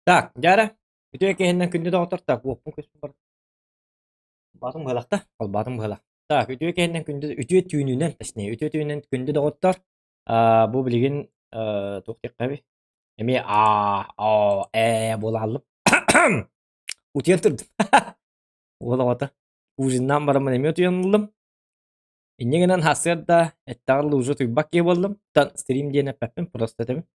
Так, дьэ үтүө киһиннэн күндү доҕоттор, так, уоппун көспүн бар. Баатым быһалахта, холбоотум быһалах. Так, үтүө киһиннэн күндү, үтүө түүнүнэн, точнее, үтүө түүнүнэн күндү доҕоттор. Аа, бу билигин э, туох диэххэбий? Эмиэ аа, оо, ээ буолааллым. Утуйан турдум. Уол оҕото. Ужиннаан бараммын эмиэ утуйан ыллым. Инньэ гынан сарсыарда эттэҕэр уже утуйбат киһи буоллум. Тан стрим диэн эппэппин, просто этэбин.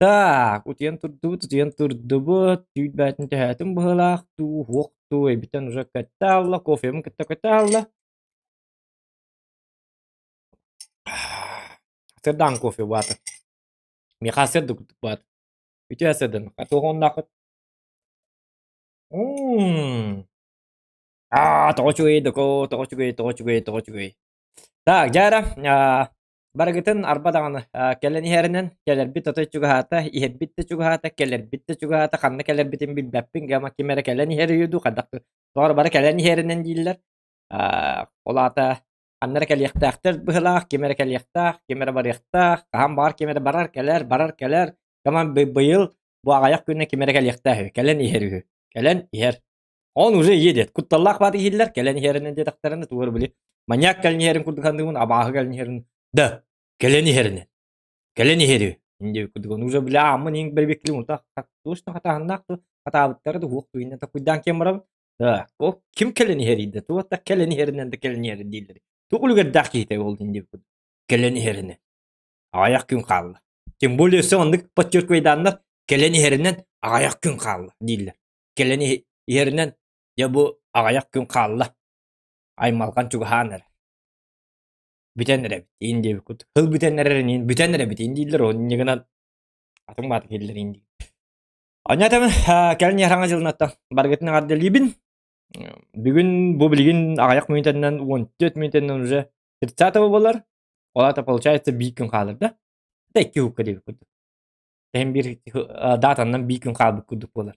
Так, утуйан турдубут, утуйан турдубут, түүл бээтин түһээтим быһыылаах дуу, уһуох дуу, эбитэн уже көттө аалла, кофебын кытта көтө аалла. Сырдаан кофе баата. Миэхэ сырдык курдук баата. Үтүө сырдын. Туох оннааххыт? Мм. Аа, тоҕо үчүгэй доко, тоҕо үчүгэй, тоҕо үчүгэй, тоҕо үчүгэй. Так, дьэ эрэ, аа, Барыгытын арба даҕаны кэлэн иһэринэн, кэлэрбит отой чугаһаата, иһэрбит да чугаһаата, кэлэрбит да чугаһаата, ханна кэлэрбитин билбэппин, гама ким эрэ кэлэн иһэр үһү дуу, хайдах тоҕо бары кэлэн иһэринэн дииллэр. Ол аата ханна эрэ кэлиэхтээхтэр быһыылаах, ким эрэ кэлиэхтээх, ким эрэ барыахтаах, хаһан баҕар ким эрэ барар, кэлэр, барар, кэлэр. Гаман быйыл бу аҕыйах күнүнэн ким эрэ кэлиэхтээх үһү, кэлэн иһэр үһү, кэлэн иһэр. Он уже едет. Кутталлаах бааты иһиллэр, кэлэн иһэринэн диэтэхтэринэ тугу эрэ били маньяк кэлэн иһэрин курдук саныыбын, абааһы кэлэн иһэрин да кэлэн иһэринэн кэлэн иһэри диэбит курдук он уже били ааммын иҥ бэрбиэккилим ута точно хатааһыннаах ту хатаабыттара да уох туйна такуйдаан киэн барабын да ол ким кэлэн иһэрий да туох да кэлэн иһэринэн да кэлэн иһэр дииллэр туох үлүгэрдээх киһитэ ол диэн курдук кэлэн иһэринэн аҕыйах күн хаалла тем более өссө оннук подчеркивайдааннар кэлэн иһэринэн аҕыйах күн хаалла дииллэр Кэлэн иһэринэн дьэ бу аҕыйах күн хаалла, аймалҕан чугаһаан эрэр. Бүтэн эрэбит иин диэбиккит. Сыл бүтэн эрэр иин бүтэн эрэбит иин дииллэр ол инньэ гынан атын баата киһилэр иин диир. Онньатым кэлин иһэр саҥа дьылынаттан барыгытын эҕэрдэлиибин. Бүгүн бу билигин аҕыйах мүнүүтэннэн 14 мүнүүтэннэн уже 30 буолар. Ол аата получается биир күн хаалар да. Да икки укка диэбит курдук. Тэһин биир датаннан биир күн хаалбыт курдук буолар.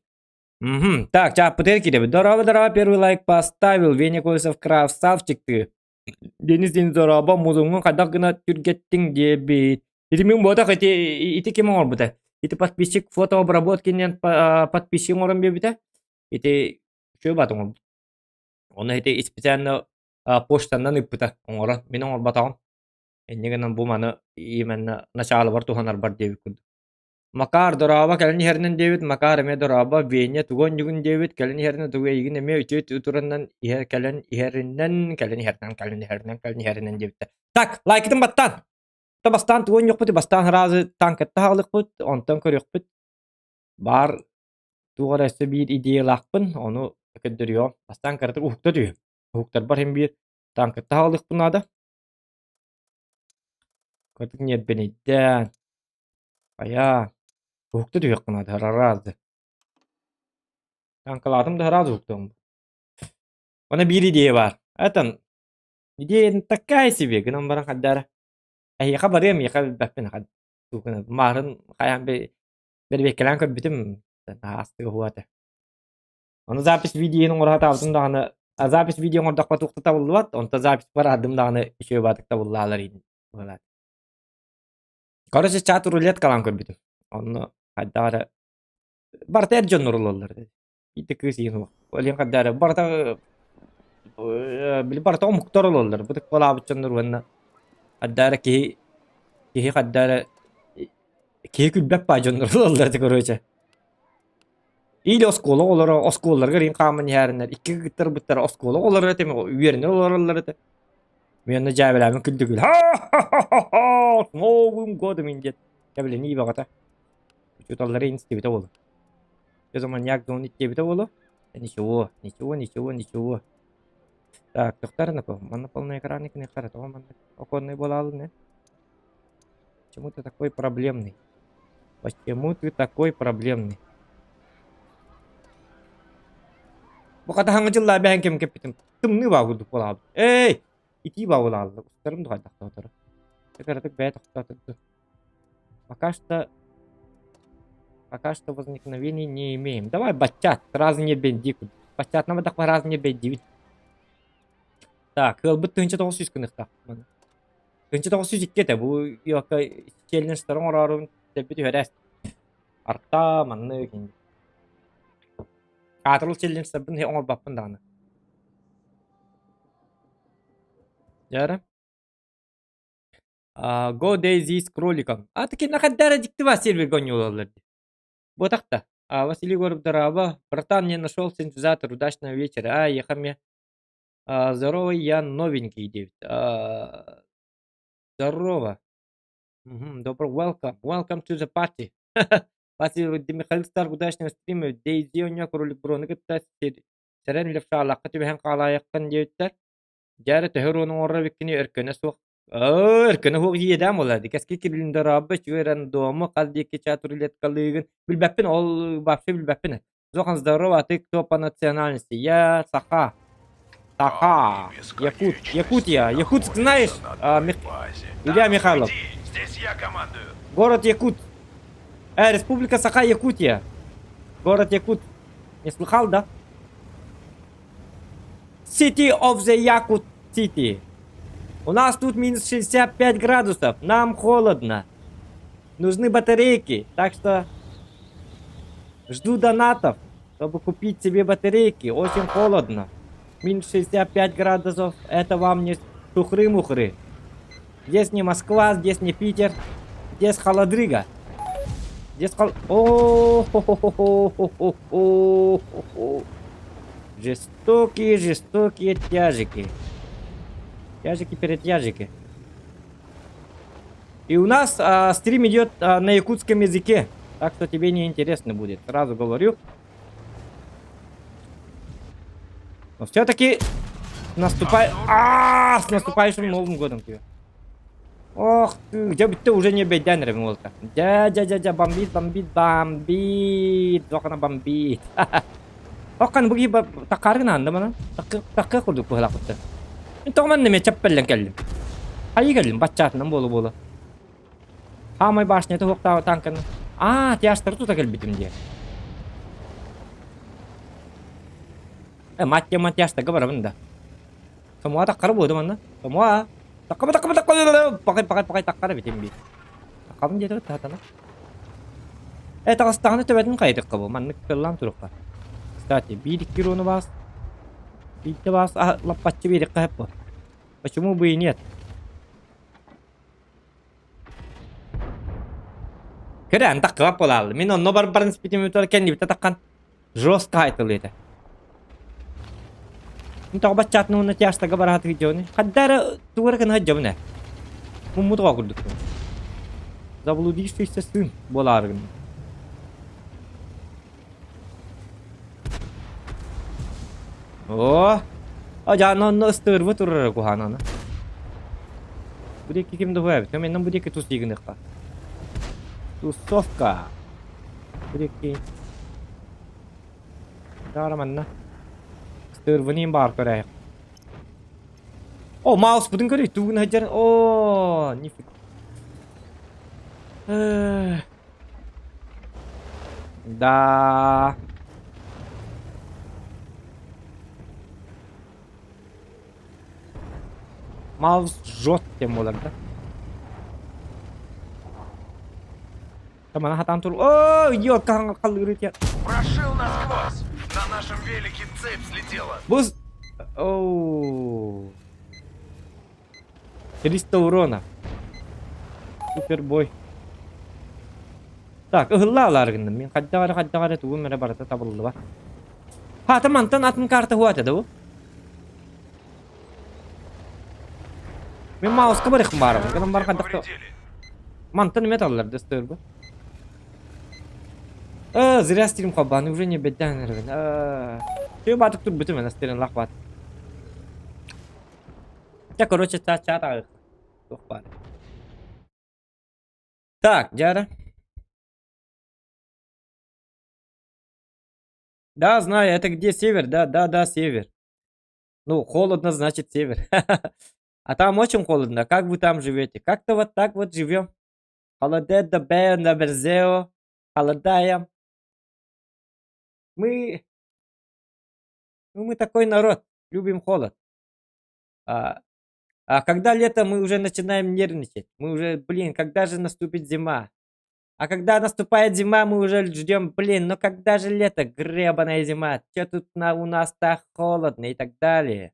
Угу. Так, чааппытыгар киирэбит. Дорообо, дорообо, первый лайк поставил. Веня Колесов красавчик ты. Денис Денис дорообо, музуҥҥун хайдах гына түргэттиҥ диэбит. Ити мин буотах ити ити ким оҥорбута? Ити подписчик фотообработки диэн подписчик оҥорон биэрбитэ. Ити үчүгэй баат оҥорбут. Ону ити специально почтанан ыыппыта оҥорон. Мин оҥорботоҕум. Инньэ гынан бу маны именно началыбар туһанарбар диэбит курдук. Макар дорообо кэлин иһэринэн диэбит, Макар эмиэ дорообо, Веня тугу онньугун диэбит, кэлин иһэринэн тугу эйигин эмиэ үтүө туранан иһэр кэлэн иһэринэн, кэлин иһэринэн, кэлин иһэринэн, кэлин иһэринэн диэбиттэр. Так, лайкытын баттаан! Та бастаан тугу онньуохпут, бастаан сразу танкетта хаалыахпыт, онтон көрүөхпүт. Баар туох эрэ өссө биир идеялаахпын, ону көрдөрүөҕүм. Бастаан кыратык уһукта түһүм. Уһуктарбар иһин биир танкетта хаалыахпын наада. Кыратык ньиэрбэнэйдээн Хайаа, уһукта түһүөххэ наада, араазы. Таҥкалаатым да араас уһуктуом. Онно биир идея баар. Этан, идея такая себе гынан баран хайдара. Эһиэхэ барыам, миэхэ билбэппин ахан. Маарын хайаан бэрбиэккэлээн көрбүтүм, астыга уһуата. Ону запись видеоны оҥоро сатаабытым даҕаны, запись видео оҥордоххо туох да табыллыбат, онто запись бараардым даҕаны үчүгэй баатык табыллаалар иин. Короче, чат рулеткалаан көрбүтүм. Онно хайдах эрэ барыта эр дьоннор ылаллар этэ. Ити кыыс иһин суох. Ол иһин хайдах эрэ барыта били барыта омуктар ылаллар. Бу тыкпалаабыт дьоннор уонна хайдах эрэ киһи киһи хайдах эрэ киһи күлбэт баа дьоннор ылаллар этэ короче. Или оскуола оҕолоро оскуолаларыгар иһин хааман иһээриннэр икки кыргыттар оскуола оҕолоро этэ үөрэнэр олороллор этэ. Мин онно дьээбэлээмин күлдүгүл ха-ха-ха-ха с Новым годом диэт кэбилэнии баҕата. Учууталлары инстибитэ буолуо. Без маньяк звонит диэбитэ буолуо. Ничего, ничего, ничего, ничего. Так, тохтар нако, манна полный экран кинехтар, тоҕо манна оконный буолаалын, э? Почему ты такой проблемный? Почему ты такой проблемный? Бу хатаһаҥҥа дьыллаа бэһэн кэм кэппитим. Тымныы баа курдук буолаабыт. Эй! Итии баа буолаалла. Устарым да хайдах тохторо. Кыратык бэйэ тохтоотурду. Пока что... Пока что возникновений не имеем. Давай баччат. Сразу не бенди. Баччатна бадах сразу не бендибит. Так, ыалбыт 1900 гыныхтаах. 1902 этэ. Бу иокка челленджтары оҥороорун тэппит үһэрээс. Арта маннык. Аатырыл челленджтарбын оҥорбоппун даҕаны. Дьэ Go Daisy с кроликом. А таки нахаддара дьикти баар сервергэ оонньуулаллар дии. Буотах да. А, Василий Егоров, здорово. Братан, не нашел синтезатор. Удачного вечера. А, ехами. А, здорово, я новенький, диэбит. А, здорово. Мгм, добро, welcome. Welcome to the party. Василий Михаил Старк, удачного стрима. Дейзи оонньоо кролик брону кытта сэрэн левшалаахха түбэһэн хаалаайаххын диэбиттэр. Дьэ эрэ төһө уруону оҥорор эбиккиний өркөнө суох Оо, өркөнө суох иэдээн буолла дии. Кэскил кирилин дорообо, үчүгэй рандому, хас диэки чат рулеткалыыгын. Билбэппин, ол вообще билбэппин. Зохан здорово, а ты кто по национальности? Я саха. Саха. Якут. Якутия. Якутск знаешь? А, Мих... Илья Михайлов. Здесь я командую. Город Якут. Республика Саха, Якутия. Город Якут. Не слыхал, да? City of the Yakut City. У нас тут минус 65 градусов. Нам холодно. Нужны батарейки. Так что жду донатов, чтобы купить себе батарейки. Очень холодно. Минус 65 градусов. Это вам не шухры-мухры. Здесь не Москва, здесь не Питер. Здесь холодрыга. Здесь хол... О, хо хо хо хо хо хо хо Жестокие, жестокие тяжики. Тяжики перед тяжики. И у нас стрим идет на якутском языке. Так что тебе не интересно будет. Сразу говорю. Но все-таки наступай... А, с наступающим Новым годом тебя. Ох ты, дьэ бүттэ уже не бэйдээн эрэбин уолта. Дьэ, дьэ, дьэ, дьэ, бомбит, бомбит, бомбит, дохана бомбит. Оккан бу киһи таккааргын аанда мана. Такка курдук быһалаахпыттар. Мин тоҕо манна эмиэ чаппеллен кэллим. Хайыы кэллим, баччаатынан буола-буола. Хаамай башнята суохтаабы танканы. Аа, тяжтары тута кэлбитим диэ. Э, мать тема тяжтарга барабын да. Сомуа таккара буолда манна. Сомуа. Таккаба таккаба таккаба пакай пакай пакай таккара битим би. Таккабын диэтэ таатана. Э таҕыстаҕына төбөтүн хайытыкка бу маннык кыллаан турукка. Кстати, биир икки руну баас. Биирдэ баас лаппаччы биэриккэ сөп бу. Почему бы и нет? Кэрэ, таккыбап буолааллы. Мин онно бар-барын спитим кэннибитэ таккан Жестко айтылыы этэ. Тоҕо баччаатын уонна тяжтага барааты видеоны. Хадда эрэ тугу эрэ гына сылдьабын ээ. Муммут оҕо курдукпун. Заблудившийся сын буолаары гынным. Оо, а онно ыстыырбы турара куһаан аны. Бу диэки ким да хуя эбит. Мен бу диэки тус дии гыныахха. Тусовка. Бу диэки Таара манна. Ыстыырбыныын баар көрөөйөх. О, мауспутун көрүй, тугун сылдьар. О, нифиг. Да. Маус жжет диэн буолар да. Тамана хатаан тур. О, идиот, халлыыры Прошил насквозь. На нашем велике цепь слетела. Бус... Оу. 300 урона. Супербой. Так, ыһылла алаар гынным. Мин хайдах эрэ хайдах эрэ тугум эрэ барыта табыллыбат. Хаата мантан атын карта хуата да бу? Мин мауска барыхым баарабын. Гынан бар хайдах Повредили. Мантан эмэ таллар да ыстыырбы. Э, зря стрим холбааны уже не бэддээн эрэбин. Э, Все баатык турбутум эн астырын лах баат. Ча, короче, ча ча тагы. Туох баар. Так, дьара. Да, знаю, это где север, да, да, да, север. Ну, холодно, значит, север. А там очень холодно. Как вы там живете? Как-то вот так вот живем. Холодедо, бэна, берзео, холодаем. Мы, ну, мы такой народ, любим холод. А когда лето, мы уже начинаем нервничать. Мы уже, блин, когда же наступит зима? А когда наступает зима, мы уже ждем, блин, ну когда же лето, гребаная зима, че тут на, у нас так холодно и так далее.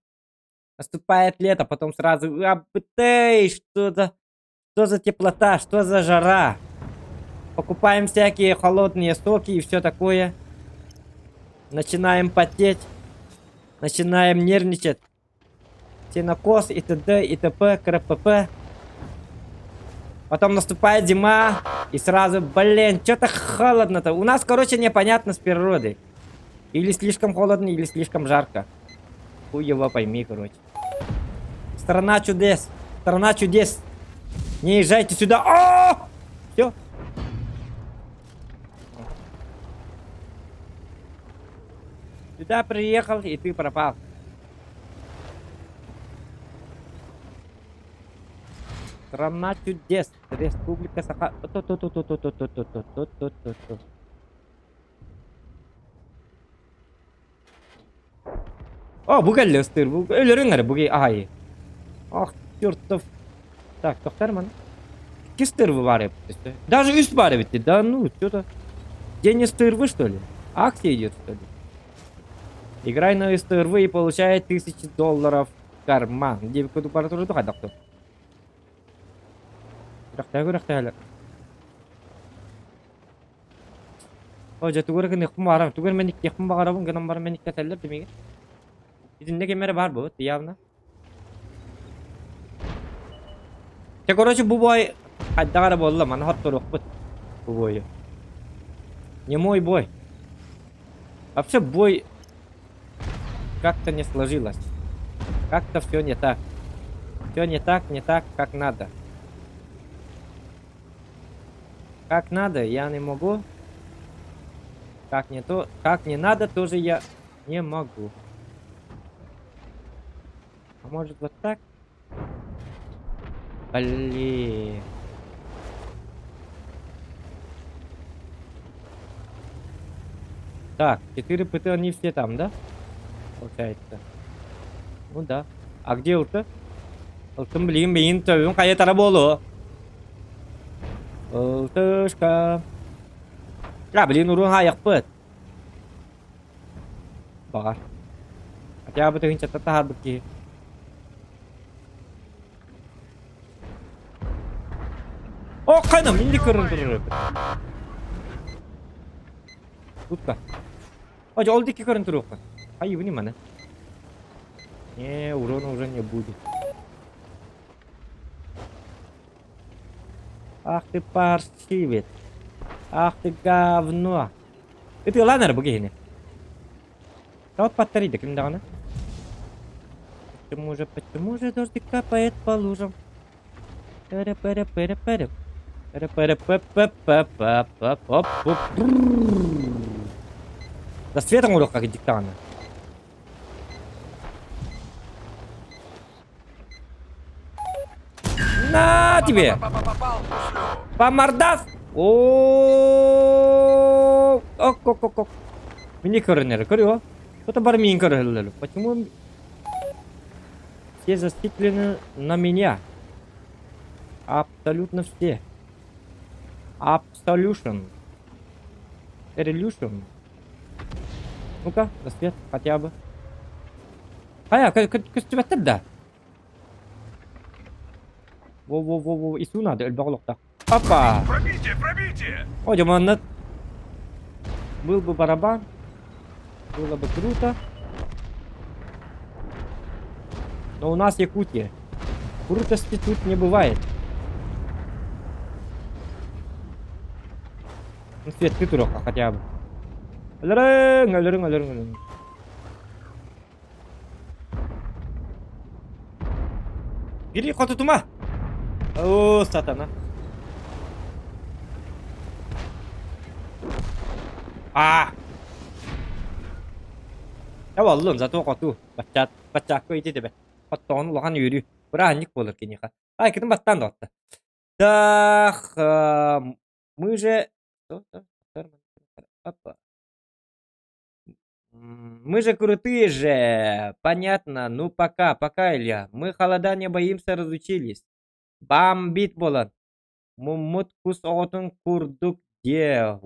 Наступает лето, потом сразу, а, ты, что за теплота, что за жара. Покупаем всякие холодные соки и все такое. Начинаем потеть, начинаем нервничать. Сенокос и т.д. и т.п. КРПП. Потом наступает зима, и сразу, блин, что-то холодно-то. У нас, короче, непонятно с природой. Или слишком холодно, или слишком жарко. Хуй его пойми, короче. Страна чудес. Страна чудес. Не езжайте сюда. О! Все. Сюда приехал, и ты пропал. Страна чудес. Республика Саха... То-то-то-то-то-то-то-то-то-то-то. О, бу кэллэ ыстыыр. Бу өлөрүҥ эрэ, бу аһайы. Ах, чертов. Так, тохтар маны. Икки ыстыыр баар эбит. Даже үс баар эбит. Да ну, что-то. День СТРВ, что ли? Акция идет, что ли? Играй на СТРВ и получай $1000 в карман. Диэбит курдук бара турду хайдах Күрэхтэһэ күрэхтэһэлэр. О, дьэ тугу эрэ гыныахпын баҕарабын, тугу эрэ мэниктиэхпин баҕарабын гынан баран мэниктэтэллэр да миигин. Итиннэ ким эрэ баар буолбут явно. Чэ, короче, бу бой хайдах эрэ буолла, маны хотторуохпут бу бойу. Не мой бой. Вообще бой как-то не сложилось. Как-то все не так. Все не так, не так, как надо. Как надо, я не могу. Как не то, как не надо, тоже я не могу. А может вот так? Блин. Так, 4 ПТ, они все там, да? Получается. Ну да. А где ылты? Ылтым билигин бейин төбүн хайа буолуо. Ылтышка. А, блин, урун хайахпыт. Баҕар. Хотя бы тыһыынчаттан таһаарбыт киһи. О, хайна, минди көрөн турар эбит. Тутка. О, ол дикки көрөн туруохха. Хайыбыны маны. Не, урона уже не будет. Ах ты паршивец. Ах ты говно. Ытыалаан эрэ бу киһини. Тоот паттарыйда ким даҕаны. Почему же, почему же дождик капает по лужам? Пэрэ-пэрэ-пэрэ-пэрэ. Пэрэ-пэрэ-пэ-пэ-пэ-пэ-пэ-пэ. Да светом урокка диктана. На тебе! По мордас! О, ок, ок, ок, ок. Мини көрүнэр, көрүө. Кто-то бар миин көрөллөр. Почему все зациклены на меня? Абсолютно все. Absolution. Revolution. Ну-ка, рассвет хотя бы. Хайа, көстүбэттэр да. Во-во-во-во, ису надо, элбэх олохтоох. Опа! Пробитие, пробитие! О, манна был бы барабан, было бы круто. Но у нас Якутия. Крутости тут не бывает. Ну, свет ты туруха хотя бы. Өлөрүҥ, өлөрүҥ, өлөрүҥ, өлөрүҥ. Бери хотутума! О, сатана. А! Табаллын, зато хоту. Баччат, баччакка ити тебе. Хоттоҕун улахан үөрүү. Бырааһынньык буолар киниэхэ. Ай, кытын баттаан да отта. Так, мы же... Опа. Мы же крутые же. Понятно. Ну пока, пока, Илья. Мы холода не боимся, разучились. Бомбит буолан. Муммут кус оҕотун курдук диэ.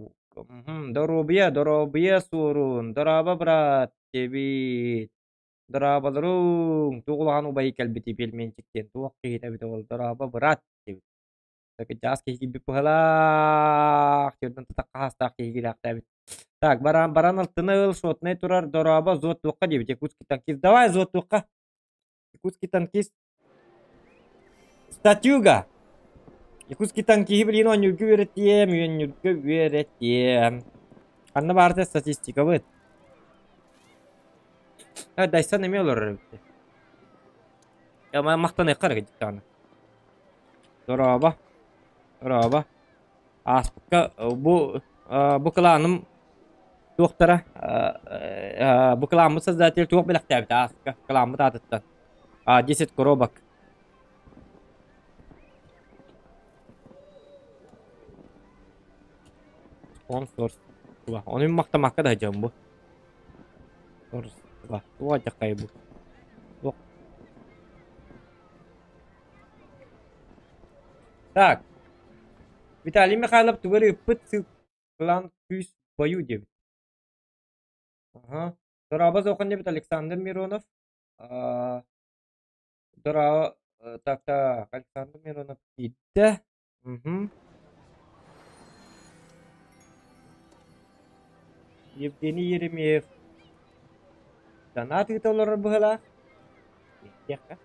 Доруобуйа, доруобуйа суорун, дорообо брат диэбит. Дорооболоруҥ, туох улахан убайы кэлбитий пельменчик диэн туох киһитэ эбитэ ол дорообо брат диэбит. Чаас киһи киирбит быһалаах, төрдүн тутах хаһаастаах киһи киирээхтээбит. Так, баран баран алтыны ыл, шотнай турар, дорообо, зот туохха диэбит, Якутский танкист. Давай, зот туохха. Якутский танкист. Статюга. Якутский танкиһы билигин оонньуурга үөрэтиэм, үөнньүүргэ үөрэтиэм. Ханна баарта статистикабыт? Э, Дайсан эмиэ олорор эбит. Я махтаныахха эрэ даҕаны. Дорообо. Дорообо. Ааспыкка бу бу кылааным туохтара бу кылааммыт создатель туох бэлэхтээбитэ ааспыкка кылааммыт аатыттан. 10 коробок. Спонсор. Ону махтамакка да дьон бу. Туох дьаххай бу. Туох. Так. Виталий Михайлов тугу эрэ ыппыт сыылкалаан күүс бою диэбит. Аха. Дорообо суоххун диэбит Александр Миронов. Аа, Дорообо, так, так, Александр Миронов киирдэ. Мгм. Евгений Еремеев донат ыыта олорор быһыылаах. Иһиэххэ.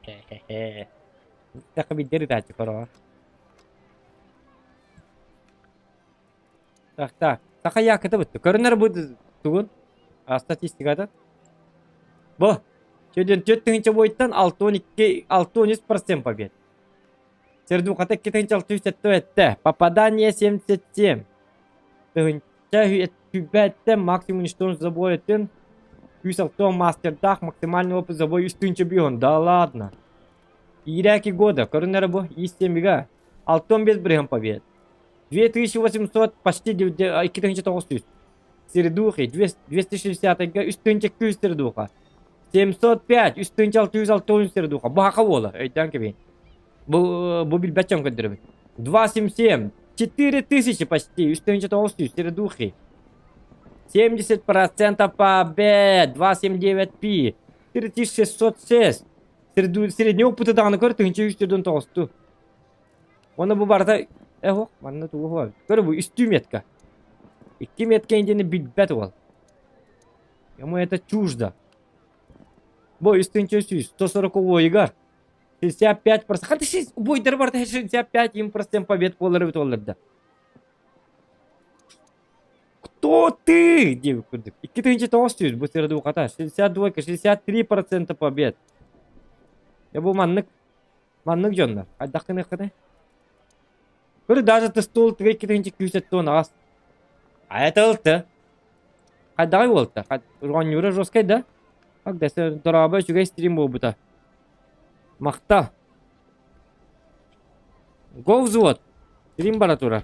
Хе-хе-хе. Иһиттэххэ биирдэ ырытааччы хороҕор. Так, так. Саха якыта бытты. Көрүнэр бу тугун? А, статистиката. Бу. Чөдөн 4 бойтан 612 613% побед. Сердухата 2607 Попадание 77. Тыһынча түбэттэ максимум уничтожен забой этин. Күүс алтон мастердаах максимальный опыт забой үс тыһынча бүйөн. Да ладно. Иирээки года. Көрүнэр бу. Иистемига. 65 бырыһан побед. 2800 почти 2900. Сердухи 260-га 3200 сердуха. 705 3660 сердуха. Бу хака буола. Өйдөөн кэбиһин. Бу бу билбэт дьон көрдөрөбүн. 277 4000 почти 3900 сердухи. 70% побед 279 пи 3606 средний опыты даҕаны көр 1349 Уонна бу барыта э манна тугу хуа көр бу үстүү метка. Икки метка диэни билбэт уол. Ему это чуждо. Бу үстүнчө сүүс 140 уойугар 65%. Ханта шесть убойдар барыта 65 им процент побед буолар эбит олларда. Кто ты? Диэбит курдук. 2900 бу сыра духата 62 63% побед. Я бу маннык Маннык дьоннор, хайдах гыныаххыный? Көр, даже тыстуол тыга икки күүс эттуон аҕас. А это ылты. Хайдаҕай уолта? Оонньуура жесткай да? Как да, дорообо үчүгэй стрим буолбута. Махтал. Го взвод. Стрим бара турар.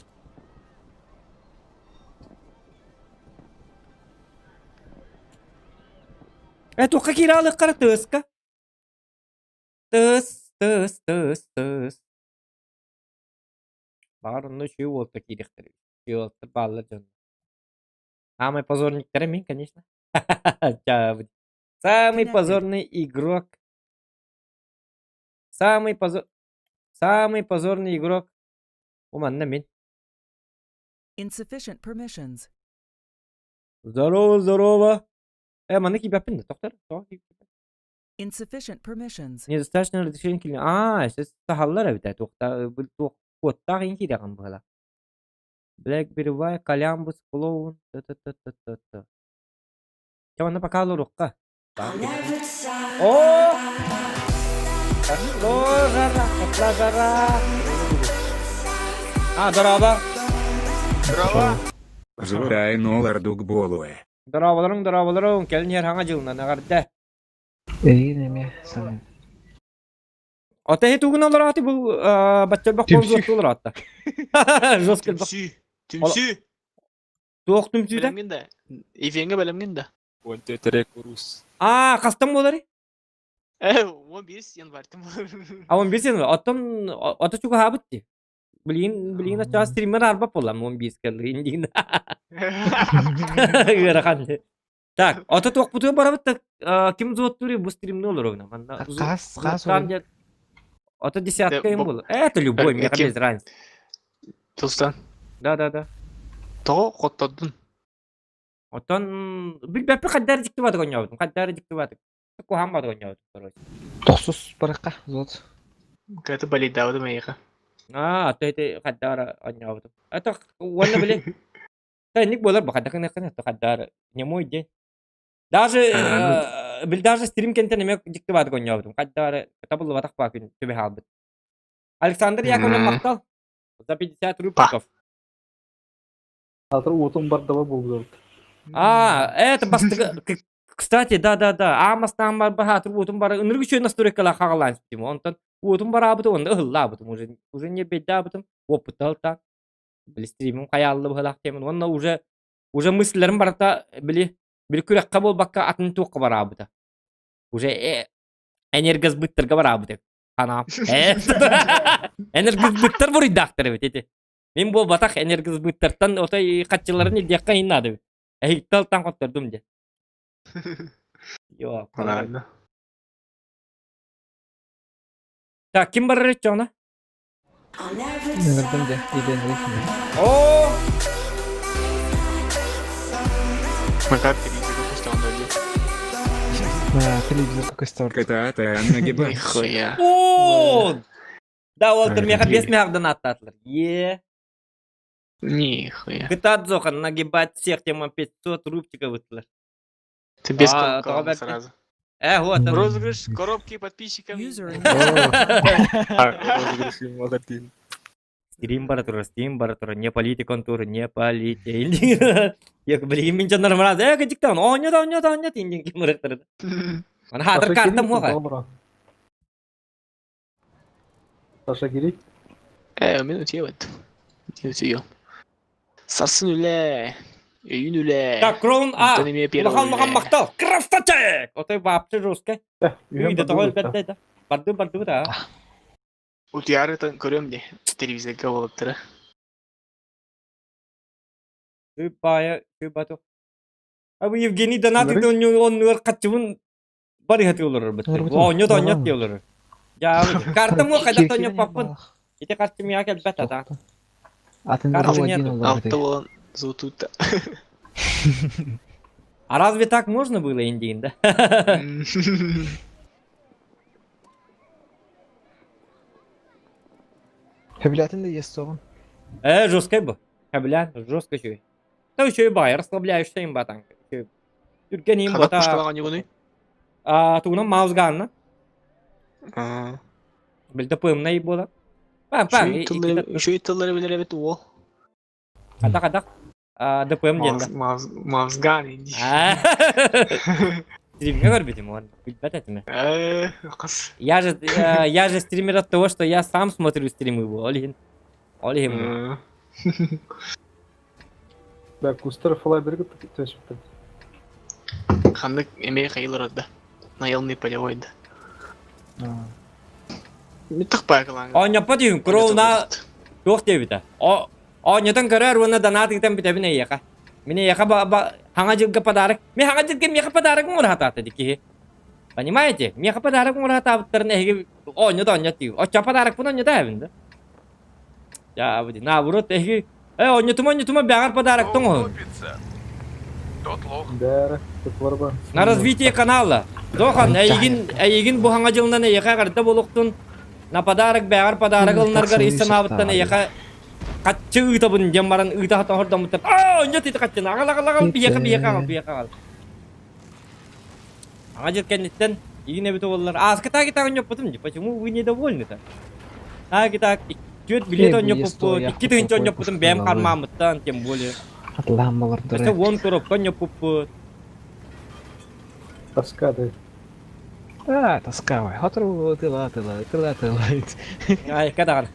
Э, туохха киирэ алыаххара тыаска? Тыс, тыс, тыс, тыс. Баҕар онно үчүгэй уолта киириэхтэрэ үчүгэй уолаттар бааллар дьон. Самый позорниктара мин, конечно. Самый позорный игрок. Самый позор... Самый позорный игрок. Бу манна мин. Insufficient permissions. Здорово, здорово. Э, манна киирбэппин да, тохтор, тоҕо киирбэппин? Insufficient permissions. Недостаточно разрешение килин. Аа, сейчас сахаллар эбит ээ, туохта туох куоттаах иһин киирэҕин быһыла. Black Беревай, Колямбус, Клоун, т-т-т-т-т. Чэ, манна пока олоруохха. О! Пошло жара, пошла жара. А, дорообо. Здорово. Зурайно лардук болуэ. Дорооболоруҥ, дорооболоруҥ, кэлин иһэр хаҥа дьылынан эҕэрдэ. Эйигин эмиэ саныыбын. Ата эһи тугун олороoti бу бачча элбэх Түмсүү. болзуотту олороотта. Жестко элбэх. Түмсүү. Түмсүү. Туох түмсүүтэ? Бэлэмҥин да. Ивеҥҥэ бэлэмҥин да. Уонча курус. Аа, хастан буоларый? Э, 11 январь А он бесен, оттон ото чугаһаабыт дии. Билигин билигин оччоҕо стриммер арба буоллам 11 кэллигин диин. Ыарахан. Так, ото туохпутугар барабыт да ким зоттуур бу стримни олоругна. Манна Хас хас там Ото десятка им было. Это любой, мне без разницы. Тустан. Да, да, да. Тоҕо хоттордун? Оттон билбэппи хаддар диктыбатык ойнообутум, хаддар диктыбатык. Куһаан бады ойнообутум, короче. Тохсус барыкка зот. Кыаты балейдаабытым эйиэхэ. Аа, то это хаддар ойнообутум. Это уонна били Тайник буолар бу хайдах гыныаххын это хаддар не мой день. Даже бил даже стрим кентен эмэ дьиктибаатык ойнообутум. Хаддар табыллыбатах баа күн түбэ хаалбыт. Александр Яковлев махтал. За 50 рубликов. Атыр уутун бардаба булдурт. А, это бастыгы Кстати, да-да-да, аамастаан барба хаатыр уутун бара ынырык үчүгэй настройкалаах хаҕалаан испитим. Онтон уутун бараабытым, онно ыһыллаабытым уже уже не бэйдаабытым, уоппуттал били стримим хайаалла быһылаах диэмин уонна уже уже мысльлэрим барыта били били күрэххэ буолбакка атын туохха бараабыта. Уже энергосбыттарга бараабыта. Ханаам. Энергосбыттар буруйдаахтар эбит ити. Мин буолбатах энергосбыттартан отой хаччыларын илдиэххэ иһин наада эбит. Эһитталтан хоттордум дьэ. Йоо. Ладно. Так, ким барар иччоҕуна? Ыҥырдым дьэ, идэни Оо! Макар телевизорга көстөҕүн өлүү. Телевизорга көстөр. КТА нагибать. Нихуя. Оо! Да, уолтар миэхэ биэс миһаҕдан ааттаатылар. Е. Нихуя. Кытаат зохан нагибать всех тема 500 рубчиков ыттылар. Ты без А, тоҕо коробка бэрт. сразу. Вот он. Розыгрыш коробки подписчикам. User in Розыгрыш молодец. Стрим бара турар, стрим бара турар, не полите контур, не полите. Як билигин мин дьоннорум раз, э, кыдьыктан, оонньот, оонньот, оонньот, индин ким ырыктырды. Аны хаатыр картам хуаха. Саша Гирик. Мен утуйабыт. Утуйуом. Сарсын үлэ. Өйүн үлэ. Так, Кроун А. Онтон эмиэ первый Улахан улахан үлэ. махтал. Красавчик! Отой вообще жестко. Үйде тоҕо өлбөттө да. Барды барды да. Утуйаары көрөм де. Телевизорга болуптара. Бая, бату. А бу Евгений донат оннугар хаччыбын барыһаты олорор бытты. Оонньот оонньот дии олорор. Дьаа, картам го хайдах оонньоппаппын. Ити харчы миэхэ кэлбэт ата. Атын Карты один нету. олорор. Алта болан золотута. А разве так можно было, Индиин, да? Хөбүлээтин да есть соҕун. Жесткай бу. Бля, жестко еще. Да еще и бай, расслабляешься им батан. Түрген им Хадак бата. пушкалаган югуну? А, тугунан маузганна. Аа. Билде пымнай буола. Пам, пам. Үчүгэй тыллары билэр эбит уол. Хадак, хадак. А, ДПМ диэн да. Мавзган инди. Стримге көрбүтүм он. Билбэт этим. Кыз. Я же стример от того, что я сам смотрю стримы его. Олин. Олин. Да, Кустер Флайберг төспүт. Ханнык эмиэ хайылар да. Наелный полевой да. Миттах паакалаан. Оонньоппот үһүн, Кроуна туох диэбитэ. Оонньотон көрөр уонна донат ыытан бүтэбин эйиэхэ. Мин эйиэхэ хаҥа дьылга подарок. Мин хаҥа дьылга миэхэ подарок оҥоро сатаата дии киһи. Понимаете? Миэхэ подарок оҥоро сатаабыттарын эһиги оонньот оонньот дии. Оччо подарокпун оонньото эбин да. Я наоборот эһиги оонньотума оонньотума бэҕэр подарок Кто оҥоһун. утопится, тот лох. Бәрі, бар На развитие канала. Дохан, эйигин, эйигин бу хаҥа дьылынан эйиэхэ эҕэрдэ буолуохтун. На подарок бэҕэр подарок ылынаргар ис санаабыттан эйиэхэ хаччы ыытабын диэн баран ыыта тоһордоммуттар. Аа, онньо тити хаччыны аҕал аҕал аҕал биһиэхэ биһиэхэ аҕал биһиэхэ аҕал. Аҥа дьыл кэнниттэн игин эбит буоллар. Ааска так и так онньоппутум дии. Почему вы недовольны-то? Так и так түөрт билет онньоппуппут, 2000 онньоппутум бэйэм хармааммыттан, тем более. Атлаан болордор. Өссө 10 коробка онньоппуппут. Тоска, да. А, тоскавай. Хотору тыла тыла тыла тыла. Ай, кадаҕан.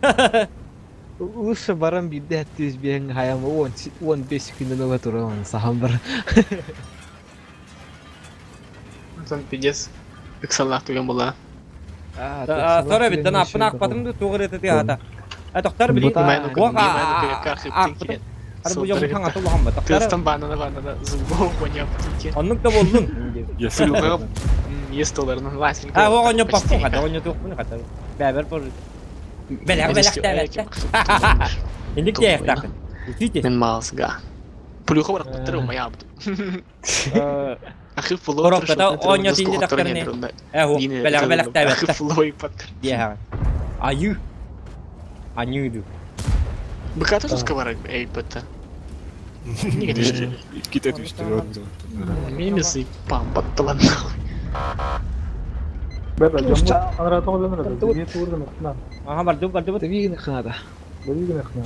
Лучше баран биирдэ түс биэн хаям 15 күнүн ыла туран сахан бар. Сон пиздец. Ыксаллаах түгэн була. Сора бит, аппын аахпатым да туох ырыата тыаһата. Тохтор били Тыастан баанана баанана зубов понятно. Оннук да буоллун. Есть долларынан Васенька. А оҕонньо паппун хата оҕонньо туохпун хата. Бэбэр бор. Бэлэх бэлэх тээбэттэ. Инник диэхтаахын. Үтүте. Мен маалсга. Плюха барахпыттар умайаабыт. Ахы фуло. Коробката оонньо тиинди тахтарны. Э бэлэх бэлэх тээбэттэ. Ахы фуло ипаттар. Диэхаҕын. Айыы. Аньыы Быката туска бар эйбэтте. Иккитэ түстэ. Мемесі пампатталан. Бэбэ, дьоммут анараа тоҕо дэнэр эбит? Дебиэ туурдун ыкна. Аха бардым бардым. Дебиигин ыкнаада. Дебиигин ыкна.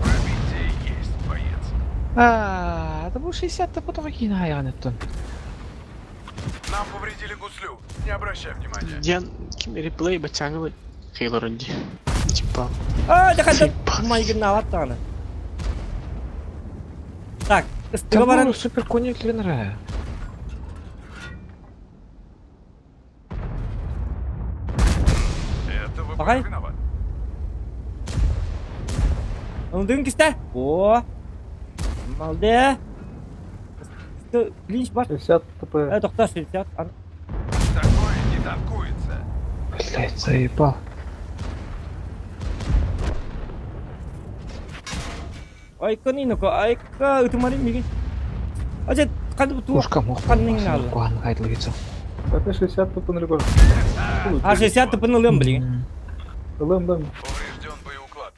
Пробитие есть, боец. Аа, это был 60-та потом киин хайаан өттөн. Нам повредили гуслю. Не обращай внимания. Диан ким реплей бачаңылы Хейлорунди. Типа. А, да хата майгыннаабат даҕаны. Так, ыстыга баран супер кони тренера. Это вы Ағай. виноват. Ылдыгын кистэ. О. Малде. Клинч бар. 60 ТП. Э, тохтоо 60. Такое не танкуется. Блять, заебал. Айка ниноко, айка ытымарын мигин. Ажа кантип туох Ушка мох. ханның надо. Куан кайдылгыца. Это 60 ТП на рекорд. А 60 тыпын ылыам билигин. Ылым да. Поврежден боеуклад.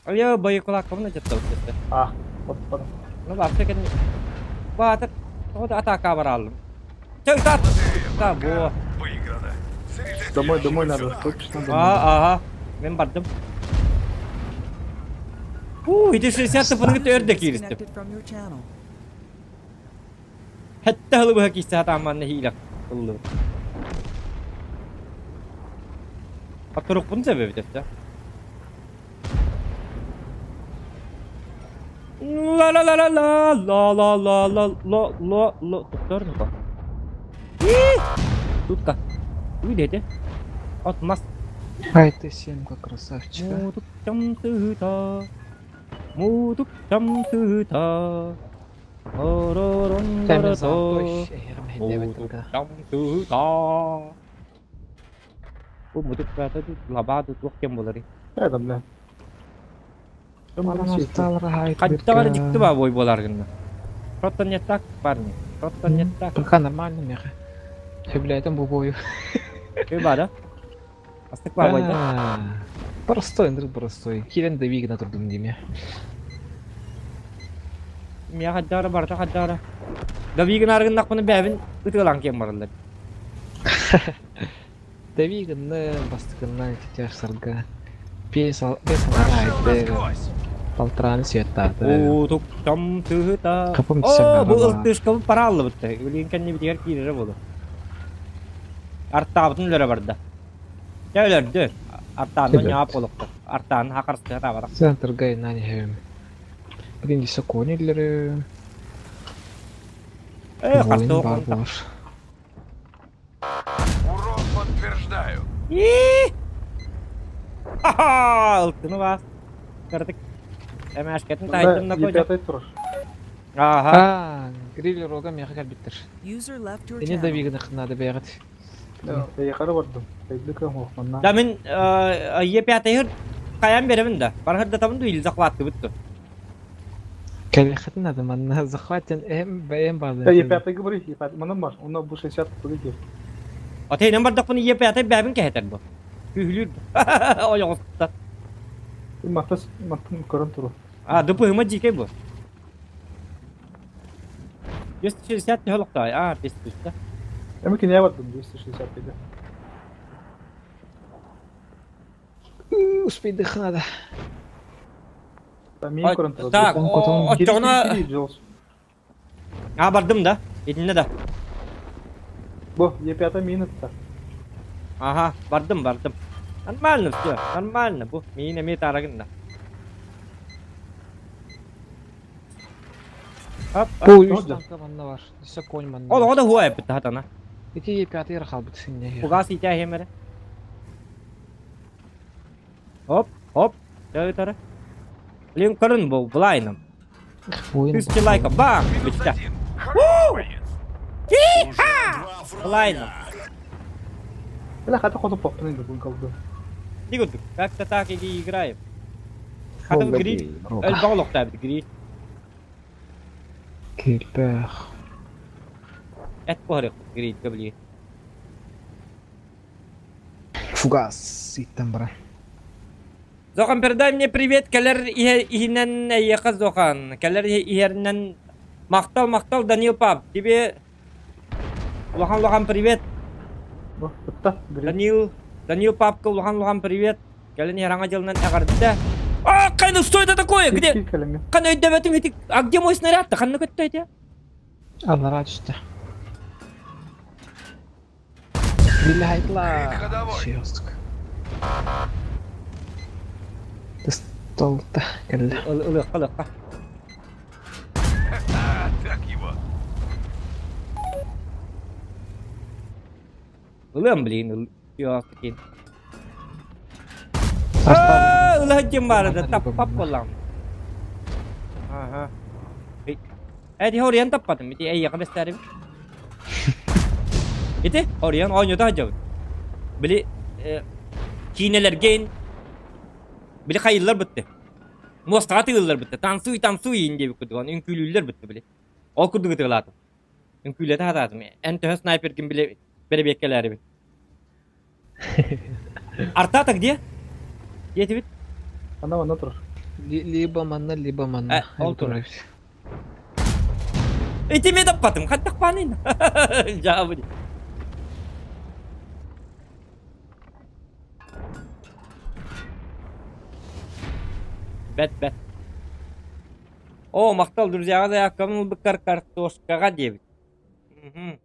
Ая боекулак комна жатта өттө. А, вот потом. Ну вообще кен Баатыр. Вот атака баралым. Чөй тат. Та бо. Выиграно. Заряжайте Домой, ящик домой надо. сюда. Точно домой. А, ага. Мен бардым. Уу, ити 60 тыпын кытта өрдө кииристим. Disconnected from your channel. Хэтте хылыбыха кииссе хатаамманна хиилэх ыллыбыт. Атырыкпын себеби өттө. La la la la la la la la la la la la Тохтор ну Тутка. Уйдете. От нас Ай ты семка, красавчика. Мутук чамсыта. Мутук чамсыта. Оророн Тәмин дорото. золотой. Мутук чамсыта. Бу мутук бата тут лаба тут туох кем болары. Это, бля. Хаттагар дикти ба бой болар гынна. Что-то не так, парни. Что-то не так. Пока нормально меха. Блядь, там бубою. Ты ба, да? Астык ба бой, да? Простой, Андрей, простой. Кирен да на трудом диме. Мия хаддара барта хаддара. Давигын аргын нақпыны бәбін ытылан кем барылар. Давигын бастыгыннан тетяш сарга. Пес Прошил аларайды. насквозь. Полтораны светтарды. Утук там тыта. Капым О, бу түсен ылтышка параллы бітті. Өлген кәнне бітігер кирері болды. Арттабытын өлері барды. Жа өлерді. Арттаны Өлерді. няп болықты. Арттаны хақарсты табадық. Центр гай на не Блин, конилері. Э, қарсы Воин бар оқ. бар. Урон подтверждаю. Ха-ха! Ылтыны бас. Кырдык. Әмәшкетін тайтын на көже. Е5 турар. Аха. А, гриль рога меха калбиттер. User left your Эне channel. давигын надо бегать. Яқары бардым. Бәйдік оқманна. Да мен Е5 қаян беремін да. Бархырда табын дуил захватты бітті. Кәлихатын надо манна захватен М, Б, М барды. Е5 говори, Е5 манан бар. Онда бу 60 ТП Атайынан бардақпын Е5 бәбін кәһетер бу. Күхлүр. Ой, оғызқытта. Маттас маттан көрін туру. А, ДПМ дикей бу. 260 төһөлөктө. А, 500. Эми кине бардым 260 ТП. Успейдых надо. Мен көрін туру. Так, очоғына А, бардым да. Итинне да. Бу Е5 минутта. Ага, бардым, бардым. Нормально все, нормально. Бу миин эми тарагын да. Хоп. Бу тоже. үч танка манна бар. Дисе конь манна. Ол ода хуа эппит хатана. Ити пятый эрэ хаалбыт синньэ. Фугас иитээһиэм эрэ. Оп, оп, дьэ Блин, көрүн бу, былайным. Тысяча лайков, бам! Минус Бүттэ. один. Хорош, боец. Уже два Былайным. фрага. Бля, хата хоту похтун иди булгалды. Не курдук, как-то так и играем. Хата гриль, элбэх олохтообут гриль. Килбэх. Эт буһарыахпыт грильгэ билигин. Фугас иттэн баран. Зохан, передай мне привет, кэлэр иһинэн эйиэхэ Зохан, кэлэр иһэринэн махтал, махтал, Данил пап, тебе улахан-улахан привет. Данил, Данил папка улахан-улахан привет. Кэлин иһэр аҥа дьылынан эҕэрдэ. А, кайны, что это такое? Где? Ханна өйдөбөтүм ити? А где мой снаряд-то? Ханна көттө ити? Аллараа түстэ. Биллэхайтла. Крик ходовой. Серьезно. Тыстолта кэллэ. Ылыахха, ылыахха. А, так его. Ылыам, блин, ыл. Аа, ылаһыт диэн баара да таппап буоллаҕым. Аха. Эти хоруйан таппатым. Ити эйиэхэ бэстээрим. Ити хоруйан оонньото сылдьабыт. Били киинэлэргэ били хайыллар бытты. Муостаҕа тыыллар бытты. Танцуй, танцуй иин диэбит курдук. Оны үҥкүүлүүллэр бытты били. Ол курдук ытыалаатым. Үҥкүүлэтэ сатаатым. Эн төһө снайпергин били бэрэбиэккэлээрибин. Артата где? Диэтибит? Она манна турар. Либо манна, либо манна. Ол турар. Итими таппатым, хаттах панын. Жабы. Бэт бэт. О, махтал, друзьяға заявкамын ылбыккар картошкаға диэбит. Мгм.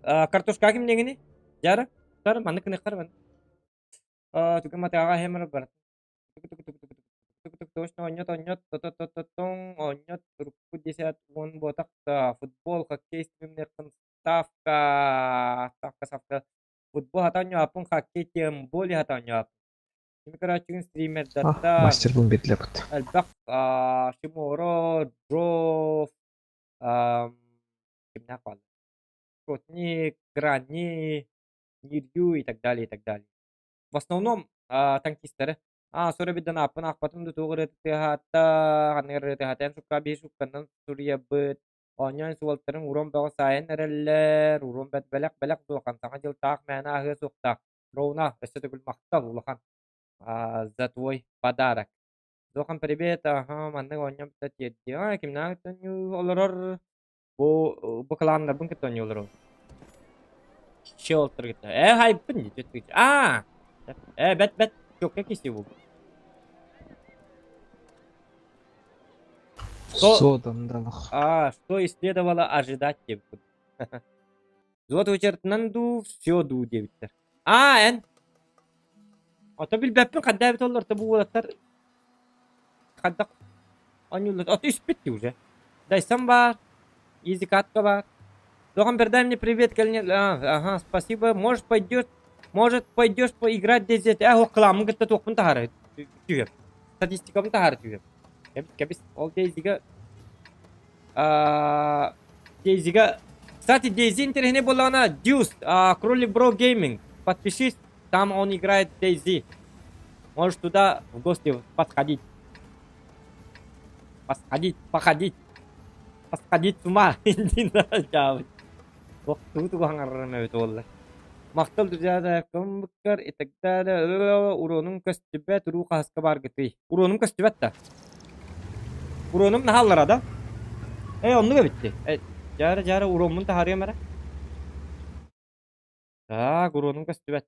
Картошка кимнегини? Жара? Тар, маннык кыныккар ман. Түгэн матыаҕа хэмэр бар. Точно онньот онньот то-то-то-тоҥ онньот урукку десят уон буотах футбол хоккей стримнерхын ставка ставка ставка футбол хата онньооппун хоккей тем более хата онньооппун Кими көрөөччүгүн стримердартан Мастербун биэрлэбит. элбэх Шиморо, Джоф, кимнээх бааллар Шотник, Грани, Нирью и так далее, и так далее. В основном танкистары. Аа, соры бидden ааппын аахпатым да туох ырыата тыаһаатта, ханнык ырыата эн сукка биир сукканнан суруйабыт. Оонньоон суолтарын урон бөҕө саайан эрэллэр, урон бэт бэлэх бэлэх дуохан саҥа дьылтаах мээнэ аһыа суохтаах. Роуна, өссө төгүл махтал улахан за твой подарок. Зохан привет, аха, маннык оонньоон бүтэ тиэрдиэ. Кимнээх олорор Бу бу кылааннарбын кытта оонньууллар Щелтер кытта. Э хайппын дии. Аа! Э бэт бэт чокка киси бу. Что? Содом далах. А, что и следовало ожидать диэбит. Золото учертынан дуу, все дуу диэбиттэр. Аа, эн. Ото билбэппин хаддаабит оллорто бу уолаттар хайдах оонньууллар. Ото испит дии уже. Дайсон баар, Изи катка баар. Дохан, передай мне привет, кэлин. Ага, спасибо. Может, пойдешь, может, пойдешь поиграть дезет. Э, ох, кыламмын кытта туохпун таһаары түһүөм. Статистикабын таһаары түһүөм. Кэбис, кэбис. Ол Дейзига... Дейзига... Кстати, Дейзи интэриэһинэй буоллаҕына, Дюс, Кролик Бро Гейминг. Подпишись, там он играет Дейзи. Можешь туда в гости подходить. Посходить, походить. Посходить с ума. Тугу тугу хаҥарарым эбит буолла. Махтал друзья, кымбыккар и так далее. Уронум көстүбэт, уруу хаһыска бааргытый. Уронум көстүбэт да. Уронум наһааллара да. Э, оннук эбитти. Э, дьаара дьаара уроммун таһаарыам эрэ. Так, уронум көстүбэт.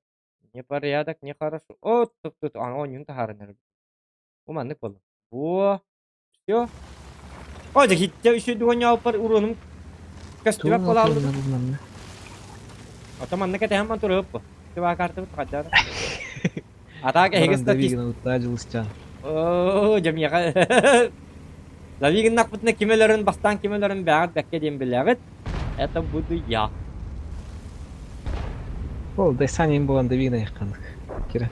Непорядок, нехорошо. О, тут тут, оонньуун таһааран эрэр. Бу маннык буолла. Во, все. О, дьэ, хиттэ үчүгэй оонньообуппар уронум көстүбэт буолааллыбыт. Ото маннык этэһэн ман туруһуп бу. Тыба картыбыт хаддара. Атаак эһиги статист. Оо, дьэ миэхэ Лавигиннахпытына ким өлөрүн бастаан ким өлөрүн бэҕэт бэккэ диэн билэҕит. Это буду я. Ол Дайсанин буолан да биир айахханык. Кира.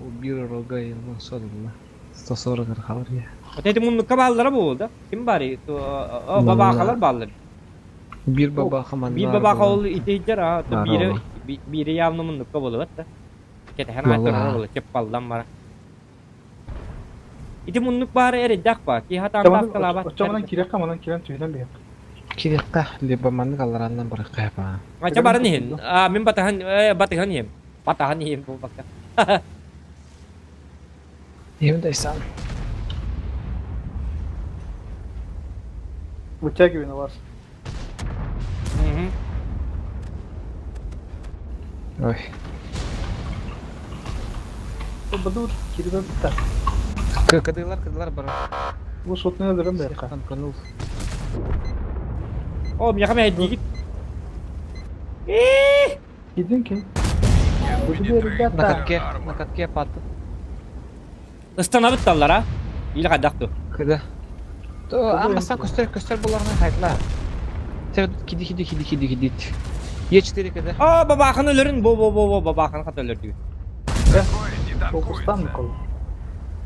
Ол биир рога ему содулла. 140 ырхалар я. Вот эти муннукка бааллара буолла да? Ким баарый? Бабаахалар бааллар. Биир бабааха манна Биир бабааха ол итейдер а, то биири биири явно муннукка буолубат да. Кэтэһэн ааттарар буола чеппаллан бара. Ити муннук баара эрэйдээх баа. Киһи хатаан тааскалаабат. Оччоҕунан кириэххэ манан киирэн түһүнэн биһиэх. Кириэххэ, либо маннык алларааннан барыахха баа. Ача баран иһин. А, мин батаһан, батыһан иһим. Батаһан иһим буолбакка. Иһим дайсан. Вытягивай на вас. Угу. Ой. Бадур, кирибэбиттэр. Кыдылар, кыдылар бар. Бу сотнуя дырым бэйэхэ. Конул. О, миэхэ мэһэйдиигит. Э! Кидин ким? Бу тебе ребята. На катке, на катке паттым. Ыстанабыт таллар, а? Или хайдах ту? Кыда. То аммасан көстөр көстөр буларына хайдла. Сер киди киди киди киди киди. Е4 кыда. А, бабахан өлөрүн бо бо бо бо бабахан хат өлөрдү. Фокустан кол.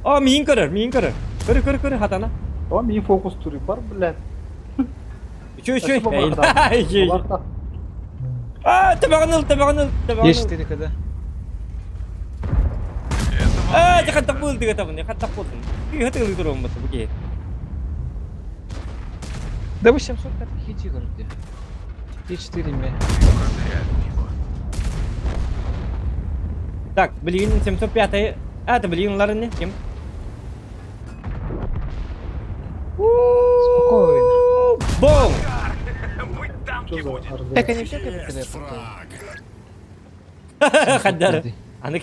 О, миин көрөр, миин көрөр. Көрө көрө көрө хатана. О, миин фокус тури бар, блядь. Үчү үчү. Үчү. А, табаҕын ыл, табаҕын ыл, табаҕын ыл. Е4 кыда. Аа, дьэ хаттах буолдуга табыны, хаттах буолдум. Кыыһа тыылыы туруоммут бу киһи. Да вы 705 хити көрдө. Е4 ме. Так, билигин 705 А, это билигин ларын не? Ким? Спокойно. Бум! Быть танки будет. Так они все капитали Хаддар. Аны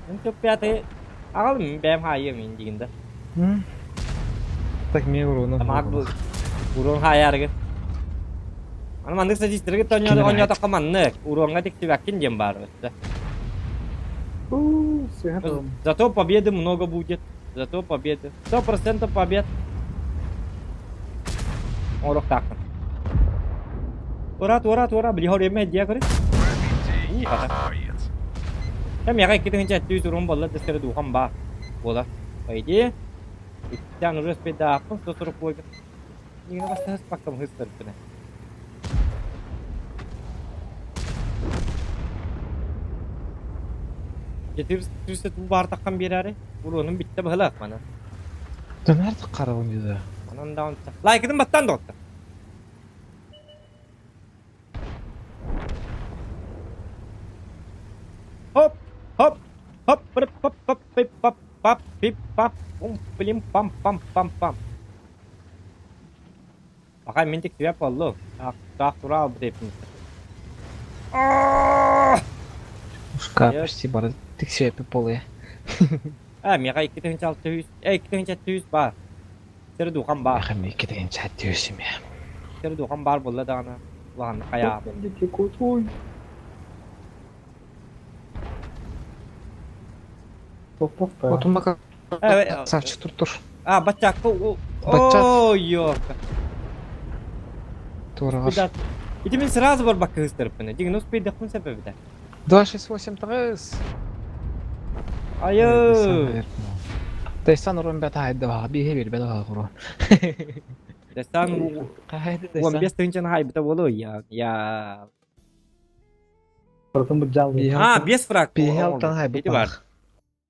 705 Аҕалым бэйэм хаайыам мин диигин да. Так мне уруну. Тамаак бу уруон хаайаарыгын. Аны маннык садистаргыт оонньоотоххо маннык уруоҥҥа тиксибэккин диэн баар өттө. Зато победы много будет. Зато победы. 100% побед. Оҥоруохтааххын. Туора, туора, туора, били хоруйма диэ көрү. Боец. Кэм яҕа 2700 урун болла дэстэри дуухан баа. Буолар. По идее, иккиттээн уже успейдаахпын 140 буойга. Нигина бастаһыс паккам хыстарбына. Четыре туу баартаххан биэрээри уруонум бүттэ быһылаах мана. Донард қарауын деді. Онон даҕаны лайкытын баттаан доҕоттор. Хоп, хоп, хоп, пып, пып, пып, пып, пап, пап, пип, пап, пум, плим, пам, пам, пам, пам. Пока мин тиксибэт буоллу. Таах, таах тура албыт эбиппин. Ушка почти бары тиксибэппит буолуо. Ээ, миэхэ 2600, 2600 баар. Сир дуухан баар. Миэхэ эмиэ 2600 эмиэ. Сир дуухан баар буолла даҕаны улаханнык хайаабыт. Отумака Э, савчы тур тур. А, баччаакка Баччаат. Оо, ёрка. Туораҕар. Ребят, ити мин сразу барбакка кыыстарыппын. Дигин успейдахпын сэпэбитэ. 268 тагыс. Айыы. Дайсан урун бят хайда баха биһе бир бят баха урун. Дасан Хайда уон Дайсан. биэс тыһыынчаны хайбыта буолуо я я А, биэс фраг. Биһе алтан хайбыт Ити бар.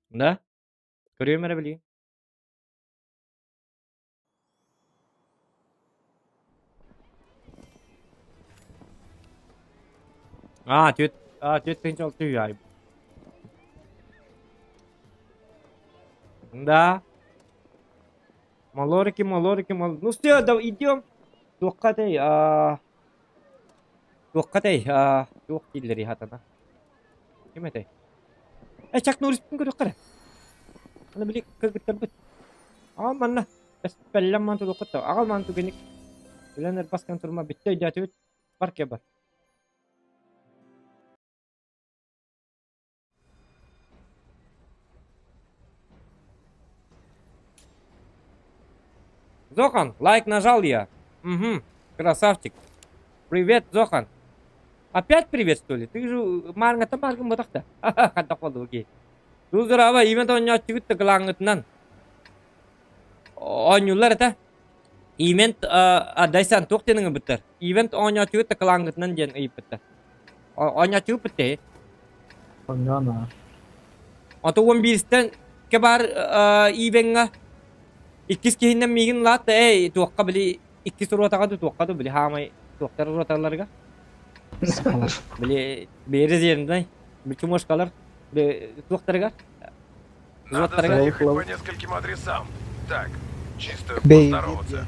Да? Көрүөм эрэ билигин. А, түөрт а, түөрт тыһыынча алта үһү айбыт. Да. Малорики, малорики, мал... Ну все, да, идем. Туохха этэй, а... Туохха этэй, а... Туох дииллэрий хатана. Ким этэй? Э, Чак Норриспин көрүөххэ эрэ. Аны били кыргыттарбыт. Аҕал манна. Бэс пеллэн маан тулуоххут да. Аҕал маан түгэнник. Билэн эрбаскан турма бүттэ өйдөөтүбүт. Бар кэ бар. Зохан, лайк нажал я. Угу, красавчик. Привет, Зохан. Опять привет, что ли? Ты же маарыҥҥаттан бааргын буотах да? Хайдах буолла бу Туу здорово, ивент оонньооччугут да кылааҥҥытынан. Оонньууллар этэ. Ивент Дайсан туох диэн ыҥырбыттар? Ивент оонньооччугут да кылааҥҥытынан диэн ыйыппыттар. Оонньооччугут биттэй. Оонньоон аа. Ото уон бииристэн ке баар ивеҥҥа иккис киһиннэн миигин лаатта эй туохха били иккис ротаҕа да туохха да били хаамай туохтар роталарыгар Сахалар. били резервнай чумошкалар туохтарыгар Надо взводтарыгар заехать по нескольким адресам. Так, чисто Бэй. поздороваться.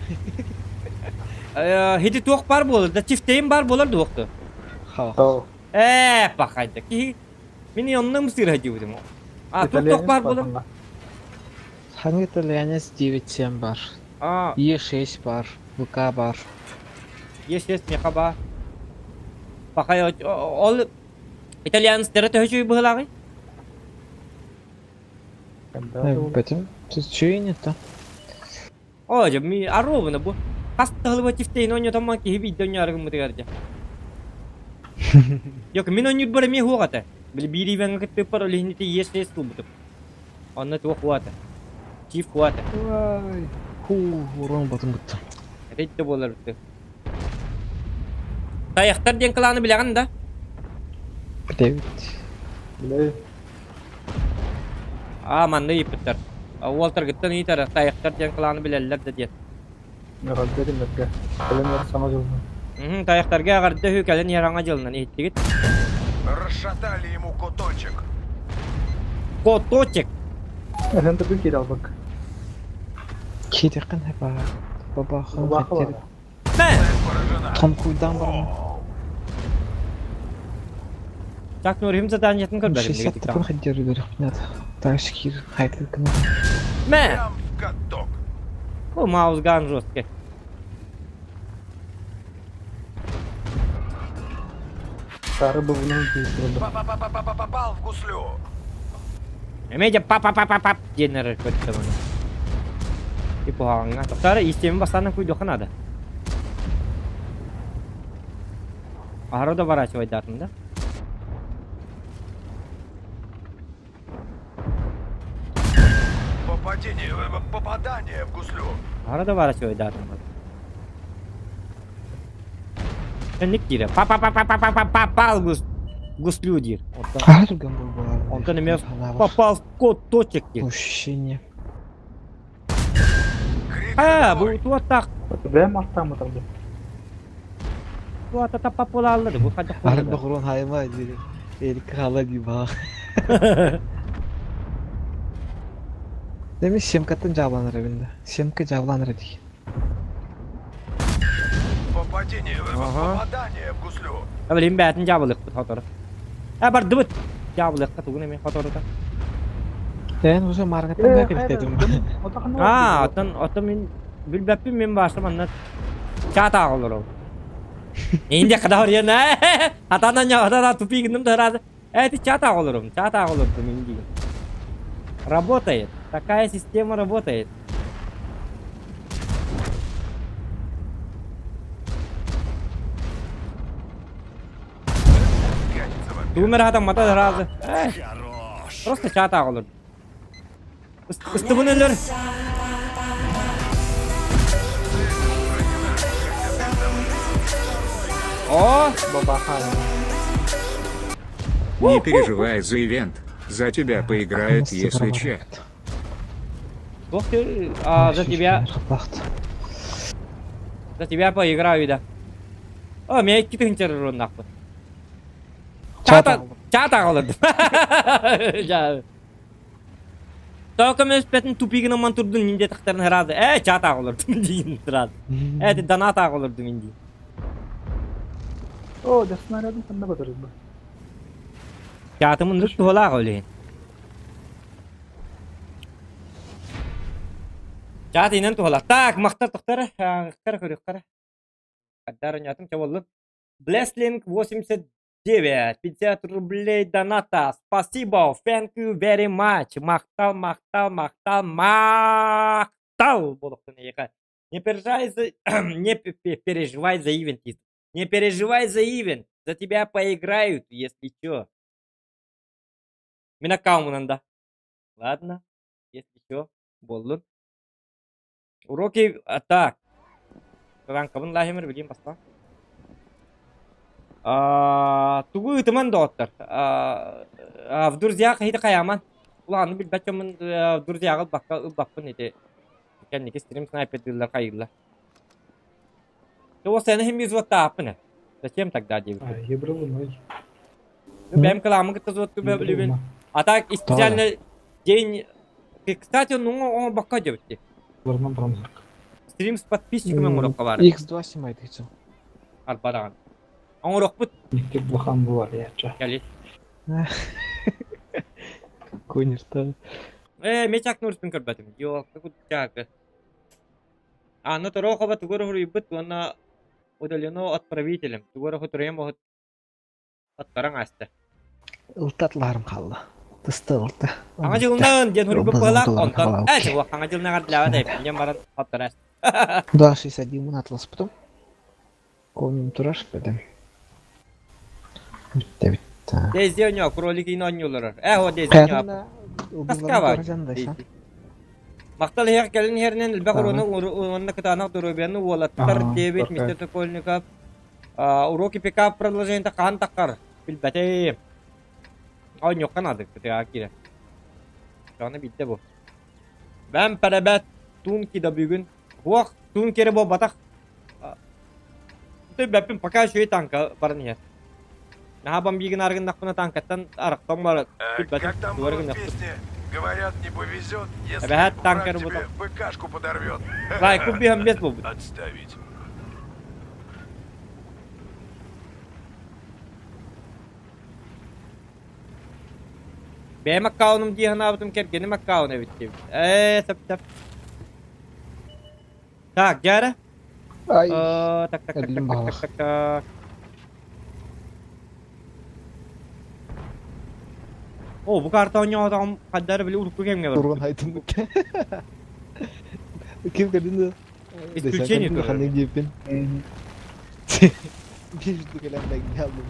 Хити туох баар буолар да чифтейин баар буолар дуохту Хаа. Ээ пахайда киһи мин онно ымсыыра диэбитим а туох туох баар буолар Ханнык итальянец 9-7 бар. А Е6 бар. ВК бар. Е6 меха баар. Пахай ол итальянецтара төһө үчүгэй быһыылааҕый? Бэтим. Чүүй не-то. Оо дьэ ми аруобуна бу. Хас таһылыба тифтейин оонньотоммон киһи биирдэ оонньоору гыммытыгар дьэ. Yok мин оонньуурбар эмиэ суох этэ. Били биир ивеҥҥэ кыттыыппар ол иһин ити ес-ес ылбытым. Онно туох хуата. Чиф хуата. Ой, хуу, урон батым бытты. Этэй да буолар бытты. Тайахтар диэн кылааны билэҕин да? Дэвид. Билэбин. Аа, манна ыйыппыттар. Уолтаргыттан ыйытар, тайахтар диэн кылааны билэллэр да диэн. Эҕэрдэ кинилэргэ. Кэлэн иһэр саҥа дьылынан. Мм, тайахтарга эҕэрдэ үһү кэлэн иһэр аҥа дьылынан иһиттигит. Расшатали ему куточек. Коточек! Эһэн тупун киирэ албак. Киитэххин хэпаа. Бабахан Бабаха хаттер. бара. Цель поражена. Томкуйдан баран. Так, Нурим заданиетын көрбөтүм. 60 тыпын хаддер көрөхпүнэт. Дальше киир хайтыл кына. Мэ! Прям в каток. Бу маузган жесткий. Сары быбынан киирдэ. Па-па-па-па-па-попал в гуслю. Эмиэ дьэ па-па-па-па-пап диэн эрэр көрдө маны. И куһаҕаҥҥа. Тохторо истиэмин бастаан куйдуохха наада. Аһара да ворачивайдаатым да. Попадение, попадание в гуслю. Аһара да ворачивайдаатым. Ник диир. Па-па-па-па-па-па-попал гус гуслю диир. Онтон Харган был онтон эмиэ попал в код точек диир. Ощущение. Крик А, бу рядовой. туоттаах Бэм артааммытар бу. туота таппаппулааллар бу хайдах Арыт буолла бахурон хайма дири. Эрик хала ди ба. Деми семкаттан жабланыр эбинде. Семка жабланыр ди. Попадение, Ага. попадание в гуслю. Блин, бээтин дьаабылыахпыт хотору. Э, бардыбыт! Дьаабылыахха тугун эмиэ хоторута. Эн уже маргаттан да кэлтедим. Аа, оттон, оттон мин билбэппин мин баашта манна чаатаах олоробун. Инде кадавриан ээ, атана атана тупи гынным да ыраата. Э, ты чаатаах олоробун, чаатаах олордум мин диигин. Работает. Такая система работает. Пятница вампир. Тугум эрэ хатаммата сразу. Э, просто чаатаах олордум. Ыстыбын өлөр. О! Бабаха. Не переживай за ивент. За тебя поиграют, если че. Ух ты, а, за тебя, за тебя поиграю, да. О, мен икки тыһынча уруннаахпын. Чаата, чаата олордум. Жа. Тоҕо көмөлөспөтүн тупигынан турдун инде тахтарын сразу. Э, чаата олордум диин сразу. Э, ты доната олордум инди. О, дьэ снарядын ханна батарыз бу. Чаатым ынырык туһалаах олейин. Чаат инэн туһалаах. Так, махтар тохтара, кара көрүөххара. Хаддар онньоотум чабыллын. Блеслинг 89, 50 рублей доната. Спасибо, thank you very much. Махтал, махтал, махтал, махтал. Буолуохтун эйиэхэ. Не переживай за, не переживай за ивент. Не переживай за ивент, за тебя поиграют, если чё. Мин аккаунунан да. Ладно, если чё, буоллун. Уроки, а, так. Ранкабын лахимыр билим баста. Тугу ытыман доҕоттор. В друзьях хити хайаман. Улааны билбэт дьоммун в друзьяҕа ылбакка ылбаппын ити. Кэнники стрим снайпердыыллар хайыыллар. Ты сцена хим взводтааппын. Зачем тогда диэбит. Ебрылымай. Бэм кыламы кытта взводту бэбилибин. А так специально день... Кстати, ну он бакка диэбитти. Стрим с подписчиками оҥорокко баар. X2 снимает Арбадаҕан. Оҥорохпут. Никтик блахан буолар яча. Кэлит. Конерта. Ээ, мечак нурспун көрбөтүм. Йоокка кутчаакы. Анна Торохова тугу эрэ суруйбут уонна удалено отправителем. Тугу эрэ хотуруйан оһут аттаран ааста. Ылтатларым хаалла. Тыста ылта. Хаҥа дьылынан диэн суруйбут быһалаах, онтон ээ чугуох хаҥа дьылынан ардылаабат эбиппин диэн баран хоттор ааста. 261 атласпытым. Конум турар бөдөм. Бүттэ бүттэ. Дейзи оñо, кролик иин оонньууларар. Ээ, о Дейзи оñо. Таскаба. Махтал иһэр кэлин иһэринэн элбэх уруну уонна кытаанах доруобуйаны уолаттар диэбит мистер Сокольников. Уроки пикап продолжениета хаһан таххар билбэтим. Оонньуохха наада кытыаҕа киирэ. Аны билдэ бу. Бэм пэрэбэт туун кида бүгүн. Уох туун кире буолбатах. Бэппин пока үчүгэй танка баран иһэр. Наһаа бомбигин аргыннахпына танкаттан арахтан барат. Как там было в песне? Говорят, не повезет, если Эбэһээт враг танкер тебе бута. БКшку подорвет. Лайку биһэн бес буолбут. Отставить. Бэйэм аккаунум дии санаабытым кэргэним аккаун эбит диэбит. Ээ, сөп сөп. Так, дьэ Ай. Так, так, так, так, Эбилим так, так, баҕалаах. так, так. О, бу карта оонньоотоҕум хайда эрэ били урукку кэмҥэ барбыт. Турган айтым Ким көрдүн да? Исключение турар. Ханнык диэппин. Биир үрдүк кэлэн бэгни алдым.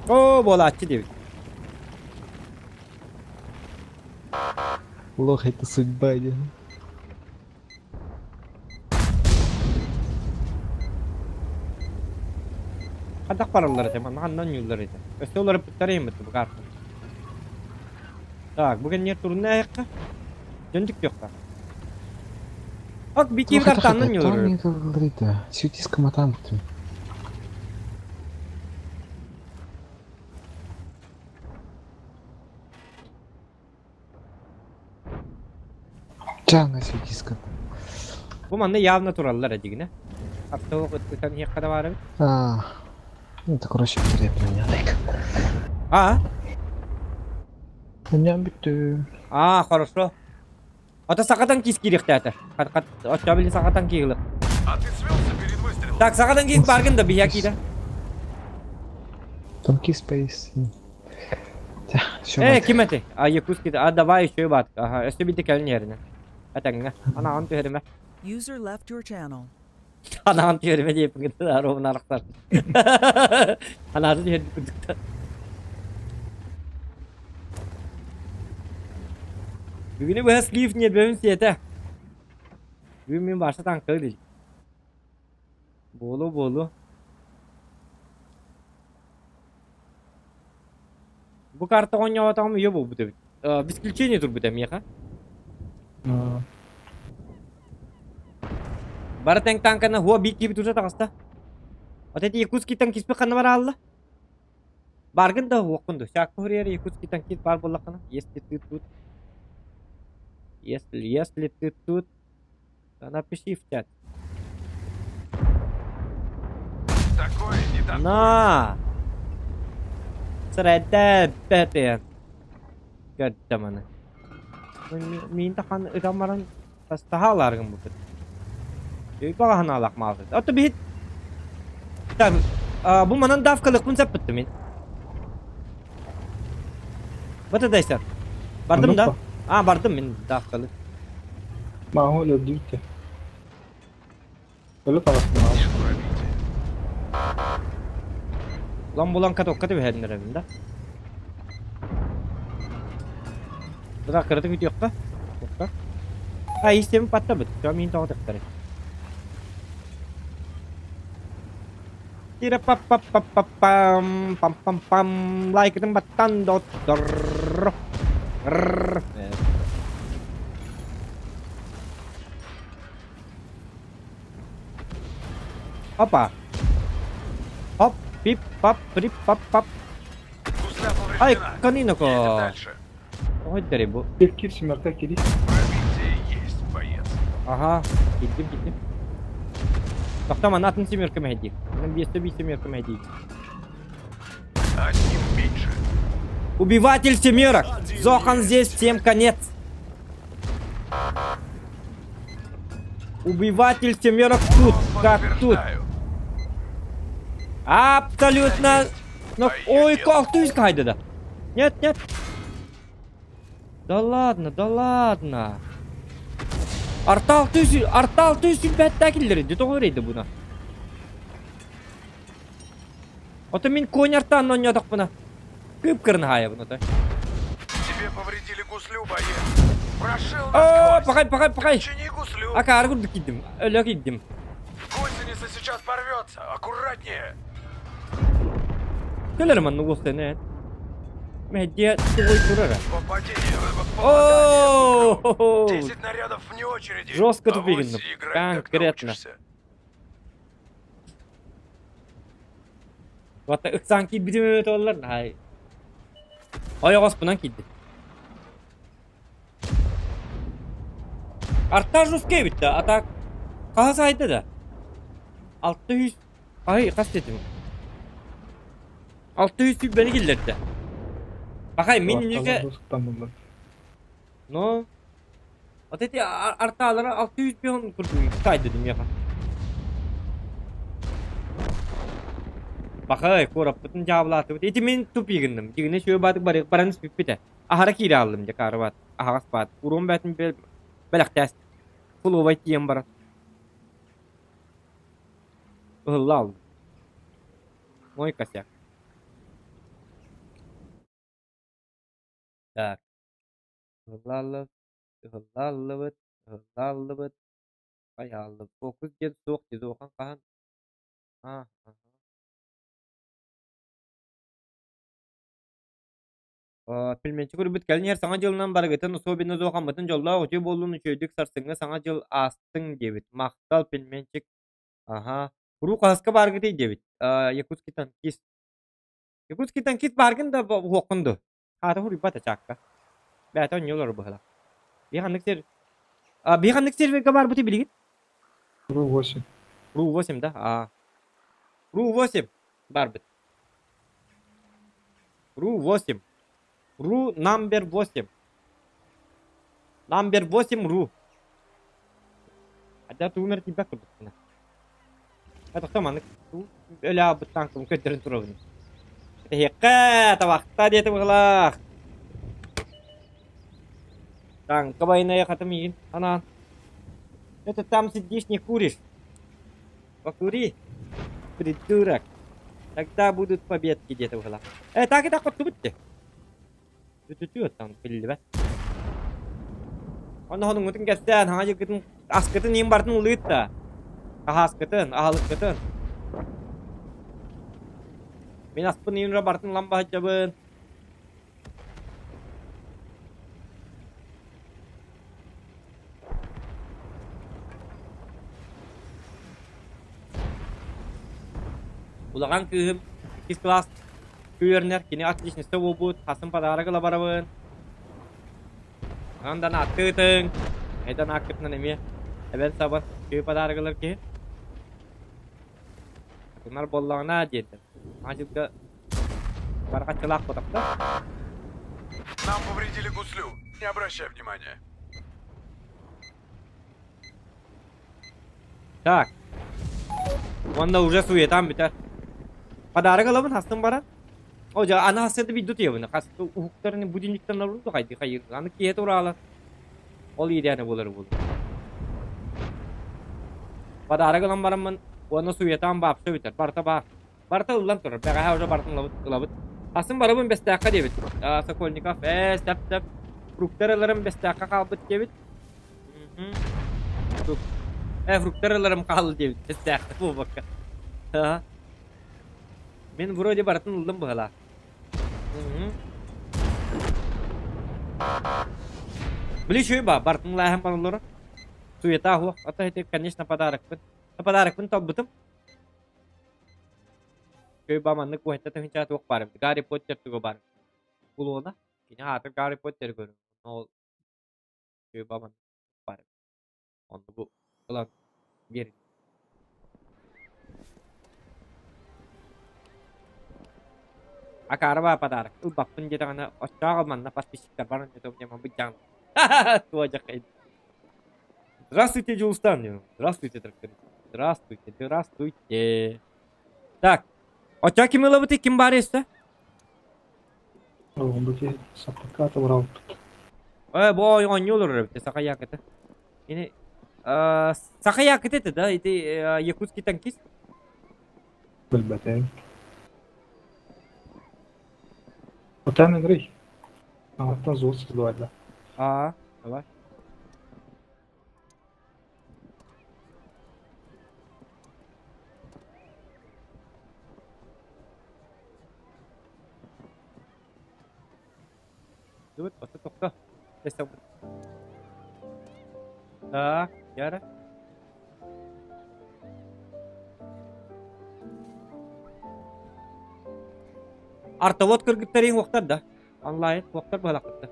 О, буолааччы диэбит. Лох это судьба диэн. Хайдах бараллар этэ, манна ханна оонньууллар этэ. Өссө уларыппыттар иһиммит бу карта. Так, бу кэнниэр турунна эһэххэ. Дьон түктүөххэ. Ок, бикиир картаннан оонньуулар. Светиска матамтым. Чаҥа светиска. Бу манна явно тураллар эдигинэ. Автолог ыттытан иһиэххэ да баар эбит. А, это короче потребно А? Мунньан бүттүм. А, хорошо. Ото сахатан киис киириэхтээтэ. Оччо били сахатан киилы. А ты свелся перед выстрелом? Так, сахатан киис баргын да биһиэ киирэ. Тонкий спейс. Э, ким этэй? А, Якутский. А, давай еще и бат. Ага, өссө биирдэ кэлин иһэринэ. Этэҥҥэ. Анаҕын түһэримэ. User left your channel. Анаҕын түһэримэ диэппин кытта ровно арахсар. Анаатын түһэрбит курдуктар. Бүгүнү быһа слив ньиэрбэбин сиэтэ. Бүгүн мин баша таҥкалы дии. Буолуо буолуо. Бу карта оонньооботоҕум үйэ буолбут эбит. Без исключения турбут миэхэ. Бары тэҥ танканы хуа биир киһибит уже таҕыста. Вот эти якутский танкиспыт ханна бараалла? Баргын да уоххун да. Саакка хуруйар якутский танкист баар буоллаххына. Если ты тут. Если ты тут, то напиши в чат. Такое не такое. На! Срэдэ бэтэ. Көрдө маны. Мин тахан ытан баран тастаһаалааргын буппут. Өй баҕаһынаалаах маалсыт. Ото биһит Так, бу манан давкалыкпын саппыттым мин. Вот это дайсар. Бардым да? А, бардым мин давкалы. Мааҕы өлөрдүбүт те. Өлө таҕыстым. Улам булан катокка түбэһэннэрэбин да. Быра кыратык үтүөххэ. Тохто. А истем паттабыт. Мин тоҕо тахтары. Тира пап пап пап пап пам пам пам пам лайкытын баттан доттор. Опа. Оп, пип, пап, прип, пап, пап. Гусля Ай, повреждена. каниноко. Едем дальше. Ой, бу. Кир кир семерка кири. Пробитие есть, боец. Ага, киирдим, киирдим. Тохтоо, атын семерка мэһэйдиир. Манан биэстэ биир семерка мэһэйдиир. Одним меньше. Убиватель семерок! Зохан здесь, всем конец! Убиватель семерок тут, как тут. Подтверждаю. Абсолютно. Но... А её Ой, нет. как ты искай да. Нет, нет. Да ладно, да ладно. Артал түс, артал түс бәттә киллер тоҕо эрэйдэ буна. Ото мин конь артан оонньоотохпуна. Кып-кырын хаайабын ото. Тебе повредили гуслю, боец. Прошил О, насквозь. пахай, пахай, пахай. Чини гуслю. Акаары курдук киирдим. Өлө киирдим. Гусеница сейчас порвется. Аккуратнее. Кэлэр маннык уостан Мэһэдиэ тугуй турара. Попадение. Попадание в гуслю. О, 10 нарядов вне очереди. Жестко Авось тупигинным. играть так Конкретно. научишься. Вата ыксаан киирбитим өтөллөр. Хай. Ойоҕоспунан киирдим. Арта жесткий эбит да, а так хаһа сайда да. 600 ай хас дедим. 600 сүүрбэни киллэрдэ. Бахай мин иннигэ но вот эти арталара 600 пион курдук сайды дим яха. Бахай куораппытын дьаабылаатыбыт. Ити мин тупигынным. Дьигинэ сүө баатык барык баран испиппитэ. Аһара киирэ ааллым дьэ каарыбаат. Аһаҕас баат. Уруом бээтин бэлэхтээс. Кулуобай тиийэн баран. Ыһылла ааллым. Мой косяк. Так. Ыһылла ыһылла ыһылла хайааллыбыт. Фокус диэн суох дии хаһан Аа, Пельменчик көрбүт кэлин иһэр Саҥа дьылынан барыгытын особенно зоохаммытын дьоллоох үтүө буоллун үчүгэйдик сарсыҥҥы Саҥа дьыл аастыҥ диэбит. Махтал, пельменчик. Аһаа. Уруу хаһыска бааргытый диэбит. Якутский танкист. Якутский танкист бааргын да уһуоххун дуо? Аата хуруйбата чаакка. Бэйэтэ оонньуу олорор быһыылаах. Биһи ханнык сер... Биһи ханнык сервергэ баарбытый билигин? Ру 8. Ру 8 да? Аа. Ру 8 баарбыт. Ру 8. Ру number 8. Number 8 ру. Хотя ты умер тебя курдук. Это маннык өлө быттаан көтөрөн турабын. Эһиэххэ табахта диэтэ быһылаах. Танка байная хатым иин. Анаан. Это там сидишь не куришь. Покури, придурок. Тогда будут победки где-то быһылаах. Э, так и так хоттубут Түтүтү там биллибэт. Онно хонуҥҥутун кэпсээн, хаҥа дьылгытын аскытын иин бартын ылыыт да. Аһааскытын, аһылыккытын. Мин аспын иин бартын ылан баһыдьабын. Улахан кыыһым иккис кылаас үөрэнэр, кини отличница буолбут, хасын подарок ыла барабын. Онон аттыытыҥ, эдэн ааккытынан эмиэ эбэн сабан үчүгэй подарок ылар киһи. Атыннар буоллаҕына диэтим. Саҥа дьылга барҕаччылаах ботохто. Нам повредили гуслю. Не обращай внимания. Так. Уонна уже суетам бүтэр. Подарок ылабын хастын баран. О, дьэ, аны хасыата видео тиэбин. Хас уһуктарын будильниктан олорду хайды хайыр. Аны киһи тураала. Ол иэдээнэ буолар буолуо. Подарок ылан бараммын уонна суетам баапса бүтэр. Барыта баар. Барыта ыллан турар. Бэҕэһээ уже барытын ылабыт. ылабыт. Асын барыбын Бэстээххэ диэбит. Сокольников ээ сөп сөп. Фруктар ыларым Бэстээххэ хаалбыт диэбит. Фруктар ыларым хаалла диэбит. Бэстээххэ буолбакка. Мин вроде барытын ыллым быһалаах. Били үчүгэй ба, барытын ылааһын барыллара. Суета суох. Ата ити, конечно, подарокпын. Подарокпын талбытым. Үчүгэй ба маннык уһатта тыһыынча туох баар эбит. Гарри Поттер туга баар. Кулуона. Кини аата Гарри Поттер көрүҥ. Ол үчүгэй ба маннык баар эбит. Онно бу ылан биэр. Акаары баа подарок. Ылбаппын диэтэҕинэ оччоох манна подписчиктар баран диэтэ быдьаҥ. Туодьахай. Здравствуйте, Дьулустан. Здравствуйте, тракторист. Здравствуйте, здравствуйте. Так, оччо ким ылабыты ким баар өссө? Бу саппыкка уралбыт. Э, бу оонньуу олорор эбит, саха якыты. Ини саха якыты это, да? Ити якутский танкист? Билбэтим. Отан играй. Алтан звук создавать, да. А, давай. Дует, ото тохто. Так, яра. Артовод кыргыттарыҥ уохтар да? Онлайн уохтар быһалахпыттар.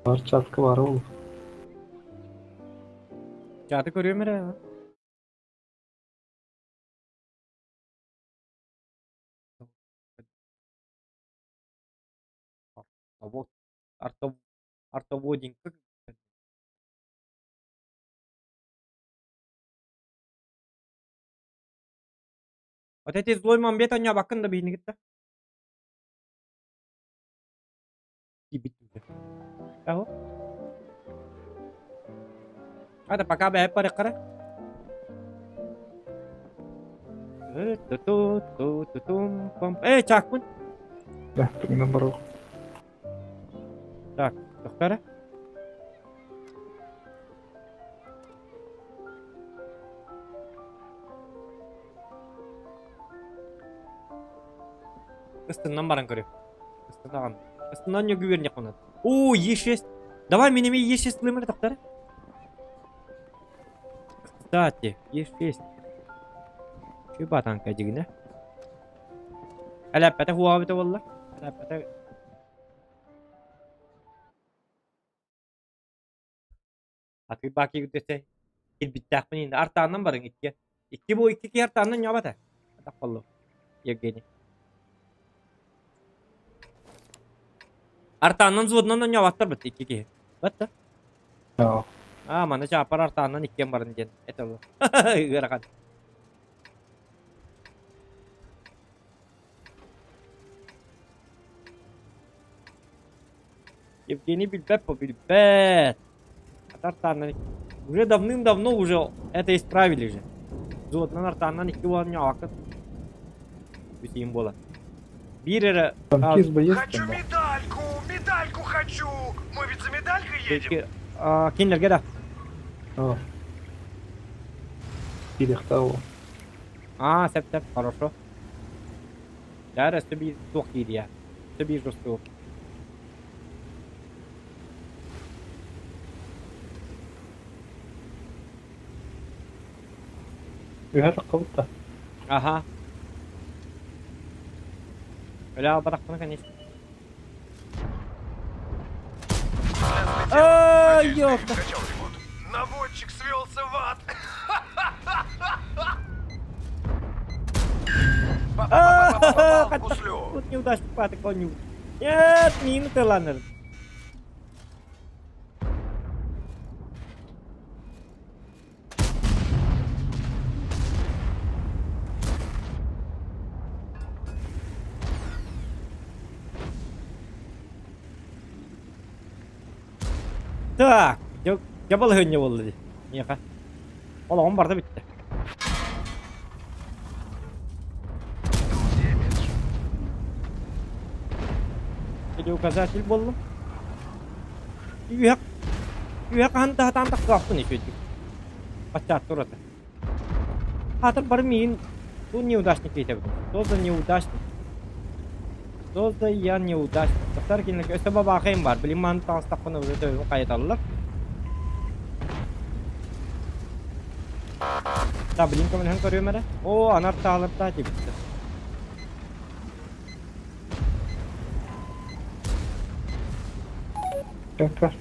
Бар чатка бар ол. Чаты көрүөм эрэ. Артовод. Артов... Артоводинг. Вот эти злой мамбет оонньообаккын да биһини кытта. Киирбит Аһо. Ата пока бэйэп барыаххара. Э, чаакпын. Да, тугунан барыах. Так, тохтара. Ыстыннан баран көрү. Ыстынаҕын. Ыстынан ньөгү үөрнэх онон. О, Е6. Давай мин эмиэ Е6 ылыым эрэ тохтор. Кстати, Е6. Чү батанка дьигинэ. Элэппэтэ хуаабыта буолла. Элэппэтэ Атыы баки үрдэсэ кирбиттээхпин инде артааннан барыҥ икки. Икки бу икки киһи артааннан ньообата. Атах боллу. Евгений. Артааннан взводунан ньообаттар бит икки киһи. Батта. Аа, маны чаапар артааннан иккиэн барын диэн это ыарахан. Евгений билбэт по билбэт. Артааннан уже давным-давно уже это исправили же. Взводунан артааннан икки буолан ньообаккын. Бүтиим буолар. Биир эрэ Танкист боец Хочу медальку! Медальку хочу! Мы ведь за медалькой едем? Кинилэргэ да. Киириэхтээх ол. Аа, сөп сөп, хорошо. Дьэ, өссө биир туох киириэ. Өссө биир жесток. Үһэ таххабыт да. Аха. Өлө албатахпына, конечно. Ай, ёпта. Наводчик свелся в ад. Попал в гуслю. Тут неудачник патык коню. Нет, мин тыланыр. Так, дьэ балаһыанньа буолла дии. Миэхэ. Олоҕум барда бүттэ. Или указатель буоллум. Үһэ үһэ хаһан да сатаан тахсыбаппын үчүгэйдик. Баччаат турата. Хаатыр бары миигин бу неудачник диэтэбит. Что за неудачник? Что за я неудачник? Тахсар кинилэргэ өссө бабаахайым баар. Билим мааны таҕыстахпына уже төбөбүн хайыталлар. Да, билим көмөлөһөн көрүөм эрэ. Оо, анар таалырдаа диэбиттэр. Көр,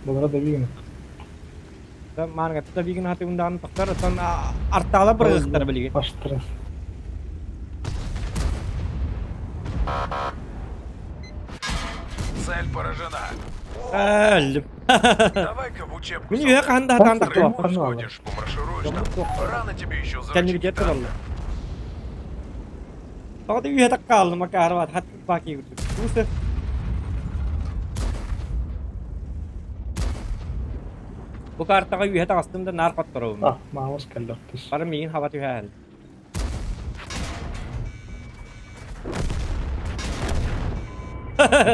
Булара да биир Мааныгатта биигин хатыгын даҕаны тохтор, оттон артаала бырыгыктара билигин. Баштырас. Цель поражена. Өллүм. Давай-ка в учебку. Мин үһэ хаһан да хатаан тахсыбаппын. Сходишь, помаршируешь там. Рано тебе еще Кэннибитигэр заручить. тураллар. Тоҕо да үһэ таккааллым акаарыбат хат баки курдук. Тусы. Бу картаҕа үөһэ таҕыстым да наар хотторобун. А, маамас кэллэхтис. Бары миигин хаба түһээн.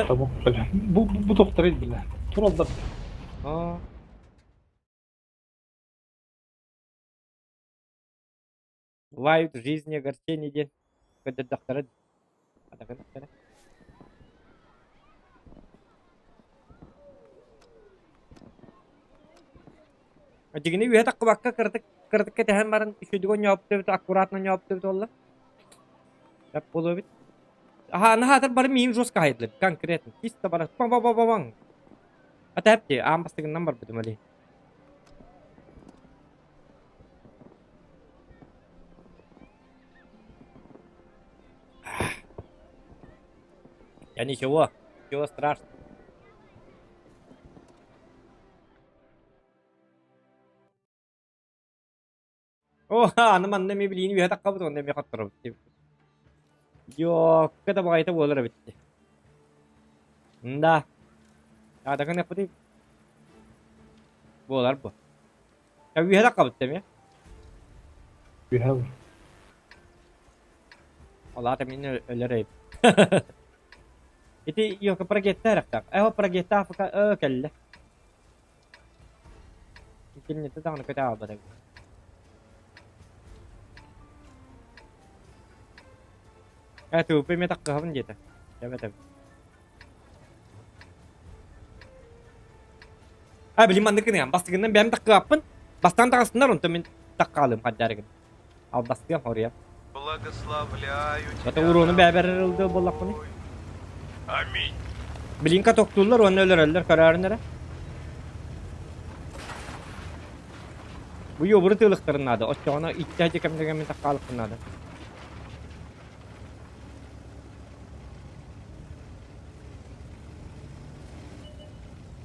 Табук бile. Бу бу доктор бile. Туралдар. Аа. Бывают в жизни огорчения диэн көрдөрдөхтөрө атакын Дьигини үөһэ таххыбакка кыратык кыратык кэтэһэн баран үчүгэй ньооппут аккуратно ньооппут буолла. Сөп буолуо эбит. Аха, наһаатар бары миин жестко хайдылар, конкретно. Чисто бары паң-паң-паң-паң. Ата эпти, аан бастыгынан барбытым али. Я ничего, ничего страшного. О, аны манна эмиэ билиини үөһэ таххабыт уонна эмиэ хотторобут диэбит. Дьуокка да баҕайыта буолар эбит. Да. Аадакын эппитий буолар бу. Үөһэ таххабыт эмиэ. Үөһэ Ол аата мин өлөр эбит. Ити йока прогетта эрехтаах. Эһо прогетта афыка кэллэ. Итиннитэ даҕаны көтө хаалбат эбит. Ээ тууппа эмиэ таххыһабын диэтэ. Эбэтэ. А билим маннык гыныам. Бастыгынан бэйэм таххыаппын. Бастаан таҕыстыннар онтон мин таххаалыым хаддаарыгын. Албастыам хоруйа. Благословляю Ата уруону бэбэр ылды буоллахпыный. Аминь. Блинка тохтууллар уонна өлөрөллөр көрөөрүн эрэ. Бу йобуру тыылыктарын наада. Оччоҕуна икки кэмнэргэ мин таккаалыкпын наада.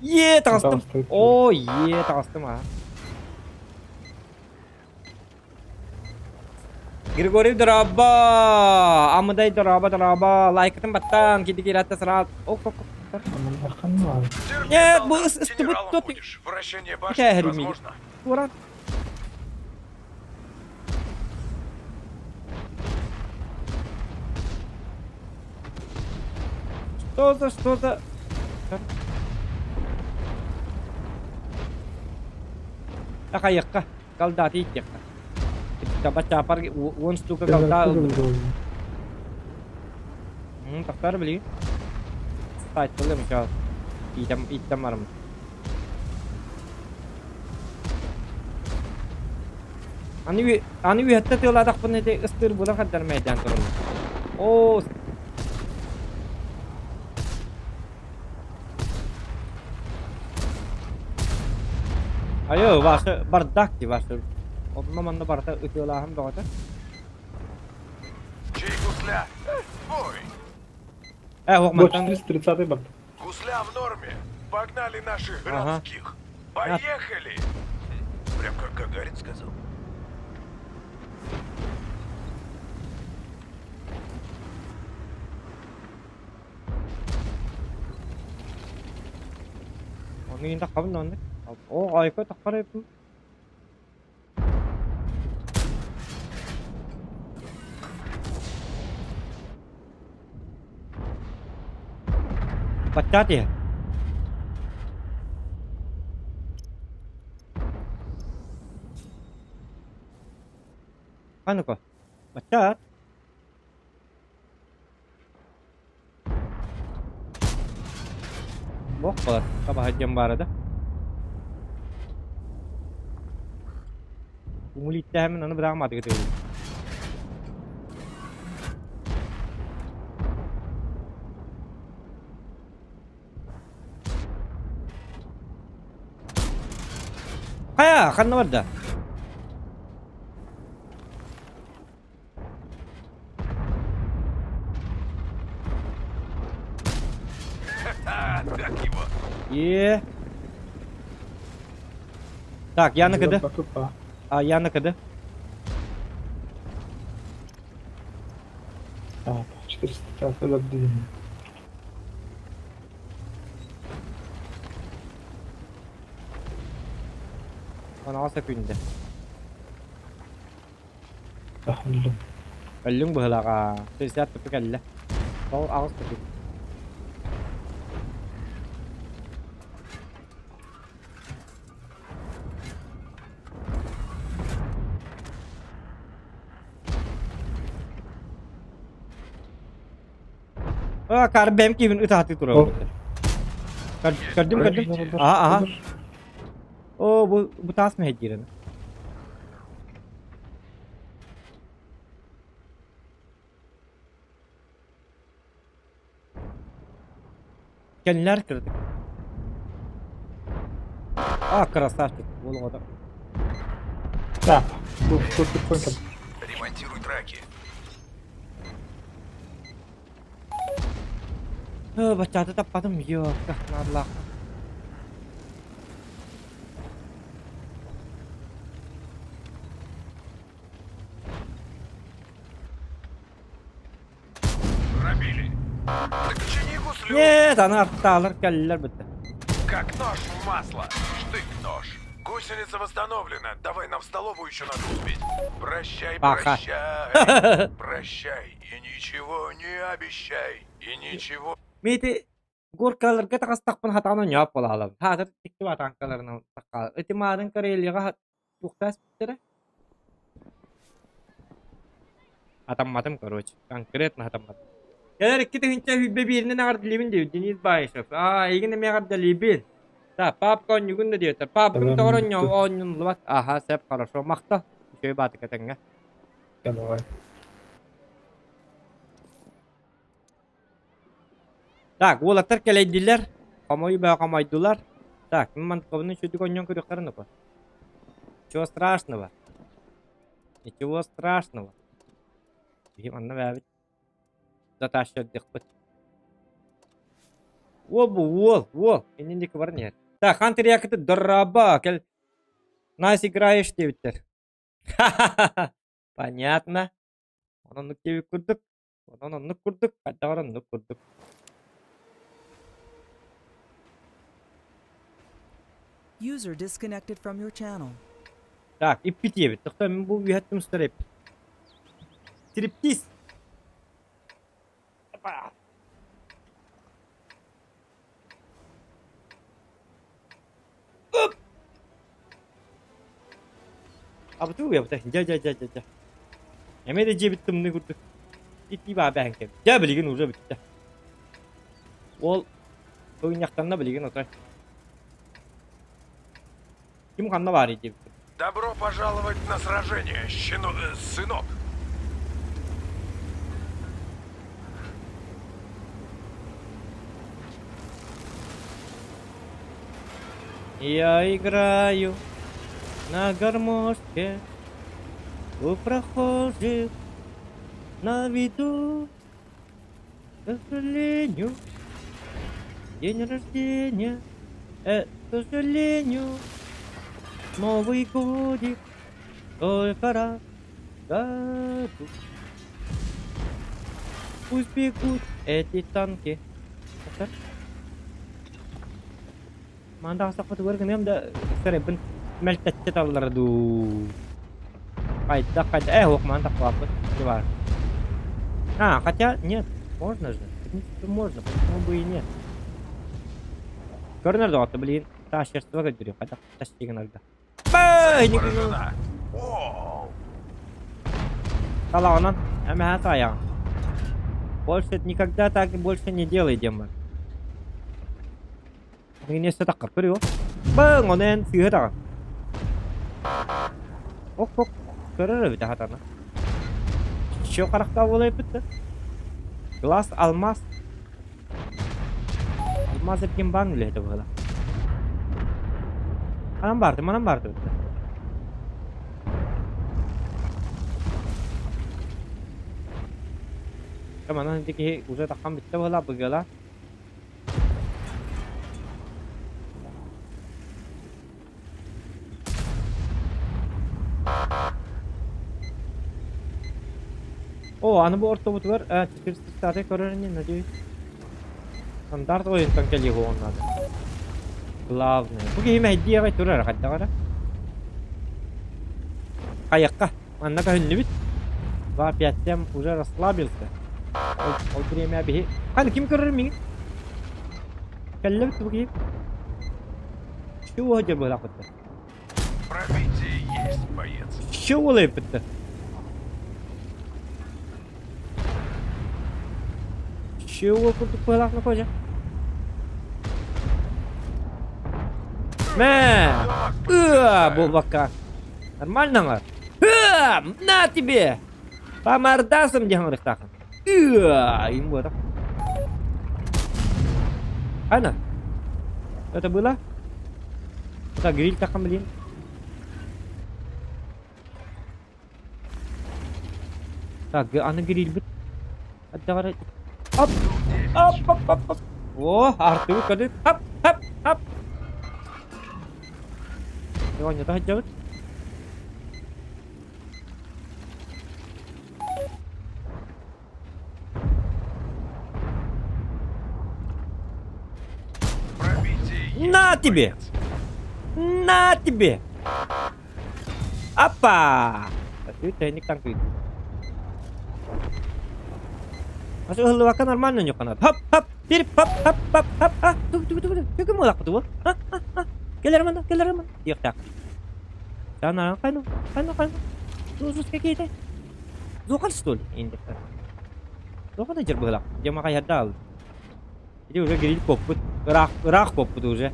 Е таҕыстым. О, е таҕыстым аа. Григорий дорообо! Амыдай дорообо дорообо! Лайкытын баттаан, киди киирээт сараат. Ок ок ок. Нет, бу ыстыбыт тот. Вращение башни невозможно. Туран. Что за, что за... Такайыкка. Голдаты ииттиэххэ. Таба чаапар 10 штука голда ылбыт. Тахтар билигин. Сайтылым сейчас. Иитем ииттем барым. Аны аны үһэтте тыалаатахпын ити ыстыыр була хаддар мэйдээн тураллар. Оо Айыы, Вася, бардак дии, Вася. Онно манна барыта ытыалааһын бөҕөтө. Чей гусля? Бой! Э, уох мантан... 430 барда. Гусля в норме. Погнали наших городских. Поехали! Прям как Гагарин сказал. Ону иин таххабын да оннук. Оо, айка таххар эбиппин. Баччаат иһэр. А ну-ка. Баччаат. Бох балар. Табаһа диэн баара да. Умул ииттэһэммин аны быраҕым атыгы тыгылын. Хайа, ханна барда? Так его. Е. Так, Яна кыды. А, Яна кыды. Так, 400 өлөрдүм. Анаҕас күндэ. Өллүм. Өллүҥ быһылаҕа. Сесят тупу кэллэ. Ол аҕыс тупу. А, карбэм кибин ытааты турар. Көрдүм, көрдүм. Аха, аха. О, бу бу таас мэһэйдиирэн. Кэллэр кыратык. А, красавчик. Уол оҕото. Так, бу тут тут Ремонтируй траки. Баччааты таппатым, ёпта, наадалаах. Пробили. Так чини гуслю. Нет, аны артаалар кэллилэр бытта. Как нож в масло. Штык-нож. Гусеница восстановлена. Давай нам в столовую еще надо успеть. Прощай, Пока. прощай. Прощай. И ничего не обещай. И ничего Мити горкаларга таҕыстахпына хатаҕын ньоп буолаалабын. Хаатыр тиктиб атаанкаларынан тахха. Ити маарын Карелияҕа туохтаас бүттэрэ? Атамматым, короче. Конкретно атамматым. Кэлэр 2021-инэн эҕэрдэлиибин диэбит Денис Баишев. Аа, эйигин эмиэ эҕэрдэлиибин. Да, папка оонньугун да диэтэ. Папкам тоҕор оонньууллубат. Аха, сөп, хорошо. Махтал. Үчүгэй баатыка тэҥҥэ. Давай. Так, уолаттар кэлэйдилэр, хомойуу бөҕө хомойдулар. Так, мин мантыкабын үчүгдүк оонньоон көрүөхтэрин опа. Ничего страшного. Ничего страшного. Биһи манна бээбит. Затащердихпыт. Уол бу, уол, уол. Иннин диэки баран иһэр. Так, хан тириякыты дораба, кэл. Найс играешь диэбиттэр. Ха-ха-ха. Понятно. Онон диэбит курдук. Онон оннук курдук, хайдаҕар оннук курдук. User disconnected from your channel. Так, иппит диэбит. Тохтоо, мин бу үөһэттим устар эппит. Стриптиз! Опа! Оп! Абытыы уйабыта. Дьэ, дьэ, дьэ, дьэ, дьэ. Эмиэ да дьиэбит тымныы курдук. Итии баа бэһэн кэбит. Дьэ, билигин уже бүттэ. Уол туйнахтанна билигин отой. Ким ханна баарый диэбит. Добро пожаловать на сражение, щено... сынок. Я играю на гармошке у прохожих на виду. К сожалению, день рождения, к сожалению, Новый годик только раз в году. Пусть бегут эти танки. Так. Мандаҕа сахпытыгар гыныам да сарайбын мэлтэччи таллара дуу. Хайдах хайдах э ох маны тахпаппыт баар. А, хотя нет, можно же. В принципе, можно, почему бы и нет. Көрүнэр доҕотто билигин таащерство көрдөрүө хайдах тащи гынарга. Поражена. Оу! Талаҕынан эмэһэ таайаҕын. Больше никогда так больше не делай диэн бар. Мин өссө таххар көрүө. Баҥ ону эн сыыһа таҕын. Ок-ок көрөр эбит хатана. Чё харахтаах буолайбыт да? Глаз алмаз. Алмаз эргин баан үлэһитэ быһыла. Анан барды, манан барды битте. Манан ити киһи уже таххан бүтте быһыла, быгыла. О, аны бу ортобутугар 430 көрөр ини, надеюсь. Стандарт ойунтан кэлиэ буолуон наада. Главное. Бу киһи мэһэйдии аҕай турар хайдах эрэ. Хайакка. Манна көһүннүбүт. 2-5 уже расслабился. Ол, ол время биһи... Ханы ким көрөр миҥин? Кэллэбит бу киһи. Чего дьэ быһалаахпыттар? Пробитие есть, боец. Чего улайыппыттар? Чего курдук быһалаахна кожа? Мэ! Ыа, буолбакка. Нормально ҥар? Ыа, на тебе! По мордасам диэн ыҥырыктаахын. Ыа, им буотах. Ана. Это было? Это гриль такам, блин. Так, аны грильбит. Отдавай. Оп! Оп, оп, оп, оп. О, Артур, кады. Хоп, хоп, хоп. Оонньото сылдьабыт. Пробитие есть, На тебе! боец. На тебе! Апа! Үүт таҥкыйдым. Асы ыһыллыбакка нормально ньукканат. Хоп, хоп, бир, хоп, хоп, хоп, хоп, а, тугу, тугу, тугу, тугу муолахпыт уол. А, а, а, кэлэр манна, кэлэр манна. Диэхтээх. Сана, хайну, хайну, хайну. Туусус какие-то. Зуқал что ли? Индектер. Зуқал жер быһылах. Дьэ махайарда ал. Ити уже гриль коппут. Ыраах, ыраах коппут уже.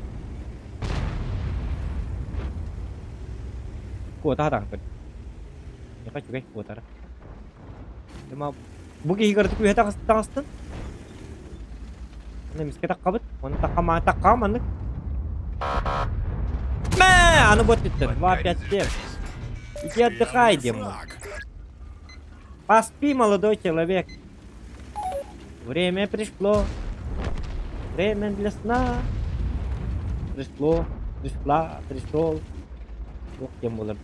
Куота хатаан көр. Миэхэ үчүгэй куотара. Дьэ бу киһи кыратык үөһэ таҕыстын. Аны эмискэ таххабыт. Оны таххама таххаҕа маннык. Мэ, аны бот бүттэ. 2 5 7. Иди отдыхай, демон. Поспи, молодой человек. Время пришло. Время для сна. Пришло, пришла, пришел. Ох, кем буолар.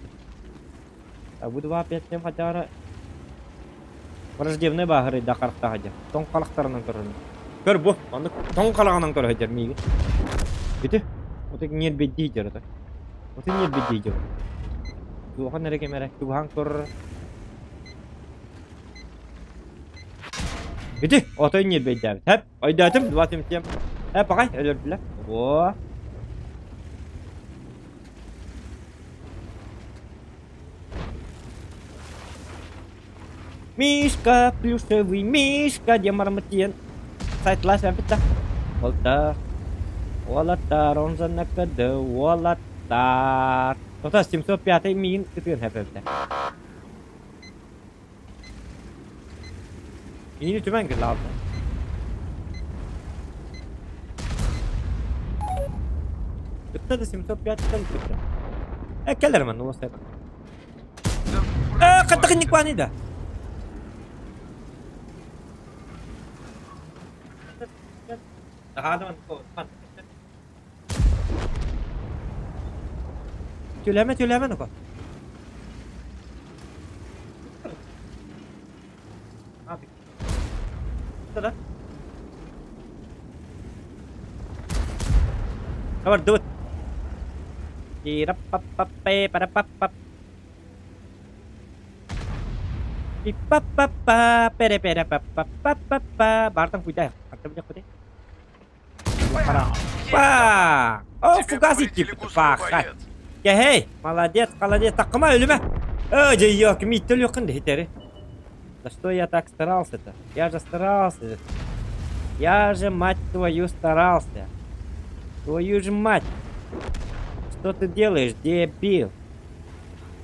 А бу 2 5 7 хотяра Враждебный бааһырыйда харахтаах дьэ. Тоҥ харахтарынан көрөрүм. Көр бу, маннык тоҥ хараҕынан көрө сылдьар миигин. Ити, вот ньиэрбэйдии дьэр ото. Вот ньиэрбэйдии дьэр. Туохан эрэ кэм эрэ чугаһаан көрөр. Ити, отой ньиэрбэйдээбит. Хэп, өйдөөтүм, 27. Хэп, аҕай, өлөрдүлэр. О. Мишка, плюшевый мишка, диэн бараммыт тиийэн сайтлаас эбит да. Уолаттар, уолаттар, онзаннаккады, уолаттар. Тота 705 миин ытыан хэп эбитэ. Миини түмэн гылаалда. Кытта да 705-тан кытта. Э, кэлэр манна уос Э, хаттахынник бааны да. Төлөмө төлөмө нука. Бардыбыт. Тиираппаппаппэ-парапаппап. Пиппаппаппа, пере-пере-паппаппаппа. Бартан куйда. Хантан билиэхпитий? Хара. Па! О, Тебе фугас повредили икки гуслю, паха. боец. Кэһэй, молодец, молодец, таккыма өлүмэ. Ө, дьэ, ким иттөлүөххүн да хитэри. За что я так старался-то? Я же старался. Я же, мать твою, старался. Твою же мать. Что ты делаешь, дебил?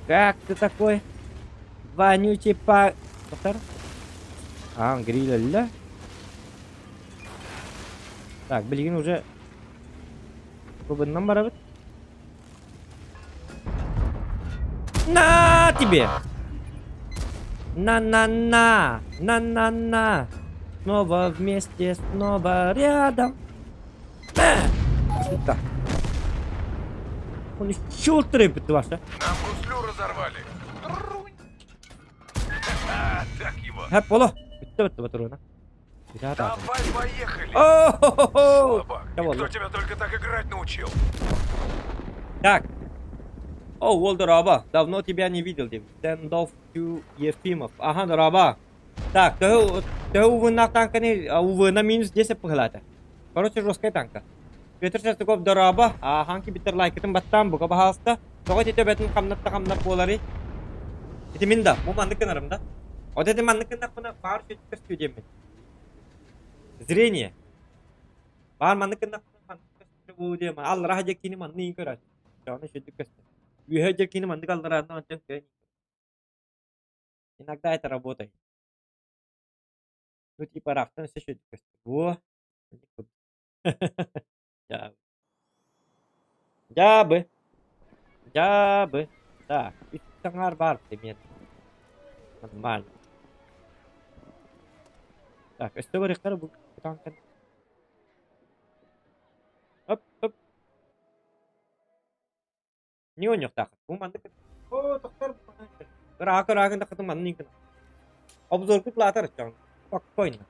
Как ты такой вонючий па... Повтор? А, гриль, Так, билигин уже Бубыннан барабыт. На тебе! На-на-на! На-на-на! Снова вместе, снова рядом. Так. Он еще трепет ваша. Нам гуслю разорвали. Так его. Һэ, боло. Бүтте бүтте батыруна. Давай, поехали! О-хо-хо-хо! Слабак, Кого и кто тебя только так играть научил? Так. О, уол дорообо. Давно тебя не видел, деп. Стендов to Ефимов. Аха, дорообо. Так, төһө төһө увыннаах танканы увына минус 10 пыһылаата. Короче, жесткая танка. Петр Шестаков дорообо. Ахан кибиттер лайкытын баттаан бука баһаалыста. Тоҕо ити төбөтүн хамнатта хамнат буоларый? Ити мин да, бу маннык гынарым да. Вот это маннык гыннахпына баар сүөттүккэ студияммын. Зрение. Баар маннык гыннахпына маннык көстөр буолуо диэн аллараа дьэ кини манны иин көрөөччү. Оччоҕуна үчүгэйдик көстөр. Үөһэ дьэ кини маннык аллараанна онтон көөн Иногда это работает. Ну типа ыраахтан өссө үчүгэйдик көстөр. Во. Дьаабы. Дьаабы. Дьаабы. Так, үс аҥаар баар примерно. Нормально. Так, өссө барыахтара бу танкан. Оп, оп. Не оонньуохтааххыт. Бу маннык Оо, тохтор Ыраах ыраах гыннаххытын манны гына. Обзоргут лаатар ыччаҕын. Спокойно.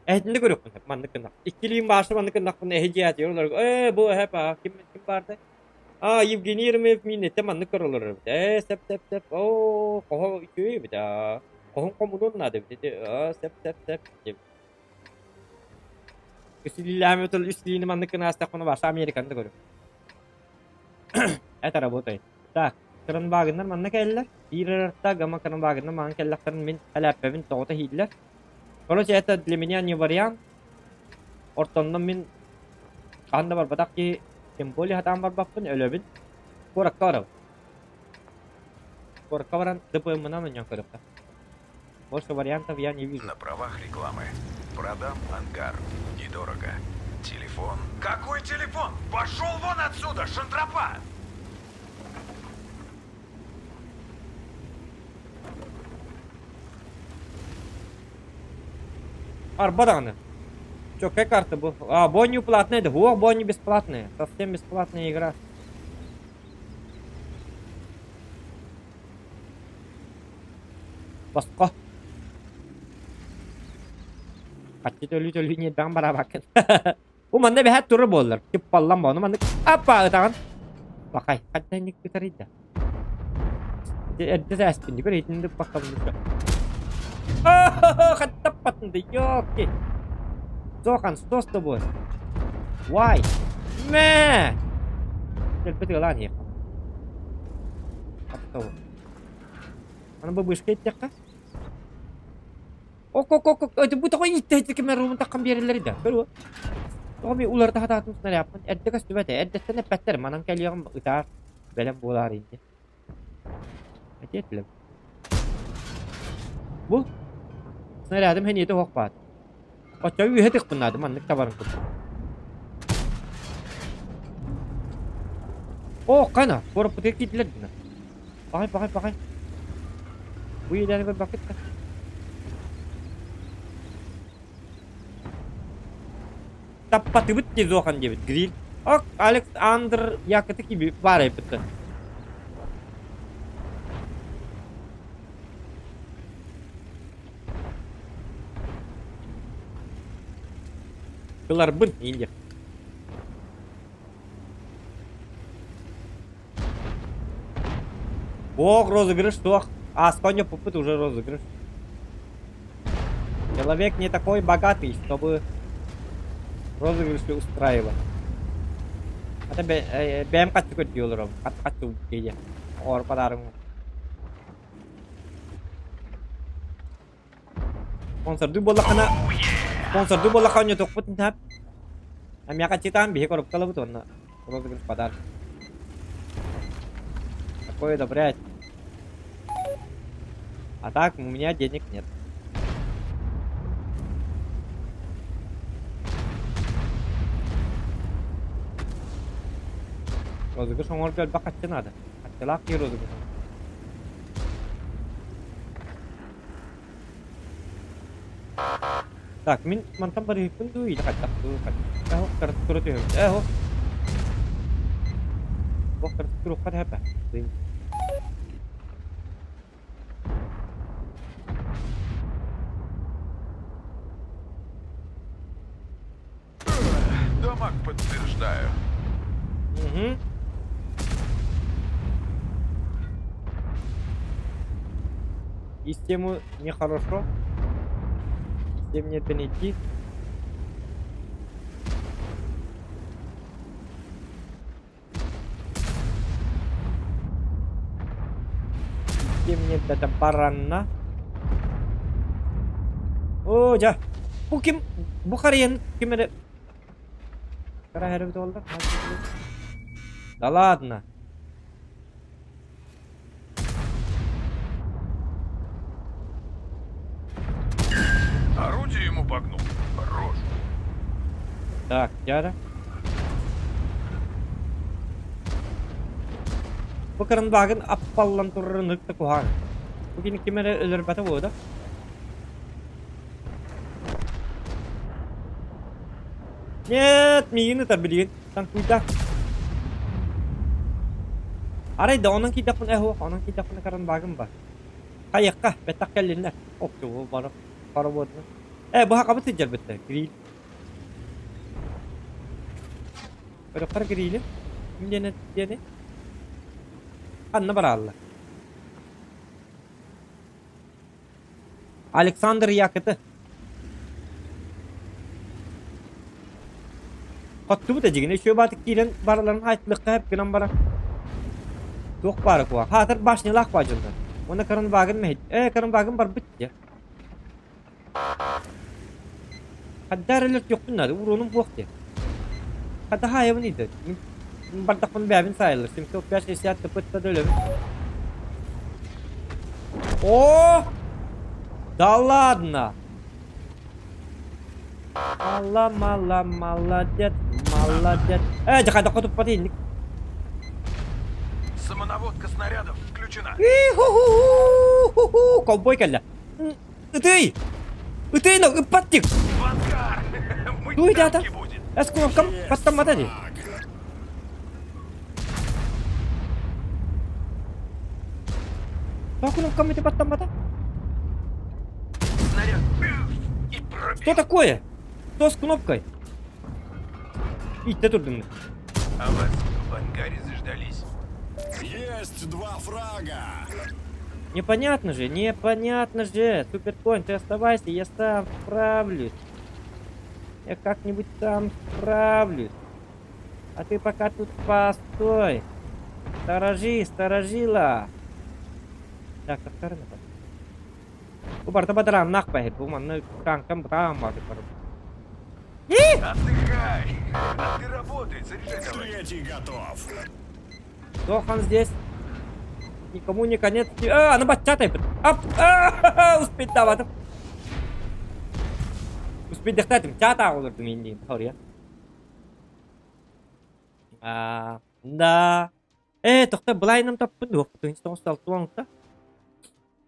Эһитинде көрүөхпүн сөп маннык гыннах. Иккилиин баашта маннык гыннахпын эһи дьиэти олорго ээ бу эһэ па ким ким баардай? А Евгений Еремеев мииннеттен маннык көрө олорор эбит. Ээ сөп сөп сөп оо хоһо үчүгэй эбит аа. Хоһун хомунуон наада эбит ити аа сөп сөп сөп диэбит. Үс илиилээхим тыл үс илиини маннык гына аастахпына баша Американы да көрүм. Это работает. Так, кранвагыннар манна кэллэр. Биир ырарта гамма кранвагыннар маҥан кэллэхтэрин мин элээппэбин тоҕута иһииллэр. Короче, это для меня не вариант. Ортонно мин хаһан да барбатах киһи, тем более сатаан барбаппын, өлөбүн. Куоракка барабын. Куоракка баран ДПМ-нан оонньоон көрүөххэ. Больше вариантов я не вижу. На правах рекламы. Продам ангар. Недорого. Телефон. Какой телефон? Пошел вон отсюда, шантропа! Арба даҕаны. Чоккай карта бу. А, бонью платная да. О, бонью бесплатная. Совсем бесплатная игра. Босхо. Хаччы төлүү-төлүү ньиэрбэҕин бараабаккын. Бу манна бэһэт турар буоллар. Типпаллан бону маннык аппа ытаҕын. Бакай, ханна ытарый да. Эрдэ сээспин көр итинник баккабын. Хаттаппатын да ёлки. Сохан, что с тобой? Why? Мэ! Кэлбит ыалаан иһиэххэ. Хаттабы. Аны бу бышка иттэххэ? Ок-ок-ок, бу тоҕо ииттэ кимэр румун таххан биэрэллэрий да? Көрүө. Тоҕо ми уларыта сатаатым снарядпын эрдэ көстүбэт ээ. Эрдэттэн эппэттэр, манан кэлиэҕим ытаар бэлэм буолаар инде. Этиэт билэм. Бу снарядым хэниэтэ оһох баат. Оччо үөһэ тыкпын наада маннык табарын курдук. О, қана, куораппытыгар киирдилэр гына. Паҕай, паҕай, паҕай. Бу иэдээни көрбөккүт да. Таппатыбыт дии Зохан диэбит. Гриль. Ок, Александр Якыты киби баар эбит. Ыларбын индия. Ох, розыгрыш, суох. Ааспан попыт уже розыгрыш. Человек не такой богатый, чтобы Розыгрышты устраивать. Ата бэйэм хаччы көрдүү олоробун. Хат-хаччы диye. Оҕор подарым. Спонсордуу буоллаххына, спонсордуу буоллахха оонньотуохпут интиһап. Эмиэхэ читаан биһи коробкалабыт уонна розыгрыш подарок. Такое одобрять. А так у меня денег нет. Розыгрыш оҥорго элбэх хаччы наада. Хаччылаах киһи розыгрыш. Так, мин мантан барыһыппын дуу или хайдах дуу хайдах. Эһо, тура түһэбит. Эһо. Ох, туруохха тэһэпэ. Дамаг подтверждаю. Угу. И с тему нехорошо. И с тем мне это не идти. Где мне это баранна? О, дьэ. Бу ким? Бу харыйан ким эрэ... Да ладно. Орудие ему погнул. Хорош. Так, дядя. Бу кырынбаагын аппаллан турарын ыкта куһаҕан. Бу кини ким эрэ өлөрбөтө буолуо да? Нет, миигин ытар билигин. Таҥкуйда. Арай да онон киирдэхпинэ эһуох, онон киирдэхпинэ каранбаагым бар. Хайыахха, бэттэх кэллиннэр. Оптугу бары хоробуотунан. Э, бу хакабыт сылдьар битте. Гриль. Көрөххөр грили. Ким диэн диэни? Ханна барааллар? Александр Якыты. Хоттубут эдьигини үчүгэй баатык киирэн барыларын айтылыкка хэп гынан баран. Туох баара куа. Хаатыр башнялаах баа дьоннор. Уонна каранбаагын мэһит. Ээ, каранбаагын барбыт дьэ. Хаддар элер тиохпун наада, уруонум буох дии. Хата хаайабын ыйда. Мин бардахпын бэйэбин саайыллар. 705 60 тпт да өлөбүн. О! Да ладно! Мала, мала, молодец, молодец. Э, дьэ хайдах хотуппат инник. Самонаводка снарядов включена. И-ху-ху-ху-ху-ху! Ковбой кэллэ. Ытый! Ытый, но ыппаттик! В ангар! Мыть Дуй, дата! танки будет! Эскулкам баттаммата дии. Бакуновкам ити баттаммата? Снаряд и Что пробил. такое? Что с кнопкой? Иттэ турдум. А вас в ангаре заждались. Есть два фрага! Непонятно же, непонятно же. Суперконь, ты оставайся, я сам справлюсь. Я как-нибудь сам справлюсь. А ты пока тут постой. Сторожи, сторожила. Так, тахтарын это. Бу барда бадарааннаах баһит. Бу манна таҥкам бытаан бааты барып. Отдыхай! А ты работай, заряжай давай. Третий готов! Дохан здесь. Никому не конец. А, она бачатай. Ап! А, успеть даватым. Успеть дыхтатым. Чата олордум инди. Хория. А, да. Э, тохта былайным таппын дуох. Тыһынча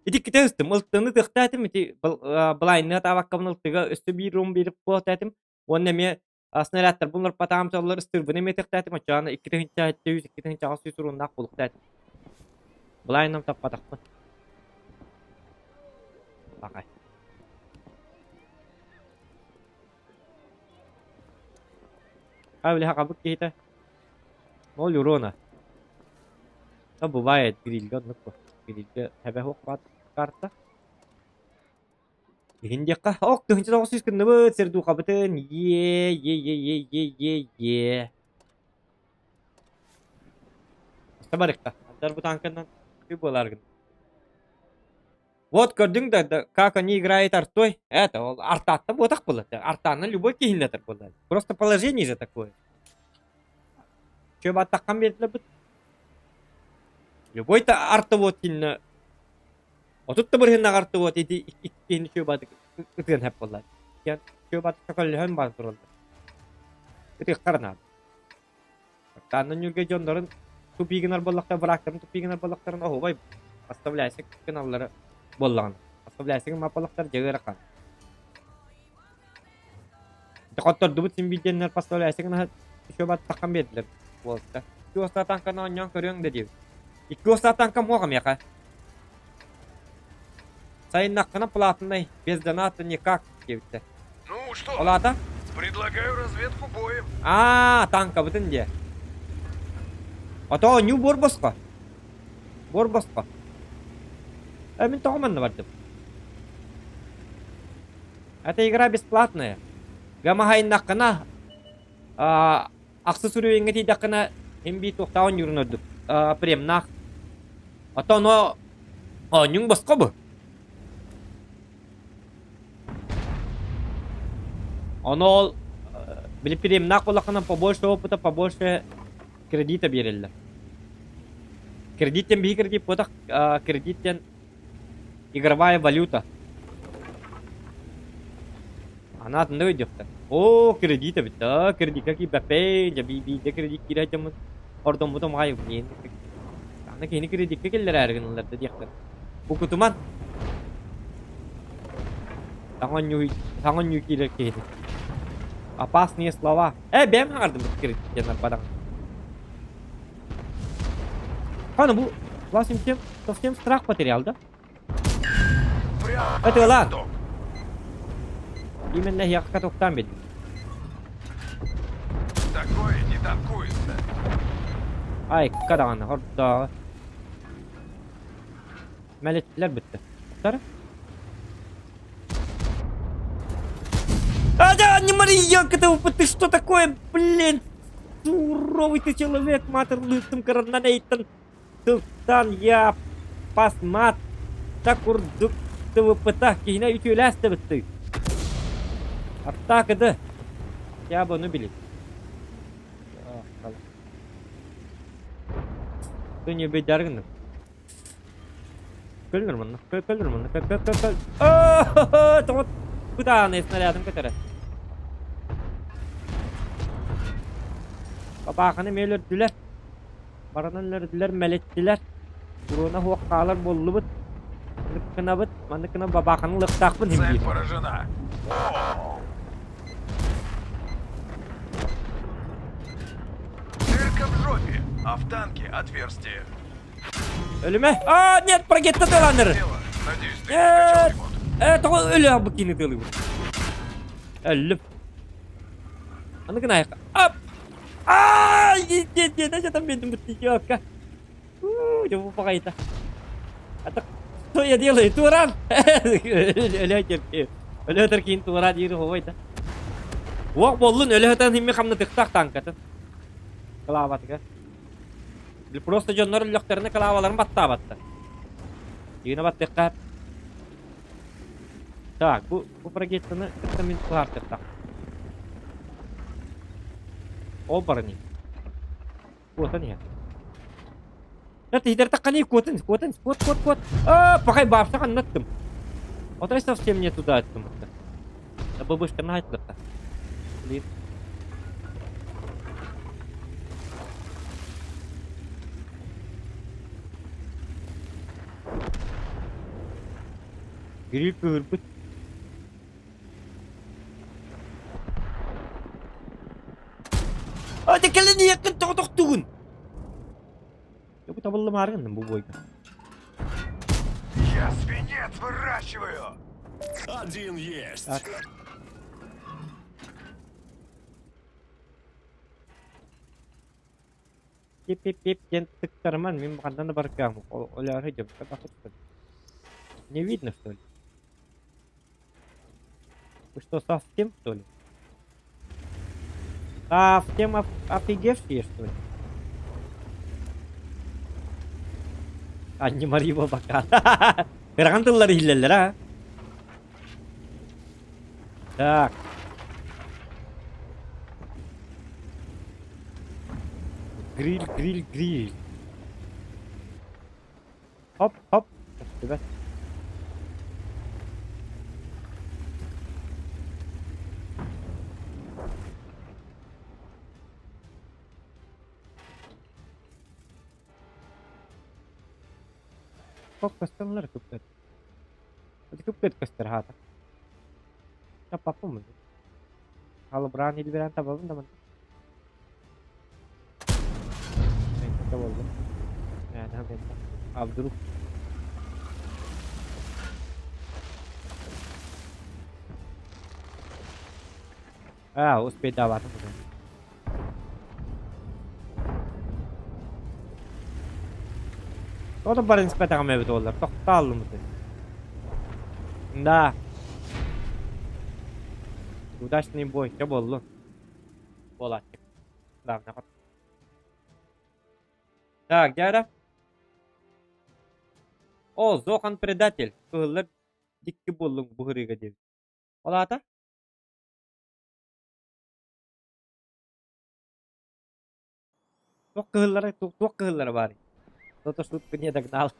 Ити иккитэ ыстым, ылтыны тыахтаатым, ити былайныа таабаккабын ылтыга өссө биир рум биэрип буолтаатым. Уонна эмиэ снарядтарбын олорпатаҕым соллор ыстыырбын эмиэ тыахтаатым, оччоҕуна 2700, 2800 урууннаах буолуохтаатым. Былайным таппатахпын. Бакай. А, били хакабыт киһитэ. Ноль урона. Да бывает грильга оннук Грильга тэбэ суох карта. Иһин диэххэ, ок, 1900 гынныбыт, сердухабытын, е е е е е е е. Барыкта. Дар бу танканан буолар гын. Вот көрдүҥ да, да, как они играют артой. Это ол артатта буотах буолар. Артанан любой киһиннэтэр буолар. Просто положение же такое. Чө баттаххан биэрдилэр бут. Любой та арта вот кинне 30 да бырыһыннаах арта вот ити икки киһини чө баты ытыан хэп буолар. Чө баты чөкөллөһөн баар тураллар. Ытыахтар наада. Артааннан ньүргэ дьоннорун тупии гынар буоллахтар, быраактарын тупии гынар буоллахтарын оһуобай оставляйся гыналлара буоллаҕына. Оставляйся гыммат буоллахтар дьэ ыарахан. Хоттордубут син биирдэннэр поставляйся гына еще баттаххан биэрдилэр буолта. Икки уостаах танканы оонньоон көрүөҥ да диэбит. Икки уостаах танкам суох миэхэ. Сайыннаххына платный, без доната никак диэбиттэр. Ну что? Ол аата? Предлагаю разведку боем. Аа, танкабытын диэ. Ото оонньуу буор босхо. Буор босхо. Э, мин тоҕо манна бардым? Это игра бесплатная. Гамаһайыннаххына, ахсыс уровеньҥа тиийдэххинэ, син биир туохтаах оонньуурун ордук. Премнаах. Оттон ону оонньууҥ босхо бу. Ону ол били премнаах буоллаххына побольше опыта, побольше кредита биэрэллэр. Кредиттэн биһи кредит буотах, кредиттэн игровая валюта. Аны атыннык өйдүөхтэр. Оо, кредит эбит да, кредикка киирбэппин, дьэ биирдэ кредит киирэ дьоммут ордоммутум аҕай блин. Аны киһини кредиккэ киллэрээри гыналлар да диэхтэр. Букутуман. Саҥа оонньуу саҥа оонньуу киирэр киһини. Опасные слова. Э, бэйэм хаҥардым кредит диэн арбадаҥ. Хана бу совсем совсем страх потерял, да? Прямо Ытыалаан! в Именно эһиэхэ тохтоон биэрдим. Такое не танкуется. Ай, даҕаны хордооҕу. Мэлэттилэр бүттэ. Тар. А, да, не Мария, ты что такое, блин? Суровый ты человек, матерлыктым коронанейтан. Тылтан я пасмат та курдук тывыппыта киһинэ үтүөлээс табыттыы. Аттаакыды. Я бы ону билин. Ты не бейдаргын. Көллөр манна. Көллөр манна. Көл көл көл көл. Тоҕо кытаанай снарядым көтөрө. Папааханы мэлөрдүлэр. Баранан өлөрдүлэр, мэлиттилэр. Уруона суох хаалар буоллубут. Маннык гынабыт, маннык гынан бабааханы ылыахтаахпын иһин Цель диир. поражена. О! Дырка в жопе, а в танке отверстие. Өлүмэ! А, нет, прогетта тыланыр! Дело. Надеюсь, ты не скачал Нет! ремонт. Э, тоҕо өлө бу кини тылыбыт. Өллүм. Аны гынайык. Ап! Аа, дьэ, там бедным бутылка. Дьэ, бу баҕайыта. А так, что я делаю? Туран! Өлө Өлө киин туора диир хоһуйда. Уох боллун өлө сытан химми хамнатыктаах танкатын. Кылаабатыгар. Просто дьоннор өллөхтөрүнэ кылаабаларын баттаабаттар. Дьиҥэ баттыахха Так, бу, бу прогеттаны кытта мин туһаартыахтаах. Ол барыный. Куотан иһэр. Это тахханы куотан, куотан, куот, куот, куот. А, пахай баарса ханнаттым. Отой совсем не туда аттым. Да бабушка найтла. Блин. Гриль кыһырбыт. А ты кэлэн иһэккин тоҕо тохтугун? Бу табыллымаары гынным бу бойга. Я свинец выращиваю! Один есть. Так. Пип-пип-пип диэн тыктарыман мин ханна да баркаам. Олоору дьэ Не видно, что ли? Вы что, совсем, что ли? Совсем офигевшие, что ли? Анне-Мария бака. Ырахан тыллар иһиллэллэр, а? Так. Гриль, гриль, гриль. Хоп, хоп. Көстүбэт. Хоп, көстөннөр күппэт. Күппэт көстөр хаата. Таппаппын мын. Халыбыраан илбирээн табабын да манна. Мэнкэ буоллум. Мээнэ мэннэ. А вдруг? А, успейдаабатым уже. Тоҕо да баран испэтэҕим эбит уоллар. Тохтооллум ытын. Да. Удачный бой. Чэ буоллун. Буолааччы. Главное хот. Так, дьэ О, Зохан предатель. Кыһыллар дикки буоллуҥ бу ырыыга диэбит. Ол аата? Туох кыһыллара, туох кыһыллара баарый? Кто-то шутку не догнал.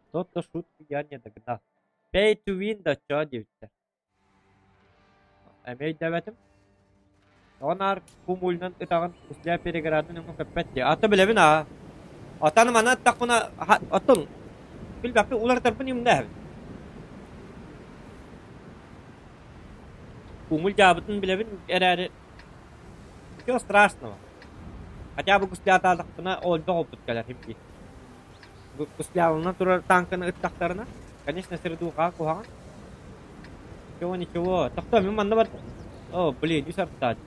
Кто-то шутку я не догнал. Pay to win да чё диэбиттэр. Эмиэ өйдөөбөтүм. Тоҕо наар кумульнан ытаҕын Узля переградын өҥө көппөт дии. Ата билэбин аа. Отан маны аттахпына оттон билбэппин уларытарбын имнээбин. Кумуль дьаабытын билэбин эрээри ничего страшного. Хотя бы гуслятаатахпына олбох опыт кэлэр химки. Гуслялана турар танканы ыттахтарына, конечно, средуха куһаҕан. Ничего, ничего. Тохтоо, мин манна бар. О, блин, үс артаат.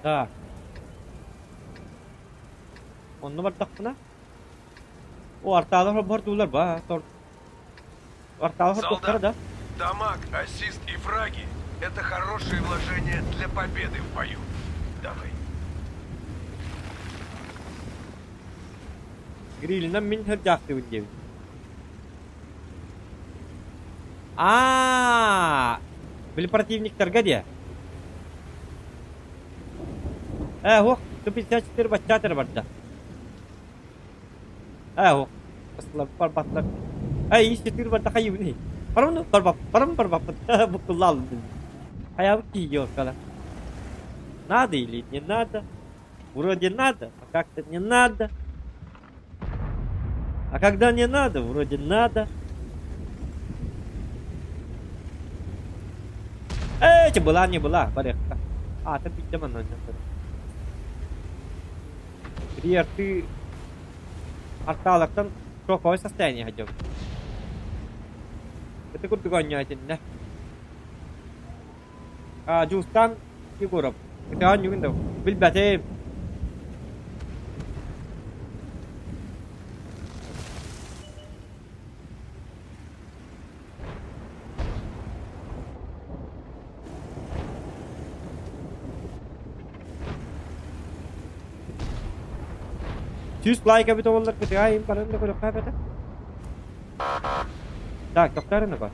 Так. Онно бардахпына. О, артаалар холбордуулар ба. Артаалар Солдат, да? дамаг, ассист и фраги – это хорошие вложения для победы в бою. Давай. Грилинэн мин сылдьаахтыыбын диэбит. Аа, били противниктарга диэ. Ээ, уох, 154 баччаат эрэ барда. Ээ, уох, барбаттар. Эй, ис барда хайыбын Барам барбап, барам барбаппын. Буккулла алdım. Хайабыт киһи Надо или не надо? Вроде надо, а как-то не надо. А когда не надо, вроде надо. Эти была, не была, порядка. А, ты бидем она Три арты арталартан шоковое состояние хотел. Это курдук оонньоотиннэ. А, Дьулустаан Егоров. Ити оонньуугун да билбэтим. 100 лайк эбит буоллар кытыга баран да көрүөххэ эбэтэ. Так, тохтоорун бар.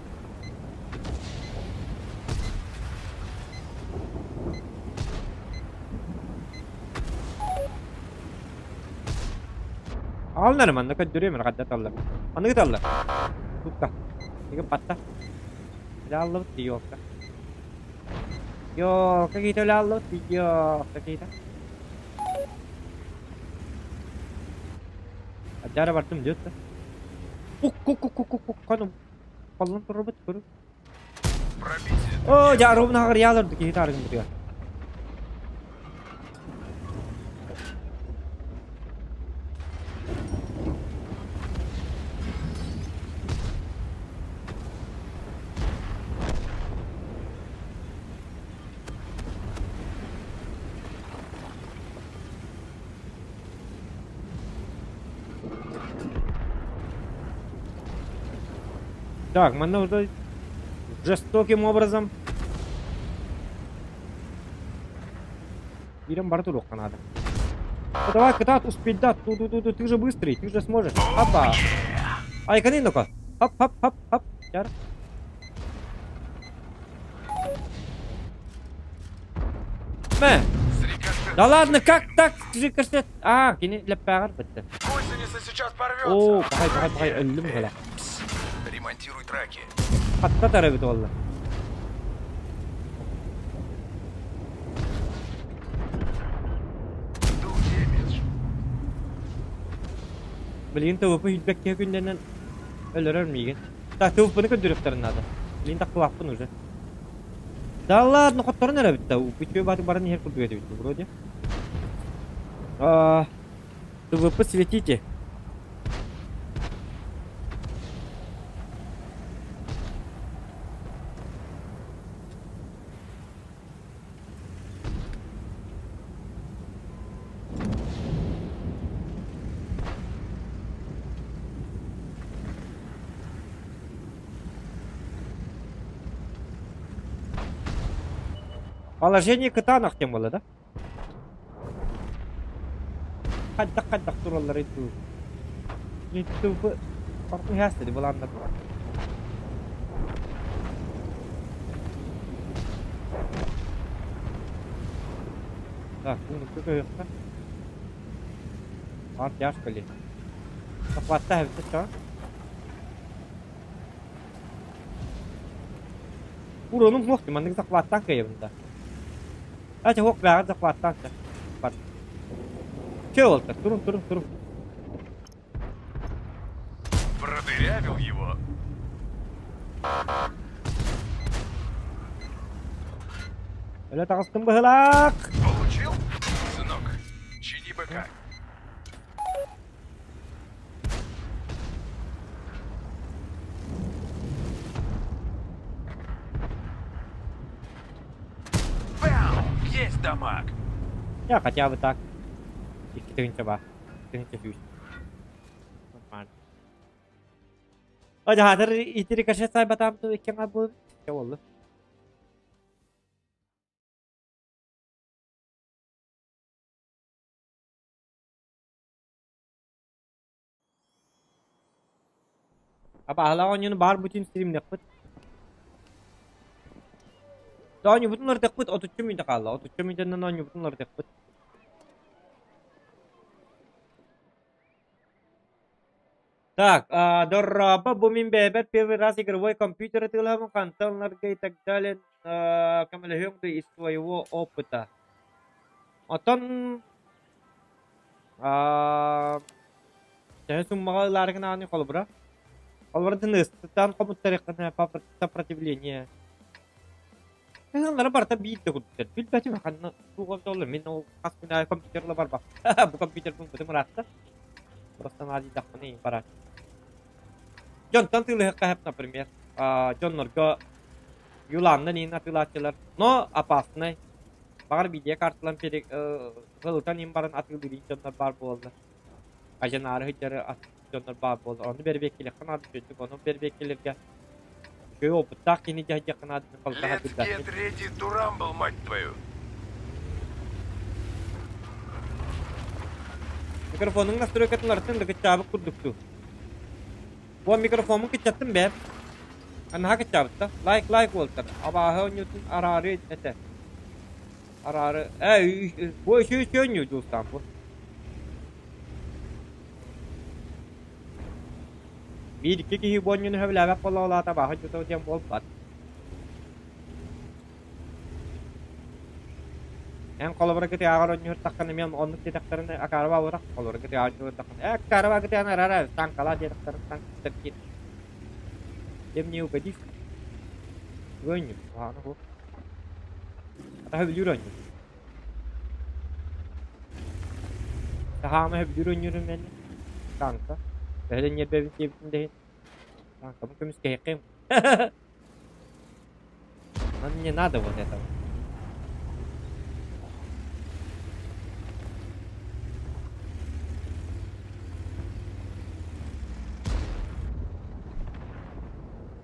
Ааллар манна көрдөрүөм эрэ таллар. Манныгы таллар. Тутта. Иги батта. Өлө ёлка. Ёлка киитэ өлө аллыбыт ёлка киитэ. Адьара бардым диэт да. Кук кук кук кук кук ханым. Холлон турбут көрү. Пробитие. О, дьа ровно хаҕырыйаалар киһи таарыгын бутугар. Так, манна уже жестоким образом Киирэн бара туруохха наада. Ну, давай, кытаат, успейдат, ту-ту-ту-ту, ты же быстрый, ты же сможешь. Опа! Айканы ну-ка. Хоп-хоп-хоп-хоп. Чар. Мэ! Да ладно, как так? Рикошет. А, кини лэппээҕэр бытты. Гусеница сейчас порвется. Оо, пахай, пахай, пахай, өллүм гала. Ремонтируй траки. Хатта тарабыт буолла. Билигин ТВП үүрбэккэ күннэнэн өлөрөр миигин. Так, ТВП-ны көрдөрүөхтэрин наада. Билигин тахтылаахпын уже. Да ладно, хотторон эрэ эбит да. Үчүгэй баатык баран иһэр курдук этибит вроде. А, ТВП светите. Положение кытаанах диэн буолла да? Хайдах-хайдах туралларый дуу? Ютуб былааннар. Так, пункты көһүөххэ. Аар тяжко ли? Захватта эбит чаа. Уронум суох дии, маннык захваттаан кыайабын да. А, чэ, суох бэҕэ захваттаан чэ. Бар. Чэ уолтар, турун, турун, турун. Продырявил его. Өлө таҕыстым быһылаах. Получил? Сынок, чини быка. Бау! Есть дамаг! Я хотя бы так. Икки тыһыынча баар. Тыһыынча сүүс. Нормально. О, дьаһаатар ити рикошет сайбатаам ту икки аҥаар буолбут. Чэ буолла. Абааһылаах оонньууну баар бүтүн стримнэхпит. Оонньуубутун уларытыахпыт отучча мүнүүтэ хаалла. Отучча мүнүүтэнэн оонньуубутун уларытыахпыт. Так, а, дорообо, бу мин бэйэбэр первый раз игровой компьютер атыылаһабын, хантан ыларга и так далее, а, көмөлөһүөҥ дуо из своего опыта. Оттон а, төһө суммаҕа ылаары гынаҕыный холобура? Холобура тыныыстан хомуттарыаххына сопротивление. Ыһыллара барыта биир да курдуктар. Билбэтим ханна туох олдоллор. Мин ол хас күн аайы компьютерла барбаппын. Бу компьютербын бытым ыраатта. Просто наадыйдахпына иин барааччы. Дьонтон тыылыһыкка сөп, например, дьоннорго юлааннан иин атыылааччылар, но опасный. Баҕар видеокарталан пере ылытан иин баран атыылыыр дьоннор баар буолаллар. Ажанаары сылдьары дьоннор баар буолар. Ону бэрэбиэркэлиэххэ наада үчүгэйдик. Ону бэрэбиэркэлэргэ үчүгэй опыттаах киһини дьаһайдыахха наада халытаһа Let's get ready to rumble, мать твою! Микрофонуҥ настройкатын артын да кыччаабыт курдук дуу. Бу микрофоммун кыччаттым бээ. Наһаа кыччаабыт да. Лайк лайк уолтар. Абааһы оонньуутун араары этэ. Араары. Ээ, бу үчүгэй үчүгэй оонньуу дьулустаан бу. Биир-икки киһи бу оонньууну сөбүлээбэт буолла абааһы оонньуута диэн буолбат. Эн холобура кытыаҕар оонньууртаххына эмиэ оннук диэтэхтэринэ акаарыба буолар холобура кытыаҕа оонньууртаххына ээ акаарыба кытыаны арара таҥкалаа диэтэхтэринэ таҥкыстар киир Тем не угодишь. Оонньуу куһаҕана суох. Атаһа бүлүүр оонньуур. Таһаама сөбүлүүр оонньуурум мэннэ. Таҥка. Төһө да ньиэрбэбин сиэбитин да иһин. Таҥкабын көмүскэһиэххэ Нам не надо вот этого.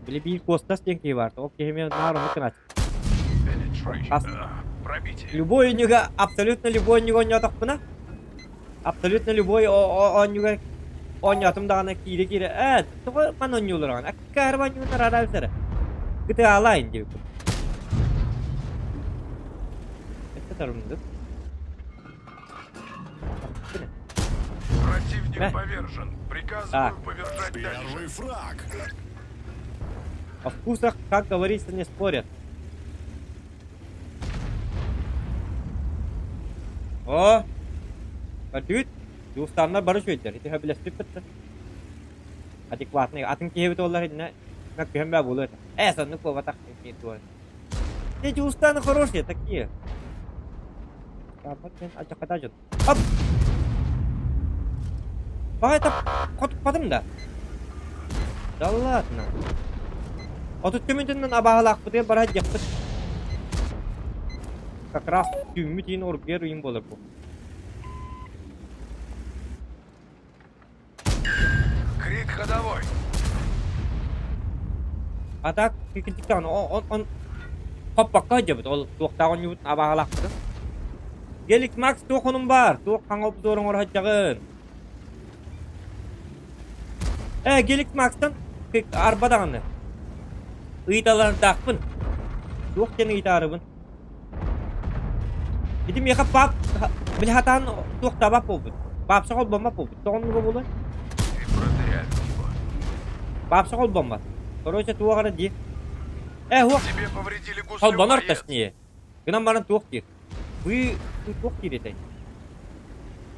Били биир Костас диэн киһи баар. Ол киһи эмиэ наар оннук гынааччы. Хас любой оонньууга абсолютно любой оонньууга оонньоотохпуна абсолютно любой оонньууга оонньоотум даҕаны киирэ-киирэ ээ тоҕо маны оонньууллар аккаарба оонньууннар араабыттара кытаалаайын диэбиппит. Это тарымдык. Противник повержен. Приказываю повержать дальше. Первый фраг. О вкусах, как говорится, не спорят. О! Көрдүгүт? Дуустаннар бары үчүгэйдэр. Ити сөбүлэспиппит да. Адекватный. Атын киһибит буоллар иннэ мөккүһэн баа буолуо этэ. Э, соннук буолбатах диир дуо. Эти устаны хорошие такие. Алдьархайдаах дьон. Оп! Баҕайта хотуппатым да. Да ладно. 30 мүнүүтүнэн абааһылаахпытыгар бара сылдьыахпыт. Как раз түүммүт иин оргуйар ыйым буолар бу. Крит ходовой. А так кикитиктаҕына он он хоппокко сылдьабыт ол туохтаах оонньуубут абааһылаахпытын. Гелик Макс туох онун баар? Туох хаҥа обзор оҥоро сылдьаҕын? Э, Гелик Макстан арба даҕаны. Ыйыталардаахпын. Туох диэн ыйытаарыбын? Ити миэхэ пап били хатаан туохтаабат буолбут. Баапса холбоммот буолбут. Тоҕо оннуга буолуой? Ты продырявил его. Баапса холбоммот. Короче, туох эрэ дии. Э, уох. Тебе повредили гуслю, Холбонор боец. точнее. Гынан баран туох диир. Вы туох диир этэй?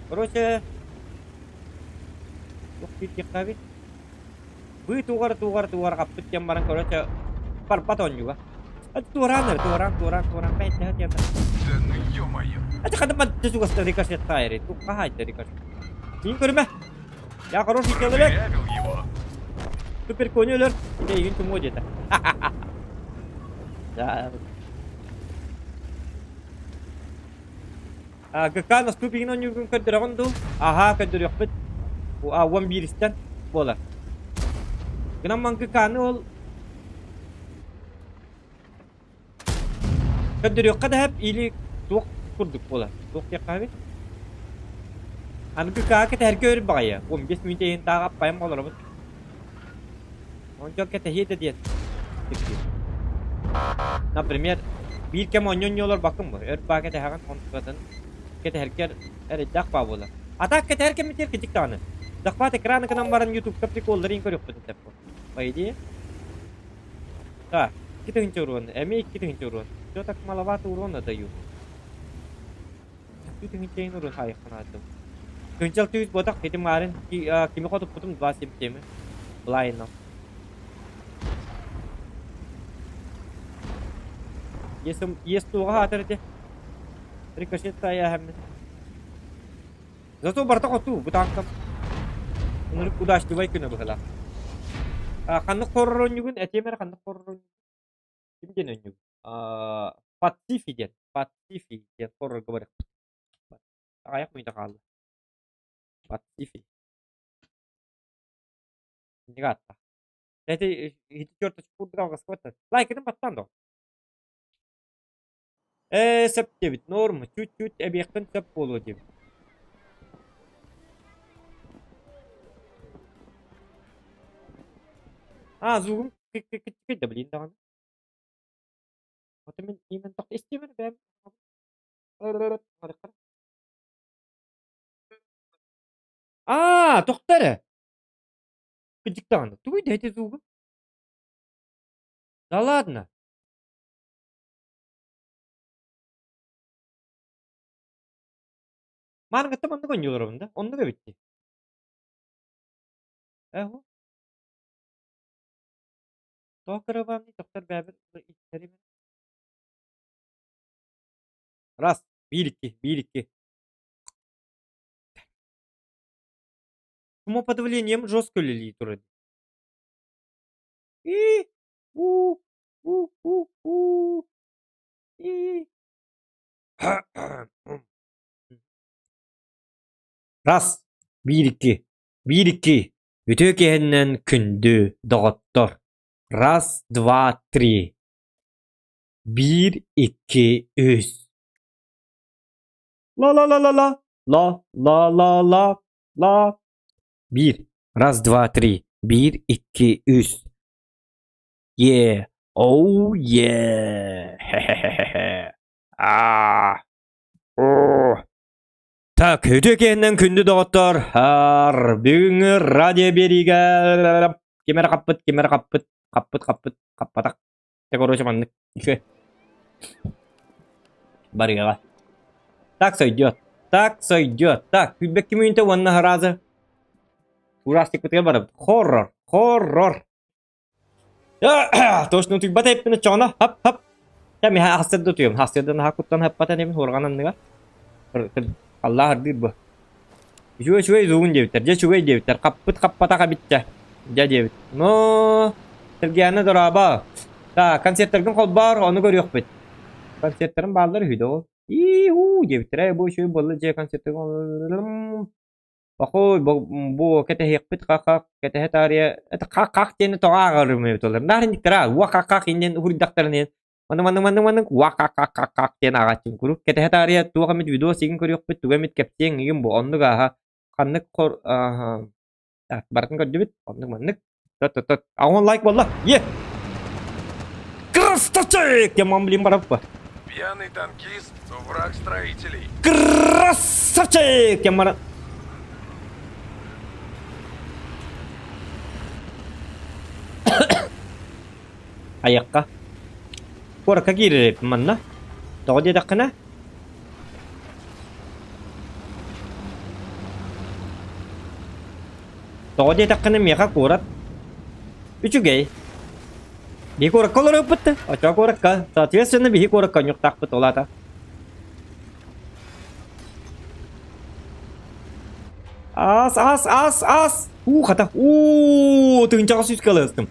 Короче, туох диир диэххэ Быы тугар тугар тугар хаппыт диэн баран короче барбат оонньууга. Туораан эрэ туораан туораан туораан бэйтэһэ диэн. Да ну ё-моё. Это хата бадды чугаста рикошет таайры. Туха хайда рикошет. Мин көрүмэ. Я хороший человек. Продырявил его. Супер кони өлөр. Эйигин тумуо диэтэ. Да. ГК наступигин оонньуургун көрдөрөҕүн дуу? Аһаа, көрдөрүөхпүт. Уон бииристэн буолар. Гынан ман ГК-ны ол көрдөрүөххэ да сөп или туох курдук буолар. Туох диэххэ сөбүй? Аны ГК кэтэһэргэ өр баҕайы. 15 мүнүүтэ иһин тааҕы аппайан олоробут. Ончон кэтэһиэ да диэн Например, биир кэм оонньуу-оонньуу олорбоккун бу. Өр баа кэтэһэҕин, онтукатын кэтэһэргэр эрэйдээх баа буолар. А так кэтэһэр кэммитигэр кырдьык даҕаны. Захват экрана гынан баран ютубка приколларын көрүөхпүт этэ бу. По идее. Так, 2000 урон. Эмиэ 2000 урон. Чё так маловато урона даю? 2000 урон хайыхханаатым. Кынчал түүс ботах хитим арын кими хотуппутум 27 теми. Былайынан. Ес туоҕа аатар ити. Рикошет таайааһаммын. Зато барта хоту бу танкам. Ынырык удачливай күнэ быһылаах. Ханнык хоррор оонньугун этиэм эрэ ханнык хоррор оонньугун? Ким диэн оонньугун? Паттифи диэн. Паттифи диэн хоррорга барыахпыт. Аҕыйах мүнүүтэ хаалла. Паттифи. Инник ааттаах. Эти ити черточку курдук алҕаска баттан. Лайкытын баттаан доҕор. Ээ, сөп диэбит. Норм. Чуть-чуть эбиэххин сөп буолуо диэбит. А, звугум кик-кик-кик да блин даҕаны. Ото мин именно тохто истиэмэр бэйэм Аа, тохто эрэ. Кырдьык даҕаны, тугуй да ити звугум? Да ладно. Мааныгыттан маннык оонньуу олоробун да, оннук эбит дии. Ээ, Тоҕо кырабаамный тохтор бэйэбэр иттэрим Раз, биир икки, биир икки. Шумоподавлением жестко үлэлии турар. И у у у у и Раз, биир икки, биир икки. Үтүө киһиннэн күндү доҕоттор. Раз, два, три. Биир, икки, үс. Ла-ла-ла-ла-ла. Ла-ла-ла-ла. Ла. Биир. Раз, два, три. Биир, икки, үс. Yeah. Oh yeah. Хе-хе-хе-хе. Аа. Оо. Так, үтүө киһинэн күндү доҕоттор, аар, бүгүҥҥү радио биэриигэ ким эрэ хаппыт, ким эрэ хаппыт, хаппыт, хаппыт, хаппатах. Дьэ, короче, маннык. Үчүгэй. Барыаҕа. Так сойдет. Так сойдет. Так, күүрбэкки мүнүүтэ уонна сразу ужастикпытыгар барабыт. Хоррор. Хоррор. Точно утуйбат эппин оччоҕуна хап хап. Дьэ миэхэ ахсырда утуйуом. Ахсырда наһаа куттан хаппатан эбин хуорҕан анныгар. Аллаах ырдыыр бу. Үчүгэй үчүгэй зугун диэбиттэр. Дьэ үчүгэй диэбиттэр. Хаппыт хаппатах эбит дьэ. Дьэ диэбит. Но Сергеяна дорообо. Так, концерттаргын холбоор, ону көрүөхпүт. Концерттарым бааллар үһү да ол. Иихуу диэбиттэр. Ээ бу үчүгэй буолла дьэ концерттаргын Похуй, бу кэтэһиэхпит ха-ха, кэтэһэ таарыйа, это ха-хах диэни тоҕо ааҕарым эбит олор. Наар инниктара, уа-ха-хах иннин уһуйдахтарын иһин маны маны маны маны уа-ха-ха-ха-хах диэн ааҕааччым куруук. Кэтэһэ таарыйа туох эмит видео сигин көрүөхпүт, тугу эмит кэпсиэҥ игин бу оннук ааһа. Ханнык хор ааһа так барытын көрдүбүт, оннук маннык. Тот-тот-тот. А он лайк буолла. Е! Красавчик! Я мам, блин, бараппа. Пьяный танкист, враг строителей. Красавчик! Я мара... Айакка. Куоракка киирэр манна. Тоҕо диэтэххинэ? Тоҕо диэтэххинэ миэхэ куорат үчүгэй. Биһи куоракка олоруохпут да, оччоҕо куоракка, соответственно биһи куоракка онньуктаахпыт ол аата. Аас, аас, аас, аас! Уу, хата, уу, тыынчаҕа сүүскэ ылыстым.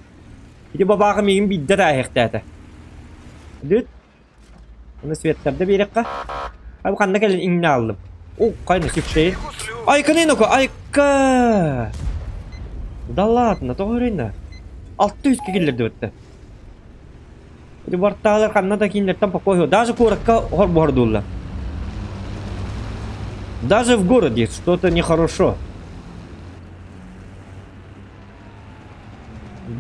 Ити бабааҕа миигин биирдэ тааһыахтаата. Дүт. Оны светтарда биэрэххэ. Ай, ханна кэлэн иҥнэ ааллым. О, хайна сүксэй. Айканы ноко, айка! Да ладно, тоҕо өрөйнө? Алты үскэ киллэрди бытта. Ити бартаалар ханна да кииннэртэн покой Даже куоракка хорбордулла. Даже в городе что-то нехорошо.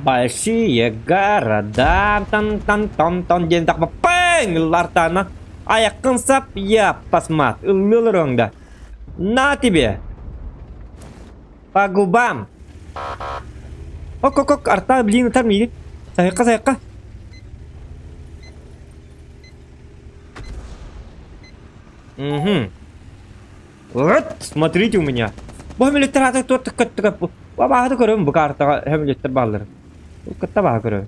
Большие города, тан-тан-тан-тан диэн так пэҥ ыллартаана айаккын сап я пасмат ыллыылар да. На тебе! По губам! Ок-ок-ок, арта блин ытар миигин. Сайыкка, сайыкка. Угу. Вот, смотрите у меня. Бу хөмөлөттөр ааты туох көттүк бу. Баҕаһы көрөм бу картаҕа хөмөлөттөр бааллар. Кытта баҕа көрөм.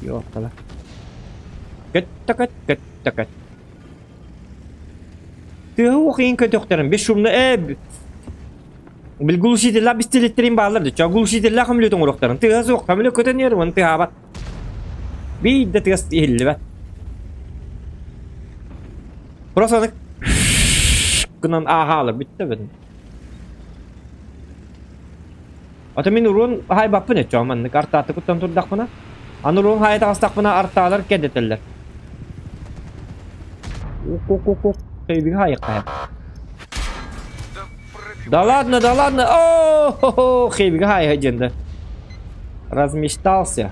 Ёптала. Көттө көт көттө көт. Тыаһы уохайын көтөхтөрүн бесшумно э Бил глушителлах бистилеттерин бааллар да. Чо глушителлах хөмөлөт оҥоруохтарын. Тыаһа суох хөмөлөт көтөн иһэр уонна тыаһаабат. Биир да тыас иһиллибэт. Просто аны гынан ааһаалар бүттэ бүтүн. Ата мин уруон хаайбаппын эччо маннык артааты куттан турдахпына. Аны уруон хаайа таҕыстахпына артаалар кэдэтэллэр. Ок-ок-ок-ок. Хэйбиги хаайыкка. Да ладно, да ладно. О, хэйбиги хаайа диэн да. Размечтался.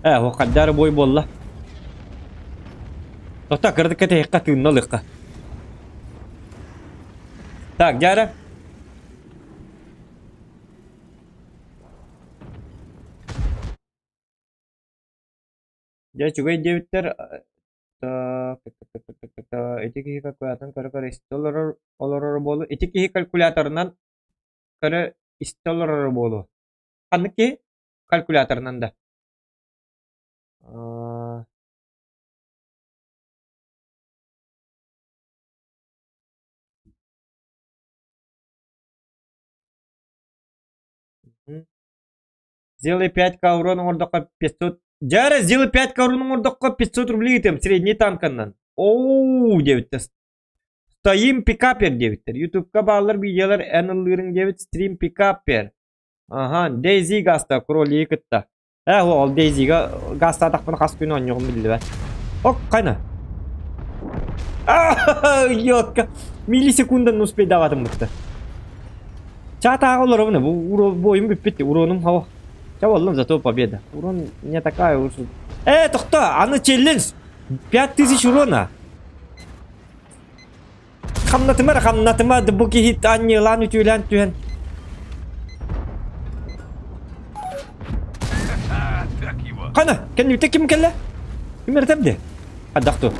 Ээ, ол хаддары бой буолла. Тота кырдык кэтэһиэххэ тыынна ылыахха. Так, дьара. Дьэ, үчүгэй диэбиттэр. Так, ити киһи калькуляторын көрө-көрө истэ олорор олорор буолуо. Ити киһи калькуляторынан көрө истэ олорор буолуо. Ханнык киһи? Калькуляторынан да. Аа. Сделай 5к урон оҥордоххо 500... Дьэ сделай 5к урон оҥордоххо 500 рублей ыытыам средний танканнан. Оу, диэбиттэр. Стоим пикапер диэбиттэр. Ютубка бааллар видеолар эн ыллыырыҥ диэбит стрим пикапер. Аха, Дейзи гаста кролиги кытта. Ээ, ол Дейзига гаастаатахпына хас күн оонньуоҕум биллибэт. Ок, хайна. Ётка. Миллисекундан успейдаватым бытта. Чаатааҕы олоробун, бу бойум бүппүт, уронум хава. Ча боллум, зато победа. Урон не такая уж. Э, тохто, аны челлендж. 5000 урона. Хамнатыма эрэ хамнатыма бу киһи анньыылаан үтүөлээн түһэн. Хана, кэннибитэ ким кэллэ? Ким эрэ тэбди? Хайдах ту?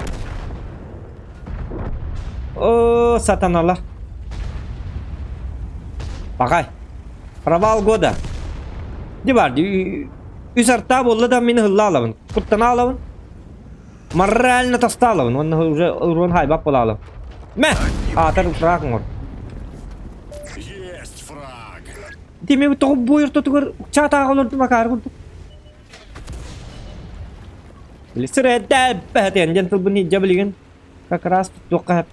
О, сатаналар. Пахай. Провал года. Ди бар, үс артаа буолла да мин ыһылла алабын. Куттана алабын. Морально тастаалабын уонна уже урон хайбап буолаалым. Мэ! Аатар фраг оҥор. Есть фраг. Дими тоҕо бу ортотугар чаатааҕа олордум акаары курдук. Сирэдэ диэн тылбын илдьэ билигин как раз туохха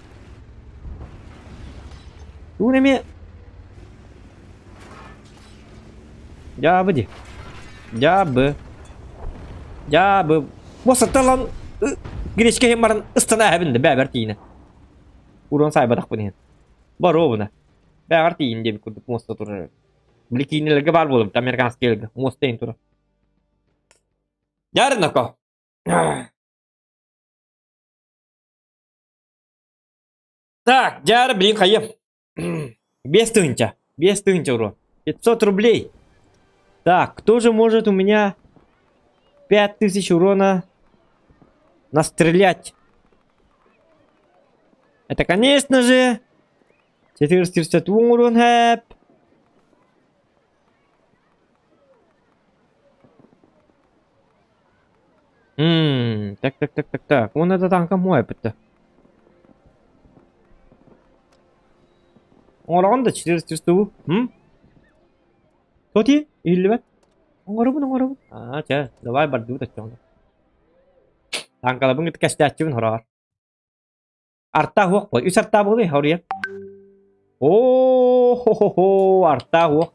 Тугун эмиэ Дьаабы дии. Дьаабы. Дьаабы. Бу сыталан гречка иһин баран ыстана эһэбин да бэбэр тиийинэ. Урон сайбатахпын иһин. Боруобуна. Бэҕэр тиийин диэбит курдук муоста турар. Били киинэлэргэ баар буолабыт американскийларга муоста иһин турар. Дьаарынако. Так, дьаары билин хайым. 5000. 5000 урон. 500 рублей. Так, кто же может у меня 5000 урона настрелять? Это, конечно же, 431 урон хэп. М, так, так, так, так, так. Он это танка мой это. Оҥороҕун да 400 М? Тоти, иһиллибэт. Оҥоробун, оҥоробун. Аа, чэ, давай бардыбыт оччоҕуна. Танкалабын кытта кэстээччибин хороҕор. Артаа уох буол. Үс артаа буолуй, хоруйа. Оо, хо-хо-хо, артаа уох.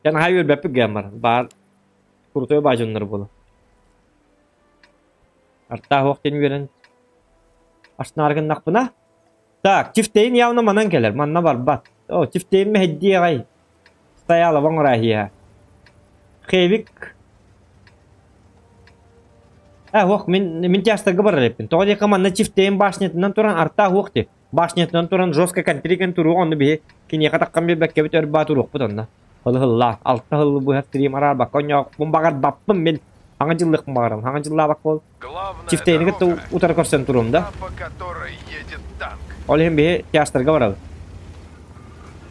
Дьэ, наһаа үөрбэппит гынан баран. Баар крутой баадьоннор буолан. Артаах уох диэн үөрэн астынаар гыннахпына. Так, Чифтейн явно манан кэлэр, манна барбат. О, Чифтейн мэһэйдии аҕай. Стояла оҥорааһыйа. Хевик. Э, уох, мин, мин тястарга барар эппин. Тоҕо диэххэ манна Чифтейн башнятынан туран артаах уох ти. Башнятынан туран жестко контриген туруох онно биһи киниэхэ таххан биэрбэккэбит өр баа туруохпут онно. Хылы-хыллаа, алта хыллы быһа стрим араарбакка онньоохпун баҕарбаппын мин. Хаҥа дьыллыахпын баҕарам, хаҥа дьыллаабак буол. Главная Чифтейни кытта дорога, утары көрсөн туруом да. та, по которой едет танк. Ол иһин биһи тяжтарга барабыт.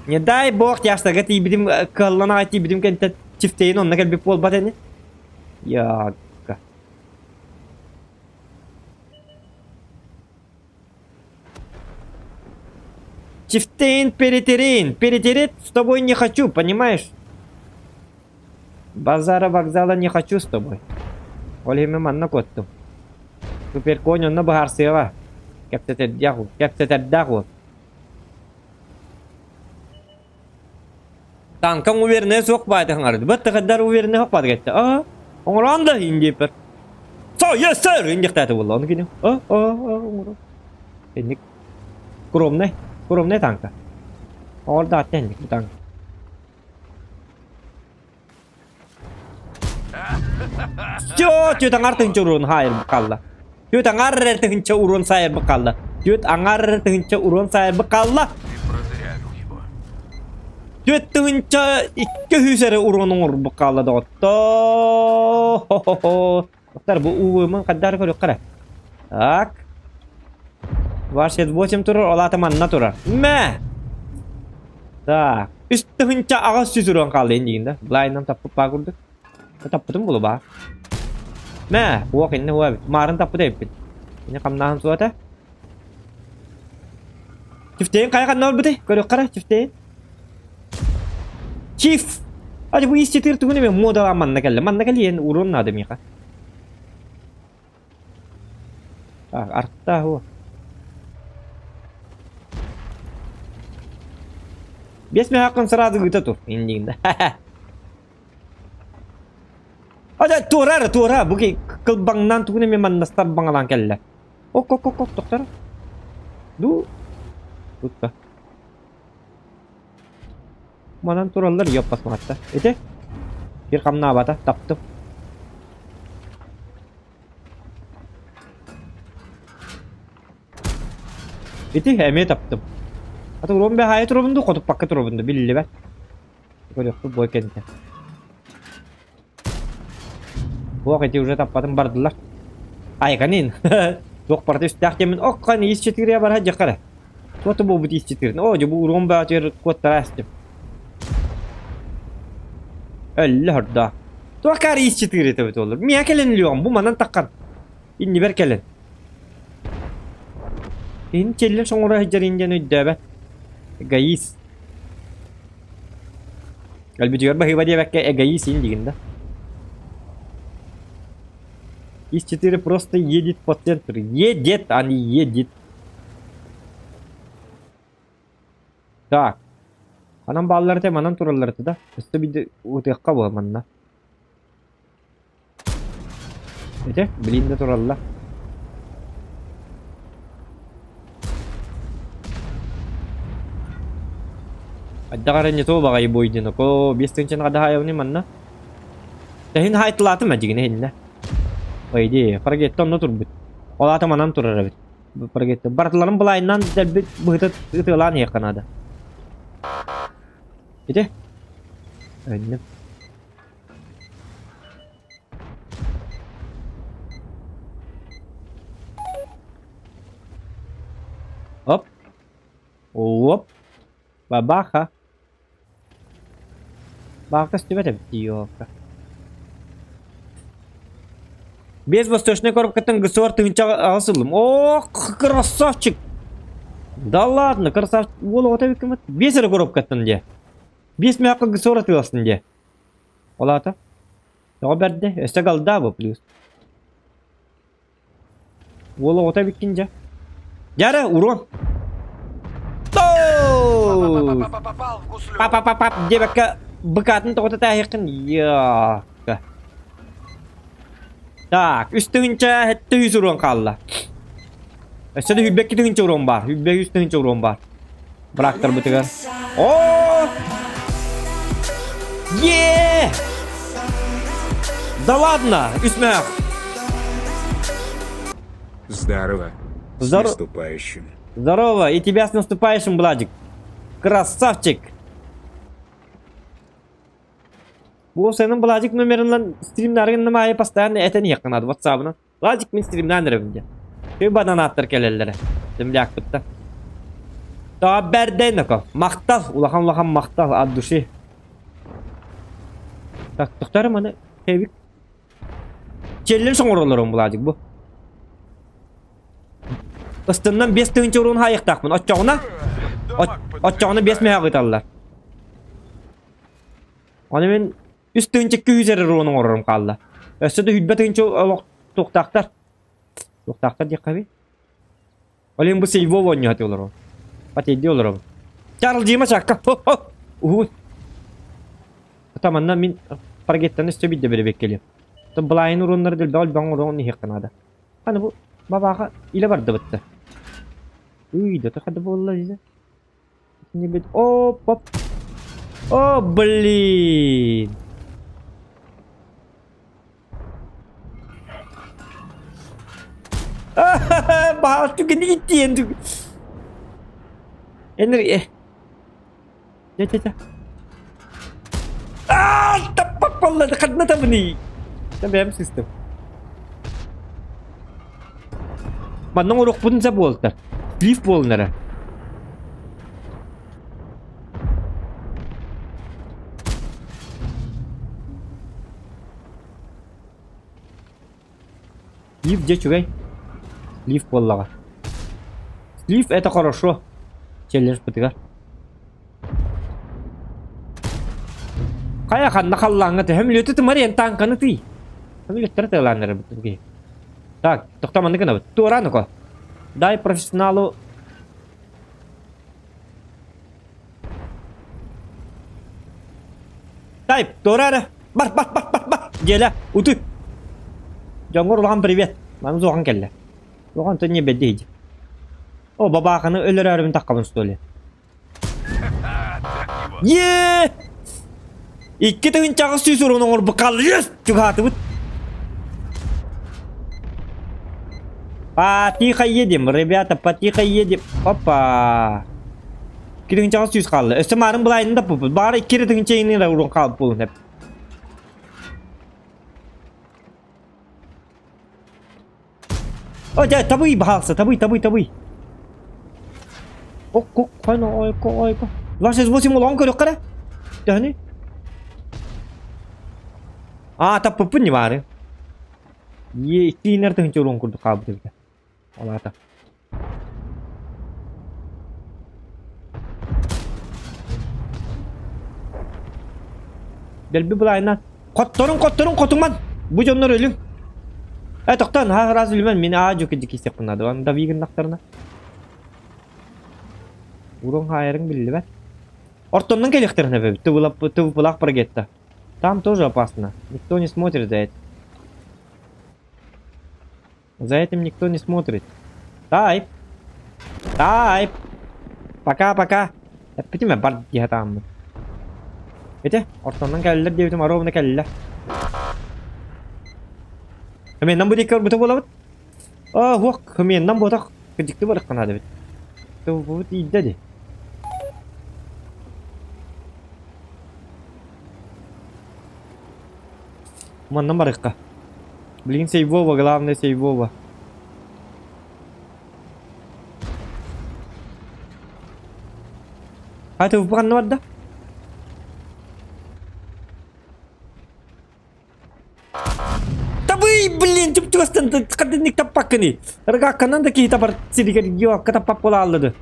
Не дай бог тяжтарга тиийбитим, кыаллан аҕай тиийбитим кэнтэн Чифтейин онно кэлбит буолбат ини. Яга. Чифтейн перетерин, перетереть с тобой не хочу, понимаешь? Базара вокзала не хочу с тобой. Ол иһин манна куоттум. Суперконь онно быһаарсыаҕа. Кэпсэтэрдээх уол, кэпсэтэрдээх уол. Танкаҥ увереннайа суох баайда хаҥарыды. Баттахайдар увереннай суох баайда кэттэ. Аа, оҥороон да иһин диэппэр. Со, yes sir! Индиэхтээтэ буолла. Ону кини. А, а, а, оҥоро. Инник. Скромный. Скромный танка. Оҥордо атта инник бу танк. Все, түөт аҥар тыһынча уруон хаайыр хаалла. Түөт аҥар эрэ тыһынча уруон саайырбыт хаалла. Түөт аҥар эрэ тыһынча уруон саайырбыт хаалла. Ты продырявил его. Түөт тыһынча 200 эрэ уруон оҥорбут хаалла доҕоттоо. Хо-хо-хо. Доктор, бу УВМ хайдары көрүөххэ эрэ. Так. 28 турар, ол аата манна турар. Мэ! Так. Үс тыһынча 800 уран хаалла диигин да. Блайнам таппыт баа курдук. Таппытым булу баа. Мэ, уох инне уа эбит. Маарын таппыт эбиппин. Инне хамнааһын суота. Чифтейин хайа ханна олбутай? Көрүөххэ эрэ, чифтейин. Чиф! Adi бу ис-четыр тугун эме муодалаан манна кэллэ. Манна кэлиэн уруон наада миэхэ. Так, арта ху. Бес мөһөккүн сразу ыыта тур. Иннигинде. Ада туора эрэ туора бу кылбаҥнаан тугун эмэ маннастар баҥалаан кэллэ. Ок ок ок ок тохтор. Ду тутта. Манан тураллар ёппас маатта. Ити бир хамнаабата таптым. Ити эмиэ таптым. Аты урон бэһаайа турабын дуу, хотуппакка турабын дуу биллибэт. Көрүөхпүт бой кэннэ. Туох ити уже таппатым бардылар. Айганин. Туох барыта үстээх диэммин окхан ис четыре бара дьахара. Туота буолбут ис четырын. О, дьэ бу урон баатыр куоттара астым. Өллө хордоо. Туох каар ис четыре тэбит олор. Миэ кэлэн лүөҕүм бу манан таххан. Иннибэр кэлэн. Ин челлен соҥоро сылдьар диэн өйдөөбөт. Эгоист. Өлбүтүгэр баһыыба диэбэккэ эгоист ин диигин да. Ис-4 просто едет по центру. Едет, а не едет. Так. Анан бааллар этэ, манан тураллар этэ да. Өссө биирдэ утуйахха буо манна. Ити, билин да тураллар. Хайдах эрэ не то баҕайы буойдун око биэс тыһыынчаны хадаһаайабыный манна. Тэһин хаайтылаатым эдьигинэ иһиннэ. По идее, парагетта онно турбут. Ол аата манан турар эбит. Парагетта. Барытыларын былайынан дэлбит быһыта ытыалаан иһиэххэ наада. Ити? Өннүм. Оп. Оп. Бабаха. Баха көстүбэт эбит ёлка. Без восточной коробкаттан ГСОР тыһыынча аҕыс ыллым. О, красавчик! Да ладно, красавчик. Уол оҕото эбиккин Биэс эрэ коробкаттан дьэ. Биэс мээххэ ГСОР атыыластын дьэ. Ол аата? Тоҕо бэрдэ? Өссө голда бу плюс. Уол оҕото эбиккин дьэ. Дьэ эрэ, урон. Попал в гуслю. Па-па-па-пап диэбэккэ быкаатын тоҕото тааһыаххын. Йоокка. Так, үс тыһыынча сэттэ үс урон хаалла. Өссө да сүүрбэкки тыһыынча урон баар. Сүүрбэ үс тыһыынча урон баар. Быраактарбытыгар. О! Е! Да ладно, үс мөөх. Здорово. С Здор- наступающим. Здорово, и тебя с наступающим, Владик. Красавчик. Бу сенин Владик номеринэн стримнаргын аайы постоянно этэн иһиэххэ наада ватсабынан. Владик мин стримнаан эрэбин диэн. Күн бананааттар кэлэллэрэ. Землякпытта. Таа бэрдэй ноко. Махтал, улахан улахан махтал от души. Так, тохтор маны хэвик. Челлен соҥороллорун Владик бу. Ыстыннан 5000 уруун хаайыахтаахпын. Оччоҕуна оччоҕуна 5 мөһөөх ыыталлар. Аны мин үс тыһыынча күүс эрэ руон оҥорорум хаалла. Өссө да сүүрбэ тыһыынча олох туохтаахтар. Туохтаахтар диэххэ эбит. Ол иһин бу сейвов оонньуу сатыы олоробун. Патейдии олоробун. Чарлдьыма чакка. Уһун. Ата манна мин паргеттан өссө биирдэ бэрэбиэккэлиэм. Былаайын уруоннары дэлбэҕи элбэҕи оҥорон иһиэххэ наада. Аны бу бабааха илэ бардыбытта. Ый, да хада буолла дии. Оп, оп. О, блин. Баҕар түгэни иттиэн Энер э. Дьэ, дьэ, дьэ. Аа, таппап буолла, ханна табыный? Дьэ, бэйэм сыстым. Манна оҥоруохпутун сөп буолтар. Лифт буолун эрэ. Лифт дьэ үчүгэй. Лифт буоллаҕа. Лифт это хорошо. Челлендж-бытыгар. Хайа ханна халлааҥҥа төһөм үлүөтү тымарыйан тааҥканы тый. Үлүөттэрэ тыалаан эрэ бит Так, тохтоо маннык гынабыт. Туораан око. Дай профессионалу. Тайп, туора эрэ. Бар, бар, бар, бар, бар. Дьиэлэ, утуй. Дьоҥҥор улахан привет. Маны суохан кэллэ. Суохан то не бэдди О, бабааханы өлөрөөрүбүн таххабын что ли? Е! 2800 урун оҥорбут хаалла. Чугаһаатыбыт. Потихо едем, ребята, потихо едем. Опа. 2800 хаалла. Өссө маарын былайын да пупут. Баара 2 тыһыынча иҥин урун хаалбыт буолун эп. О, дьэ, табый, баһаалса, табый, табый, табый. Ок, ок, хайна, ойко, ойко. 268 олоҕун көрүөххэ эрэ. Төһөнүй? Аа, таппыппын не баары. Е, икки тыһынча уруон курдук хаалбыт эбитэ. Ол аата. Дэлби былайынан. Хотторун, хотторун, хотуман! Бу дьоннор өлүҥ. Э, тохтоон, ха, раз өлүмэн, мин аа дьүкү дьикисиэхпин наада. Аны дави гыннахтарына. Урон хаайарыҥ биллибэт. Ортоннон кэлиэхтэрин эбэбит. Тывылаах прогетта. Там тоже опасно. Никто не смотрит за этим. За этим никто не смотрит. Тайп! Тайп! Пока-пока! Эппитим ээ бар дии сатааммын. Ити, ортонон кэллилэр диэбитим оруобуна кэллилэр. Хмиэннэн бу диэки көрбүтэ буолабыт. Аа, уох, хмиэннэн буотах кырдьыкты барыахха наада эбит. Тылбыбыт иирдэ дии. Манна барыахха. Блин, сейвова, главное сейвова. А ты ханна барда? Табый, блин, чуп-чугастан хадынник таппаккыный. Рыгакканан да киһи табар сиригэр йоакка таппап буолааллады.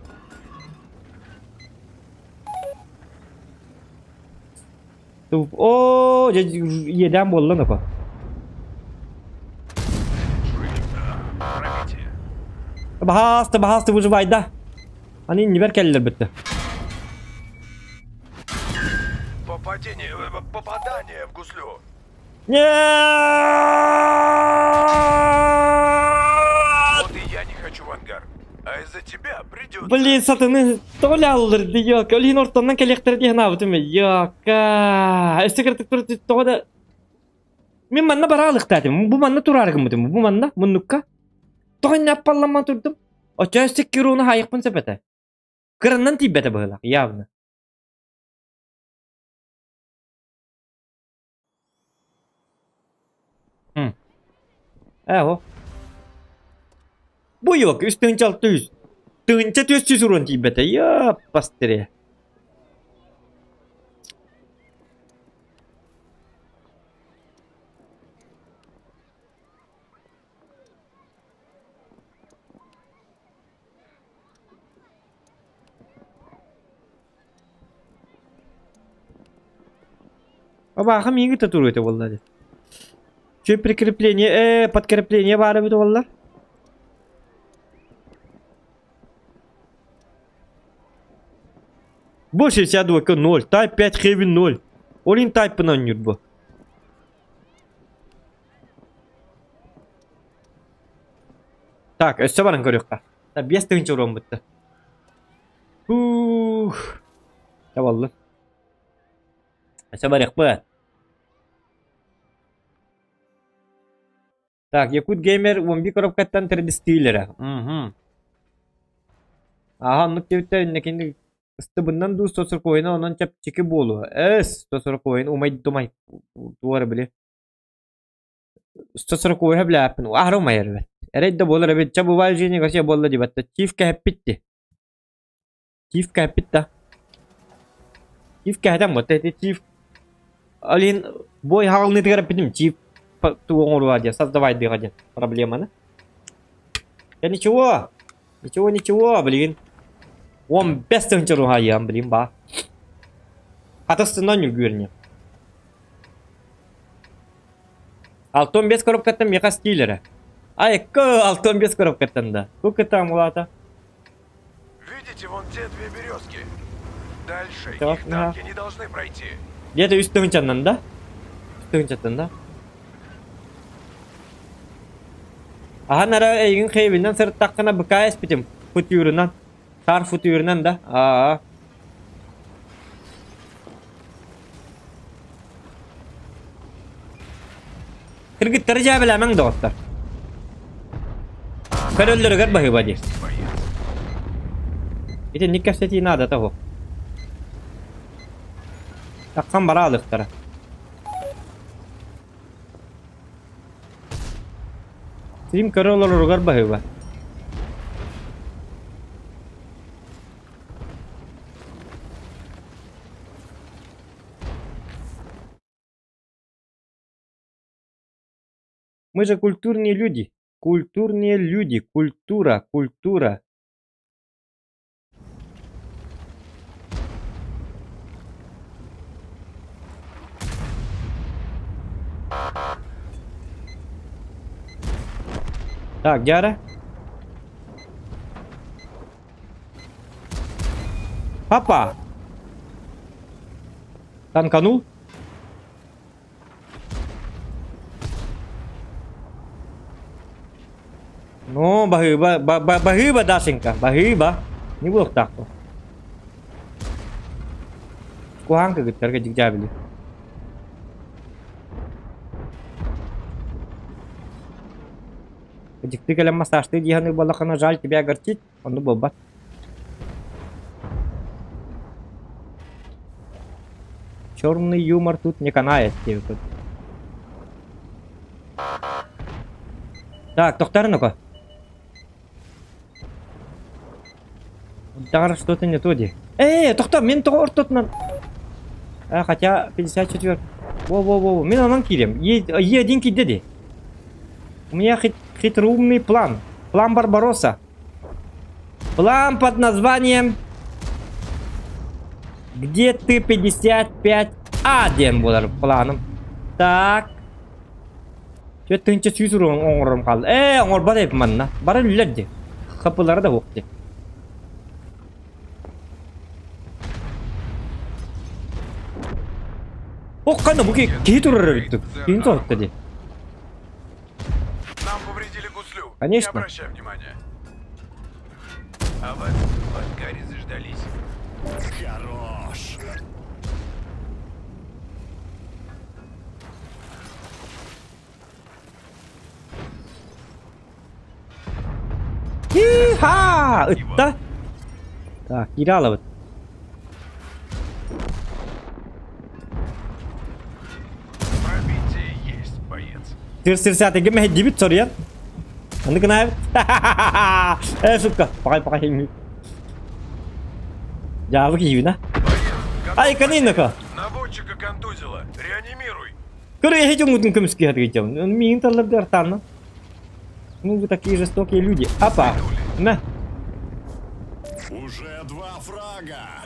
Оо, дьэ иэдээн буолла нохо. Баһааста, баһааста выживайда. Аны иннибэр кэллэр бүттэ. Попадение, попадание в гуслю. Нет! Вот и я не хочу в ангар. А из-за тебя придется. Блин, сатаны тоҕо аллырды ёка. Олин ортоннон кэлиэхтэрэ дии санаабытым ёка. Өссө кыратык тоҕо да Мин манна бараалыктаатым. Бу манна тураары гыммытым. Бу манна муннукка. Тоҕо иннэ аппалламман турдум. Оччо өссө кируну хаайыхпын сөп этэ. Кыраннан тиийбэтэ быһыылаах, явно. Ээ, Бу юк, үс тыһыынча алта үс. Тыһыынча түөс сүүс уруон тиийбэтэ. Йаппастыре. Абааха миигин да туруйта буолла дии. Чү прикрепление, подкрепление баар эбит буолла. Бу 62 0, Type 5 Heavy 0. Олин тайпынан оонньуур бу. Так, өссө баран көрүөххэ. 5 тыһыынча уруон бутта. Ух. Табаллы. Өссө барыахпыт. Так, Якут Геймер 11 коробкаттан тредистиилэрэ. Мгм. Аха, оннук диэбиттэр иннекини ыстыбыннан дуу 140 онон чэпчэки буолуо. Эс, 140 умай думай туора били. 140 билээппин аһара умайар эбит. Эрэй да буолар эбит. Чэ бывает в жизни вообще буолла диэбэттэ. Чиф кэһэппит Чиф кэһэппит да. Чиф кэһэтэн буолта ити чиф Алин бой хаалыныытыгар эппитим чиф тугу оҥоруо диэн создавайдыаҕа диэн проблеманы. Да ничего, ничего, ничего, блин. 15 тыһыынча руһайыам, блин, ба. Хатыстынан үргүөрнү. 65 коробкаттан миэхэ стиль эрэ. Айыкка 65 коробкаттан да. Сколько там улаата? Видите вон те две березки? Дальше Так, их ага. танки не должны пройти. Где-то үс тыһыынчаннан да? Үс тыһыынчаттан да? Аһан эрэ эйигин хейбинэн сырыттаххына быкаа эспитим. Футюрунан. Шар футюрунан да? Аа. Кыргыттары дьээбэлээмэҥ доҕоттор. Көрөллөрүгэр баһыыба дии. Итинник кэпсэтии наадата суох. Тахсан бара алыхтара. Стрим көрө олороругар баһыыба. Мы же культурные люди. Культурные люди. Культура, культура. Так, Дяра. Папа! Танканул? Ну, баһыыба, баһыыба, Дашенька, баһыыба. Не буолуохтаахпын. Куһаҕан кыргыттарга дьигдьаабили. Дьикти кэлэн массажтыы дии саныыр буоллаххына, жаль тебя огорчить, оннук буолбат. Черный юмор тут не канает диэбит. Так, тохтор ну-ка. Даҕар что-то не то дии. Ээ, тохтоо, мин тоҕо ортотунан... А, хотя 54. Во-во-во, мин онон киирем. Е1 киирдэ дии. У меня хитроумный план. План Барбаросса. План под названием Где ты 55А диэн буолар планым. Так. 400 оҥорорум хаалла. Ээ, оҥорбот эбит манна. Бары үллэр дии. Хапылара да суох дии. Ох, ханна бу киһи турар эбит. Киһини соһутта дии. Нам повредили гуслю. Конечно. Не обращай внимания. А вас в ангаре заждались. Хорош. Хи-ха! Ытта. Так, киирэ аалабыт. Пробитие есть, боец. Сир-сир мэһэйдибит соруйан. Аны гынаабыт. Э, сука, пахай-пахай. Дьаабы киһибин, а? Ай, канынака. Наводчика контузило. Реанимируй. Көрө эһи дьоҥҥутун көмүскүү сатыгыйдьабын. Миигин талларга артаанна. Ну вы такие жестокие люди. Апа. На. Уже два фрага.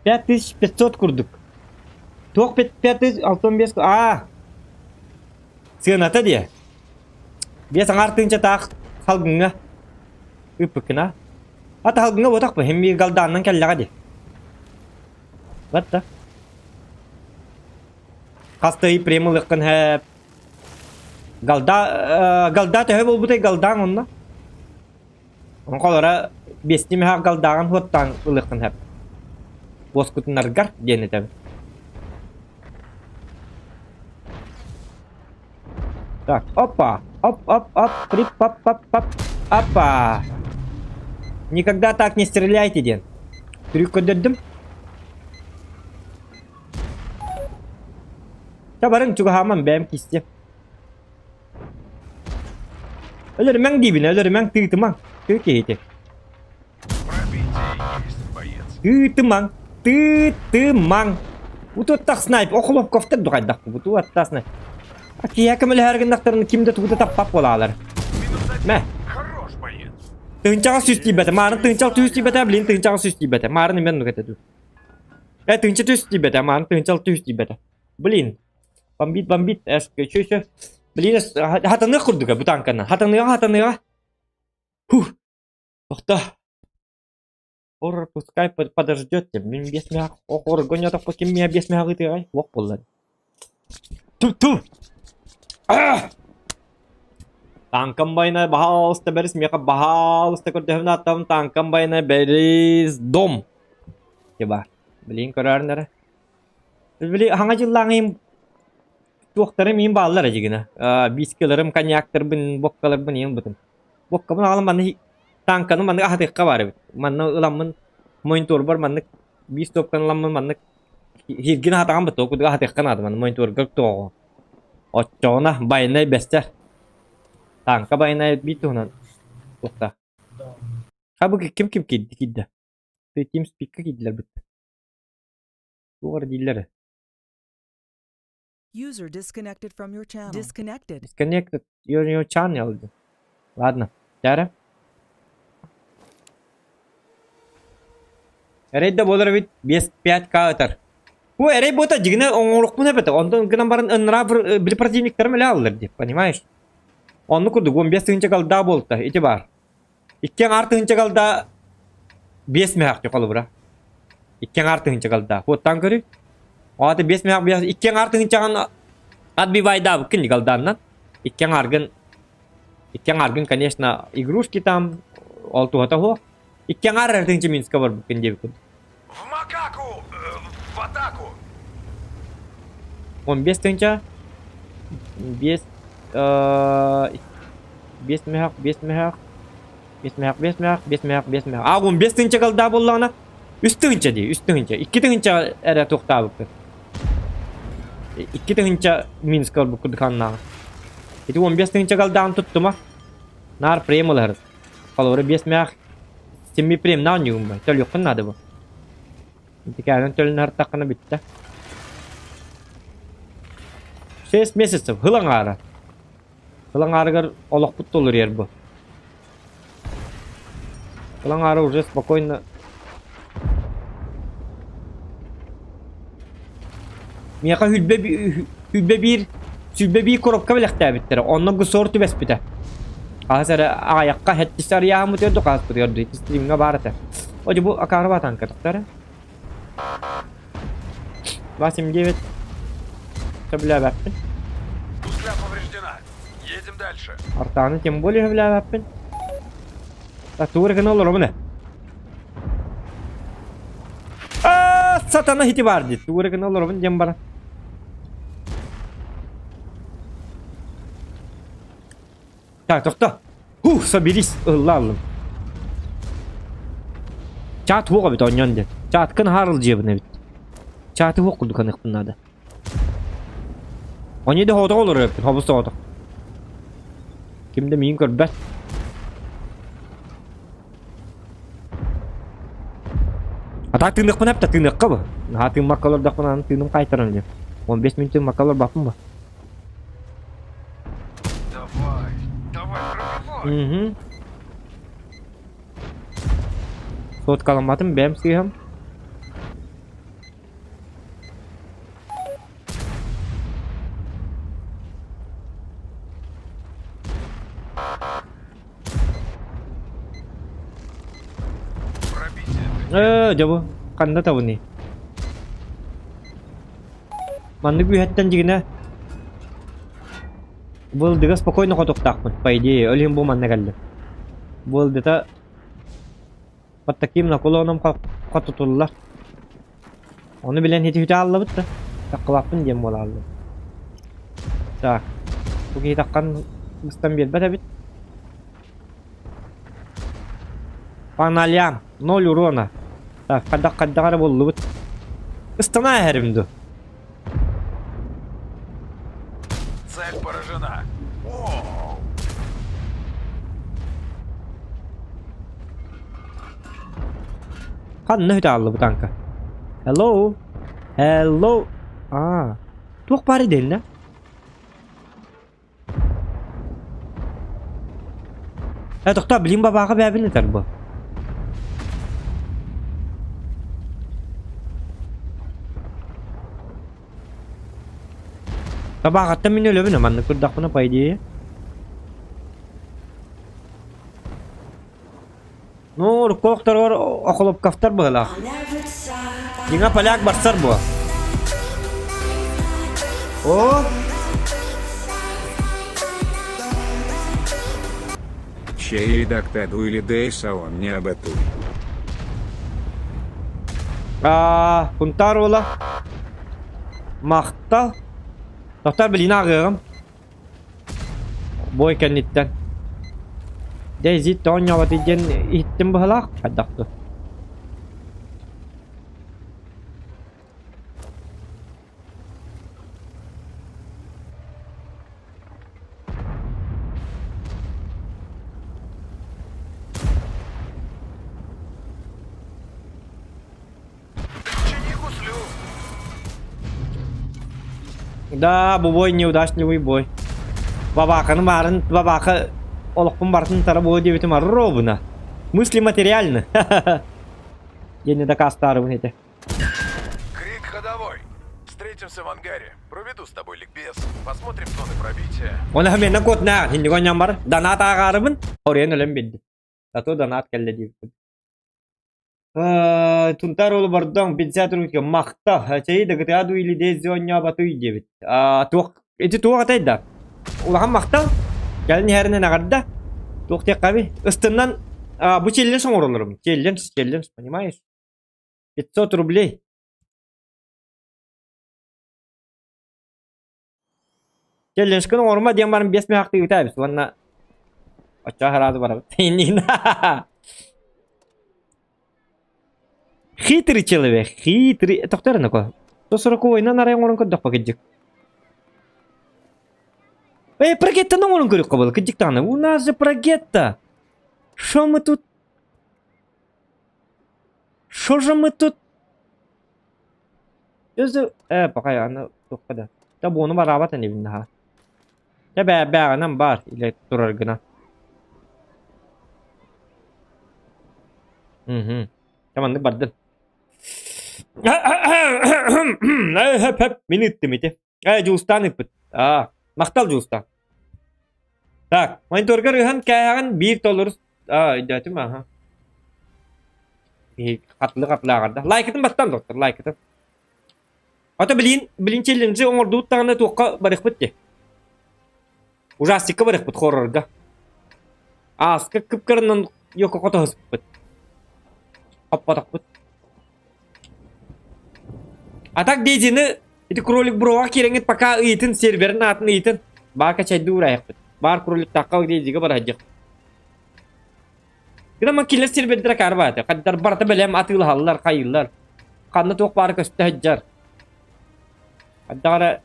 5500 курдук. Туох 5065 аа сыаната диэ. Биэс аҥаар тыынча таах салгыҥҥа ыыппыккына. Ата салгыҥҥа буотахпын, һин биир галдаанынан кэллэҕэ дии. Батта. Хас да ый прем ылыаххын һээп. Галда, галда төһө буолбутай галдаан онно? Оҥхолоро биэстии мөһөөх галдааҕын суоттаан ылыаххын сөп. Уоскутунаргар диэн этэбин. Так, опа, оп, оп, оп, прип, пап, пап, пап, опа. Никогда так не стреляйте диэн. Трюк көрдөрдүм. Чэ барыҥ чугаһааман бэйэм кистиэм. Өлөрүмэҥ диибин, өлөрүмэҥ, тыытымаҥ. Тыы киһити. Пробитие есть, боец. Тыытымаҥ, тыытымаҥ. Утуоттах снайп, охлопковтар духайдах бутуоттах снайп. А киһи көмөлөһөр гыннахтарына ким да тугу да таппат буолаалар. Минус один. Мэ. Хорош, боец. Тыынчаҕа сүүс тиийбэтэ. Маарын тыынчал түс тиийбэтэ, блин, тыынчаҕа сүүс тиийбэтэ. Маарын именно нук этэ дуу. Э, тыынча түс тиийбэтэ, маарын тыынчал түс тиийбэтэ. Блин, Бомбит, бомбит, эшка, еще, еще. Блин, хатаныах курдуга бу танканы. Хатаныаҕа, хатаныаҕа. Фух. Тохто. Ор, пускай подождет. Мин без мях. Охор, гонятовка ким меня без мях ытыгай? Ох боллар. Ту-ту! А! Танкам байына баһаалыста бэрис, миэхэ баһаалыста көрдөһөбүн ааттабын танкам байына бэрис дом. Тиба. Блин, көрөөрүн эрэ. Били хаҥа дьыллааҥыйым туохтарым иин бааллар эдьигинэ. Вискиларым, коньяктарбын, боккаларбын иин бутум. Боккабын аҕалан манна танканы маннык аһатыахха баар эбит. Манна ыламмын мониторбар маннык биир стопканы ыламмын маннык Һиргин аһатаҕын бытта, ол курдук аһатыахха наада манна мониторга тоҕо. Оччоҕуна байанай бэстэр. Тааҥка байанай биир туһунан туохта. Ха бу ким ким киирдэ киирдэ? TeamSpeak-ка киирдилэр бытта. Туох эрэ дииллэр. User disconnected from your channel. Disconnected. Disconnected your, your channel. Ладно. Чара. Эрэй да буолар эбит 5-5к ытар. Бу эрэй буота дьигинэ оҥоруохпун эбэтэ. Онтон гынан баран ыннараа били противниктарым эле аллар дип, понимаешь? Онну курдук 15 тыһыынча голда буолта. Ити бар. Икки аҥаар тыһыынча голда 5 мөһөөхтү холобура. Икки аҥаар тыһыынча голда. Хуоттаан көрүй. Оата 5 мөһөөх 5 икки аҥаар тыһыынчаҕын отбивайдаабыккын голданнан. Икки аҥааргын икки аҥааргын, конечно, игрушки там ол туһата суох. Икки аҥаар эрэ тыһыынча Минска барбыккын диэбиккин. В макаку! В атаку! 15 тыһыынча 5 5 мөһөөх 5 мөһөөх 5 мөһөөх 5 мөһөөх 5 мөһөөх 5 мөһөөх а 15 тыһыынча голда буоллаҕына 3 тыһыынча дии 3 тыһыынча 2 тыһыынча эрэ туохтаабыккын 2 тыһыынча Минска барбыккын дуканнааҕы ити 15 тыһыынча голдаан туттума наар прем ылар холобура 5 мөһөөх симми премнаах оонньуугун бай төлүөххүн наада бу Итикээнэн төлөнө артаххына бүттэ. 6 месяцев хыл аҥаара. Хыл аҥаарыгар олохпут толуруйар бу. Хыл аҥаара уже спокойно Миэхэ хүлбэ хүлбэ биир сүлбэ биир коробка бэлэхтээбиттэрэ. Онно гусор түбэспитэ. Хаһыс эрэ аҕайахха хэттис арыйааһыммыт өрдө хаһыспыт өрдө стримҥа баар этэ. Одьу бу акаары баатаан кытыктара. 89 сөбүлээбэппин. Пусля повреждена. Едем дальше. Артааны тем более сөбүлээбэппин. Так, тугу эрэ гына олоробун ээ. Аа, сатана хити бар дии. Тугу эрэ гына олоробун диэн баран. Так, тохто. Хух, соберись, ылла аллым. Чаат хуох эбит оонньоон диэн. Чааткын хаарыл дьиэбин эбит. Чааты хуох курдук аныахпын наада. Они да хоото олорор эбиппин, хобус соҕотох. Ким да миигин көрбөт. А так тыыныахпын эптэ, тыыныахха бу. Наһаа тыыммакка олордохпуна аны тыыным хаайтаран диэн. 15 минут тыыммакка олорбаппын бу. Давай, давай, пробивай. Угу. Соткаламматым, бэйэм сыыһам. Пробитие. Ээ, дьэ бу ханна табыный? Маннык үөһэттэн дьигинэ Былдыга спокойно хотуохтаахпын, по идее, ол иһин бу манна кэллим. Былдыта под таким наклоном хотутуллар. Ону билэн ити үтэ ааллабыт да, таккылааппын диэн буола хааллым. Так, бу киһи таххан быстан биэрбэт эбит. Паналям, ноль урона. Так, хайдах хайдах эрэ буллубут. Ыстана эһэрим ду. Цель поражена. Воу! Ханна үтэ аалла бу танка? Hello? Hello? Аа. Туох баар идэлинэ? Э, тохтоо, билим бабааҕа бээбин этэр бу. Табаахаттан мин өлөбүн, маннык турдахпына по идее. Ну, урукку охторугар охлопковтар быһылаах. Дьиҥэ поляк барсар буо. О! Чей редактаду или Дейса он не абатуй. Аа, Кунтаар уола. Махтал. Тохтор билиини ааҕыаҕым. Бой кэнниттэн. Дейзи тоонньообот диэн иһиттим быһалаах хайдах дуо? Чини гуслю. Да, бу бой неудачливый бой. Бабаканы баарын, бабака олохпун барытын тара буо диэбитим ровно. Мысли материальны. Диэни дакаастаарыбын этэ. Крик ходовой. Встретимся в ангаре. Проведу с тобой ликбез. Посмотрим зоны пробития. Оны хэмиэннэн куотнаах, хинник онньон бар. Донат ааҕаарыбын, хоруйан өлөн биэрдим. Зато донат кэллэ диэбиппин. Тунтаар уолу бордоҥ 50 рубльга махта чэйи да гытыа дуу или дези оонньообатый диэбит. Туох ити туох этэй да? Улахан махтал. Кэлин иһэринэн эҕэрдэ. Туох диэххэ Ыстыннан бу челлендж оҥороллорум. Челлендж, челлендж, понимаешь? 500 рублей. Челленджкын оҥорума диэн баран биэс мөһөөхтүү ыытаабыт уонна оччоҕо сразу барабыт. Хитрый человек, хитрый. Тохтор нако. 140-ойынан арай оҥорон көрдөхпө кырдьык. Эй, прогеттан оҥорон көрүөххэ буолла, кырдьык даҕаны. У нас же прогетта. Шо мы тут? Шо же мы тут? Өзү ээ пахай аны туохха да. Да буону бараабат инибин наһаа. Дьэ бээ бээҕинэн баар илэ турар гына. Мгм. Дьэ маннык бардын. Ээ хөп хөп мин ыттым ити. Ээ Дьулустаан ыппыт. Аа махтал Дьулустаан. Так, мониторгар ыһан кээһэҕин биир толору аа өйдөөтүм аха. Хатылы хатылааҕарда. Лайкытын баттан доктор, лайкытын. Ата билин, билин челленджи оҥордубут даҕаны туохха барыахпыт дии. Ужастикка барыахпыт хоррорга. Ааска кып-кыранан йоко хотоһуспут. Хоппотохпут. А так Дейзини ити кролик броға кирэҥҥит пока ыйытын серверин аатын ыйытын. Баака чайдыы уурайахпыт. Баар кроликтаахха Дейзига бараһдьах. Гына киллэр сервердэрэ карбааты. Хаддар барыта бэлэм атыылаһаллар, хайыыллар. Ханна туох баара көстө сылдьар. Хайдах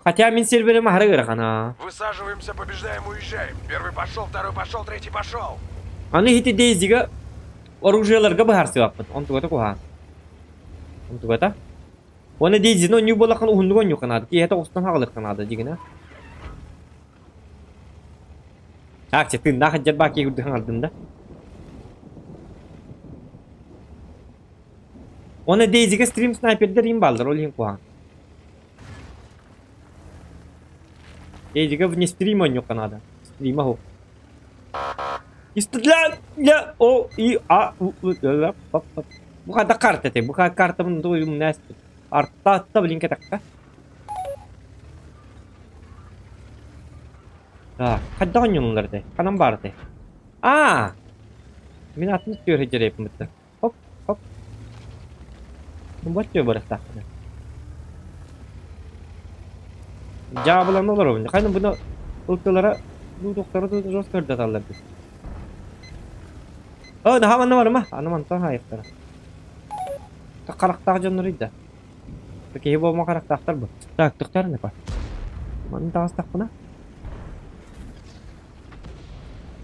Хотя мин серверим аһары ыарахана. Высаживаемся, побеждаем, уезжаем. Первый пошел, второй пошел, третий пошел. Аны ити Дейзига оружиеларга быһаарсыбаппыт. Онтугата куһаан. Онтугата. Уонна Дейзини онньуу буоллаххына уһуннук онньуохха наада. Киэһэ тоҕустан хаҕылыахха наада дьигинэ. Так, чэ тыыннаах сылдьар баа киһи курдук хаҥардым да. Уонна Дейзига стрим снайпердэр им бааллар, ол иһин куһаҕан. Дейзига вне стрима онньуохха наада. Стрима суох. Для О И А У Л П П. Бу хайдах карта этэй? Бу картабын тугу Арта атта блин кэтэххэ. Так, хайдах оонньууллар этэй? Ханан баар этэй? Аа! Мин атын түөр сылдьар эбиппин Хоп, хоп. Бачча барыахтаахпын. Дьаабылана олоробун. Хайна буну ылтылара дуу туохтара дуу жестко көрдөталлар бит. О, наһаа манна барыма. Аны мантан хаайыктара. Харахтаах дьоннор да. Киһи буолма харахтаахтар бу. Так, тохтор не Манна таҕыстахпына.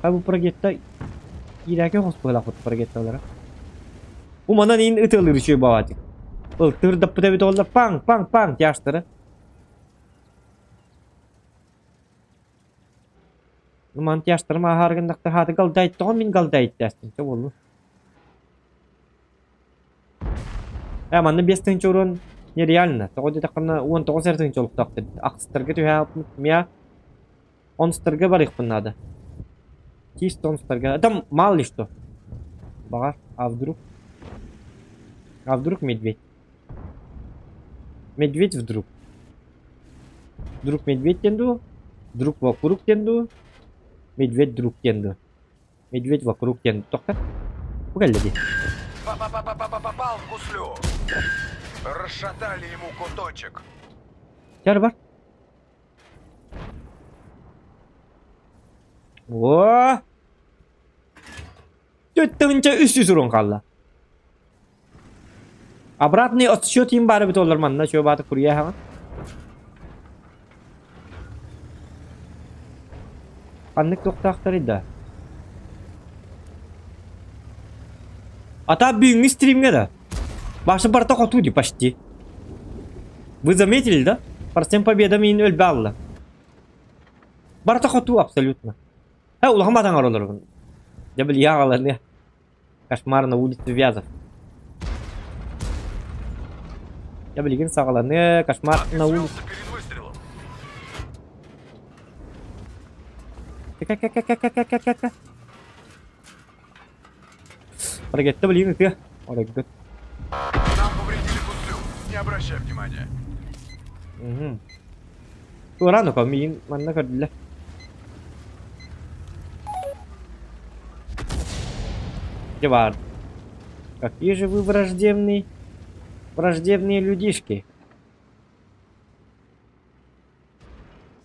Хай бу прогетта киирээки хос быһалаахпыт прогетталара. Бу манан иин ытыалыыр үчүгэй баҕатык. Ылтыыр даппыт эбит олла паҥ паҥ паҥ тяжтары. Ман тяжтарым ааһааргындахта хааты галдайттоҕо мин галдайттаастым чэ буоллун. Э манна 5 тыһыынча урон. Нереально. Тоҕо диэтэххинэ 19 эрэ тыһыынча олохтоохтор. Ахсыстарга түһээппит миа онустарга барыахпын наада. Чисто онустарга. Там мало ли что. Баҕар, а вдруг? А вдруг медведь? Медведь вдруг. Вдруг медведь диэн дуу? Вдруг вокруг диэн дуу? Медведь друг диэн дуу? Медведь вокруг диэн тохтор. Бу кэллэ дии. Па-па-па-па-па-попал в гуслю. Расшатали ему куточек. Чар бар. О! Төттөҥчө үс үс урун хаалла. Обратный отсчет им бары бит олар манна чё бааты курья хаҕан. Ханнык туохтаахтарый да? А та бүгүҥҥү стримҥэ да? Баша барыта хотуу дии почти. Вы заметили, да? Процент победа миин өлбө алла. Барыта хотуу абсолютно. Э, улахан батаҥар олорбун. Дьэ били аҕаларны Кошмар на улице Вязов. Дьэ билигин саҕаланыа кошмар на улице. Перед выстрелом. Ка-ка-ка-ка-ка-ка-ка-ка. Парагетта билигин ытыа. Оройгут. Нам повредили гуслю. Не обращай внимания. Мгм. Туораан око миигин манна көрдүлэр. Где бар? Какие же вы враждебные, враждебные людишки.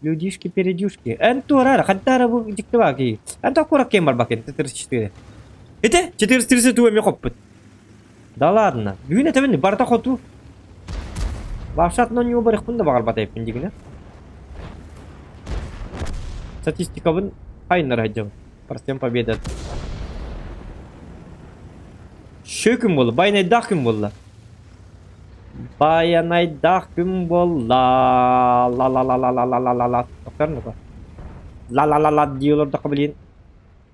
Людишки-передюшки. Эн туорара, хантара бу диктоваки. Эн токурак кем барбакин, 34. Ите, 432 эми хоппут. Да ладно. Бүгүн этэбин барыта хоту. Бафшат но не барыхпын да баҕарбатайпын дигинэ. Статистикабын хайыннар сылдьабын. Процент победа. Шө күн буолла. Байанайдаах күн буолла. Байанайдаах күн буолла. Ла ла ла ла ла ла ла ла ла. Тохтор ну-ка. Ла ла ла ла дии олордоххо билин.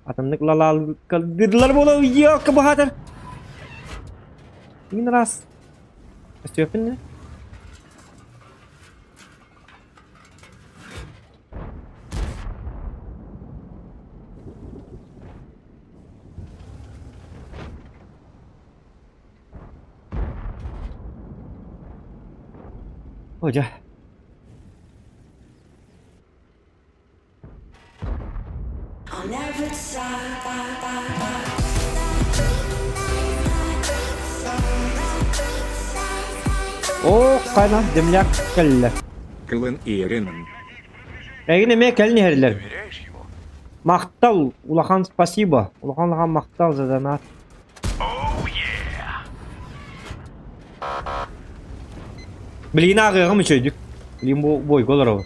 Атыннык ла ла кылдырлар буола уйуокка баһаатар. Мин раз. Көстүөппүн да. О, дьэ. Оо, хайна, земляк кэллэ. Кылын иэринэн. Эйигин эмиэ кэлин иһэллэр. Доверяешь ему? Махтал, улахан спасибо. Улахан улахан махтал за донат. Оу, е! Билигин ааҕыаҕым үчүгэйдик. Билигин бу бойго олоробун.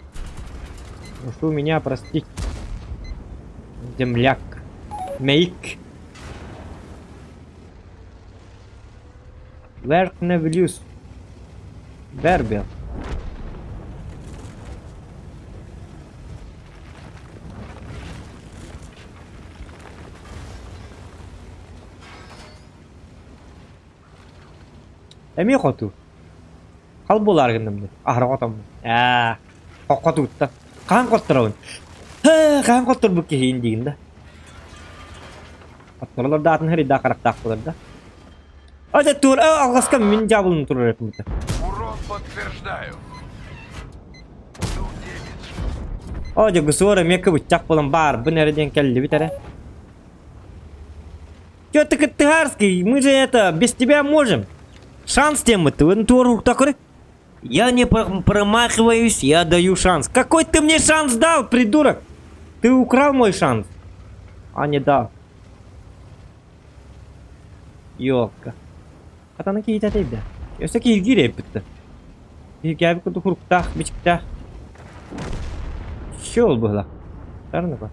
Прошу меня простить. Земляк. Мэйик. Верхневлюс. Вербел. Эмиэ хоту. Хал буолаары гынным дии. Аһара хотоммун. Ээ, хотуттан. Хаһан хотторобун? Һэ, хаһан хотторбут киһиин диигин да. Хотторолор да атын хэрийдээх харахтаах буолар да. Ата тур, алҕаска мин дьаабылын турар этим Урон подтверждаю. О, дьэ, гусуора эмиэ кыбыччах буолан баарбын эрэ диэн кэллибит эрэ. Чё ты кыттыһаарский, мы же это, без тебя можем. Шанс темы, ты туор такой. Я не промахиваюсь, я даю шанс. Какой ты мне шанс дал, придурок? Ты украл мой шанс. А не дал. Ёлка. Хатана киһитэ тэйдэ. Өссө киһиргиир эбиппит. Киһиргээбит курдук хуруктаах, бичиктээх. Щел быһыла. Тарныка.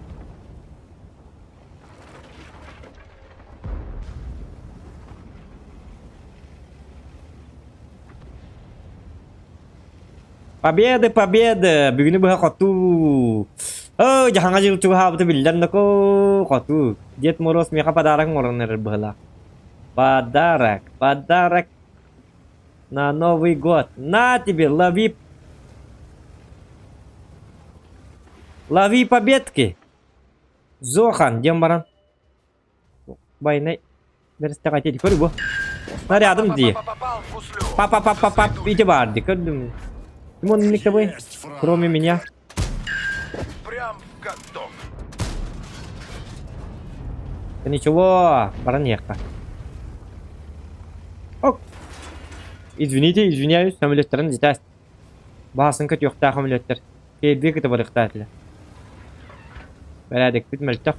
Победы, победы! Бүгүнү быһа хотуу! Оо, дьаһаҥа дьыл чугаһаабыта биллэр ноко хотуу. Дед Мороз миэхэ подарок оҥорон эрэр быһыылаах. Подарок, подарок. На Новый год. На тебе, лови. Лови победки. Зохан, диэн баран. Байнай. Бэрэстэҕэ ити көрү бу. Нарядым дии. Попал в гуслю. Папа-папа-пап, ити баар дии, көрдүм. Ким оннук табый? Есть фраг. Кроме меня. Прям в каток. Да ничего, баран иһиэххэ. Ок. Извините, извиняюсь, самолеттарын сейчас. Баасыҥка түөхтээх самолеттар. Киирбиэ кытта барыахтаах этилэр. Бэрээдэкпит мөлтөх.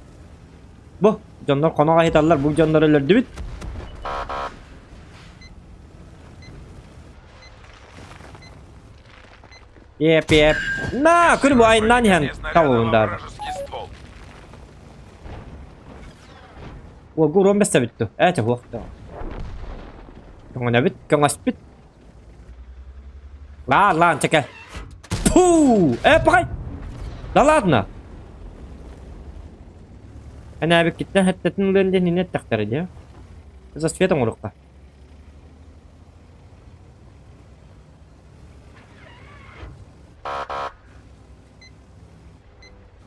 Бу, дьоннор хоно аһыталлар, бу дьоннору өлөрдүбүт. Еп, еп. На, күн бу айыннаан иһэн талылындаары. Уолгу уруон бэстэбит ту. Ээ, чэ, Көҥөнөбүт, көҥөспүт. Лаан, лаан, чэкэ. Фу! Э, пахай! Да ладно! Энээбиккиттэн хэттэтин ылыан диэн иннэ эттэхтэрэ дии. За свет оҥоруохха.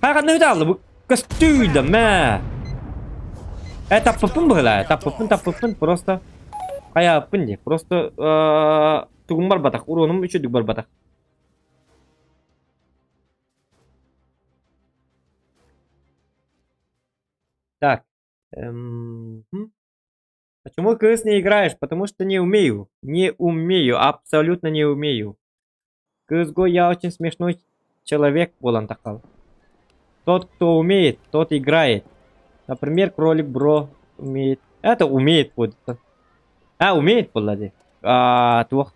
Ханна үтаалла бу көстүү да мэ. Э таппыппын быһылаа, таппыппын таппыппын просто хайааппын дии. Просто тугум барбатах, уруонум үчүдүк барбатах. Так. Почему КС не играешь? Потому что не умею. Не умею, абсолютно не умею. CSGO я очень смешной человек буолан таххал. Тот, кто умеет, тот играет. Например, кролик Бро умеет. Это умеет будет. А, умеет буолла дии. А, туох.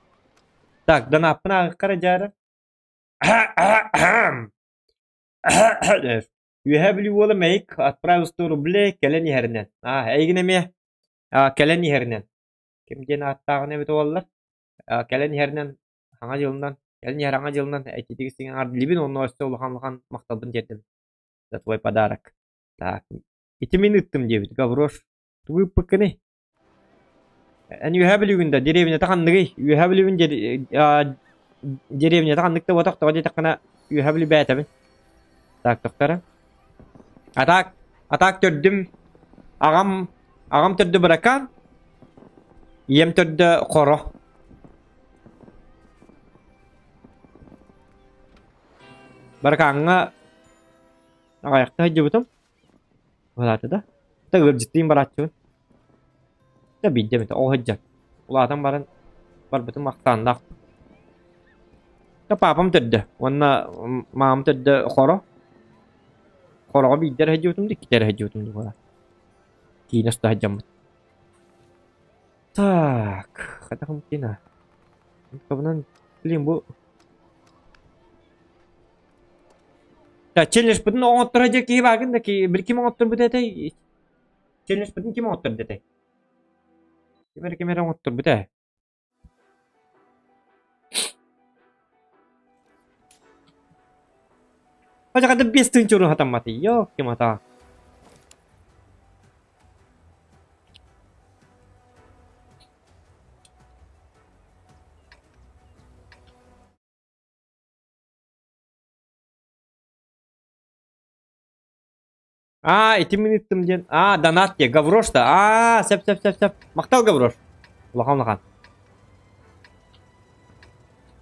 Так, донаппын ааҕыккара дьаара. Үөһээ Бүлүү уола Мэйик отправил 100 рублей кэлэн иһэринэн. А, эйигин эмиэ кэлэн иһэринэн. Ким диэн ааттааҕын эбит уоллар. Кэлэн иһэринэн Саҥа дьылынан, кэлин иһэр Аҥа дьылынан ититик истиҥ эҕэрдэлиибин уонна өссө улахан-улахан махталбын тиэрдэбин. За твой подарок. Так, ити мин ыыттым диэбит Гаврош. Тугу ыыппыккыный? Эн Үөһээ Бүлүүгүн да деревнята ханныгый? Үөһээ Бүлүүбүн деревнята ханнык да буотах тоҕо диэтэххинэ Үөһээ Бүлүү бээтэбин. Так, тохтара. Атак, атак төрдүм. Аҕам, аҕам төрдө Быракаан. Ийэм төрдө Хоро. Баракааҥҥа аҕыйахта сылдьыбытым. Улаата да. Да ыалдьыттыын барааччыбын. Да биирдэ эмитэ ол сылдьан. Улаатан баран барбытым ахсааннаах. Да паапам төрдө уонна маамам төрдө Хоро. Хороҕо биирдэ эрэ сылдьыбытым да иккитэ эрэ сылдьыбытым дуу Киинэ уста сылдьаммыт. Так, хайдах киинэ? Тобунан, блин, бу Да, челленджпытын оҥотторо дьэ киһи баагын да бир ким оҥотторбут этэй? Челленджпытын ким оҥотторбут этэй? Ким эрэ ким эрэ оҥотторбут ээ. Хача бес тыынча хатамматы. Ёк, ата. Аа, ити мин ыттым диэн. Аа, донат диэ, Гаврош да. Аа, сөп сөп сөп сөп. Махтал Гаврош. Улахан улахан.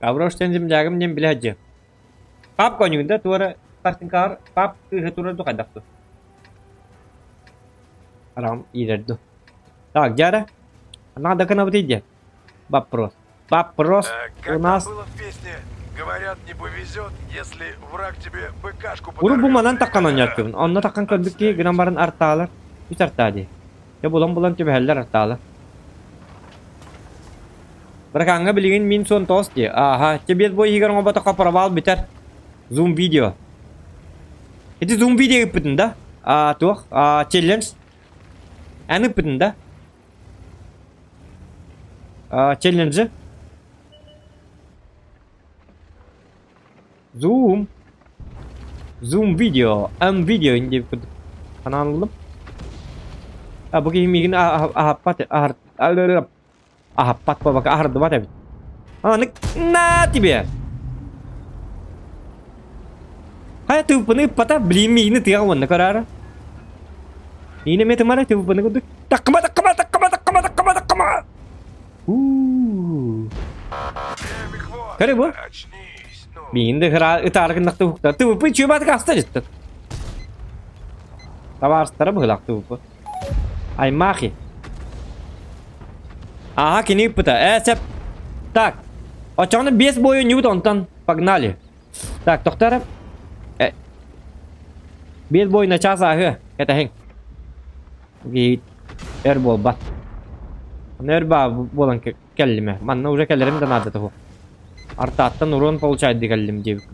Гаврош сен землягым диэн билэ сылдьыа. Пап коньугун да туора картинкаҕар пап кыыһа турар ду хайдах ду. Арам иирэр ду. Так, дьара. Надо гынабытый диэн. Вопрос. Вопрос Как у нас там было в песне? Говорят, не повезет, если враг тебе БКшку Урут бу подорвет. манан таххан оонньооччубун. Онно таххан көрбүт киһи гынан баран артаалар. Үс артаа дии. Дьэ булан-булан түбэһэллэр артаалар. Быракааҥҥа билигин мин суон тоҕус дии. Ааһа, чэбиэт бу иһигэр оҥорботоххо провал бүтэр. Зум видео. Ити зум видео ыыппытын да? А, туох? А, челлендж. Эн ыыппытын да? А, челленджи. Zoom. Zoom video. M video диэбит курдук санаан ыллым. А бу киһи миигин аһаппат аһар аһаппат буолбакка аһардыбат эбит. Аны на тебе! Хайа тыыппыны ыппата, блин, миигини тыаҕа уонна көрөөрө. Миигини эмиэ тымара тыыппыны курдук. Таккыма, таккыма, таккыма, таккыма, таккыма, таккыма! Көрө бу. Миигин да ытаары гыннахта уһуктар. Тыыппы чүөбаатык аста дьыттын. Табаарыстара быһылаах тыыппы. Аймахи. Ага, кини ыппыта. Э, сеп. Так. Оччоҕуна 5 бой ойнуубут онтон. Погнали. Так, тохтор. Э. 5 бой на час ааһыа. Кэтэһиҥ. Өр буолбат. Аны өр баа буолан кэллим. Манна уже кэлэрим да наада туһу. Артааттан урон получайды кэллим диэбит.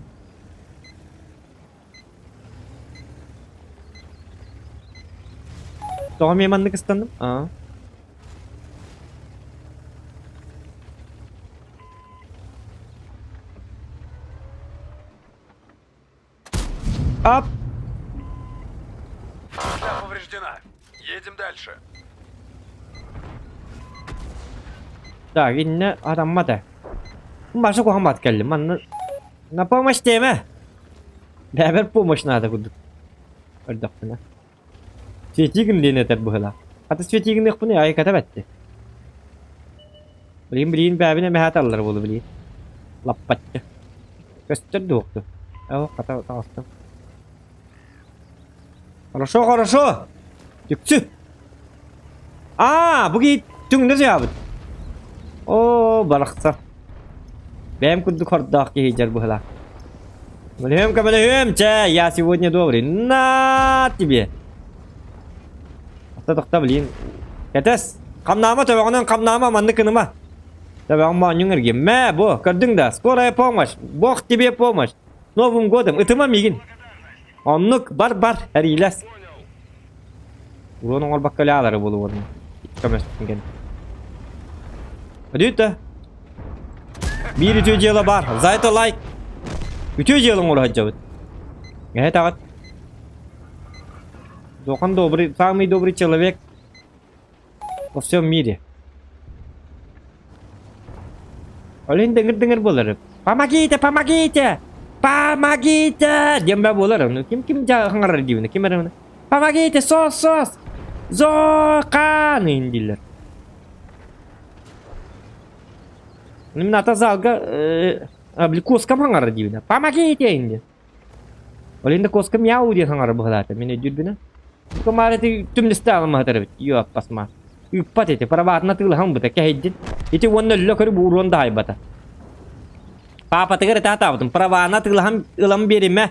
Тоҕо эмиэ маннык ыстанным? Аа. Ап! Она повреждена. Едем дальше. Так, иннэ араммата. Баша куһаммат кэллим. Манна на помощь диэмэ. Бэбэр помощь наада курдук. Көрдөхпүнэ. Светигин диэн этэр быһыылаах. Хата светигиныахпын айыката бэтти. Билигин билигин бэбин эмэһэ аталлар буолу билигин. Лаппаччы. Көстөр дуохту. Оо, хата таҕыстым. Хорошо, хорошо. Түксү. Аа, бу киһи түҥнэ сыһаабыт. Оо, барахсан. Бэйэм курдук хордоох киһи дьэр быһылаах. Мөлүһүөм көмөлөһүөм, чэ, я сегодня добрый. На тебе. Тохто, тохто, блин. Кэтэс. Хамнаама төбөҕүнэн хамнаама, маннык гыныма. Төбөҕүн моонньуҥ эргин. Мэ, бу, көрдүҥ да, скорая помощь. Бог тебе помощь. С Новым годом! Ытыма миигин. Оннук, бар-бар, эриилэс. Уруон оҥорбокко өлөалары буолуон. Көмөстүн кэн. Өдүүтэ. Биир үтүө дьыала баар. За это лайк. Үтүө дьыала оҥоро сылдьабыт. Эһэ таҕыт. Дохан добрый, самый добрый человек во всем мире. Олин дыҥыр-дыҥыр буолар. Помогите, помогите! Помогите! Диэн баа буолар. Ну ким ким хаҥарар диибин, ким эрэ Помогите, сос, сос! Зоокаан дииллэр. Мин ата залга куоскам хаҥарар диибин. Помогите диэн. Ол инде куоска мяу диэн хаҥара быһалаата. Мин өйдүүрбүнэ. Кумаар ити түмнүстэ аламаһытар эбит. Йо аппасма. Ыппат ити. Парабаатына тыылаһан быта кэһэйдин. Ити уонна өллө көрү бууруон да айбата. Паапатыгар этаатаабытым. Праваана тыылаһан ылан биэримэ.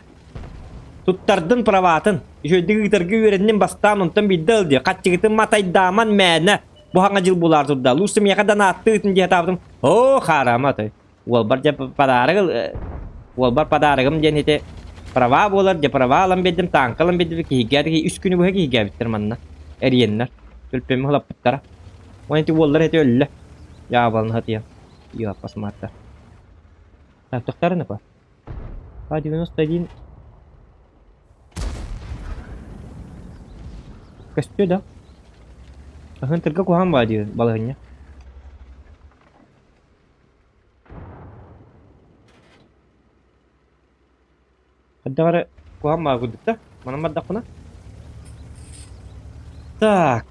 Туттардын праваатын. Үчүгэйдик ыытарга үөрэнним бастаан онтон биирдэ ыл диye. Хаччыгытын матайдааман мээнэ. Бу хаҥа дьыл булаар турда. Лучше миэхэ да нааттыы ытын диye атаабытым. Оо хаарама той. Уолбар дьэ подарок уолбар подарогым диэн ити права буолар дьэ права ылан биэрдим тааҥка ылан биэрдим киһиргээт үс күнү быһа киһиргээбиттэр манна эриэннэр төлпөммү ылаппыттара уонна ити уоллар ити өллө дьаабалын хатыйан иаппас маатта так тохтарын апа А91 көстүө да аһын тырга куһаҕан баа диир балаһынньа Хайдах эрэ куһаҕан баҕа курдук да, манан бардахпына. Так.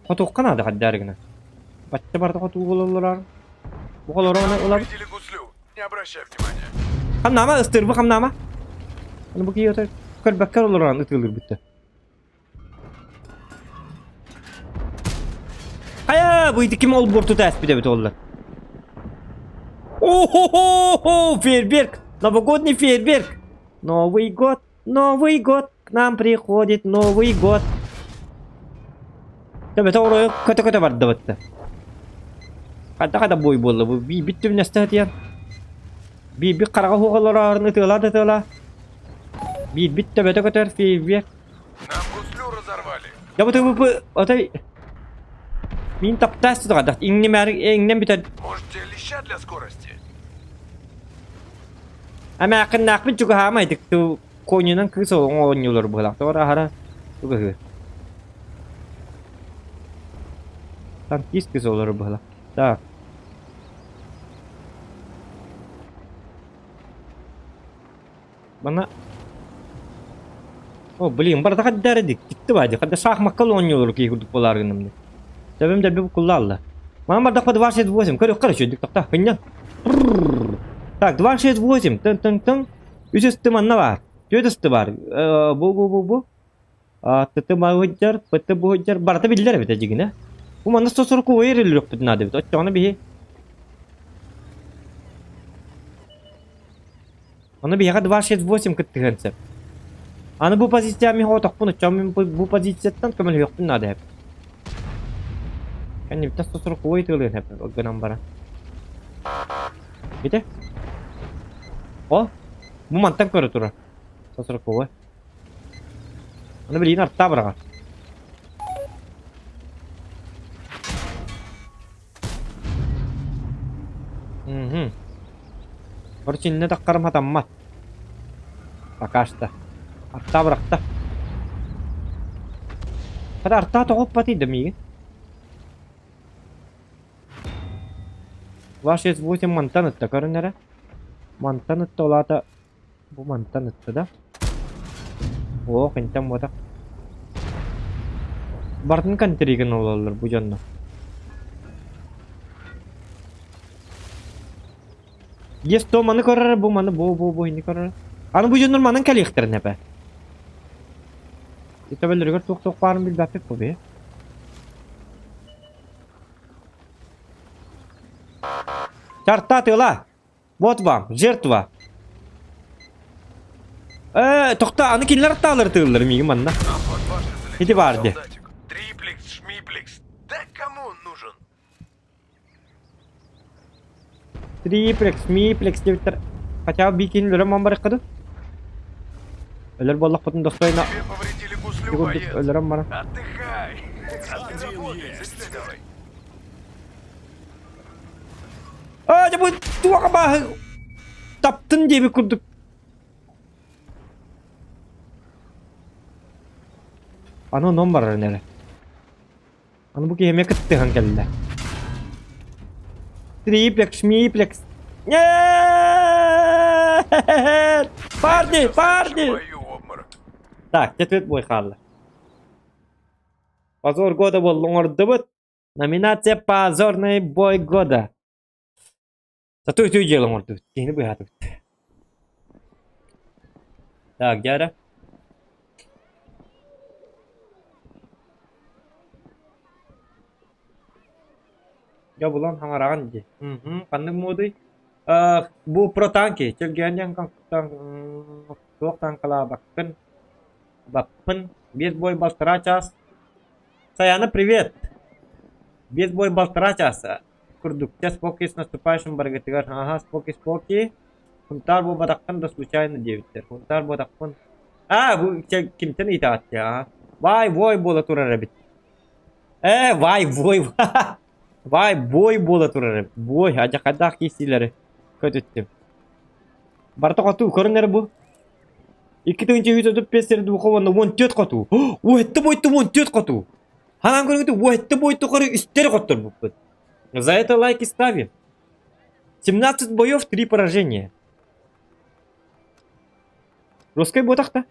Хотуохха наада хайдах эрэ гына. Бачча барыта хотуу буолаллар. Бу олору ылабыт. Повредили гуслю. Не обращай внимания. Хамнаама, ыстыырбы хамнаама. Аны бу киһи көрбөккө олорон ытыылыр бүттэ. Хайа, бу ити ким олбуор тута эспит эбит оллар. О-хо-хо-хо, фейерверк! Новогодний фейерверк! Новый год, Новый год, к нам приходит Новый год. Төбөтө оройу көтө-көтө бардыбытты. Хайда-хайда бой буолла бу биир түбүнэстэ сытыйан. Биирбит хараҕа хуоҕалороорун ытыалаа да ытыалаа. Биирбит төбөтө көтөр фейерверк. Нам гуслю разорвали. Я бу тыбы отой Мин таптаас тутаҕа иҥнэмээр иҥнэн бүтэр. Может, тебе леща для скорости? Эмээххиннээхпин чугаһаама итик тыл коньунан кыыс оонньуулар быһылаах. Тоҕо аһара чугаһыыр. Танкист кыыс олорор быһылаах. Так. Мана О, блин, барыта хаддар дик. Тикти бади. Хадда шахмакка оонньуулар киһи курдук буолаар гынным. Төбөм дөлбү буккуллаалла. Мана бардахпа 268. Көрүөх короче, дик тохта. Хынньан. Так, 268. Тын тын тын. Үс өстү манна бар. Түөрт өстү бар. Бу бу бу бу. ТТ бу ПТ бу Барыта биллэр эбит дьигинэ. Бу манна 140 эриллиэхпит наада эбит. Оччоҕуна биһи Ону биһиэхэ 268 кыттыһыан сөп. Аны бу позиция мин оҕотохпун, оччоҕо мин бу позицияттан көмөлөһүөхпүн наада эбит. Кэннибиттэн 140 тыалыан сөп гынан баран. Ити? О, бу мантан көрө турар. 140. Аны билигин артаа быраҕар. Мгм. Короче, иннэ таххарым хатаммат. Пока что. Артаа бырахта. Хата артаа тоҕуппатый да миигин. 268 мантан ытта көрүн эрэ. Мантан ытта ол аата Бу мантан ытта да? Оох, интэн буотах. Бартын контригын ололлор бу дьонно. Есть то маны көрөр, бу маны бу бу бу ини көрөр. Аны бу дьоннор манан кэлиэхтэрин эпэ. Төбөлөрүгэр туох-туох баарын билбэппит бу бе. Чарта тыла! Вот вам, жертва. Э, тохта, аны кинилэр аттаалар тыыллар миигин манна. Ити баар дии. Триплекс, шмиплекс. Да кому он нужен? Триплекс, миплекс диэбиттэр. Хотя бы бикини өлөр ман барыккыды. Өлөр буоллахпытын достойно Тебе повредили гуслю, курдук боец. өлөрөн баран. Отдыхай. А ты работай, залетай давай. Аа, дьэ бу туох абааһы таптын диэбит курдук. Аны онон барарын эрэ. Аны бу киһи эмиэ кыттыһан кэллэ. Триплекс, миплекс. Нет! Парни, парни! Бою обморок. Так, четверть бой хаалла. Позор года буолла оҥордубут. Номинация «Позорный бой года». Зато үтүө дьыала оҥордубут. Киһини быыһаатыбыт. Так, дьэ Дьэ булан хаҥараҕын дии. Мгм, ханнык модуй? Э, бу про танки. Чэлгиэн диэн туох танкалаабаккын. Баппын. Биэс бой балтараа чаас. Саяна, привет! Биэс бой балтараа чааса курдук. Чэ, споки с наступающим барыгытыгар. Аха, споки, споки. Хунтаар буолбатаххын да случайно диэбиттэр. Хунтаар буолбатахпын. Аа, бу чэ, кимтэн ыйытаҕыт дии, аа? Вай, вой буола турар эбит. Ээ, вай, вой. Вай, бой буола турар эбит. Бой, адьакайдаах киирсиилэри көтүттүм. Барыта хоту, көрүн эрэ бу. 2335 сир духовно 14 хоту. Уэтте бойты 14 хоту. Ханан көрүҥүтү уэтте бойты көрү үстер хотторбуппут. За это лайки ставим. 17 боев, 3 поражения. Русской ботах-то?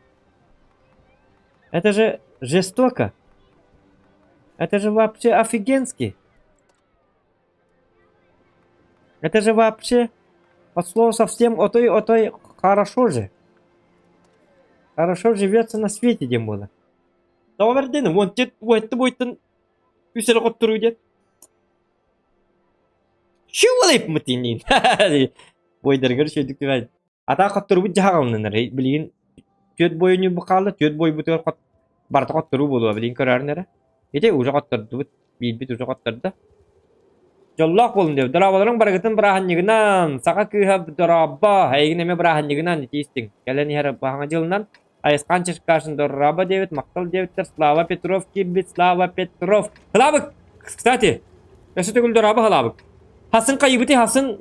Это же жестоко. Это же вообще офигенски. Это же вообще от слова совсем отой отой хорошо же. Хорошо живется на свете диэн буолар. Тоҕо бэрдин уон түөрт уотты буойтун үс эрэ хотторуу диэн. Чуолайпмыт диин. Бойдарыгар үчүгэйдик түбэт. Атаа хотторубут дьаһаҕаланар. Билигин түөрт бойунньу бу хаалла, түөрт бойбутугар хот барыта хотторуу буолуо билигин көрөөрүн эрэ. Ити уже хоттордубут, биирбит уже хоттордо. Дьоллоох буолун диэбит. Дорооболоруҥ барыгытын бырааһынньыгынан, саха кыыһа дорообо, эйигин эмиэ бырааһынньыгынан итии истиҥ. Кэлэн иһэр баһаҥа дьылынан Айысхан Черкашин дорообо диэбит, махтал диэбиттэр, Слава Петров киирбит, Слава Петров. Слава, кстати, өссө төгүл дорообо Славык. Хасын хайыбыты хасын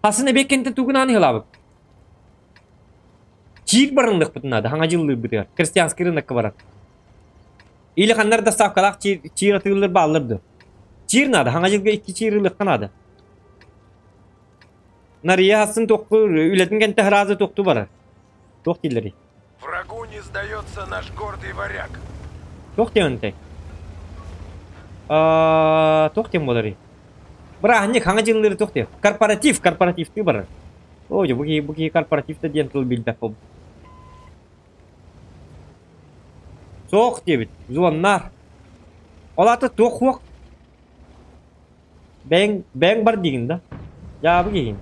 хасын эбиэккэнтэн тугунаан ыһылаабыт. Чиир барынныхпытын наада, хаҥа дьыллыырбытыгар, крестьянский рынокка барар. Или ханнар доставкалаах чиир, чиир атыыллар бааллар дуо? Чиир наада, хаҥа дьылга икки чиир ылыахха наада. Нария хасын туохтуур, үлэтин кэнтэ сразу туохтуу барар. Туох дииллэрий? Врагу не сдается наш гордый варяг. Туох диэн этэй? Аа, туох диэн буоларый? Бырааһынньык хаҥа дьыллыыры туох диэн? Корпоратив, корпоративтыы барар. Оо, дьэ, бу киһи, бу киһи корпоратив да диэн тыл билбэт буолбут. Суох диэбит, зоннаар. Ол аата туох хуох? Бэйэҥ, бэйэҥ бар диигин да? Дьаабы киһигин.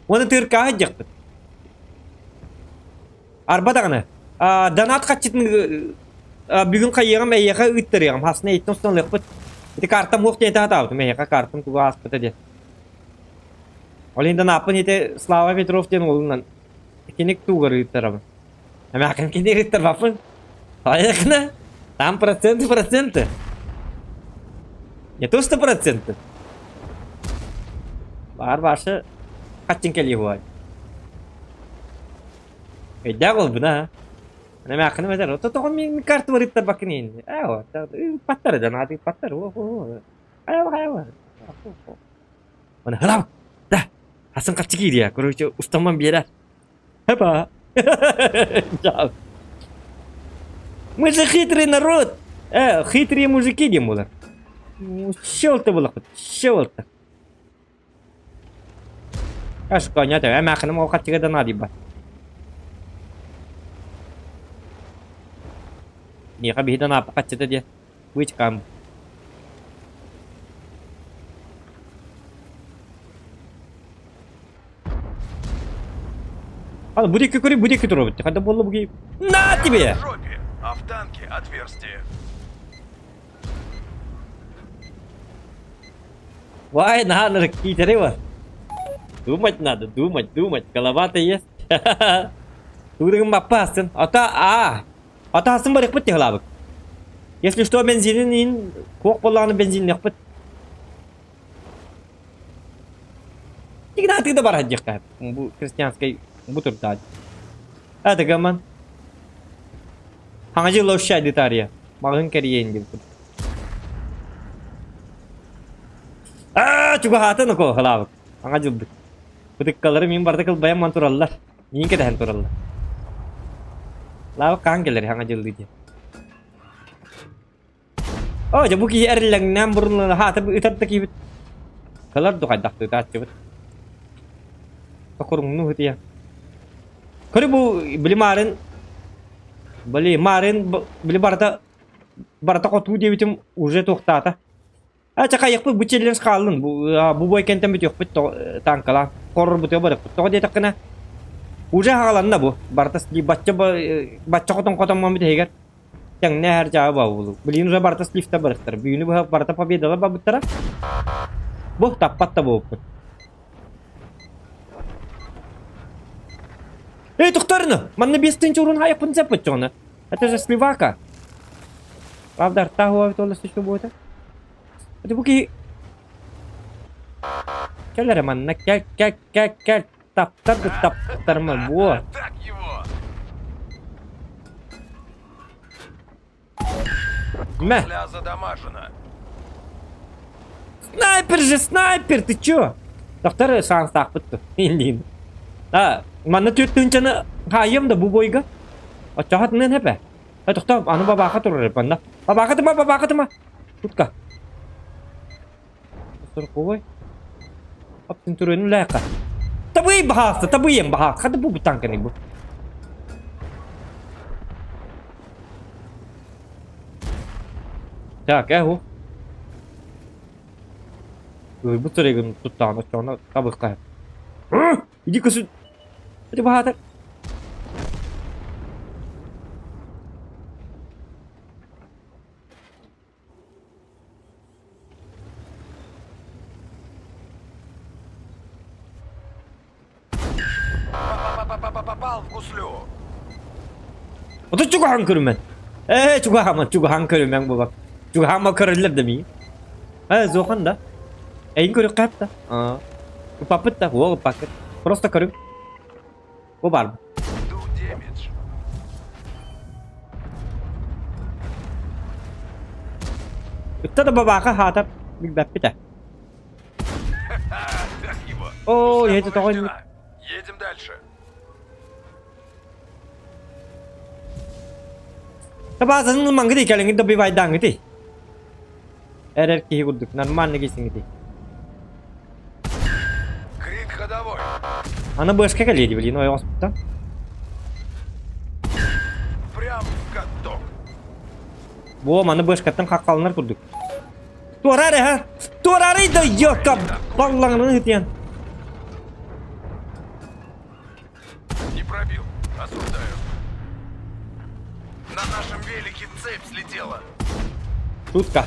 Уонна тыыркааһы диэхпит. Арба даҕаны, донат хаччытын бүгүн хайыаҕым эйиэхэ ыыттарыаҕым, хасна эйиттэн устан ылыахпыт. Ити картам уох диэн таатаабытым эйиэхэ картам тугу ааспыта диэн. Ол иһин донааппын ити Слава Петров диэн уолунан киник туугар ыыттарабын. Эмээхин кини ыыттарбаппын. Айахна, там проценты, проценты. Не то что проценты. Бар башы хаччын кэлиэ буолай. Өйдөөх буолбун аа. Эмээххин этэр, ото тоҕо мин карта барыттарбаккын иин. Ээ, паттар да наады паттар. Хайа хайа. Оны хылам. Да. Хасан каччы киириэ. Короче, устаман биэрэр. Хапа. Мы же хитрый народ. Хитрые мужики диэн буолар. Щелта буолахпыт, щелта. Ашконя эмээххиним ол хаччыга да наадыйбат. Миэхэ биһи да нааппа хаччыта диэн. Вычкам. Ал бу диэки көрүй, бу диэки туруобут. Ханна буолла бу киһи? На тебе! В жопе, а в танке отверстие. Вай, надо, китеры вас. Думать надо, думать, думать. Голова-то есть. Тугун баппасын. Ата, а. Ата асын барыппыт тихлабык. Если что, бензинин ин куох боллааны бензиннехпит. Тигда тыгда бар диэххэ. Бу крестьянской бу турда. Это гаман. Хаҥа дьылла ущайды таарыйа. Маҕын кэрийэн диэбит. Аа, чугаһаатын око халаабыт. Хаҥа дьылбыт. Бытыккалары мин барда кылбайан ман тураллар. Миин кэтэһэн тураллар. Лаабык хаан кэлэр хаҥа дьыллыы диэн. Оо, дьэ бу киһи эриллэҥнээн бурунлана хаата ытар да киһибит. Кылар ду хайдах тыытааччыбыт. Токуруҥну ытыйа. Көрү бу били маарын били маарын били барыта барыта хотуу диэбитим уже туохтаата. А чакайыкпыт бу челлендж хааллын бу бу бой кэнтэн бүтүөхпүт танкалаан хоррорбутуга барыппыт. Тоҕо диэтэххинэ уже хааланна бу барыта бачча бачча хотон хотон бүтэһигэр Тэҥнээһэр дьаабы баабылы. Билигин уже барыта сливтэр барыктар. Бүгүнү быһа барыта победалар барбыттара. Бу таппат да буолбуппут. Эй, тохторно! Манна 5000 урун хайаппын сеппит чоҕуна. Это же сливака. Правда, арта хуа толла еще будет. Это буки... Кэл эрэ манна, кэл, кэл, кэл, кэл. Таптар да таптарма, буо. Так его! Мэ. Гусля задамажена. Снайпер же, снайпер, ты чё? Доктор шанстаахпыт ту. Инлин. А, манна түөрт тыынчаны хаайым да бу бойга. Оччоҕо хэпэ. А тохтоо, аны бабааха турар манна. Бабаахатыма, бабаахатыма. Тутка. Сорковой. Аптын түрөнү лээхэ. Табый баһаахта, табыйым баһаах. Хата бу бутанканы бу. Так, эһу. Бу түрегин туттаҕына оччоҕуна табыхха. Иди көсүн. Ити баһаатар. Попал в гуслю. Ото чугаһан көрүмэн. Ээ, чугаһама, чугаһан көрүмэҥ буолар. Чугаһаама көрөллөр да мии. Ээ, зохан да. Эйин көрүөххэ да. Аа. Упаппыт да, уол уппаккыт. Просто көрүҥ. Бу баар. Ду демидж. Ытта да бабааха хаатар билбэппит ээ. Так его. Оо, Гусля это тоҕо повреждена. Едем дальше. Табаазанын ылмаҥҥытый, кэлиҥҥит добивайдааҥҥытый. Эрэр киһи курдук, нормально киһисиҥҥитий. Крит ходовой. Аны быашка кэлиэ дии, блин, ойоҕоспуттан. Прям в каток. Буом, аны быашкаттан хаххаланар курдук. Туораар эһэ! Туораарый да ёка! Баллаҥын ытыан. Не пробил. Осуждаю. На нашем велике цепь слетела. Шутка.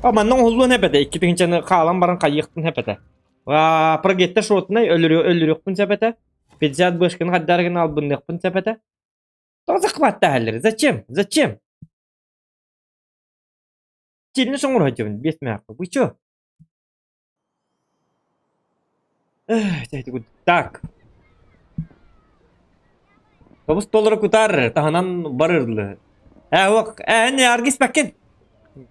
А манна оһоллуон эбэтэ, икки тыһыынчаны хаалан баран хайыахтын эбэтэ. Аа, прогетта шотнай өлөрүөхпүн сөп этэ. 50 бышканы хаддарыгын албынныахпын сөп этэ. Тоҕо захваттаһаллар? Зачем? Зачем? Сильно соҥуруһадьыбын, биэс мээххэ. Вы чё? Так. Тобус толору кутар, таһынан барырлы. Э, ок, э, не аргиспаккин.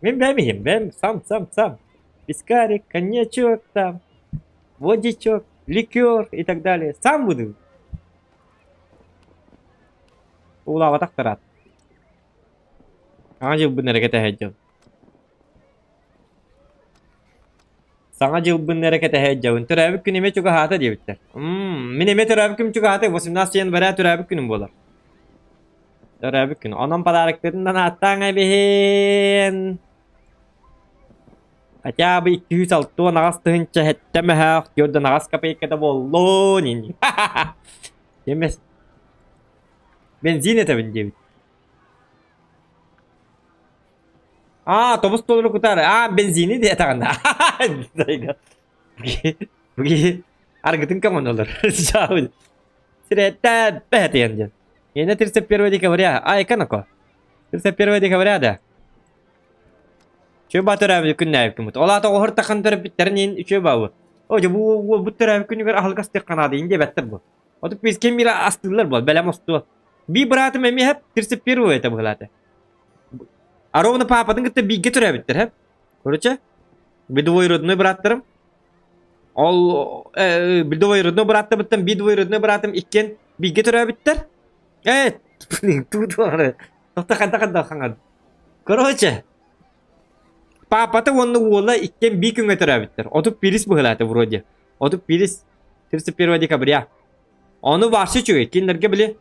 Мен бэм иһим, бэм, сам, сам, сам. Вискарик, коньячок там, водичок, ликер и так далее. Сам буду. Улаабатахтараат. Саҥа дьылбын эрэ кэтэһэ Саҥа дьылбын эрэ кэтэһэ сылдьабын. Төрөөбүт күн эмиэ чугаһаата диэбиттэр. Мм, мин эмиэ төрөөбүт күнүм чугаһаата, 18 января төрөөбүт күнүм буолар. Төрөөбүт күн. Онон подароктарынан ааттааҥ эбиһин. Хотя бы 268 тыһыынча сэттэ мөһөөх түөрт аҕыс копейката буоллун ини. Эмес. Бензин этэбин диэбит. Аа, тобус толору кутар. Аа, бензини диэтэҕинэ. Аргытын көҥөнөлөр. Сирэттэ бэһэтиэн диэн. Иэнэ 31 декабря. Айка нако. 31 декабря да. Үчүгэй баа төрөөбүт күннээбиккин. Ол аата оҕоһор таххан төрөппүттэрин иин үчүгэй баабы. О, дьэ бу уолбут төрөөбүт күнүгэр аһылык астыахха наада иин диэбэттэр бу. Отут биэс ким мира астыыллар буол, бэлэм остуол. Би быраатым эмиэ хэп 31 это быһылаата. А ровно паапатын кытта бииргэ төрөөбүттэр хэп. Короче, двоюродной бырааттарым. Ол э, двоюродной бырааттарбыттан би двоюродной быраатым иккиэн бииргэ төрөөбүттэр. Э, Короче, паапата уонна уола иккиэн биир күҥҥэ төрөөбүттэр. Отут пирис быһылаата вроде. Отут пирис 31 декабря. Ону вообще үчүгэй. Кинилэргэ били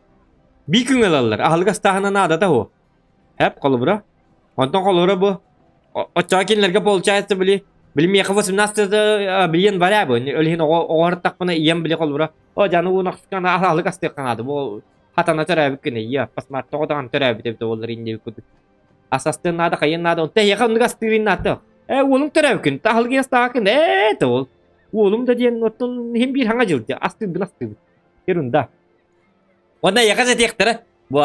биир күҥҥэ ылаллар. Аһылык астааһына наадата уһу. Хэп, холобура. Онтон холобура бу. Оччоҕо кинилэргэ получается били били миэхэ 18 били января бу. Ол иһин оҕо оҕо ийэм били холобура. О, дьаны уунахскана аһылык астыахха наада. Бу хатана төрөөбүт күнэ ийэ пасмар тоҕо даҕаны төрөөбүт эбит буоллар иннибит курдук ас астыан наада хайыан наада онто эһиэхэ оннук астыырын наада ээ уолуҥ төрөөбүт күн таһылгы астаакын ээ ол уолум да диэн оттон иһин биир хаҥа дьыл астыырбын астыыбын ерунда уонна эйиэхэ этиэхтэрэ бу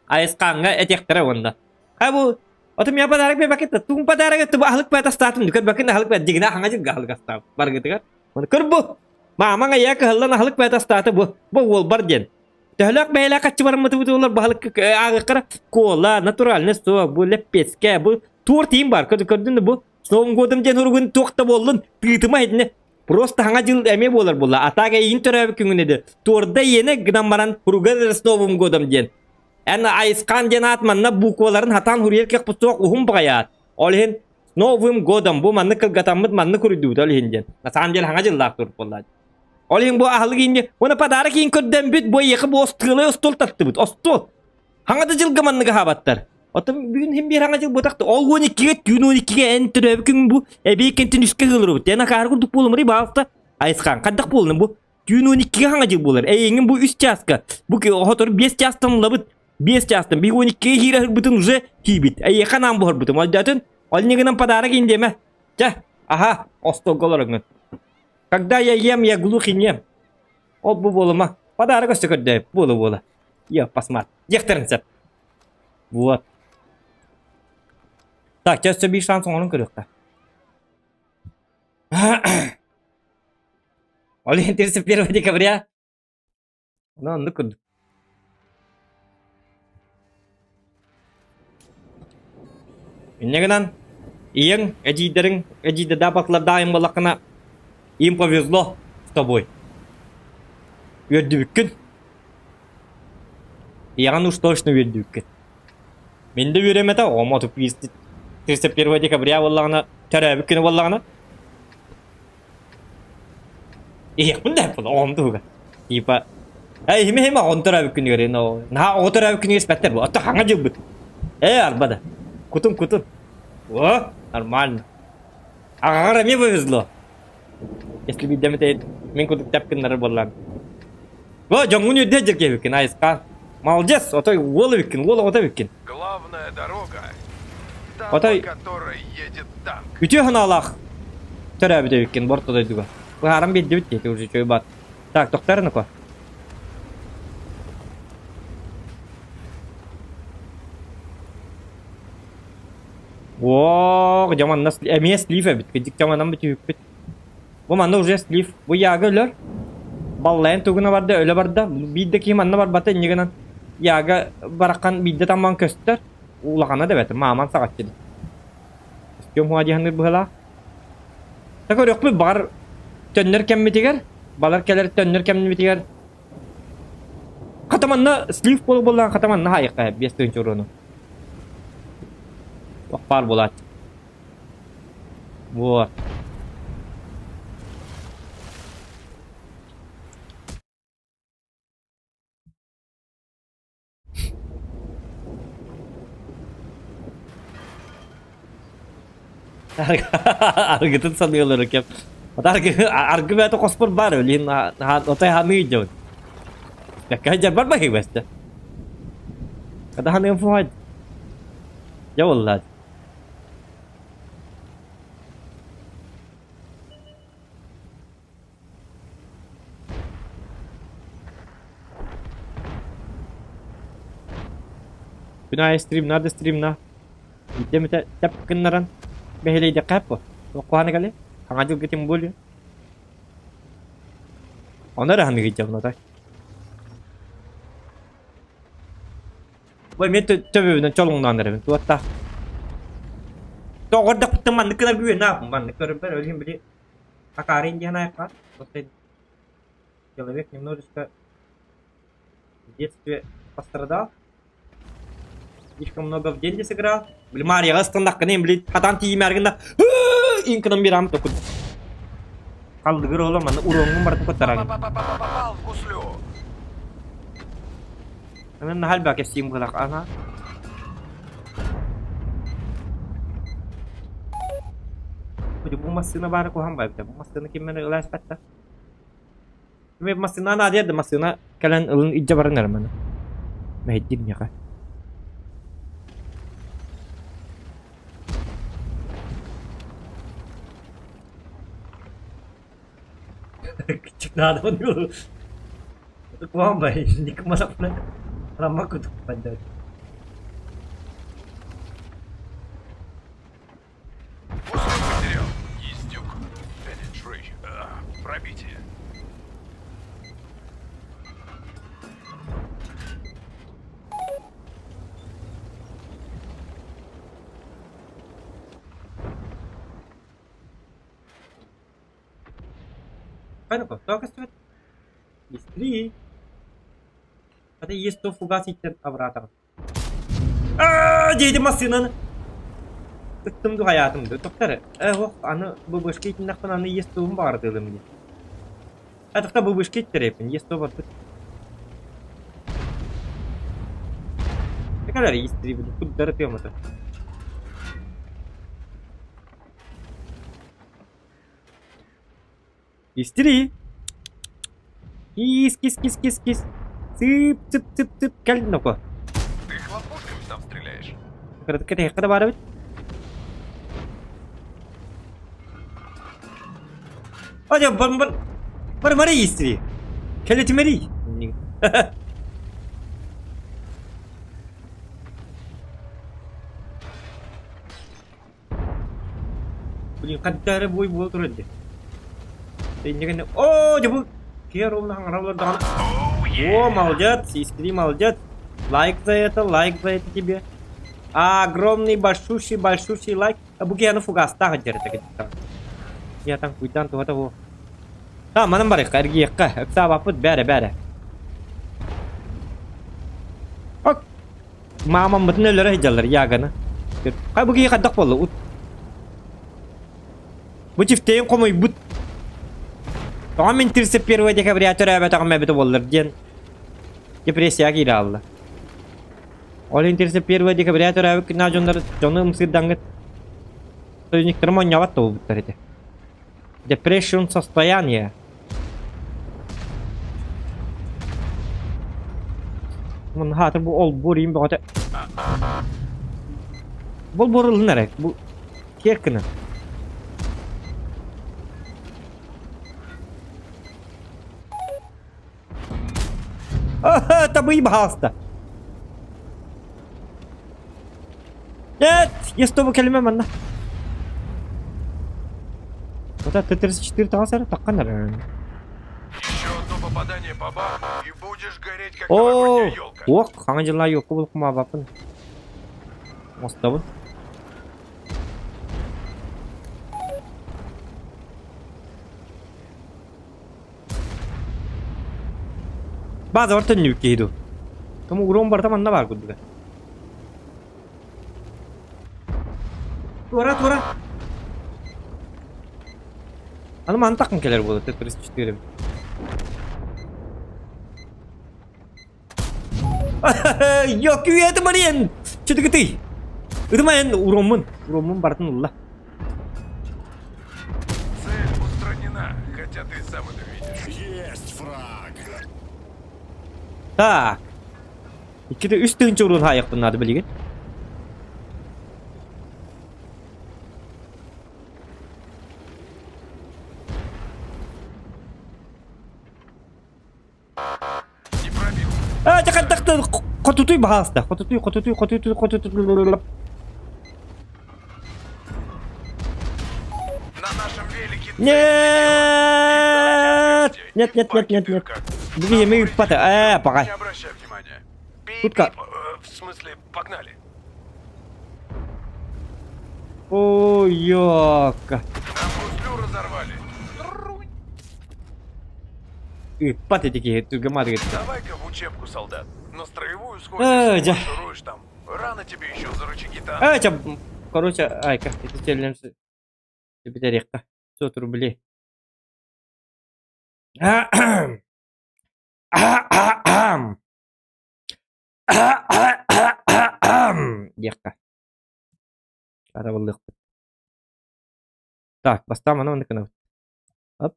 айысхааҥҥа этиэхтэрэ уонна хай бу Отум я подарок бэбэкет тугун подарок это аһылык бэт астаатым дүкөр бакын аһылык бэт дигина хаҥа дьылга аһылык астаабыт баргытыгар көр бу Маамаҥ айа кыһаллан аһылык бэйэтэ астаата бу. Бу уолбар диэн. Төһөлөөх бэйэлээх хаччы бараммытыбыт буолар баһылык ааҕыаххара кола, натуральный сок, бу лэппиэскэ, бу торт иин бар. Көрдүн да бу с Новым годом диэн уругун туох да буоллун, тыытыма итинэ. Просто хаҥа дьыл эмиэ буолар буолла. А так эйигин төрөөбүт күҥүн эди. Торда иэнэ гынан баран уругар с Новым годом диэн. Эн Айысхан диэн аат манна букваларын хатаан хуруйар кыахпыт суох уһун баҕайаат. Ол иһин С Новым годом! Бу маннык кылгатаммыт маннык уруйдуубут ол иһин диэн. На самом деле хаҥа дьыллаах турук буолла. Ол иһин бу аһылык иинни уонна подарок иин көрдөмбүт бу эйиэхэ бу остуолай остуол таттыбыт. Остуол. Хаҥа да дьылга маннык аһаабаттар. Оттон бүгүн иһин биир хаҥа дьыл буотахты. Ол 12-ге түүн 12-ге эн төрөөбүт күн бу эбии кэнтин үскэ ыылырыбыт. Эн акаары курдук буолумарый баалта. Айысхан хайдах буоллун бу? Түүн 12-ге хаҥа дьыл буолар. Эйиҥин бу үс чааска. Бу хотору 5 чаастан ылабыт. Биэс чаастан биир уон иккигэ киирэ сырбытын уже киирбит. Эйиэхэ анаан буһарбытым. Алдьатын, ол иннигинэн подарок индиэмэ. Чэ, аха, остуолга олороҥҥун. Когда я ем, я глух и нем. Ол бу буолума. Подарок өссө көрдөөп буола-буола. Я посмотри. Диэхтэрин сөп. Вот. Так, чэ өссө биир шанс оҥорон көрүөххэ. Ол иһин 31 декабря Ону оннук курдук. Инньэ гынан, ийэҥ, эдьиийдэриҥ, эдьиийдэрдээх балтылардаах буоллаххына, им повезло с тобой. Үөрдүбүккүн. Ийэҕин уж точно үөрдүбүккүн. Мин да үөрэмэтэ, оҕом 31 декабря буоллаҕына, төрөөбүт күнэ буоллаҕына, иһиэхпин да эппин оҕом туһугар. Типа, э, иһимэ иһимэ оҕом төрөөбүт күнүгэр, наһаа оҕо төрөөбүт күнүгэр испэттэр бу, оттон хаҥа дьылбыт. Э, арба да. Кутун, кутун. О, нормально. Аҕаҕар эмиэ повезло. Если биирдэммит мин курдук тэп гыннарар буоллаан. О, дьоҥҥун үрдэ дьиргээбиккин, айысхаан. Молодец, отой уол эбиккин, уол оҕото эбиккин. Главная дорога, та, Отой по которой едет танк. үтүө санаалаах төрөөбүт эбиккин борто дойдуга. Быһааран биэрдибит диэти уже чөй бат. Так, тоқтар ну-ка. О, дьаманна эмиэ слив эбит. Кыдьык дьаманан бүтүүппүт. Бу манна уже слив. Бу яга өлөр. Баллайын тугуна барда, өлө барда. Биирдэ киһи манна барбата инньэ гынан яга бараххан биирдэ тамман көстөр. Улахана да бэт, мааман саҕаччы. Костюм хуа диһаныр быһылаах. Та көрүөхпүт баҕар төннөр кэммитигэр, балар кэлэр төннөр кэммитигэр Хата манна слив буола буоллаан хата манна хаайыахха 5 тыһыынча уруону. Туох баар буолааччы. Вот. Аргытын саныылары кэп. Аргы аргы бэйэтэ хоспор баар өлүн отой ханыы дьон. Бэккэ дьарбар баһыыбаста. Kada ханыым фуһай. Дьэ буолла. Күн аайы стримна да стримна. Биирдэ эмитэ тэп гыннаран бэһилэйдэххэ эп Туох кэлэ? Хаҥа дьылга тем более. Ону эрэ ханыгый дьабыната. Бу эмиэ төбөбүнэн чолуҥнаан эрэбин. Туоттаах. Тоҕордохпуттан маннык гынар үөнэ ааппын маннык көрөрбөр өлүм били Акаарын диэн айахха человек немножечко в детстве пострадал. Слишком много в деньги сыграл. Били Марияҕа ыстаннаххына били хатаан тиийимээр гына инкынан бирам токут. Халлыгыр оҕолор манна уруоҥҥун барытын куттараҥ. Попал в гуслю. Аны наһаа элбэх кэпсиим быһылаах ана. Бу массыына баара куһаҕан баайбыта. Бу массыына ким эмэ ыласпатта. Мен массыына наадыйар да массыына кэлэн ылын илдьэ баран эрэ маны. Мэһэйдиир миэхэ. Кыччык наада буолуо. Куһаҕан бай, никмасапна рамма кутук банда. Гуслю потерял. Издюк. Penetration. А, пробитие. Хайда тоҕо көстүбэт? Истри. Это есть то фугас иттен обратно. Аа, диэти массыынаны. Ыттым ду хайаатым ду. Тоқтар, э, ох, аны быбышка итиннэхпин аны ес туһун баҕардыылым дии. Атахта быбышка иттереппин, ес ту барбыт. Кэлэр истри куддары тыамата. Истири. Кис, кис, кис, кис, кис. Цып, цып, цып, цып, кэл ноко. Ты хлопушками там стреляешь? Кыратык кэтэһиэххэ да баар эбит. О, бар, бар, бар, бар, истири. Кэлэтимэри. Блин, ханта эрэ буой буола турар дии. Инньэ гэнэ оо дьэ бу киэр уолна хаҥара олордоҕуна О, молодец, истри молодец. Лайк за это, лайк за это тебе. Огромный, большущий, большущий лайк. А бу киһи фугастаах дьэрэтэ Я там куйтан туһата бу. Та, манан барыахха, эргийиэххэ. Ыксаабаппыт, бээрэ, бээрэ. Ок. Маамаммытын өлөрө сылдьаллар Яганы. Хай бу киһи хайдах буолла? Ут. Бу чифтейин хомуйбут. Тоҕо мин 31 декабря төрөөбөтөҕүм эбитэ буоллар диэн депрессияҕа киирэ хаалла. Ол иһин 31 декабря төрөөбүт күннээх дьоннор дьону ымсыырдаҥҥыт союзниктары монньообот да буолбуттар этэ. Depression состояние. Мун хаатыр бу ол бур им бөҕөтө. Бол борулун эрэ. Бу киэр кына. Табый баһаалыста. Нет, я с тобой кэлимэ манна. Вот это Т-34 таҕыс эрэ таххан эрэ. Еще одно попадание по баку, и будешь гореть, как О, новогодняя елка. ох, хаҥа дьылаа юокку булкумаабаппын. Мостабын. База төннүбүт киһи дуу. Кому урон барда манна баар курдуга. Туора, туора. Аны маны такын кэлэр буолла Т-34. Yok үйәті барен. Чүтүгүтүй. Ытымайын уроммун. Уроммун бартын улла. Цель устранена, хотя ты сам это видишь. Есть фраг! Так. Икките үс тыһыынча уруун хаайыахпын наада билигин. Не пробил. А, дьэ хотутуй баһаалыста. Хотутуй, хотутуй, хотутуй, хотутуй. На нашем велике цель Нет! взлетела. Нет, нет, нет, нет, нет. Дверь Бүгүн эмиэ ыыппата. Ээ, паҕай. Не обращай внимания. Тутка. Пип, в смысле, погнали. Ой, ёка. Нам гуслю разорвали. Ыыппат эти киһи түргэмаатыгыт. Давай-ка в учебку, солдат. На строевую Э, сходишь, дьэ. маршируешь там. Рано тебе еще за рычаги-то. Э, чэ, короче, айка, ити челлендж бүтэриэххэ. 500 рублей. Диэххэ. Арабыллыахпыт. Так, бастаан маны маннык гынабыт. Оп.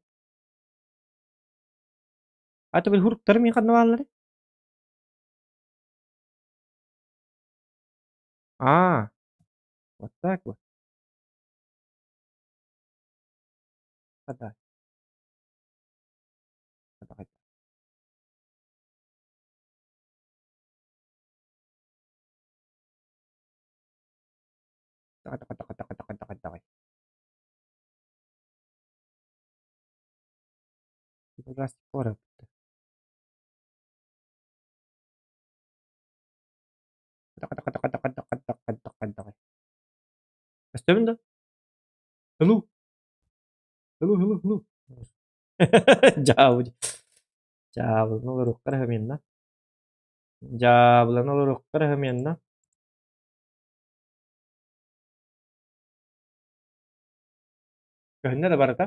А то хуруктары мин ханна бааллары? А, вот так вот. Подай. Давай. Давай, давай, давай, давай, давай, давай, давай. Раз, пора. Давай, давай, давай, давай, давай, давай, давай, давай. Көстөбүн да? Hello. Hello, hello, hello. Дьаабы. Дьаабыланы олоруохха эрэ хомуйанна. Дьаабыланы олоруохха эрэ хомуйанна. Көһүннэ да барыта.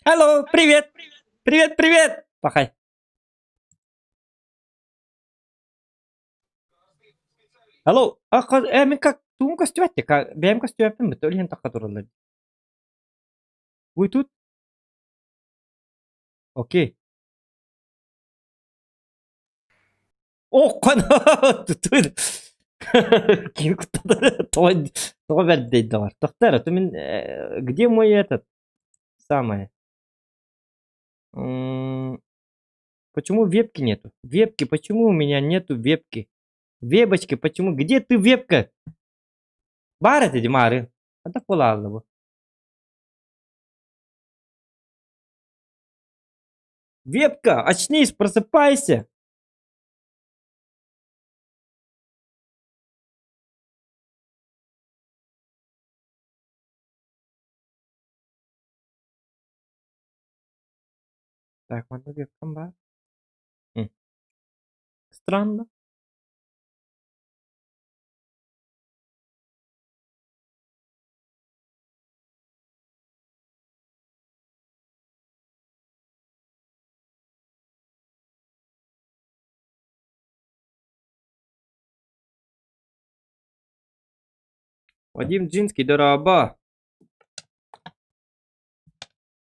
Hello, привет! Привет, привет! Пахай. Hello, а э, мин как тугун көстүбэт бэйэм көстүбэппин бит, ол иһин тахха тураллар. Вы тут? Окей. Оххон тутун. Ким тоҕо бэрдэй доҕор. Тохтор, это мин где мой этот самое? Почему вебки нету? Вебки, почему у меня нету вебки? Вебочки, почему? Где ты, вебка? Баар этэ Димары. Ата буолаалла бу. Вебка, очнись, просыпайся! Так, манна вебкам баар. Странно. Вадим Джинский, дорообо.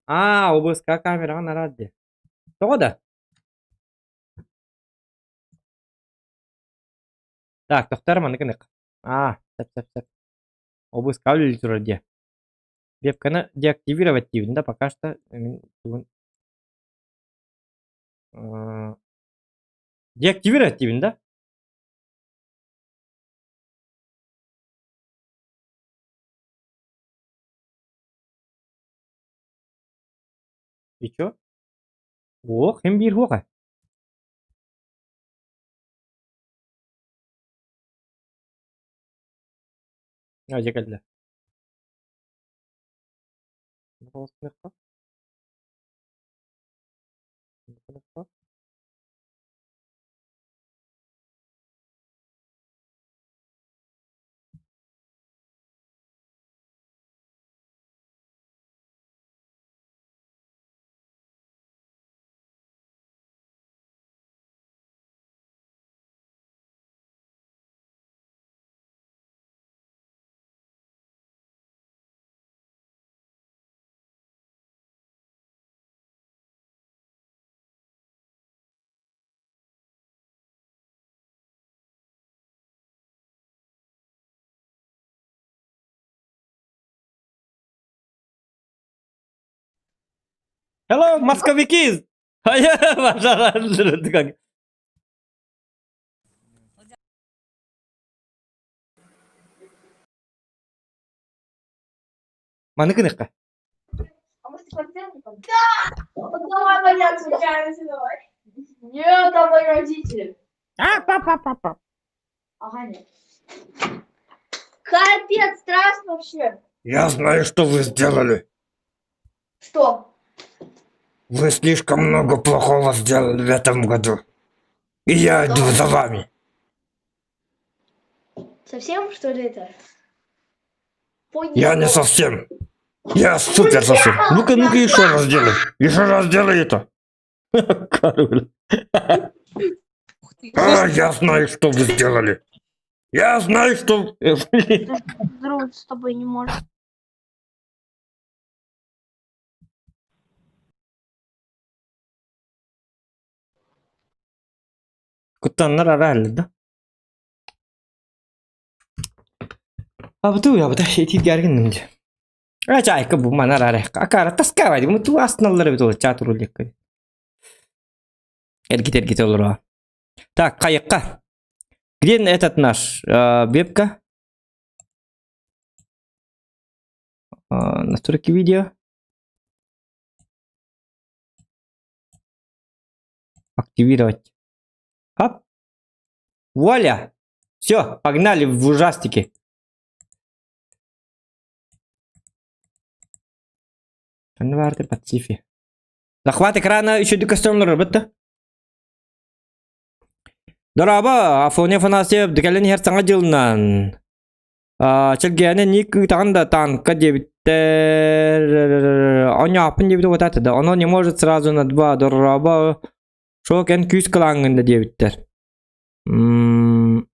Аа, ОБСК камераҕа нараат дии. Тоҕо да? Так, тохтор маннык гынык. Аа, сөп сөп сөп. ОБСК үлэлии турар дии. Вебканы деактивировать диибин да пока что мин тугун деактивировать диибин да? И чё? Уох, ким биир уоҕа? А, дьэ кэллэ. Hello, московики! Как? Маны гыныхха. А может, квартиру Да! Давай валяться, давай. Нет, там мои родители. А, папа, папа. Ага, нет. Капец, страшно вообще. Я знаю, что вы сделали. Что? Вы слишком много плохого сделали в этом году. И я иду за вами. Совсем, что ли, это? Я не совсем. Я супер совсем. Ну-ка, ну-ка еще раз сделай. Еще раз сделай это. Король. А, я знаю, что вы сделали. Я знаю, что... Блин. Друг с тобой не может. Куттаннар араллы да. Абытуу ябыта этиит гинным дии. Ачайка бу манар арайка. Акара таскавай. Бу ту астыналлар эбит ол чатур лекке. Эргит эргит олоро. Так, кайыкка. Где этот наш вебка? Настройки видео. Активировать. Хоп. Вуаля! Все, погнали в ужастики. Конверты под сифи. Захват экрана еще көстөн бітті. Дорообо, Афоня Афанасьев, кэлэн иһэр саҥа дьылынан. Чэлгиэни ник ыытаҕын да танка диэбиттэр. Оньооппун диэбит уотаата да. Оно не может сразу на два дорообо. Шок эн күүс кылааҥҥын да диэбиттэр. М,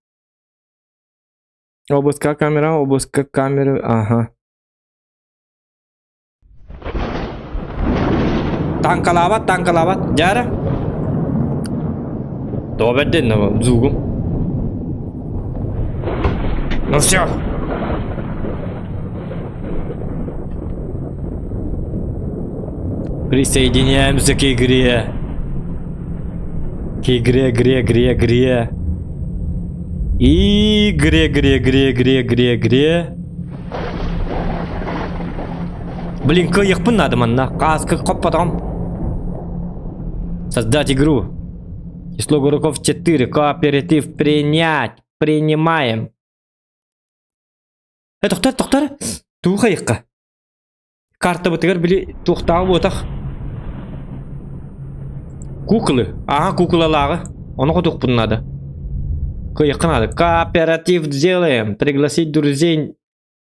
Обыска камера, обыска камеры, ага. Танкалаабат, танкалаабат. Дьара. Тоҕо бэрдин звугум. Ну все. Присоединяемся к игре. К игре, гре, гре, гре. И гре, гре, гре, гре, гре, гре. Блин, кыайыахпын надо манна. Кааска хоппотом. Создать игру. Число игроков 4. Кооператив принять. Принимаем. Э, тохтор, тохтор. Туох айыкка. Карта бытыгар били туохтааҕы буотах. Куклы. Ага, куклалааҕы. Ону хотуохпун надо. Кыайыахха надо. Кооператив сделаем. Пригласить друзей.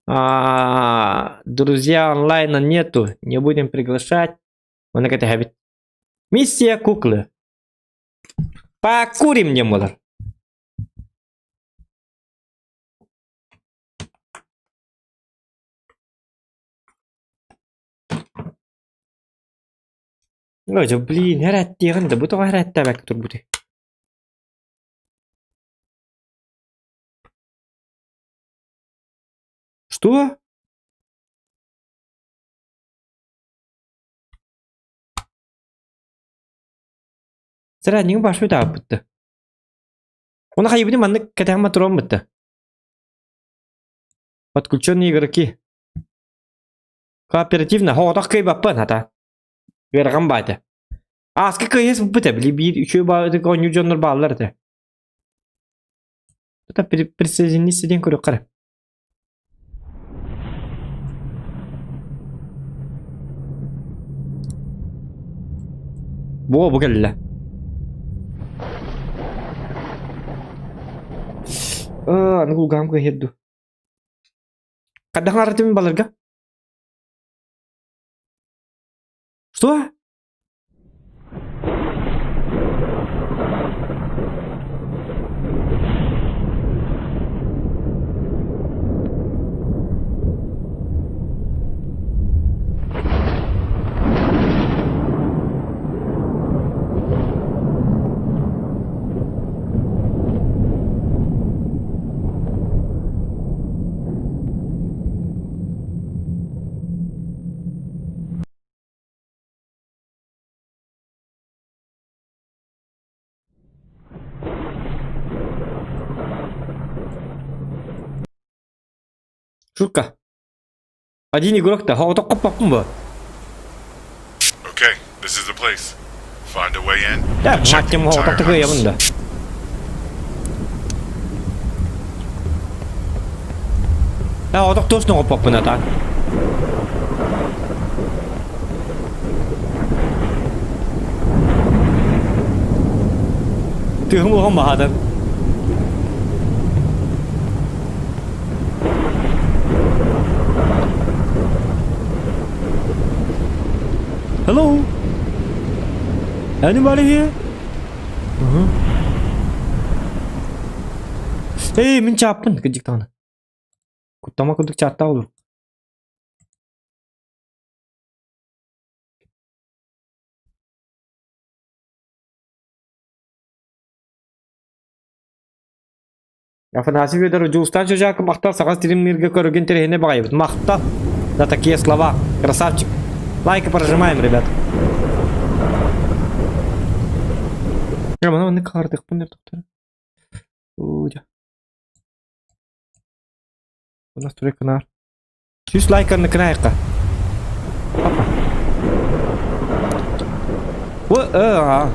А, друзья онлайна нету. Не будем приглашать. Маны кэтэһэбит. Миссия куклы. Покурим диэн буолар. Ой, блин, эрээттиэҕин да, бу тоҕо эрээттээбэккэ турбутуй? Что? Сэрээниҥ башпыт ааппытта. Уна хайыбыны маннык кэтэхма туруоммутта. Подключенные игроки. Кооперативно хоҕотох кыайбаппын хата. Ыарахан баата. Ааска кыайыс быта били биир үчүгэй баҕайытык оонньуур дьоннор бааллар этэ. Это присоединиться диэн көрүөххэ эрэ. Буо бу кэллэ. Аа, аны кулгаам кыһыр дуу. Хайдах аратым баларга? Что? Шутка. Один игрок-то, хоппаппын бу. Okay, this is the place. Find a way in. Да, and check the маттем entire хоҕотох house. да. Да, отох точно хоппаппын ата. Тыһым улахан баһаатар. Hello? Anybody here? Uh-huh. Эй, мин чааппын кырдьык даҕаны. Куттама курдук чааттаах олор. Афанасий Федоров Дьулустаан Чучаакы махтал саха стримниргэ көрүгүн тэрэһинэ баҕайыбыт. Махтал за такие слова. Красавчик. Лайки прожимаем, ребят. Я маны маннык хаардыхпын доктор. Удя. У нас турек канар. Сүүс лайканы кынаайыкка. Апа. О,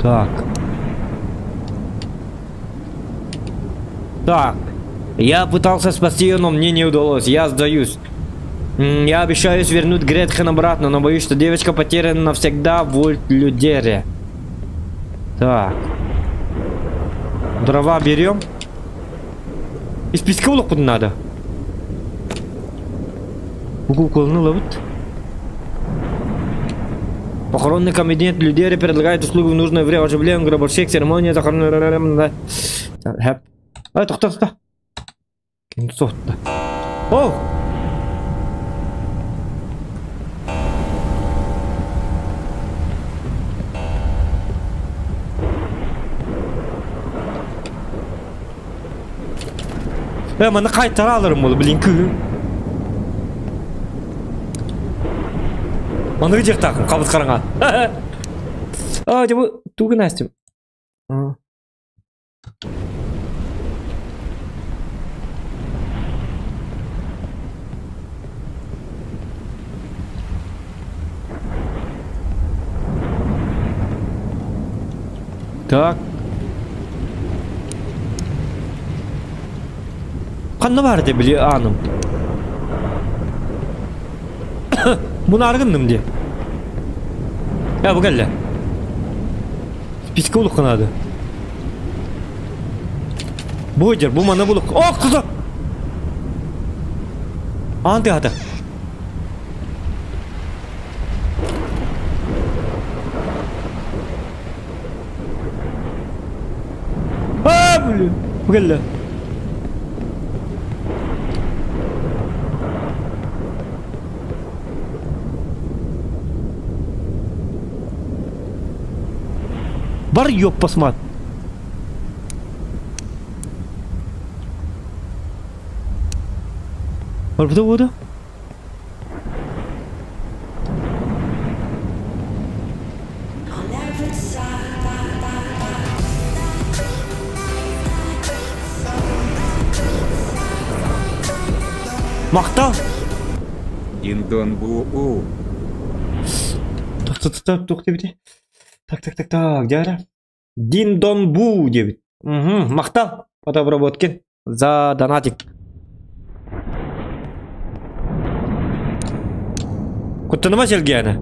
Так. Так. Я пытался спасти ее, но мне не удалось. Я сдаюсь. Я обещаюсь вернуть Гретхен обратно, но боюсь, что девочка потеряна навсегда в Ультлюдере. Так. Дрова берем. Из песка куда надо. Куколны ловит. Похоронный комитет людей предлагает услугу в нужное время оживления гробовщик, церемония захоронения. А, тоқта, тоқта. Сотта. О! Э, маны қайтара аларым ол, блин, күн. Маны жақтақым, қабыз қараңа. А, деп, тугын әстім. Так. Ханна бар де били аным. Мунаар гынным дии. Э, бу кэллэ. Списка улукка наада. Бу дьэр, бу маны булук. Ох, кыза! Аан тыаһата. Аа, блин. Бу кэллэ. Бар ёппасмат. Барбыта буода? Махтал! Диндон бу-у. Так, так, так, туох диэбитий? Так, так, так, так, дьэ Дин Дон Бу диэбит. Угу, махтал от обработки за донатик. Куттаныма Сергеяна.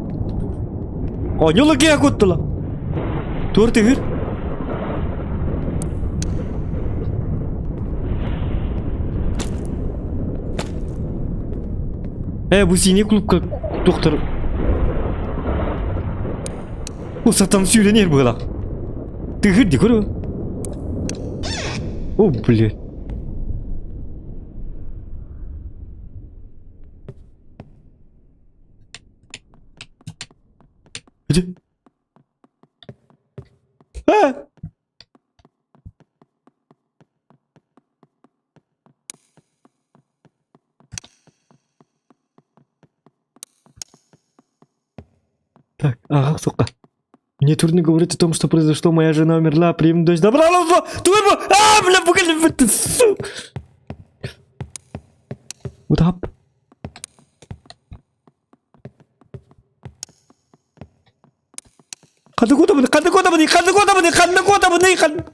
Оонньуулар киһи куттула. Туор түһүр. Э, бу синий клубка доктор Усатан сүүрэн иһэр быһыылаах. Тыһыр дии көрө. О, блядь. Где? А! Так, ага, сука. Мне трудно говорить о том, что произошло. Моя жена умерла, прием дочь забрала в турбо. А, бля, погоди, ты, сука. Вот ап. Ханна куотабыный, ханна куотабыный, ханна куотабыный, ханна куотабыный, хан...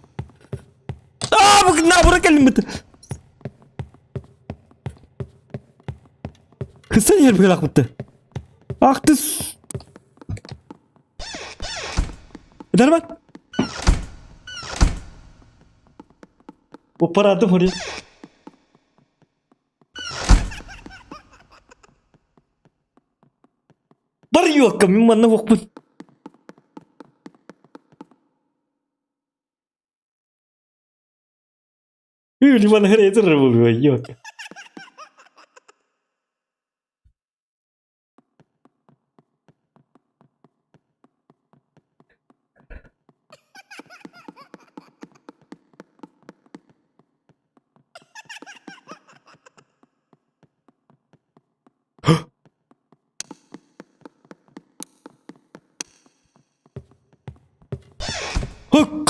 Аа, бу набора кэллиммит. Кысан иһэр быһыылаахпытты. Ах ты с... Дарман. Оппараатым хорья. Бар юокка мин манна уохпун. Үл мана хрезер буолуо юокка.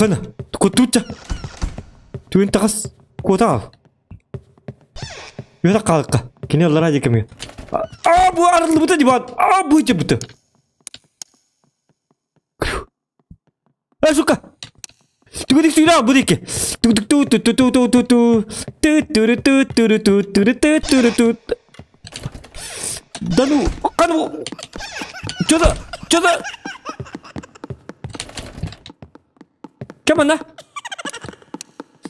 Хана, куттуучча. Түгэн таҕыс, куотаҕал. Үөрэх хаалыкка. Кини аллараа диэки эмиэ. Аа, бу арыллыбыта диван. Аа, бу дьыбыта. Э, сука! Түгүдүк сүүрэ бу диэки. Ту ту ту ту ту ту ту ту ту ту ту ту ту ту ту ту ту. Да ну, а ну! Чё за, чё за? Кем она?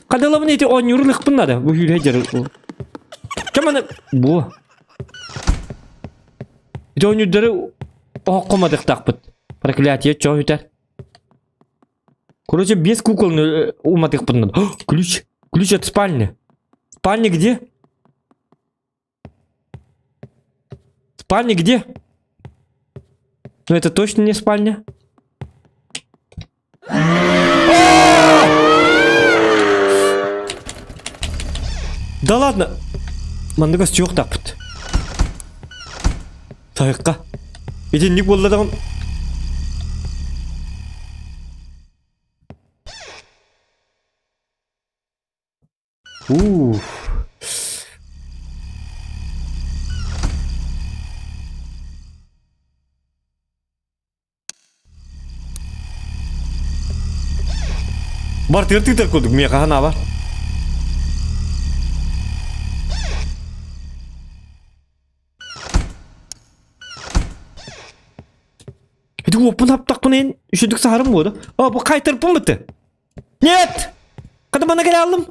Хадалабын ити оонньуурун ыкпын надо. Бу сүүрэ дьэр. Кем она? Бу. Ити оонньуурдары оһоххо мадыктаахпыт. Проклятие, чё үтэр? Короче, без кукол уматыхпын надо. Ключ. Ключ от спальни. Спальня где? Спальня где? Ну это точно не спальня. Да ладно. Манныга суох таппыт. Тайыкка. Итинник буолла даҕаны. Уф. Бар тыыр курдук миэхэ санаабар. Туоппун хаптахпын эн үчүдүк саһарым буоду. О, бу кайтарпын быты. Нет! Када мана келе алдым.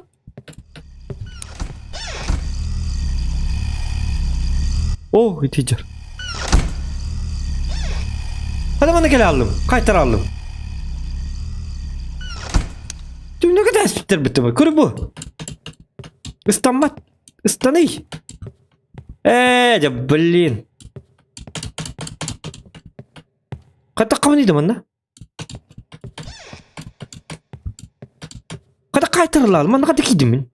О, итиджер. Када мана келе алдым. Кайтар алдым. Түнү кэтэспиттэр битти бу. Көрү бу. Ыстаммат. Ыстаный. Ээ, дьэ, блин. Хатаххабын да манна? Хата кайтарылаал, манна хата киирдим мин.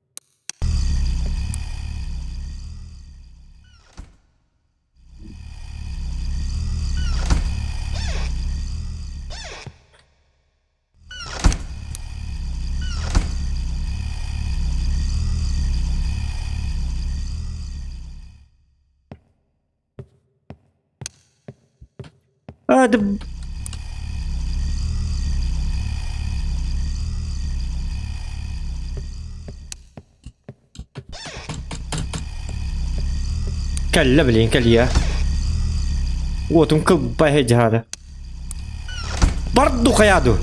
А, да... Кэллэ билин кэлиэ. Уотум кылбай дьаһада. Барду хайаду.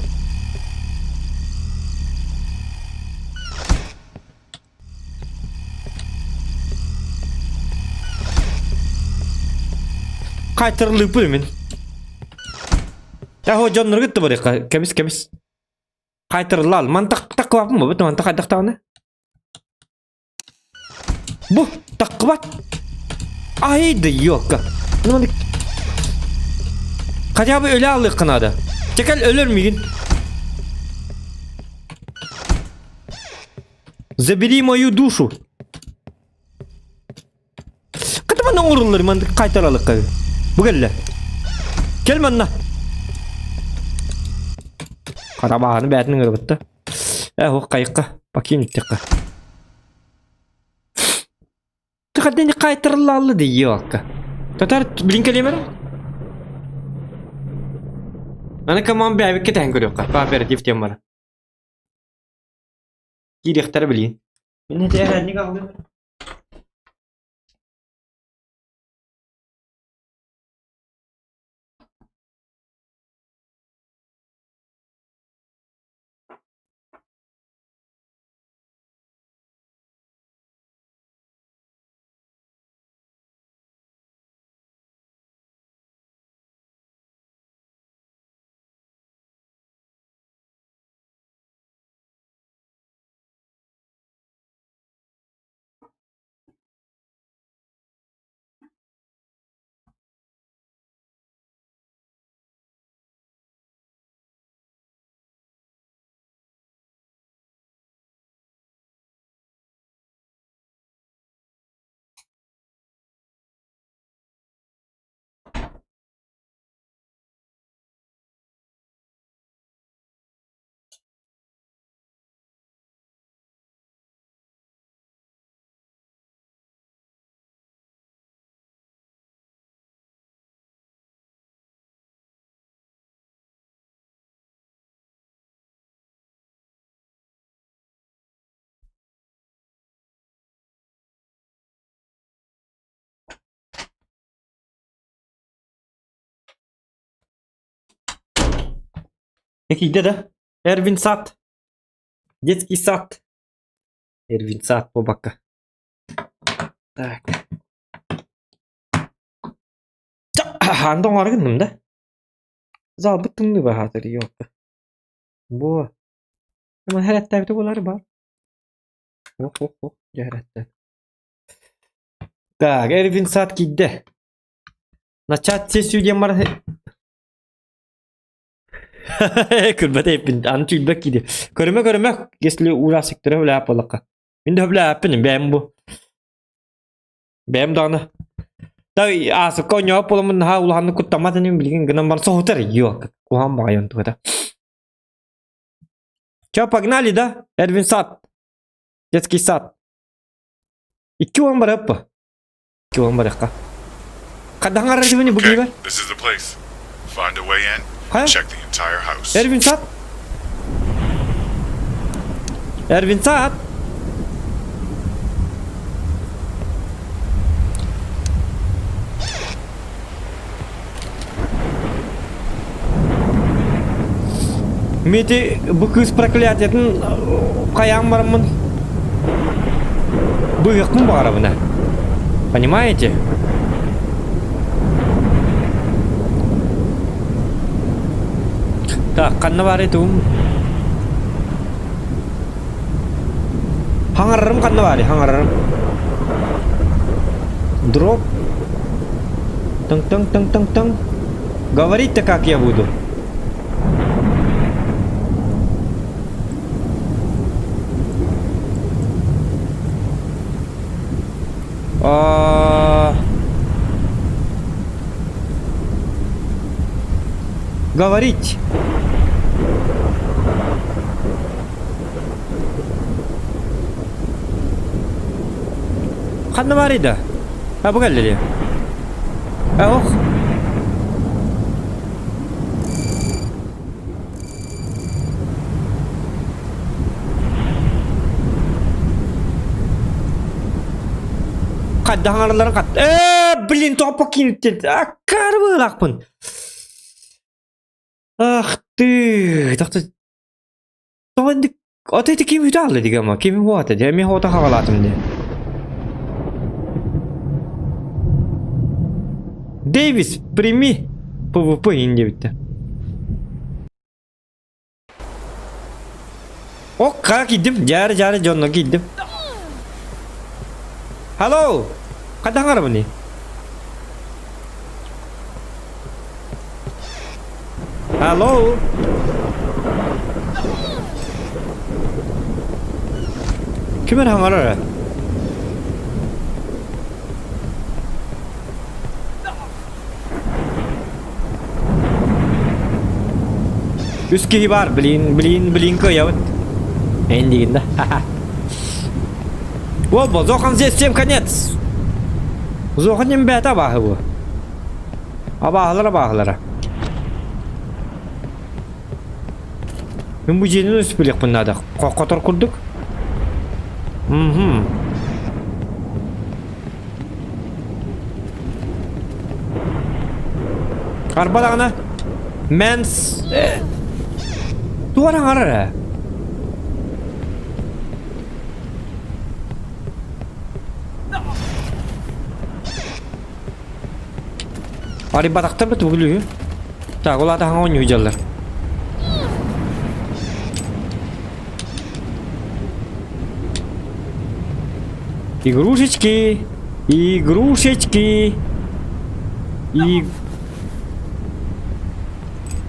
Кайтарылыппын мин. Тахо дьонноргут да барыахха. Кэбис кэбис. Кайтарылал. Мантах таккыбаппын бу. Мантах хайдахтаҕына. Бу таккыбат. Ай да ёлка. Ну Хотя бы өлө алыахха наада. Чекел өлөр мигин. Забери мою душу. Хата манна оҥоруллар маннык кайтаралыкка. Бу кэллэ. Кэл манна. Харабааһыны бээтин ыҥырбытта. Э, ох, хайыкка. Покинь иттеххэ. Тахадени кайтарыллааллы дии Татар билин кэлиэмэр? Аны команд бэйэбиккэ тэһэн көрүөххэ. Кооператив диэн бар. Киириэхтэрэ билиин. Мин ити эһээнник аҕалыым. Киирдэ да? Эрвин сад. Детский сад. Эрвин сад буолбакка. Так. Хаанда оҥоро гынным да? Залбыт тымныы баһаатар ёлка. Буо. Хэрэттээбитэ буолаары баар. Ох, ох, ох, дьэ хэрэттээ. Так, Эрвин сад киирдэ. Начать сессию диэн баран Көрбөт эппин, аны түүлбэт киирдэ. Көрүмэ көрүмэ, если уураасыктара үлээп буоллахха. Мин да үлээппин, бэйэм бу. Бэйэм даҕаны. Да аасыкка оонньообот буоламмын наһаа улаханнык куттаммат иним билигин гынан баран соһутар ёлка. Куһаҕан баҕайы онтугата. Чё, погнали, да? Эрвин сад. Детский сад. 2 уон барыаппа. 2 уон барыахха. Хайдах арыйдыбын бу Okay, киһибэр? this is the place. Find a way in. Хайа? Check the entire house. Эрвин сад. Эрвин сад. Мити бу кыыс проклятиетын хайаан бараммын быыһыахпын баҕарабын Понимаете? Так, ханна баарый тугум? Хаҥарарым ханна баарый? Хаҥарарым. Дроп. Тыҥ-тыҥ-тыҥ-тыҥ-тыҥ. Говорить-то как я буду? А... Говорить. Ханна баарый да? А бу кэллэ дии. А ох. Хайдах аҥараларын хат... Ээ, блин, тоҕо покинуть Аккары быһыылаахпын. Ах ты, тохто тоҕо инник Ата ити ким үтэ алла дигама, ким хуата дии, эмиэ хуата хаҕалаатым дии. Дэвис, прими ПВП иин диэбиттэр. Ок, хара киирдим, дьаары-дьаары дьонно киирдим. Hello! Хайдах аҥарабыный? Hello! Ким эрэ хаҥарар ээ? Үс киһи баар, блин, блин, блин кыайабыт. Эн диигин да. Уол Зохан здесь всем конец. Зохан диэн бэйэтэ абааһы бу. Абааһылар абааһылара. Мин бу дьиэни өспүлүөхпүн наада. Хотор курдук. Мхм. Арба даҕаны Мэнс тугу эрэ аҥарар ээ. Арыйбатахтар да тугу үһү. Так, ол аата хаҥа оонньуу дьаллар. Игрушечки! Игрушечки! И...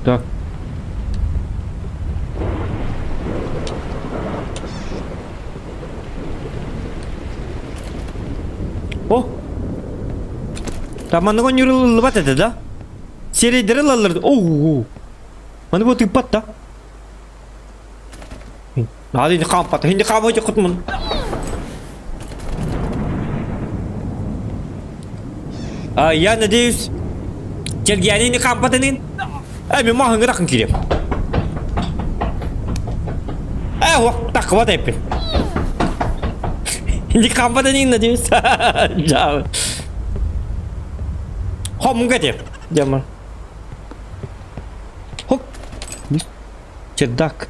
Так. О! Там маннык оонньуур этэ да? Серийдери ылаллар. Оу! Маны бу тыыппат да? Наада инди хаампата. Инди хаамай хотмун. А, я надеюсь, Чергиани не хаампатынын. Э, мен махыңы тақын кирем. Э, уақ, таққыбат әппін. Инди хаампатынын, надеюсь. Жабы. Хомун кәтеп. Жаман. Хоп. Чердак.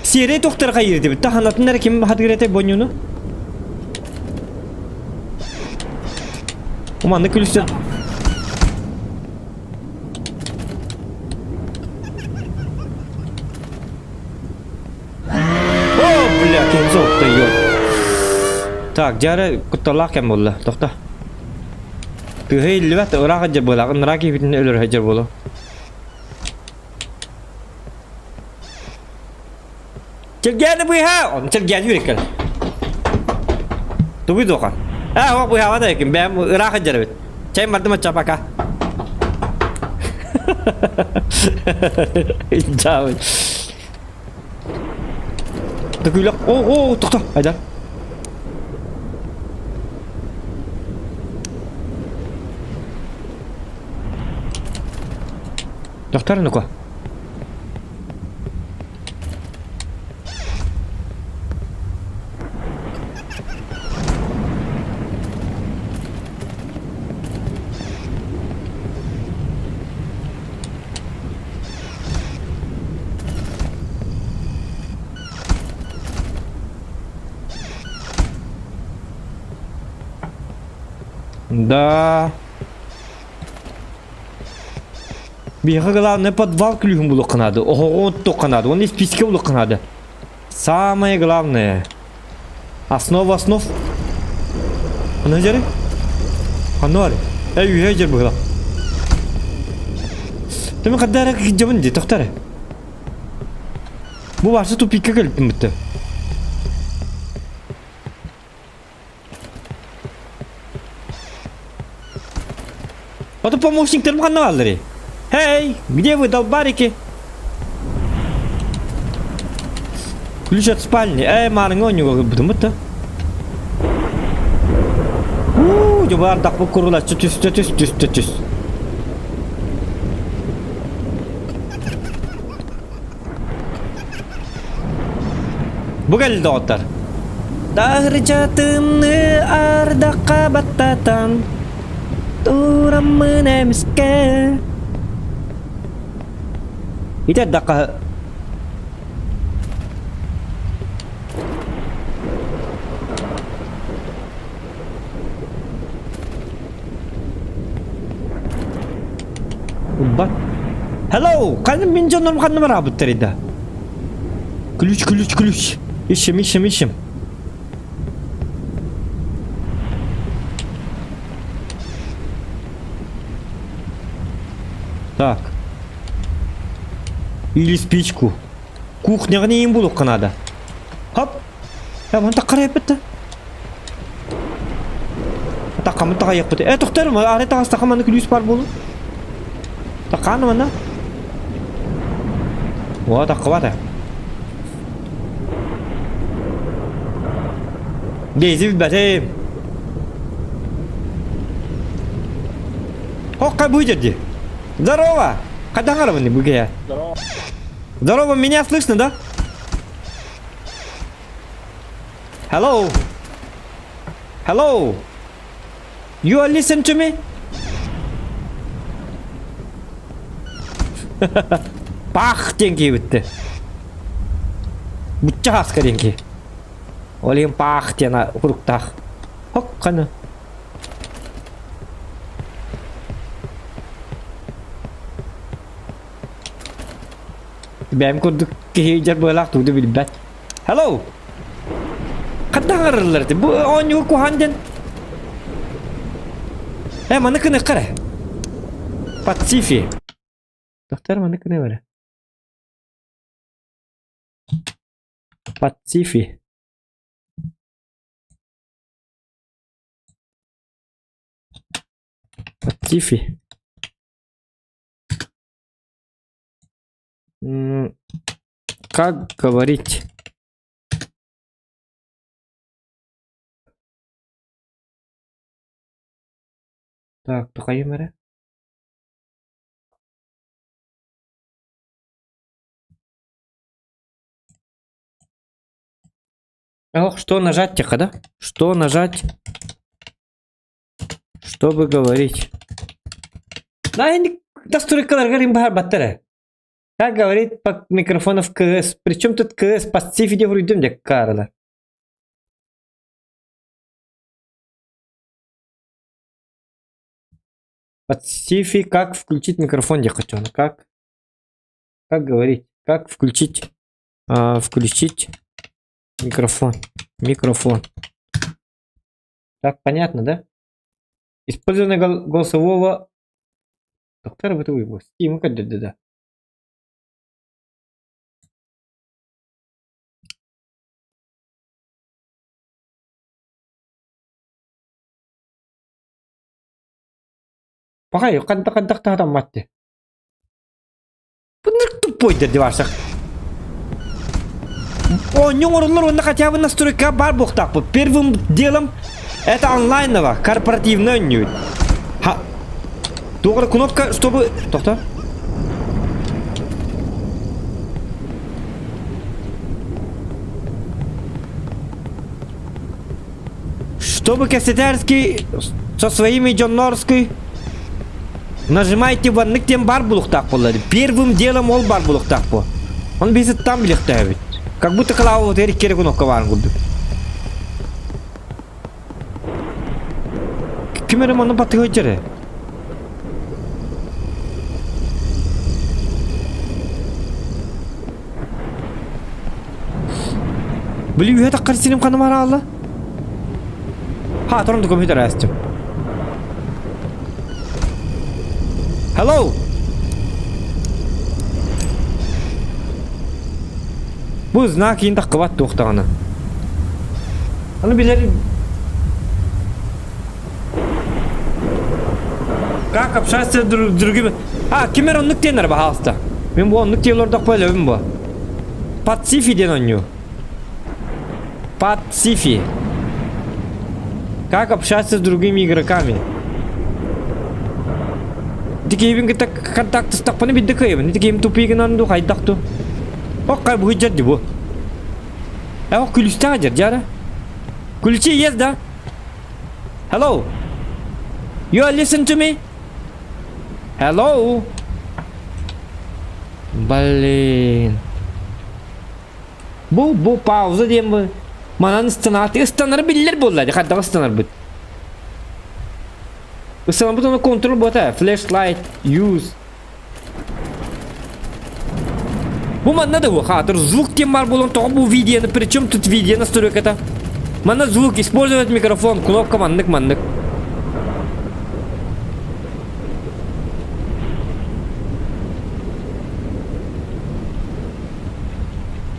Сиэрэй тохтор хайыыр Таһанатын эрэ ким хатыгыр этэй бонньуну? Уманны күлүсүн. О, бля, Кензо, ты ё. Так, дьара кутталаах кэм буолла. Тохто. Тыаһа иһиллибэт, ыраах сылдьар буолаах, ыныраа киһибитин өлөрө сылдьар буолуо. Чэлгиэни быыһаа! Ону Чэлгиэни үрэккэл. Тугуй дуохан? Аа, ол быыһаабат эбиккин, бэйэм ыраах сылдьар эбит. Чэй бардым оччо пока. Дьаабый. Төгүлэх, о, о, тохто, айдар. Доктор, ну-ка. Да. Биһиэхэ главное подвал күлүүһүн булуохха наада, оһоҕу оттуохха наада, уонна испиискэ булуохха наада. Самое главное. Основа основ. Ханна дьэрий? Ханна бар? Эй, үһэ дьэр быһыла. Тэмэ хаддара кыдьабын дии, тохтар. Бу барса тупикка кэлбитим битте. А то помощниктерим ханна баалларый? Эй, где вы, долбарики? Ключ от спальни. Эй, маарыҥа оонньууга кырбытым да. Уу, дьыбаардахпыт курулаччы түстэ түс түстэ түс. Бу кэллэ доҕоттор. Таһырдьа тымныы ардахха баттатан тураммын эмискэ Ити ардахха Урбат. Hello! Ханна мин дьоннорум ханна бараабыттар да? Ключ, ключ, ключ. Ищем, ищем, ищем. Так. Или спичку. Кухняҕа нейин булуохха наада. Хоп! Я мантан харайыппыт да. Таххаммын таҕайыахпыт. Э, тохтор, ары таҕыстахха манна күлүүс баар буолуо. Таххаан манна. О, таххыбата. Дейзи билбэтим. Хокка будет ди. Здорово! Хайдах арабын бүгүн? Здорово. Здорово, меня слышно, да? Hello? Hello? You are listen to me? Пах диэн киирбитти. Бучча хаска диэн киһи. Ол иһин паах диэн куруктаах. Хок ханы. Бэйэм курдук киһи дьар быалаах тугу да билбэт. Hello! Ханна аҥарыллар ити? Бу оонньууга куһаан диэн. Э, маны кыныахха эрэ. Пацифи. Доктор, маны кыныа эрэ. Пацифи. Пацифи. Как говорить? Так, тухайым эрэ. Ох, что нажать тихо, да? Что нажать, чтобы говорить? Да, настройкаларгар им баһар эрэ. Как говорит по микрофону в КС. Причем тут КС по сифиде вруйдум деп карла. Под сифи как включить микрофон я хочу. Ну как? Как говорить? Как включить? А, включить микрофон. Микрофон. Так, понятно, да? Использование голосового... Доктор, вы его. Steam, да, да. Пахай, ханта-хантах таһатамматты. Бу тупой дии барсах. Оонньуу оҥороллор уонна хотя бы настройка баар буолуохтаахпыт. Первым делом это онлайново, корпоративное оонньуур. Ха. Туох эрэ кнопка, чтобы... Тохто. Чтобы Кассетарский со своими дьоннорской Нажимайте ваннык диэн бар булуктаах буоллар. Первым делом ол бар булуктаах бу. Он бесит там билихтээбит. Как будто клаву вот эрик керек кнопка баарын курдук. Ким эрэ манна батыһа дьэрэ. Били үһэ таххар сирим ханым араалла. Ха, торон компьютер астым. Hello! Бу знак иин таххыбат туохтаҕына. Аны билэр Как общаться с другими? А, ким эрэ оннук диэннэр баһаалыста. Мин бу оннук диэн олордохпо өлөбүн бу. Пацифи диэн оонньуу. Пацифи. Как общаться с другими игроками? Дикейбин кытта контактыстахпына бидде кыайабын. Дикейим тупигынан ду хайдах ту. Ок, бу дьэр бу. Э, ок күлүстээх дьэр, дьара. Ключи есть, да? Hello? You are listen to me? Hello? Блин. Бу бу пауза диэн бу. Манан ыстанааты ыстанары биллэр буолла ди хайдах ыстанарбыт. Ыстанарбыт оны контрол буота. Flashlight use. Бу манна да хаатыр звук диэн баар буолан тоҕо бу видеоны причем тут видео настройката? Манна звук использовать микрофон кнопка маннык маннык.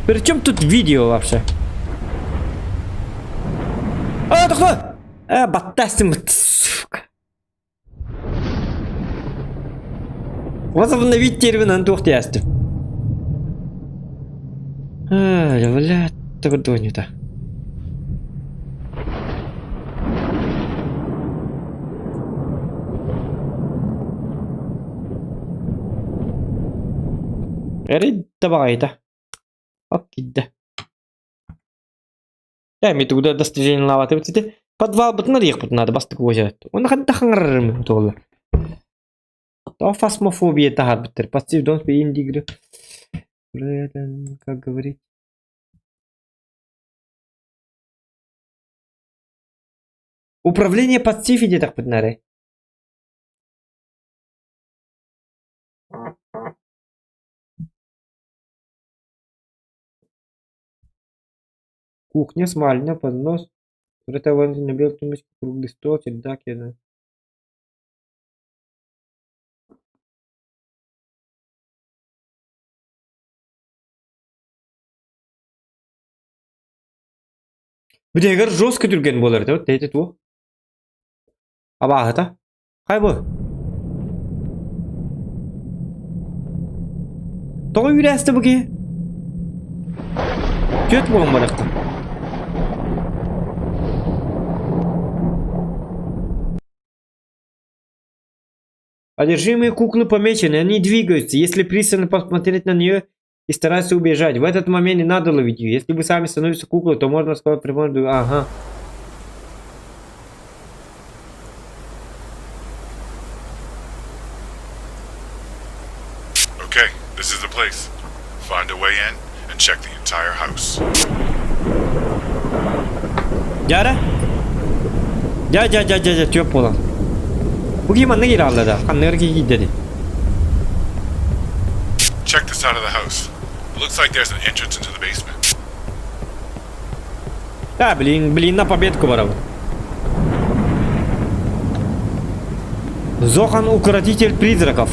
Причем тут видео вообще? А, тохто! Э, баттастым, сука. Возобновить термин туох тиэстим. Бля, тогда Эрэй да баҕайыта. Ап киирдэ. Ээ, ми тугу да достижениелаабатыбыт ити. Подвалбытын арыйыахпытын наада бастакы уочарат. Уонна хайдах хаҥарарым туолла. Тоҕо фасмофобия таһаарбыттар. Пассив don't be инди Как говорить? Управление пассив диэтэхпитин эрэ. Кухня, спальня, поднос, на белой тумбочке, круглый стол, чердак, еда. Бүтэһигэр жестко түргэн буолар этэ, вот эти туох? Абааһыта? Хай бу? Тоҕо үүрээстэ бу киһи? Түөрт буолан барыахта. Одержимые куклы помечены, они двигаются. Если пристально посмотреть на нее и стараться убежать, в этот момент не надо ловить ее. Если вы сами становитесь куклой, то можно сказать прямой... Ага. Okay, this is the place. Find a way in and check the entire house. Дьэ Дьэ, дьэ, дьэ, дьэ, дьэ, түөп буолан. Бу киһи манна киирэ хаалла да, ханныгар киһи киирдэ дии. Check the side of the house. It looks like there's an entrance into the basement. Да, блин, блин, на победку барабын. Зохан укротитель призраков.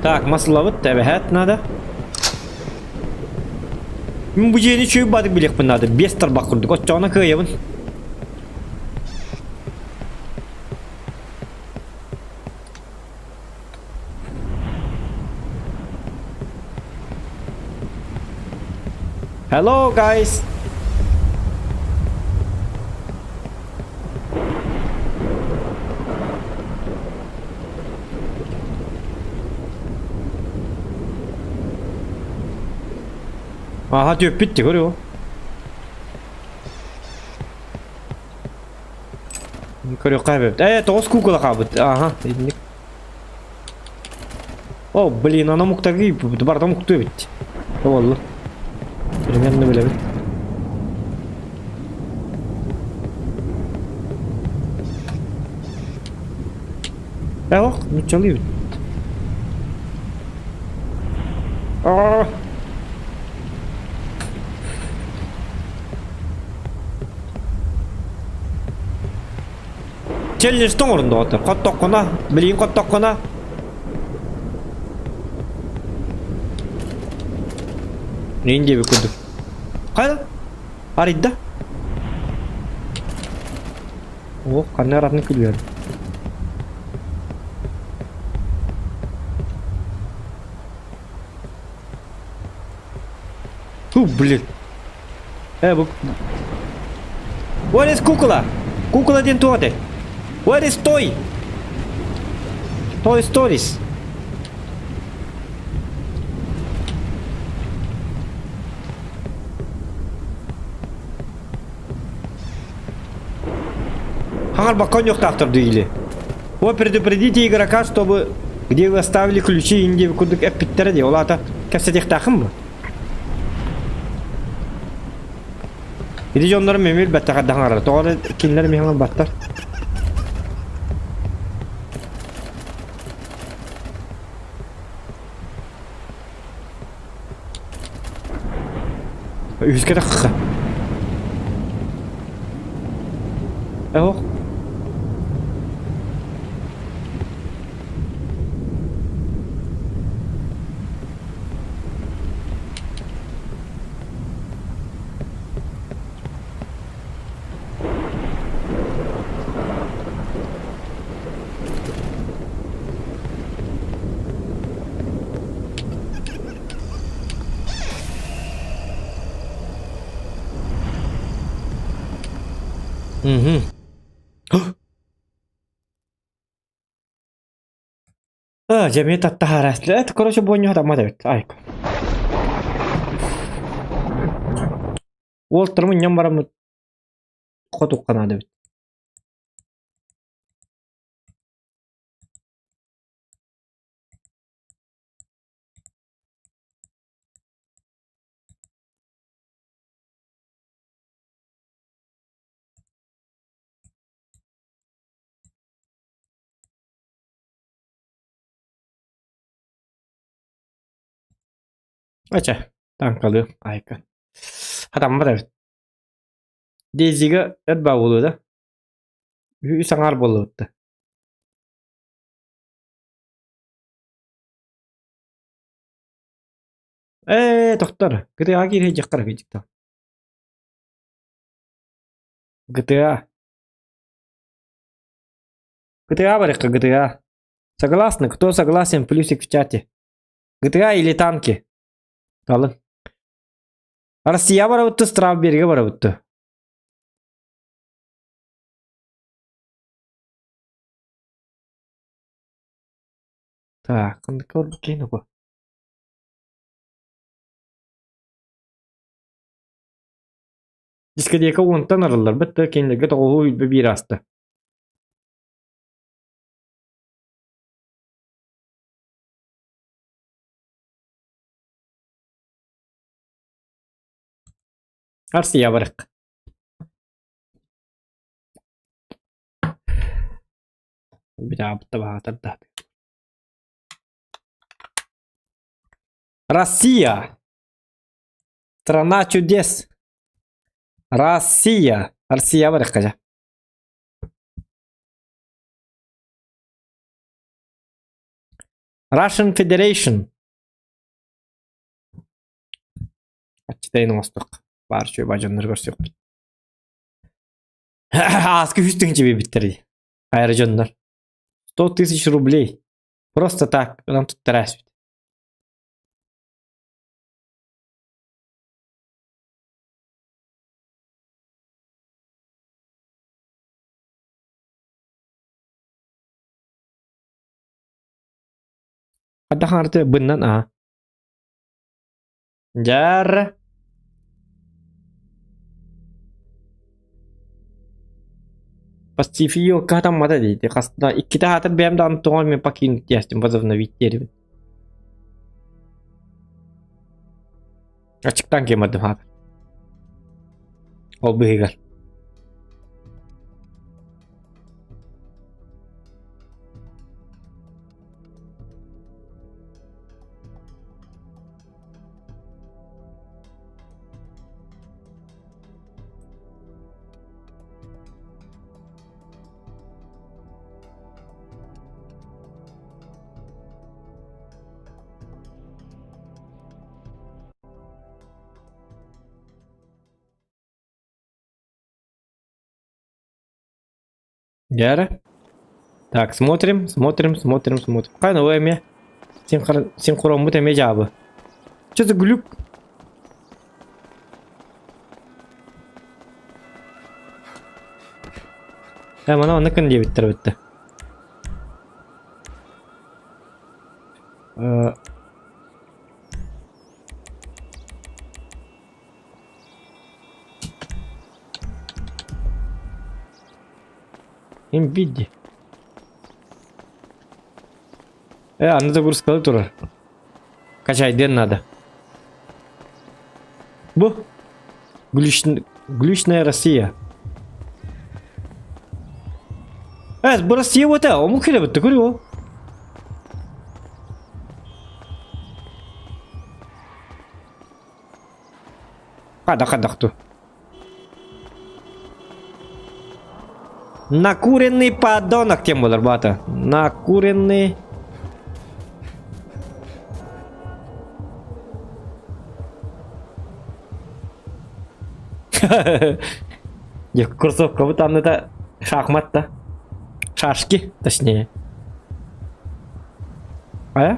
Так, маслабыт тэбэһэт надо. Мин бу дьиэни үчүгэй баатык билиэхпин наада. Биэс тарбах курдук. Оччоҕуна кыайабын. Hello guys. Аха түөппүт ти көрү. Көрүөххэ эбит. Ээ, тоҕус куукула хаалбыт. Аха, итинник. О, блин, аны омуктарга барыта омуктуу эбит. Буолла. Примерно билэбин. Э, ох, нуччалыы эбит. Аа! Челлендж оҥорун доҕоттор. Хоттоххуна, билигин хоттоххуна Нин диэбит курдук. Хайа? Арыйда. О, ханна аратын күлүөр. Фу, блин. Э, бу... What is кукла? Кукла диэн туох этэй? What is toy? Toy Stories. Хаҥарбакка оонньуохтаахтар дуу или? Вы предупредите игрока, чтобы где вы оставили ключи Индии курдук эппиттэрэ дии. Ол аата кэпсэтиэхтээххин бу. Ити дьоннорум эмиэ билбэттэх эрдэхин Тоҕо эрэ кинилэр эмиэ хаҥарбаттар. Үһүскэ тахха. Ох. Угу. А, дьэ эмиэ таттаһараслы. Это, короче, буонньуһа таммат эбит. Айка. Уолтарым ньам бараммыт хотукка наада эбит. Ача, таҥкалыы айка. Хатаммат эбит. Дейзига эр баа буолуо да? Үс аҥаар буоллубут да. Ээ, тохтор. GTA киирэ дьахтар кыдьыкта. GTA. GTA барыахха GTA. Согласны? Кто согласен, плюсик в чате. GTA или танки? Алын. Россия барабытты, Стравберге барабытты. Так, кейн бу. Дискотека уонтан арыллар, бытта кинилэргэ тоҕуһу үйбэ биир ааста. Арсия барык. Битаабытта баатар да. Россия! Страна чудес! Россия! Россия барык жа. Russian Federation. Аччытайын оҥостуох. Баар үчүгэй баадьоннору көрсүөхпүт. Ааскы үс тыһыынча биэрбиттэр дии. Хайа дьоннор. 100 тысяч рублей. Просто так, ынан туттара ааспыт. Хайдах аарты быннан аа. Дьар. Пастифио катаммата дейді. Қасында икките хаатыр бэйэм даҕаны тоҕо эмиэ покинуть диэстим возобновить диэрибин. Аччыктаан киэн бардым хаата. Ол быыһыгар. Дьэ Так, смотрим, смотрим, смотрим, смотрим. Хай новое эмиэ. Синхроммут эмиэ дьаабы. Что за глюк? Э, мана онно күн диэбиттэр бүттэ. Э, Имбиди. Э, аны загрузкалы турар. Качайдыан надо. Бу. Глючная Россия. Э, бу Россия вот это, омук хиле бітті көрү Хада хадахту. Накуренный подонок тем болар бата. Накуренный. Дьэ, кроссовкабыт анныта шахмат да. Шашки, точнее. А?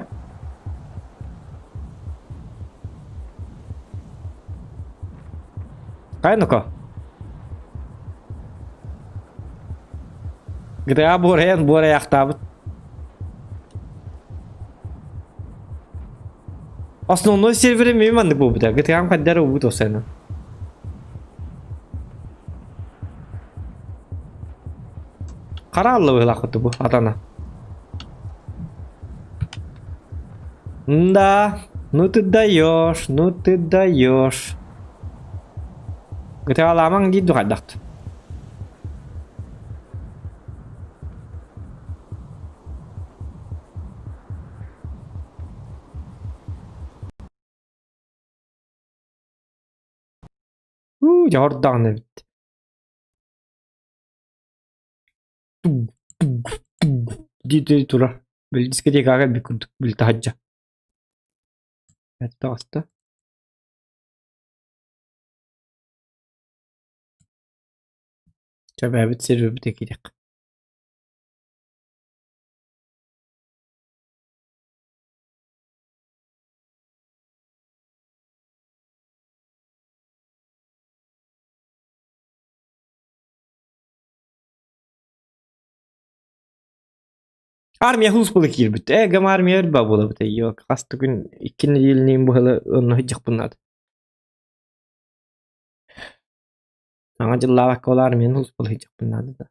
Хай ну-ка. GTA буорайан буорайахтаабыт. Основной сервере эмиэ маннык буолбута. GTA-м хайда эрэ уубут осена. Хара алла быһыылаахпыт бу атана. Да, ну ты даешь, ну ты даешь. GTA-лаамаҥ дии духайдахт. Уу, дьэ ордоҕун эбит. Дии турар. Били дискотекаҕа кэлбит курдук, били таһырдьа. Таҕыста. Чэбээбит сервербит киириэх. Армия хулуспала киирбит. Ээ, гам армия өрбө буолабыт эйиок. Хас да күн икки нэдиэлэниин быһыла онно сылдьыахпын наада. Саҥа дьыллаабакка ол армияны хулуспала сылдьыахпын наада да.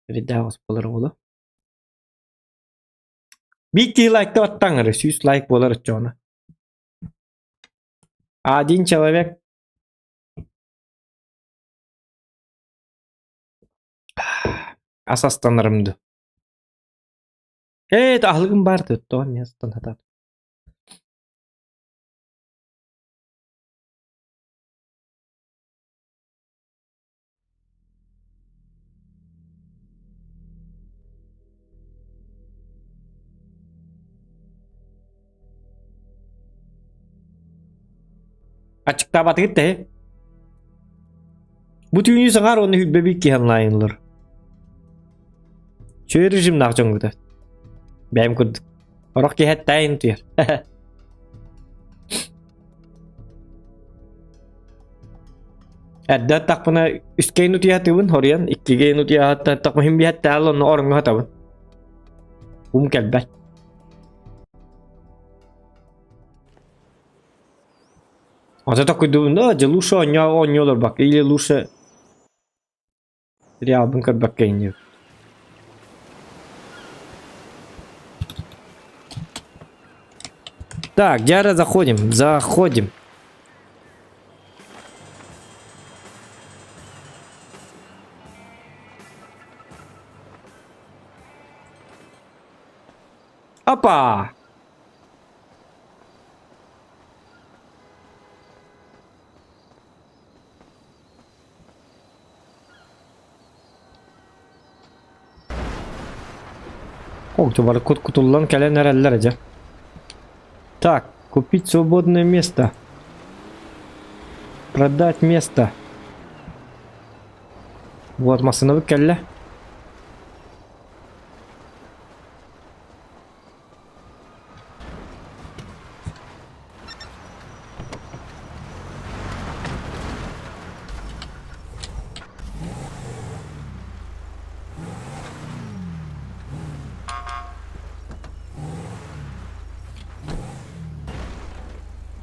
Эрэйдээх оскуолара буолуо. Биир киһи лайкта баттаан эрэ, 100 лайк буолар оччоҕуна. Один человек ас астанарым дуу. Ээ, аһылыгым баар тоҕо эмиэ астан сатаатым. Аччыктаабатыгыт да Бу түүнү саҥар уонна хүлбэбит киһи онлайнлар. Чүө режимнаах дьоҥҥута. Бэйэм курдук. Орох киһи эттээйин утуйар. Эрдэ аттахпына үскэйин утуйаатыбын, хоруйан иккигэйин утуйааттахпына иһин биһэттээл онно ороҥҥо сатабын. Ум кэлбэт. А ты такой думаю, да, дьэ лучше оонньоо оонньуу олорбакка или лучше сериалбын көрбөккө инниэбит. Так, Дяра, заходим, заходим. Опа! Ол бары кут кутуллан кэлэн эрэллэр дьэ. Так, купить свободное место. Продать место. Вот, массыынабыт кэллэ.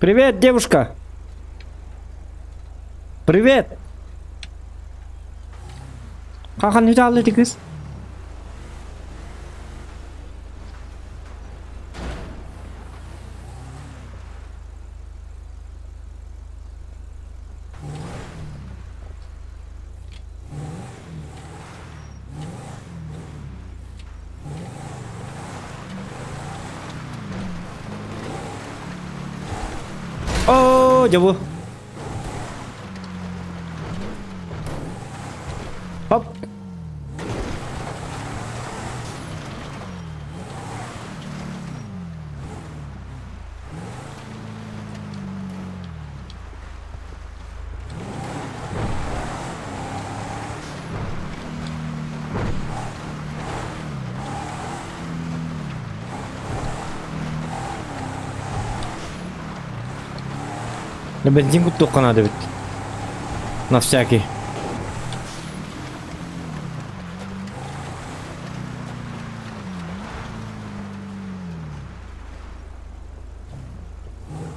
Привет, девушка! Привет! Хахан үталлы кыз? О, дьэ бу. Хоп. Бензин куттуохха наада эбит. На всякий.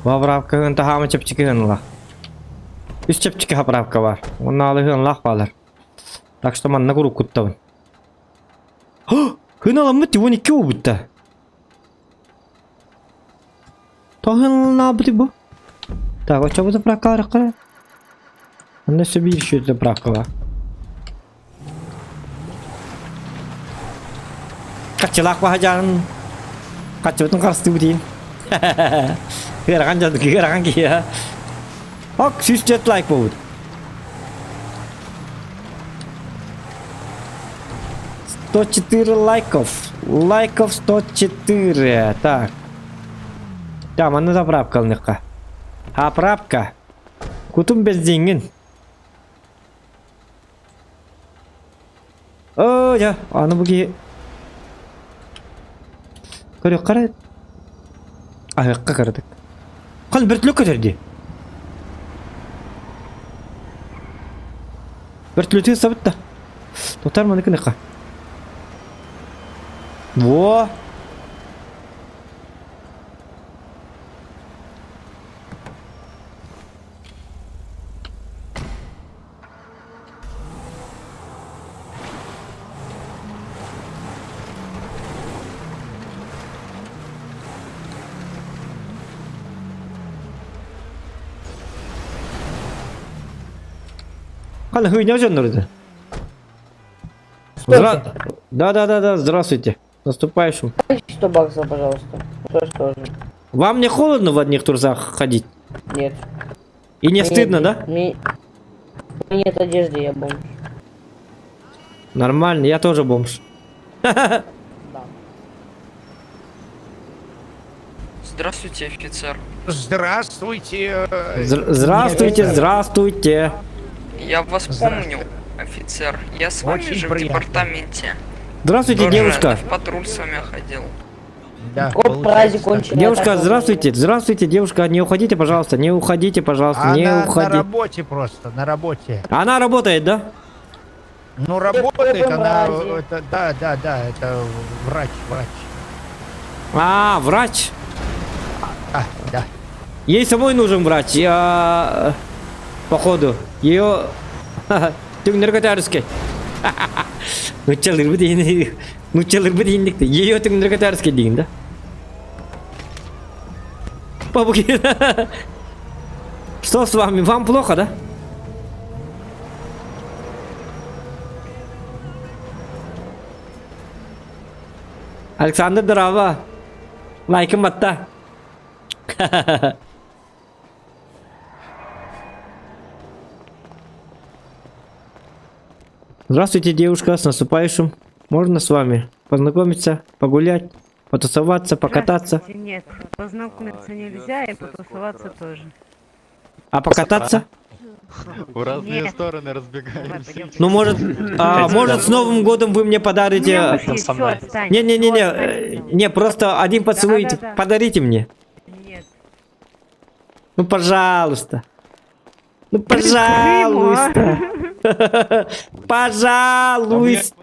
Заправкаһын таһаама чэпчэки ла. Үс чэпчэки заправка бар. Онно алыһын баалар. Так что манна куруук куттабын. Хыналаммыт 12 буолбут Тоһын бу. Так, вот что заправка аракка? Онно сөбі еще заправка бар. Качылак баһажан. Качыбытын карысты бутин. Кырахан жады, кырахан кия. Ок, 104 лайк болду. 104 лайков. Лайков 104. Так. Там, аны заправка алныкка. Заправка. Кутум бензингин. О, я, аны буги. Көрө кара. Аяққа карадык. Кал вертолет көтөрдү. Вертолеты сабытта. Тотар маны кыныка. Во! Кал хуйня жоннорду. Здра... Да, да, да, да, здравствуйте. Наступающим. 100 баксов, пожалуйста. Что ж тоже. Вам не холодно в одних трусах ходить? Нет. И не стыдно, да? Мне... Нет одежды, я бомж. Нормально, я тоже бомж. Да. Здравствуйте, офицер. Здравствуйте. Здравствуйте, здравствуйте. Я вас помню, офицер. Я с вами Очень же в приятно. департаменте. Здравствуйте, Тоже девушка. В патруль с вами ходил. Да, Коп праздник конченый. Девушка, здравствуйте, здравствуйте, девушка, не уходите, пожалуйста, не уходите, пожалуйста, не Она на уходите. работе просто, на работе. Она работает, да? Ну, работает она, это, да, да, да, это врач, врач. А, врач. А, да. Ей самой нужен врач, я... Походу. Ее... Түҥнэри Нуччалыр бу Нуччалыр бу дейин Ее түҥнэри дейин да? Помоги. Что с вами? Вам плохо, да? Александр Драва. Лайкым батта. Здравствуйте, девушка, с наступающим. Можно с вами познакомиться, погулять, потусоваться, покататься? Нет, познакомиться нельзя и потусоваться тоже. А покататься? В разные Нет. стороны разбегаемся. Ну, может, а, может, с Новым годом вы мне подарите... Не-не-не-не, не, просто один поцелуй Да-да-да. подарите мне. Нет. Ну, пожалуйста. Ну, пожалуйста. Пожалуйста.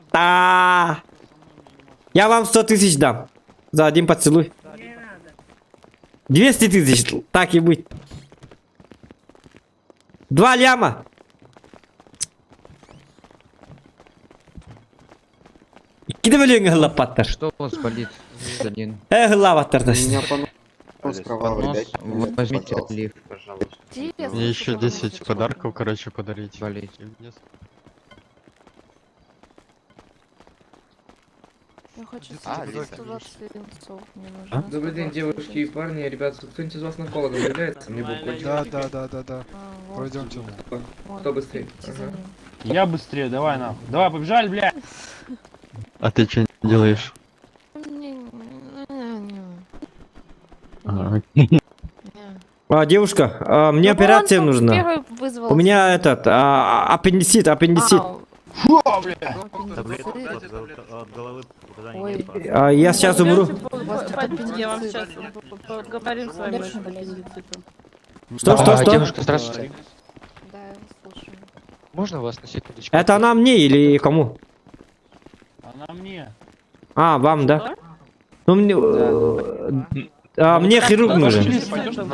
Я вам 100 тысяч дам. За один поцелуй. 200 тысяч, так и быть. Два ляма. Икки бөлүҥ лаппаттар. Что у вас болит? Один. Эх, лаваттар да. Понос, возьмите отлив. Мне еще 10 подарков, короче, подарить. Болит. И мне Я хочу А, мне А? Добрый день, девушки и парни. Ребята, кто-нибудь из вас наркологом является? Мне бы укольчик. Да, да, да, да, да. Пройдемте. Кто быстрее? Ага. Я быстрее, давай нахуй. Давай, побежали, бля. А ты что делаешь? А, окей. А, девушка, а, мне Ну, операция он нужна. первый вызвал. У меня этот, а, аппендицит, аппендицит. Фу, бля. Ой. А, я сейчас умру. Я вам сейчас поговорим с вами. Что, что, А, что? Девушка, здравствуйте. Да, я вас слушаю. Можно вас на секундочку? Это она мне или кому? Она мне. А, вам, да? Ну, мне... а, мне хирург нужен.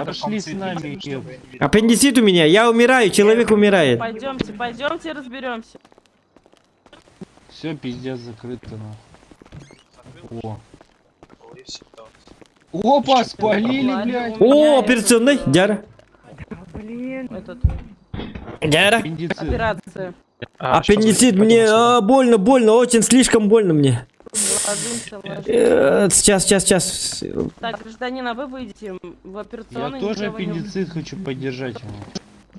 Пошли с нами. Аппендицит у меня, я умираю, человек умирает. Пойдемте, пойдемте, разберемся. Все, пиздец, закрыто нахуй. О. Опа, спалили, блядь. О, операционный, дяра. Блин. Этот, Дяра. Аппендицит. операция. Аппендицит, мне а, больно, больно, очень слишком больно мне. Ложимся, ложимся. Сейчас, сейчас, сейчас. Так, гражданин, а вы выйдете в Я операционную. тоже никого не- аппендицит хочу поддержать его.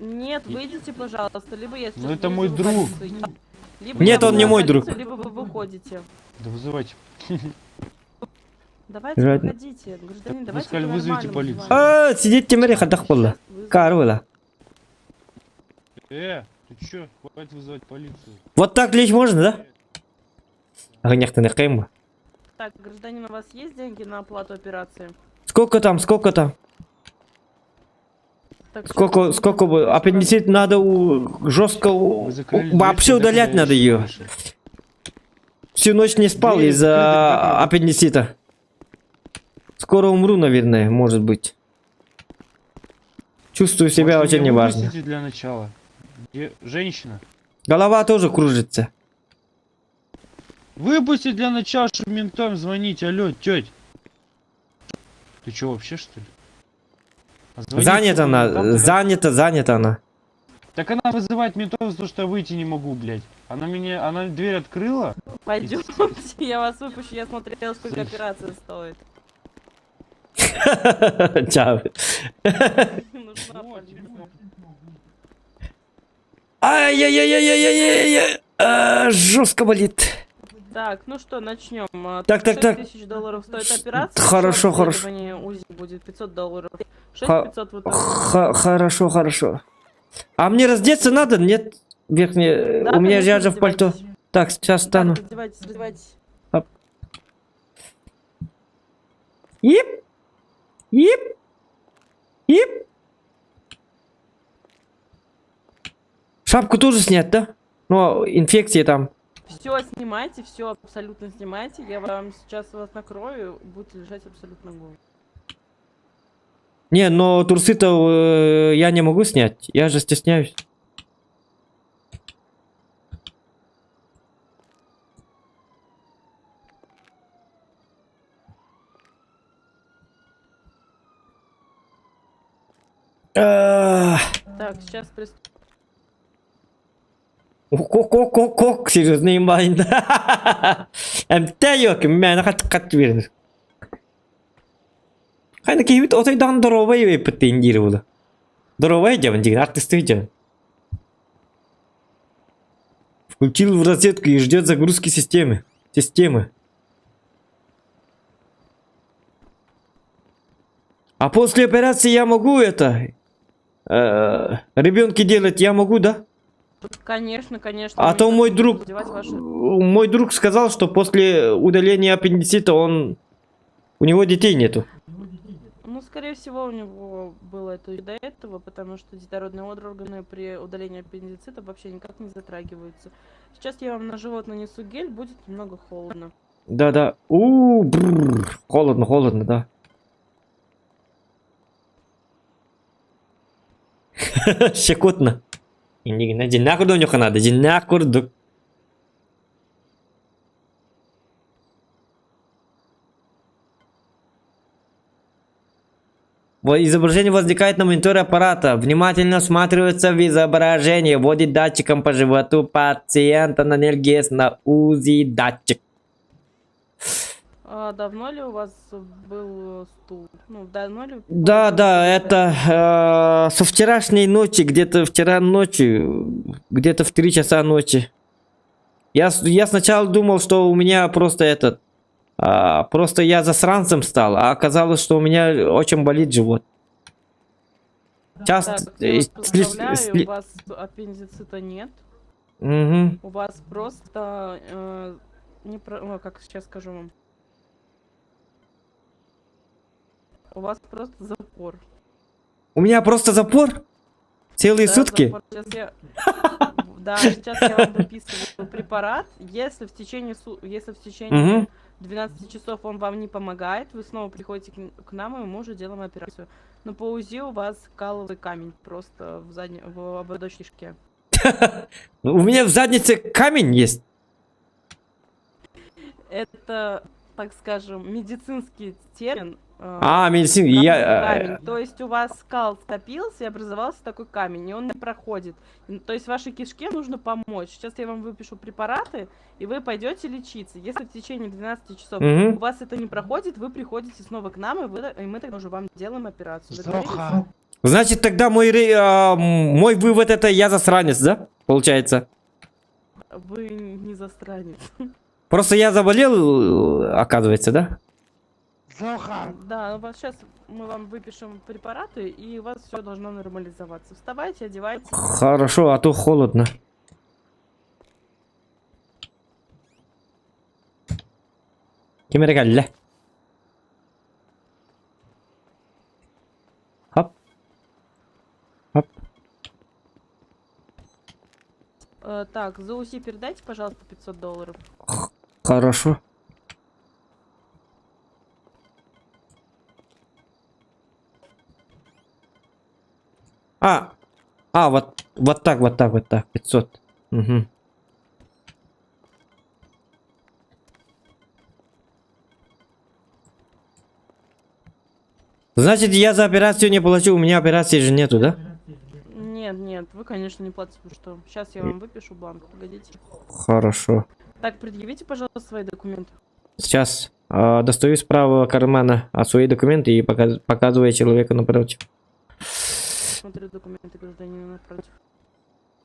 Нет, выйдите, пожалуйста, либо я сейчас Ну, это мой вызову друг. полицию. Либо Нет, я он не вызову мой друг. полицию, Либо вы выходите. Да вызывайте. Давайте Жаль. выходите, гражданин, Вы давайте сказали, вызовите по-нормальному полицию. с вами. А, сидеть темере хадах была. Карвела. Ты чё? Хватит вызывать полицию. Вот так лечь можно, да? Огняхты Так, гражданин, у вас есть деньги на оплату операции? Сколько там, сколько там? Так, Сколько, щас- сколько бы? Аппендицит надо у, жестко Вы закрыли дверь, вообще тогда, удалять когда я надо ещё ее. вышел. Всю ночь не спал Дверь из-за открыта, как это? аппендицита. Скоро умру, наверное, может быть. Чувствую себя Может, очень меня неважно. выпустите для начала. Где женщина? Голова тоже кружится. Выпусти для начала, чтобы ментам звонить. Алло, теть. Ты чё, вообще, что ли? А звонить, Занята сука, она, ментам тогда? занята, занята она. Так она вызывает ментов за то, что я выйти не могу, блядь. Она меня, она дверь открыла. Пойдемте, я вас выпущу, я смотрела, сколько операция стоит. Чао. Нужна полиция. Ай-яй-яй-яй-яй-яй-яй. А, Жестко болит. Так, ну что, начнем. Так, так, так. тысяч долларов стоит операция. Хорошо, еще хорошо. обследование УЗИ будет 500 долларов. 6500 в итоге. Хорошо, хорошо. А мне раздеться надо? Нет, верхнее. Да, У меня конечно, же в пальто. раздевайтесь. Так, сейчас стану. Так, раздевайтесь, раздевайтесь. Ип! Ип! Ип! Шапку тоже снять, да? Ну, инфекции там. Все снимайте, все абсолютно снимайте. Я вам сейчас вас накрою, будете лежать абсолютно голым. Не, но трусы-то я не могу снять. Я же стесняюсь. Так, сейчас приступим. Кок-кок-кок, серьезно имбайында. Эмтэ yok, мен хат-хат берин. Хайна киһибит отойдаан доруобай эппит диир була. Доруобай дьабын дигин, артистыы дьабын. Включил в розетку и ждет загрузки системы. Системы. А после операции я могу это... Э, ребенке делать я могу, да? Конечно, конечно. А мы то не мой будем друг, задевать ваши- мой друг сказал, что после удаления аппендицита он, у него детей нету. Ну, скорее всего, у него было это и до этого, потому что детородные органы при удалении аппендицита вообще никак не затрагиваются. Сейчас я вам на живот нанесу гель, будет немного холодно. Да-да. У, бррр. Холодно, холодно, да. Щекотно. Иннигина дьиннээх курдук надо, дьиннээх курдук. Изображение возникает на мониторе аппарата. Внимательно всматривается в изображение. Водит датчиком по животу пациента на нельгез на УЗИ датчик. А давно ли у вас был стул? Ну, давно ли? Да, да, это э, со вчерашней ночи, где-то вчера ночью, где-то в 3 часа ночи. Я, я сначала думал, что у меня просто этот, просто я засранцем стал, а оказалось, что у меня очень болит живот. Сейчас Так, я вас поздравляю, у вас аппендицита нет. Мгм. У вас просто э, не про... о, как сейчас скажу вам. У вас просто запор. У меня просто запор? Целые Да, сутки? запор. Сейчас я... Да, сейчас я вам выписываю препарат. Если в течение, су... Если в течение Мгм. 12 часов он вам не помогает, вы снова приходите к, к нам, и мы уже делаем операцию. Но по УЗИ у вас каловый камень просто в, задней... в ободочной кишке. У меня в заднице камень есть. Это, так скажем, медицинский термин. э, А, медицин, камень, я... камень. То есть у вас кал скопился и образовался такой камень, и он не проходит. То есть вашей кишке нужно помочь. Сейчас я вам выпишу препараты, и вы пойдете лечиться. Если в течение 12 часов Мгм. у вас это не проходит, вы приходите снова к нам, и, вы, и мы тогда уже вам делаем операцию. Договорились? Зоха. Значит, тогда мой, мой вывод это я засранец, да? Получается. Вы не засранец. Просто я заболел, оказывается, да? Зоха. Да, вот сейчас мы вам выпишем препараты, и у вас все должно нормализоваться. Вставайте, одевайтесь. Хорошо, а то холодно. Ким эрэ кэллэ? Хоп. Хоп. Так, за УЗИ передайте, пожалуйста, 500 долларов. Хорошо. А, а, вот, вот так, вот так, вот так, 500. Угу. Значит, я за операцию не плачу, у меня операции же нету, да? Нет, нет, вы, конечно, не платите, потому что сейчас я вам выпишу бланк, погодите. Хорошо. Так, предъявите, пожалуйста, свои документы. Сейчас достаю из правого кармана свои документы и показываю человеку напротив. Смотрю документы гражданина напротив.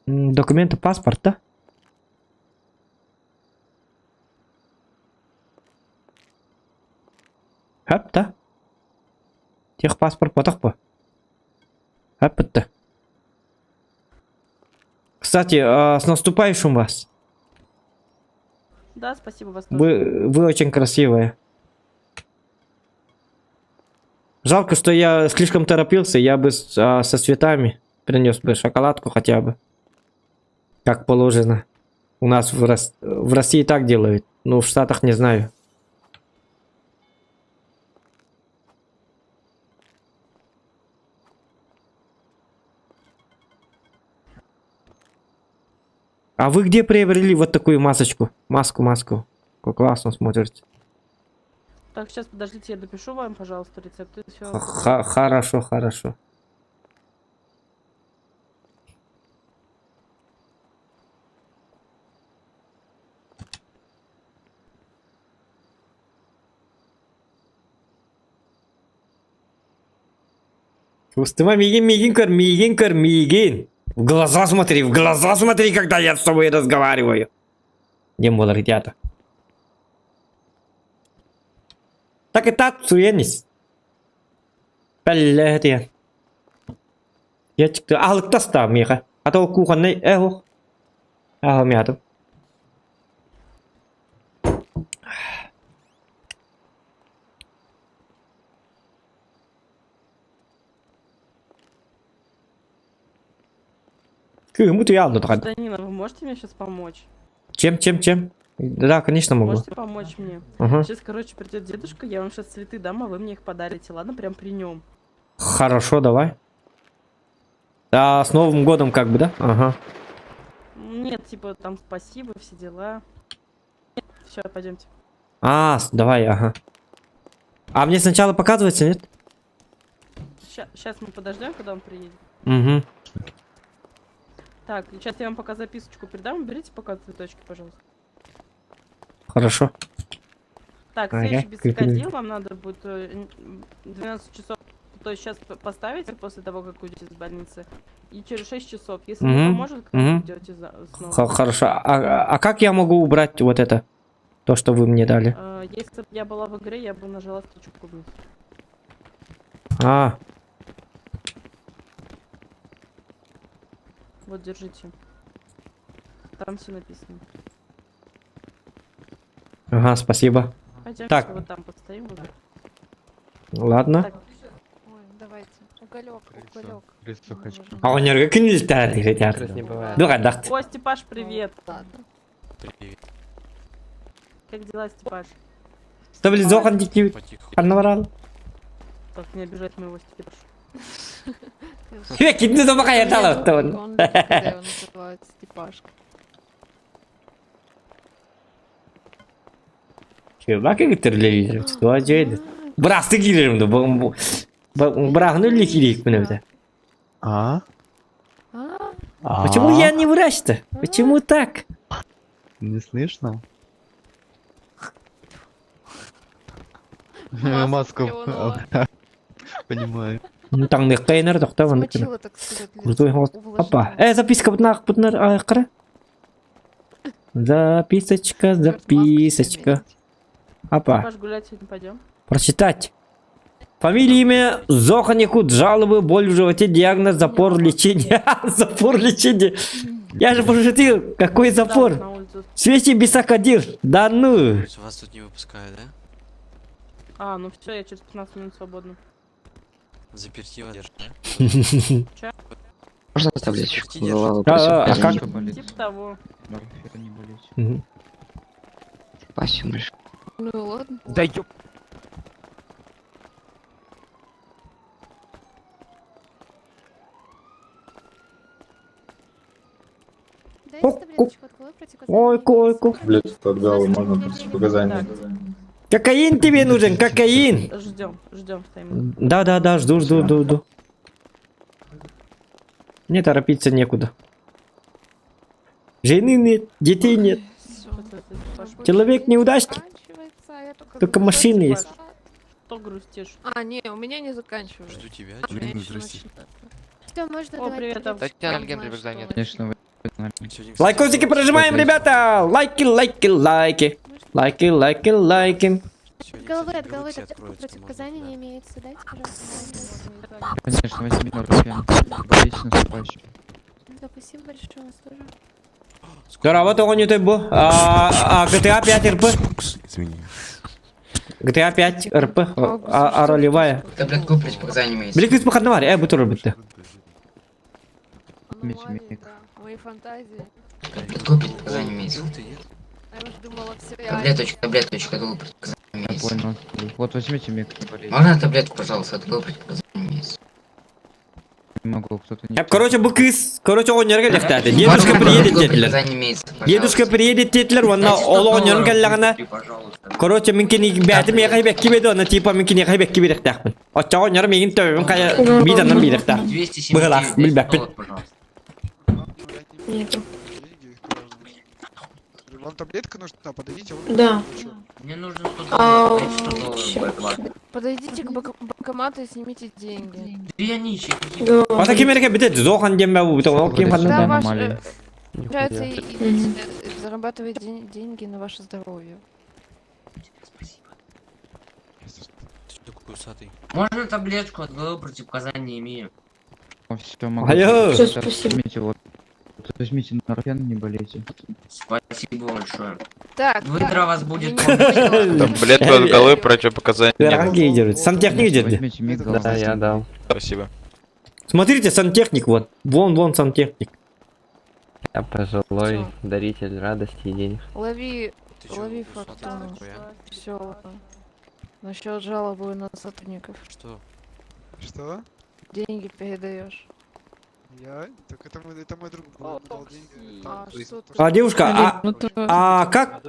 Документы, паспорт, да? Хоп, да? Техпаспорт потох Хоп, это. Кстати, с наступающим вас. Да, спасибо, вас тоже. Вы очень красивая. Жалко, что я слишком торопился, я бы со цветами принес бы шоколадку хотя бы. Как положено. У нас в России так делают, но в Штатах не знаю. А вы где приобрели вот такую масочку? Маску, маску. Как классно смотрится. Так, сейчас подождите, я допишу вам, пожалуйста, рецепт. и всё. Хорошо, хорошо. Устума миигин, миигин көр, миигин көр, миигин. В глаза смотри, в глаза смотри, когда я с тобой разговариваю. Диэн буолар ити Так и так суенис. Пэллэ диэн. Я чыкты аһылыктаста миэхэ. А то кухонный э ох. Аһа миатым. Кыым утуйаалны тохан. Гражданина, вы можете мне сейчас помочь? Чем, чем, чем? Да, конечно могу. Можете помочь мне? Угу. Сейчас, короче, придет дедушка, я вам сейчас цветы дам, а вы мне их подарите, ладно? Прям при нем. Хорошо, давай. А, с Новым годом как бы, да? Ага. Нет, типа там спасибо, все дела. Все, пойдемте. А, давай, ага. А мне сначала показывается, нет? Сейчас мы подождем, когда он приедет. Угу. Так, сейчас я вам пока записочку передам. Уберите пока цветочки, пожалуйста. Хорошо. Так, Ага, свечи без крепи. вам надо будет 12 часов, то есть сейчас поставите после того, как уйдете из больницы, и через 6 часов, если не Мгм, поможет, к нам мгм. придете за- снова. Хорошо. А как я могу убрать вот это? То, что вы мне дали. Если бы я была в игре, я бы нажала строчку вниз. А, Вот, держите. Там все написано. ага, спасибо. Пойдемте Так. вот там постоим. Вот. Ладно. Так, Ой, давайте. Уголек, уголек. Крысу хочу. А он не летает, не бывает. Дура, О, Степаш, привет. Ладно. Привет. Как дела, Степаш? Что, блин, Зохан дикий? Аннаварал. Так, не обижать моего Степаша. Китни дома каятала. Он любит, когда его называют Степашка. Бака гитерлери. Туа жейді. Бырасты киерімді. Бырағын өлі киерек міне бі. А? А? Почему я не врач-то? Почему так? Не слышно? Маску Маску. плюнула. Понимаю. Таң кайнар тоқта вон. Смочила, так сказать, лицо. Крутой голос. Опа. Записка бутнах бутнар айқыры. Записочка, записочка. Опа. Степаш, гулять сегодня пойдем? Прочитать. Фамилия, имя, Зохан Якут, жалобы, боль в животе, диагноз, запор, лечение. Запор, лечение. Я же пошутил. Какой Да, запор? на улицу. Свечи бисакодил. Да ну. Вас тут не выпускают, да? А, ну все, я через 15 минут свободна. Заперти вас держат, да? Чё? Можно таблеточку? Заперти Голова А, а как? Типа того. Не болеть. Мгм. Спасибо большое. Ну ладно. Да ёп. Ой, койку. Таблетку от головы можно противопоказания. Кокаин тебе нужен, кокаин. Ждем, ждем, стоим. Да, да, да, жду, жду, жду, жду. Мне торопиться некуда. Жены нет, детей нет. Человек неудачник. Только машины есть. Что грустишь? А, не, у меня не заканчивается. Жду тебя. У меня ещё начинается. Все, можно О, привет, Август. Татьяна Альгембри, Конечно, вы... Лайкосики прожимаем, ребята! Лайки, лайки, лайки. Лайки, лайки, лайки. От головы, от головы таблетку противопоказаний не имеется. Дайте, пожалуйста. Конечно, возьми нурофен. Болеть наступающий. Да, спасибо большое, вас тоже. Здорово, то не той бу. А GTA 5 РП. Извини. GTA 5 РП. А ролевая. Таблетку противопоказаний имеется. Блин, күс бухадна бар, бу туру битте. Аномалии, да. Мои фантазии. Таблетку противопоказаний имеется. А я уж думала, все Таблеточку, таблеточку от головы противопоказаний Я имеется. понял. Вот возьмите миг, не болейте. Можно таблетку, пожалуйста, от головы противопоказаний имеется. Не могу, кто-то не... Короче, бу кыз, короче, оҕонньорго лехтааты. Дедушка Можно приедет таблетку детлер. противопоказаний имеется, пожалуйста. Дедушка приедет детлер, онна ол оҕонньорун кэллэҕинэ. Короче, мин кини бээтим миэхэ бэкки бэдэ, онна типа мин киниэхэ бэкки биэрэхтээхпин. Оччоҕо оҕонньор миигин төбөбүн хайа биитаннан биэрэхтээх. Быһылаах, билбэппин. Нету. Вам таблетка нужна? Подойдите. вот Да. получу. Мне нужно 100 А, долларов. 100 долларов. щас. Подойдите к банкомату и снимите деньги. Да я нищий. какие Да. Ата ким эрэ битет зохан диэн бу бутон ол ким Да, ханна. ваш, получается, и- и- зарабатывает деньги на ваше здоровье. Такой усатый. Можно таблетку от головы противопоказаний имею. Все, могу. Алло. Всё, спасибо. Возьмите, вот. Возьмите норфен, не болейте. Спасибо большое. Так, Выдра вас будет. Таблетку от головы противопоказаний. Ыарахан киһи Сантехник деді. Возьмите миг Да, я дал. Спасибо. Смотрите, сантехник вот. Вон, вон сантехник. Я пожилой даритель радости и денег. Лови, лови фортуну. Все. Насчет жалобы на сотрудников. Что? Что? Деньги передаешь. Я? Так это мой, это мой друг был, он дал деньги. А, что ты? А, девушка, а как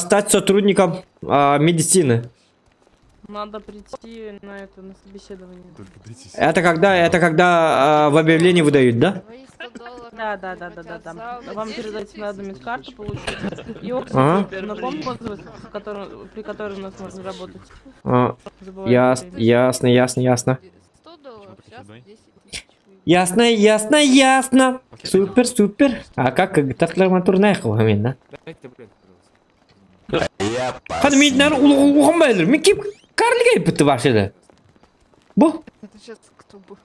стать сотрудником медицины? Надо прийти на это, на собеседование. Это когда в объявлении выдают, да? Твои 100 долларов Да. превратят в Вам 10 перед этим надо тысяч. медкарту получить. И Ага. напомню возраст, в котором, при котором у нас можно работать. А, Забываю ясно, время. ясно, ясно, ясно. 100 долларов, сейчас 10 тысяч. Ясно, ясно, ясно. Супер, супер. А как татларматурнаехал, да? Ханы мен нар улухан байлар. Мен кип карлигай бітті башыды. Бу. Это сейчас кто был?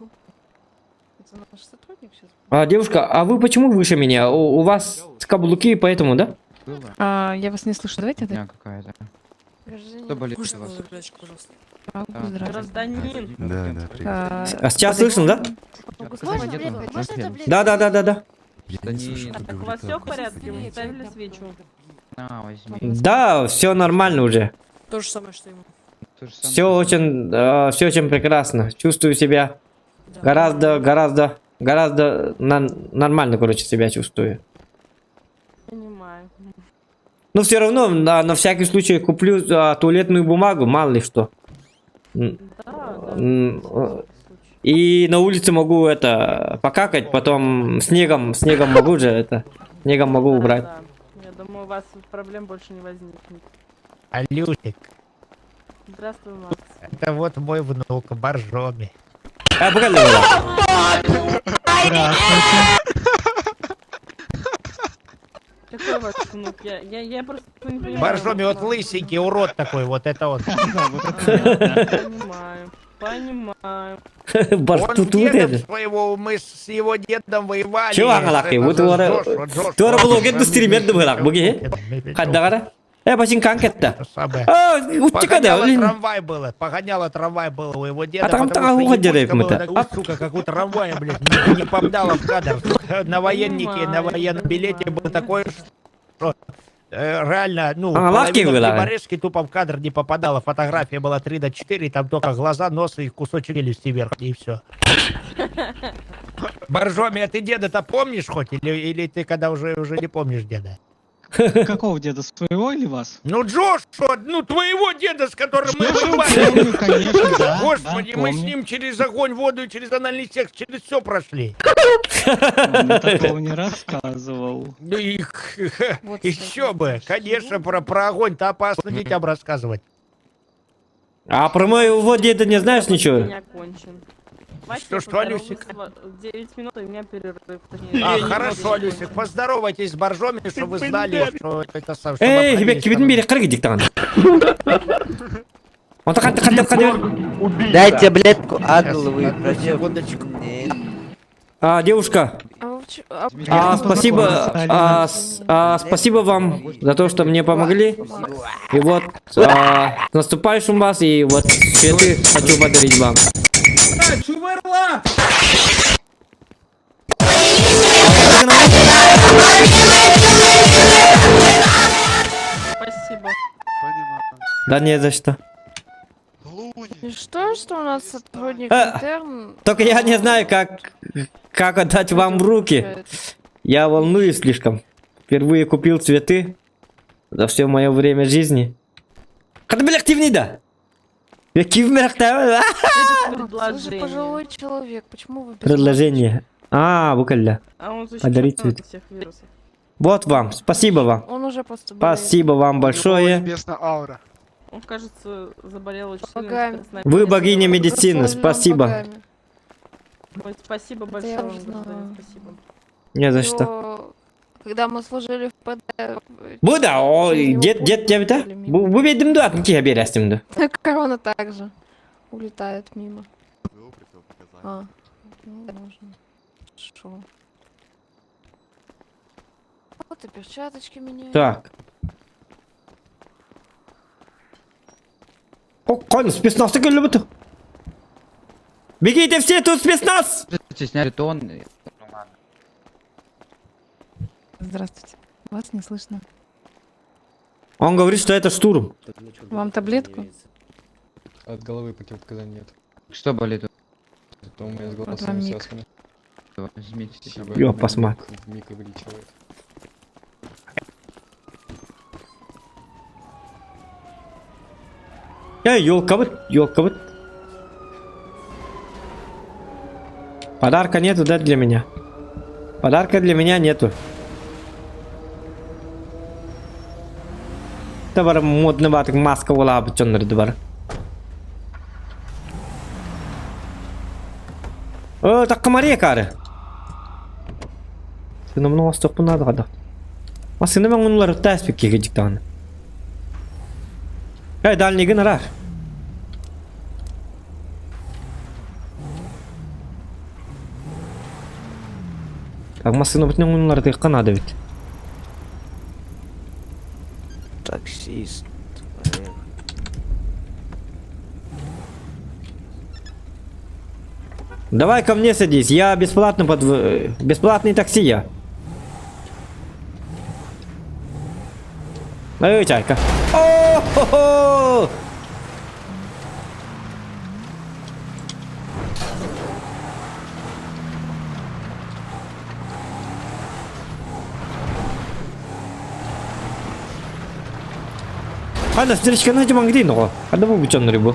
Это наш сотрудник сейчас был? А, девушка, а вы почему выше меня? У вас каблуки, поэтому, да? Было? А, я вас не слышу, давайте Дня какая-то. Гражданин. Кто болит у вас? Здравствуйте. Гражданин. Да, да, привет. А сейчас слышно, да? Можно таблетку? Можно таблетку? Да, да, да, да, да. Я не слышу, Так, у вас все в порядке? Вы ставили свечу? На, возьми. Да, все нормально уже. То же самое, что ему. То же самое. Все очень прекрасно. Чувствую себя гораздо, гораздо, гораздо нормально, короче, себя чувствую. Понимаю. Но все равно, на всякий случай куплю туалетную бумагу, мало ли что. Да, да. И на улице могу это покакать, потом снегом, снегом могу же это, снегом могу убрать. Да, Я думаю, у вас проблем больше не возникнет. Алюсик, Здравствуй, Макс. это вот мой внук, Боржоми. А, погоди, Какой у вас внук? Я просто не понимаю. Боржоми, вот лысенький урод такой, вот это он. Понимаю. Понимаю. Он дедом своего, мы с его дедом воевали. Чего аңалақы? Это Вот за туара Джошуа, Джошуа. туара блогер быстрее быһылаах буги. Хаддагара. Бачин канкетта. Это самое. А, утчика да. Погоняло трамвай было, погоняло трамвай было у его деда, А там потому что уходили ебучка была мы-то. такая, сука, как у трамвая, блядь, не попадала в кадр. Сука, На военнике, на военном билете был такой, что реально, ну, А, лавки половина была. хлеборезки тупо в кадр не попадала. Фотография была 3 на 4, там только глаза, нос и кусочек челюсти вверх, и все. Боржоми, а ты деда-то помнишь хоть? Или ты когда уже не помнишь деда? Какого деда, своего или вас? Ну, Джошуа, ну твоего деда, с которым мы воевали. Помню, конечно, да. Господи, да, мы с помню. ним через огонь, воду, через анальный секс, через все прошли. Он мне такого не рассказывал. Ну и Вот еще бы, конечно, про огонь-то опасно детям рассказывать. А про моего деда не знаешь ничего? День окончен. Давайте Что, я что, поздороваюсь Люсик? с 9 минут, и у меня перерыв. Точнее, А, я хорошо, немного Люсик, поздоровайтесь с Боржоми, чтобы вы знали, что это сам. чтобы Эй, обходились хибек кибин там. бери кыргы диктан. Онта ханты ханты ханты. Дайте таблетку Сейчас, одну секундочку. А, девушка, А вы а а, спасибо, спасибо вам за то, что мне помогли. И вот, с наступающим вас, и вот цветы хочу подарить вам. Спасибо. Да не за что. И что, что у нас сотрудник интерн? Только я не знаю, как отдать вам в руки. Я волнуюсь слишком. Впервые купил цветы за все мое время жизни. Когда были активнее, да? Я Вы же Предложение. пожилой человек, почему вы без Предложение. А, буквально. А он Подарить защищен от цветы. всех вирусов. Вот вам, спасибо вам. Он уже просто болеет. Спасибо вам большое. Небесная аура. Он, кажется, заболел очень сильно. Богами. скоростная Вы богиня медицины, Прославлен спасибо. богами. Ой, спасибо Это большое я вам, уже гражданин, знала. спасибо. Не за что. Его- Когда мы служили в ПД... Бу да, о, через него дед, пули дед дебите. летели мимо. Бу, бу бедим ду атын киһи биэрээстим ду. Корона также улетает мимо. А, ну, можно. Хорошо. Вот и перчаточки меняю. Так. О, кон, спецназ кэллибит. Бегите все, тут спецназ! Сняли тон. Здравствуйте. Вас не слышно. Он говорит, что это штурм. Вам таблетку? От головы противопоказаний нет. Что болит? Это у меня с Вот голосами вам миг. связано. Возьмите. Спасибо. Ёп, посма. Миг увеличивает. Я елка вот, елка вот. Подарка нету, да, для меня? Подарка для меня нету. Да бар модный батык маска була бычоннор бар. О, такка Мария кары. Сына мына осток надо када. А сына мен онлар тәспек кегежик тагын. Эй, дальний генерар. Так, машина бүтүн оңнулар тыйкка надо бит. Таксист. Давай ко мне садись, я бесплатно под... Бесплатный такси я. Эй, чайка. О-хо-хо! Ана, стрелочка, на мангри, но. Одного бучон рыбу.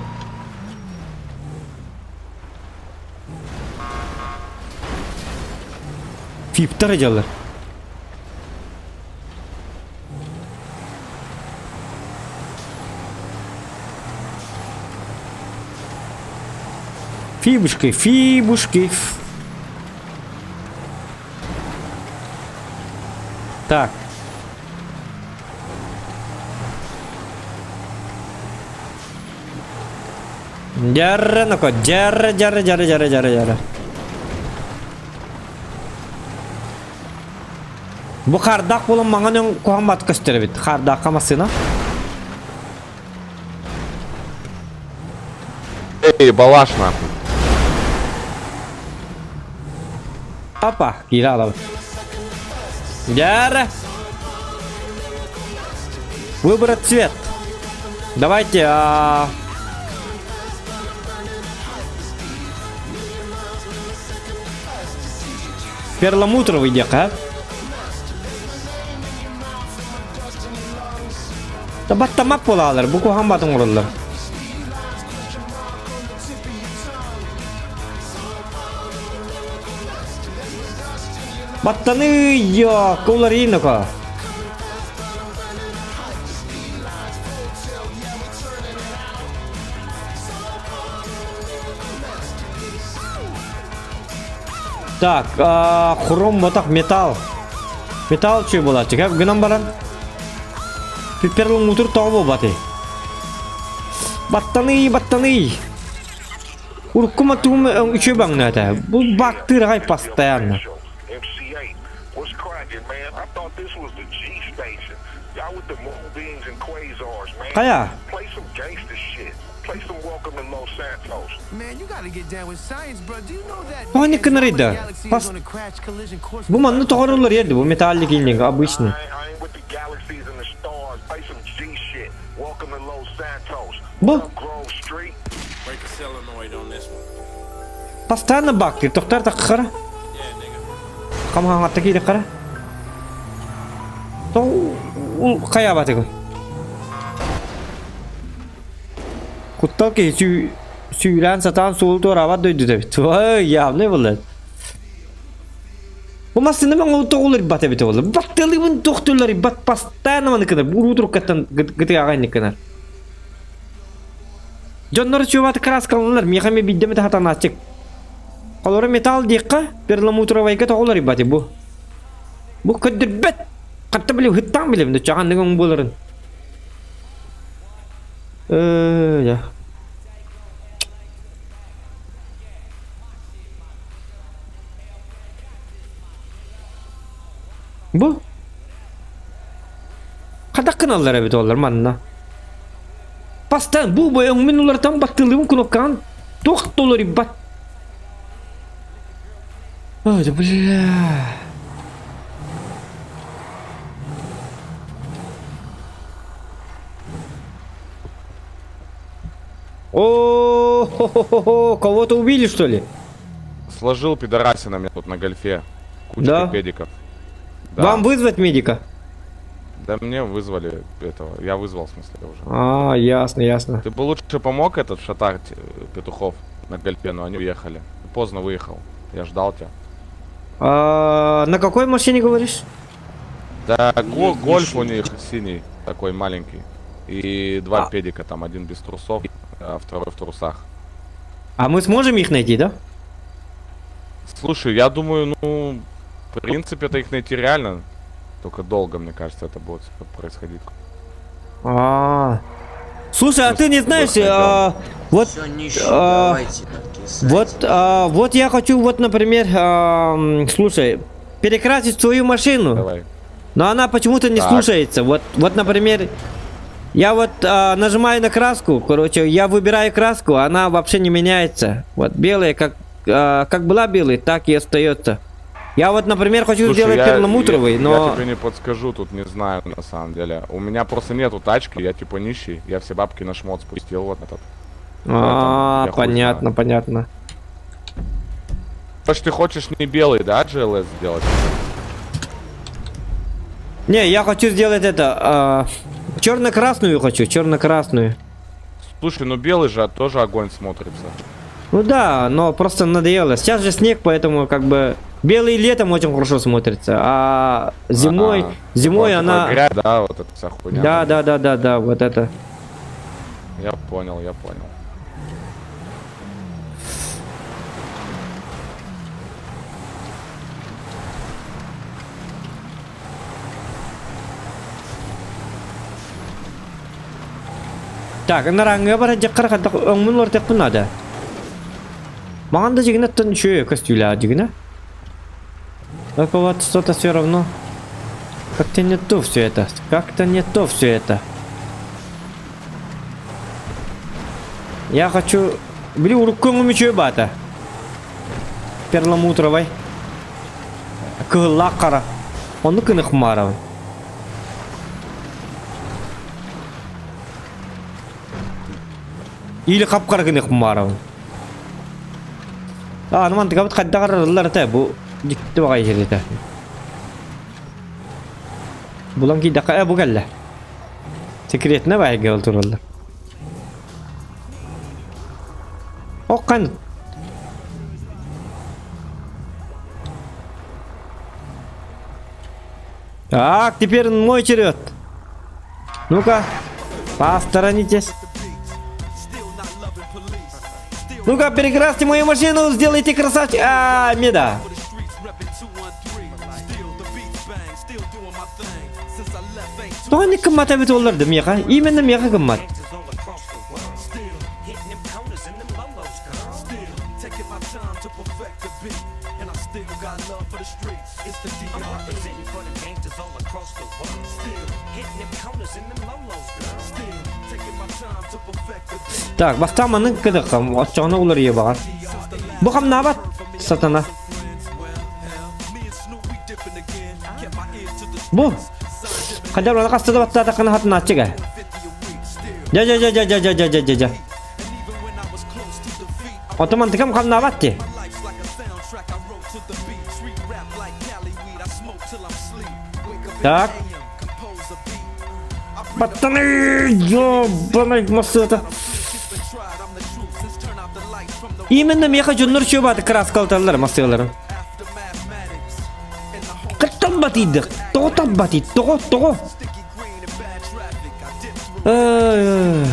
Фиптар дьаллар. Фибушки, фибушки. Так. Дьэрэ, ноко, дьэрэ, дьэрэ, дьэрэ, дьэрэ, дьэрэ, дьэрэ. Бу хардаах буолан маҥан өҥ куһаҕан бат көстөр эбит. Хардаахха массыына. Эй, балаш нахуй. Опа, киирэ аҕалабыт. Дьэрэ. Выбрать цвет. Давайте, а... Перламутровый диэхэ. Баттамак буолаалар, бу куһаҕан батын оҥороллор. Баттаныы куларыйныка. Так, а, хром ботах металл. Металл чүй буолааччы. Кэп гынан баран перламутр тоҕо буолбатый? Баттаный, баттаный. Урукку матуум үчүгэй баҥнаата. Бу баактыыр аҕай постоянно. Хайа? Тоҕо кынарыйда? Пас... Бу манна тоҕоруллар ерди, бу металлик инник обычный. Бу постоянно бактыр, тохтар таккара. Камхаңатта киирек кара. То хайабатыгын. Куттал киһи сүү сүүрээн сатаан суолу туораабат дойдута эбит. Ой, явный булла. Бу массыына мен тоҕулар бат эбит олар. Батталыбын тохтулар бат постоянно маны кынар. Уруу туруккаттан гытыаҕа инник кынар. Дьоннор чуобаты краскаланар, миэхэ ми биддеме тахатанааччык. Холоро металл диэххэ, перламутровайга тоҕулар бати бу. Бу көрдөрбөт. Хатта билим, хыттаан билим, чаҕанныгы оҥ буоларын. Э, Бу Хадах гыналлар эбит олар манна. Бастан бу өҥмүн уларытан баттылыыбын кнопкаҕын туох да уларыйбат. Ой, да бля. О, хо-хо-хо, кого-то убили, что ли? Сложил пидорасина мне тут на гольфе. Кучка Да? педиков. Да. Вам вызвать медика? Да мне вызвали этого. Я вызвал, в смысле, уже. А, ясно, ясно. Ты бы лучше помог этот шатать петухов на гольфе, но они уехали. Поздно выехал. Я ждал тебя. А, на какой машине говоришь? Да, гольф у них синий, такой маленький. И два А. педика там, один без трусов, а второй в трусах. А мы сможем их найти, да? Слушай, я думаю, ну, в принципе, это их найти реально. Только долго, мне кажется, это будет происходить. А. Слушай, а ты не знаешь, а, вот, Все, нищие, а, давайте, откисайте. вот, а, вот я хочу, вот, например, а, слушай, перекрасить свою машину. Давай. Но она почему-то не Так. слушается. Вот, вот, например, я вот нажимаю на краску, короче, я выбираю краску, она вообще не меняется. Вот белая, как была белой, так и остается. Я вот, например, хочу Слушай, сделать перламутровый, но... Я тебе не подскажу, тут не знаю, на самом деле. У меня просто нету тачки, я типа нищий, я все бабки на шмот спустил вот этот. А, я хуй понятно, знаю. понятно. Короче, ты хочешь не белый, да, GLS сделать? Не, я хочу сделать это, черно-красную хочу, черно-красную. Слушай, ну белый же тоже огонь смотрится. Ну да, но просто надоело. Сейчас же снег, поэтому как бы белый летом очень хорошо смотрится, а зимой, А, зимой типа она... грязь, да, вот эта вся хуйня. Да, да, да, да, да, вот это. Я понял, я понял. Так, наранга бар жаккар кадак өңмүн ортек надо. Маған да жигине тын чөй костюля жигине. Только вот что-то все равно. Как-то не то все это. Как-то не то все это. Я хочу... Били уруккоңу чөй бата. Перламутровой. Кылла кара. Оны кыны хмаров. Или капкара кыны хмаров. А, ну мантыга бут кадда карарылар та бу дикти багай жерде. Булан ки дака бу келле. Секретне байга олтуралар. Оккан. Так, теперь мой черед. Ну-ка, посторонитесь. Ну-ка, перекрасьте мою машину, сделайте красавчик. А, меда. Тоғаны кыммат әбет оларды меха. Именно меха кыммат. Так, бастаманы кыдықым, отчоғына олар ие бағар. Бұ қамнабат, сатана. Бу. Қадар оны қастыда баттата қына хатын атчыга. Жа жа жа жа жа жа жа жа жа жа. Отоман тыкам қамнабат те. Так. Пацаны, ёбаный масса Именно меха жоннор чөбаты краскалталар массаларын. талбатыйдык? Тоҕо талбатый? Тоҕо, тоҕо? Ай,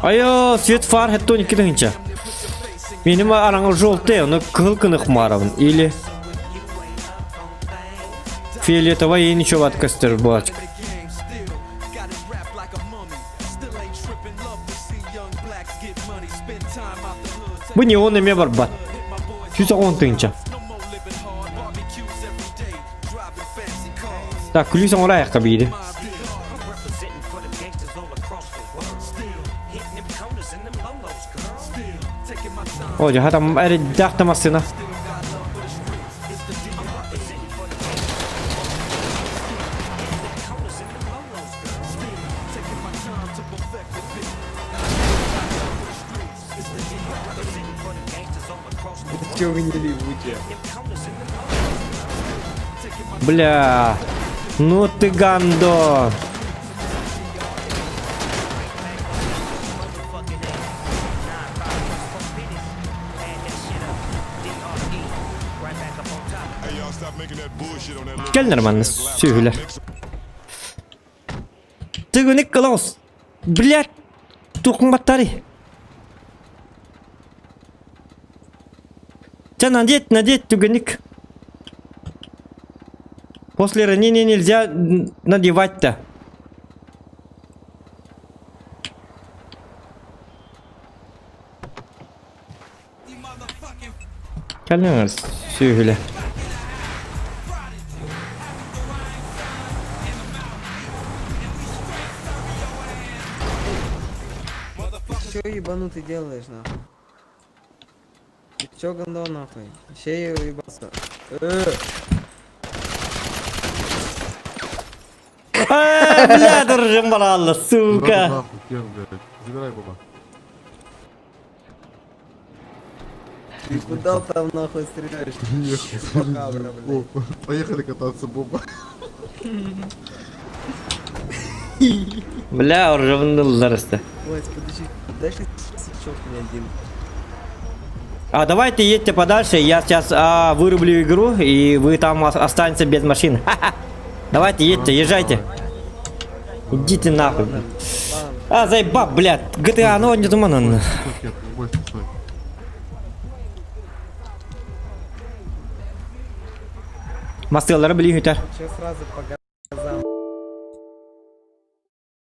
Айо, свет фар хэтто 12 тыһынча. Меним араҥа желтый, ону кыһыл кыных маарабын. Или фиолетовый и ничего от костер булачка. Бу неон эмиэ барбат. 110 тыһынча. Так, күлүүс оҥоро айахха биири. О, дьэ, хатам эрэйдээх да массыына. Бля, ну ты гандон. Кэл нормально, сүһүлэр. Тыгыник кылаус. Блядь, тухматтари. Ча надеть, надеть түгеник. После ранения нельзя надевать-то. Кэллиҥ сүөһүлэ. Ты чё ебанутый делаешь, нахуй? Ты чё, гандон, нахуй? Вообще я уебался. А, бля, дорожым баралла, сука. Забирай, Боба. Ты куда там нахуй стреляешь? Чупакабра, блядь. Поехали кататься, Боба. Бля, оржымнылар өстө. Ой, подожди, дай сычок мне один. А давайте едьте подальше, я сейчас вырублю игру, и вы там останетесь без машин. Ха-ха. Давайте едьте, езжайте. Идите нахуй. А, заебал, блядь, GTA, ну не думаю. Мастылары билин үтэр. Че сразу по газам?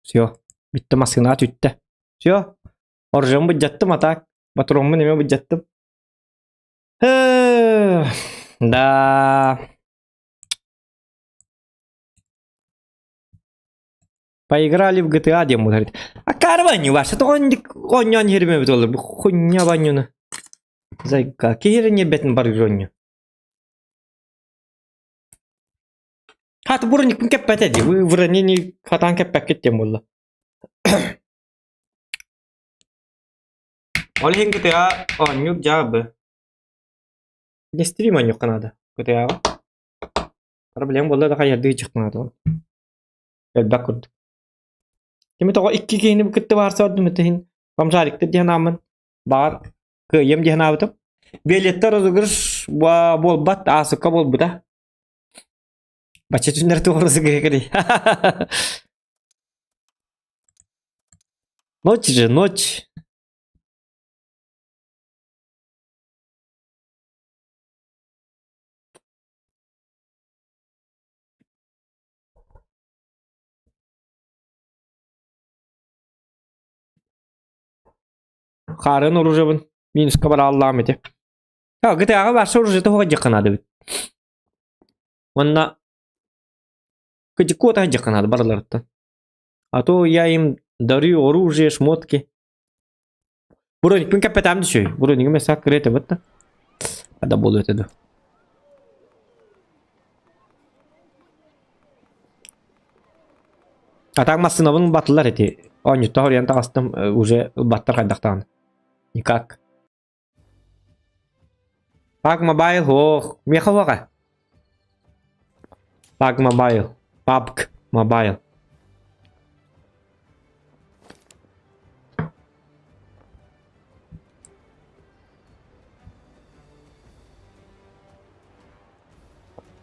Все. Бүттэ массыына түттэ. Все. Оржым быдьаттым, а так. Батуроммун эмэ быдьаттым. Да. Поиграли в GTA, дем говорит. А карваню ваша, то он он херме бит олар. Хуйня ванюна. Зайка, кихерене бетин бар гроню. Хат бурник кеппете ди. Вы в ранении хатан кеппеккет тем болла. Ол иһин GTA оонньуур дьаабы. Не стрим оонньуохха наада GTA-ҕа. Проблема буолла да хайардыы дьиэххэ наада. Элбэх курдук. Кими тоҕо икки киһини кытта баарсыбардым иһин бомжариктар диэн ааммын баҕар кыайыам диэн аабытым. Виолетта розыгрыш буолбат аасыкка буолбута. Бачча түннэр туох розыгрыш Ночь же, ночь. Хаарын оружебын минуска барааллаам ити. GTA-ҕа барса оружиета суох дьиэххэ наада эбит. Уонна кыдьыккуота дьиэххэ наада барыларыттан. А то я им дарю оружие, шмотки. Броникпын кэппэтээм да үчүгэй. Броникым эсэ кыра этэ бытта. Хада буолуо этэ дуо? А так массыынабын ылбатылар ити. Оонньуттан хоруйан таҕыстым, уже ылбаттар хайдахтаҕына. Никак. PUBG Mobile ох, миэхэ уоҕа. PUBG Mobile, PUBG Mobile.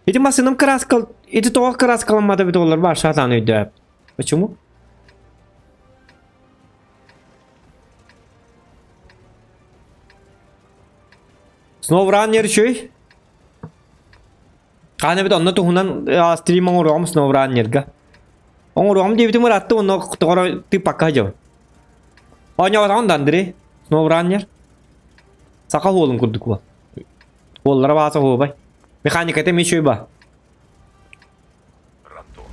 Ити массыынам кырааскал, ити тоҕо кырааскаламмата эбит олор баар сатаан өйдөөп. Почему? SnowRunner үчүгэй. Хаан эбит онно туһунан стрим оҥоруоҕум SnowRunner-га. Оҥоруоҕум диэбитим ыраатта онно тоҕоро ты пока дьон. Оонньооботоҕун да Андрей SnowRunner. Саха уолун курдук уол. Уоллара бааса оһуобай. Механиката эмиэ үчүгэй ба. Рандом.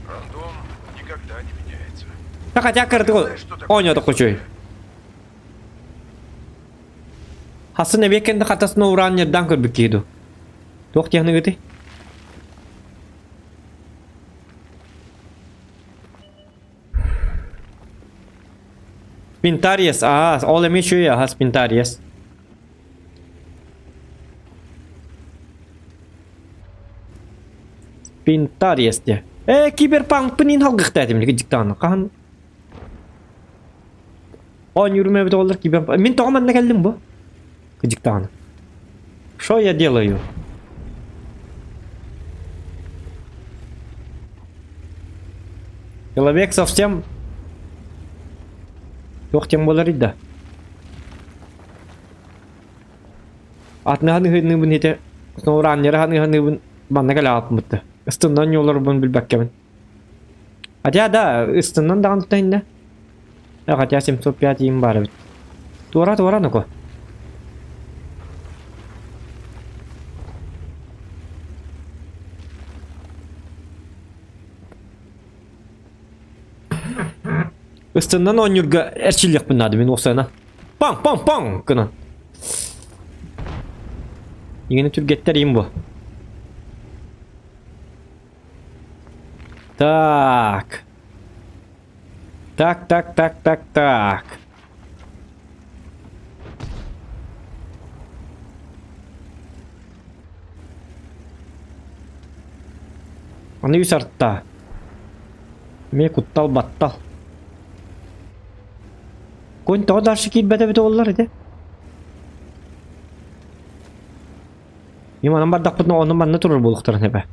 Рандом никогда не меняется. Так хотя кырдык оонньоотоххо үчүгэй. Хасын эбиэк кэннэ хата SnowRunner-даан көрбүт киһи дуу. Туох диэхныгыты? Спинтариес, аа, ол эмиэ үчүгэй аха Спинтариес. Спинтариес диэ. Ээ, киберпанкпын иин халгыхта этим дьиктааны. Хаһан Оонньуурум эбит оҕолор киберпанк. Мин тоҕо манна кэллим бу? Кыдьыктааны. Что я делаю? Человек совсем Туох тем буолар да? Атыныһан ыһыынныыбын ити снова ханыһаныыбын манна кэлэ ааппытта. Ыстыннан ньуоларбын билбэккэбин. Хотя да, ыстыннан даҕаны тутайынна. Хотя 705 им баар эбит. Туора туора ну-ка. Ыстыннан оонньуурга эрчиллиэхпин наада мин уопсайынан. Паҥ паҥ паҥ гынан. Игини түргэттэр им бу. Так. Так, так, так, так, так. Аны үс арта. Эмиэ куттал баттал. Конь тоҕо дальше киирбэтэ эбитэ буоллар ити? Им анан бардахпытына ону манна турар буолуохтарын эбэ.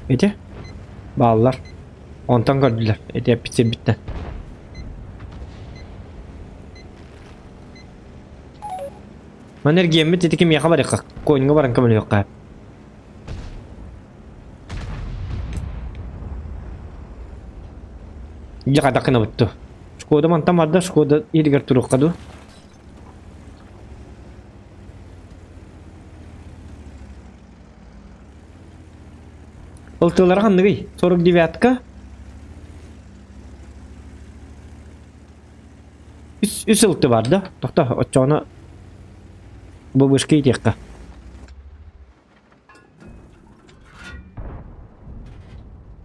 Ити бааллар. Онтон көрдүлэр. Ити эппит сирбиттэн. Ман эргиэммит ити кимиэхэ барыахха? Коньга баран көмөлөһүөххэ. Дьэ хайдах гынабыт дуу? Шкода мантан барда, Шкода иһигэр туруохха дуу? Ол тыллара ханныгый? 49-ка? Үс, үс ылты бар да? Тохто, оччоҕуна бу вышка иитиэххэ.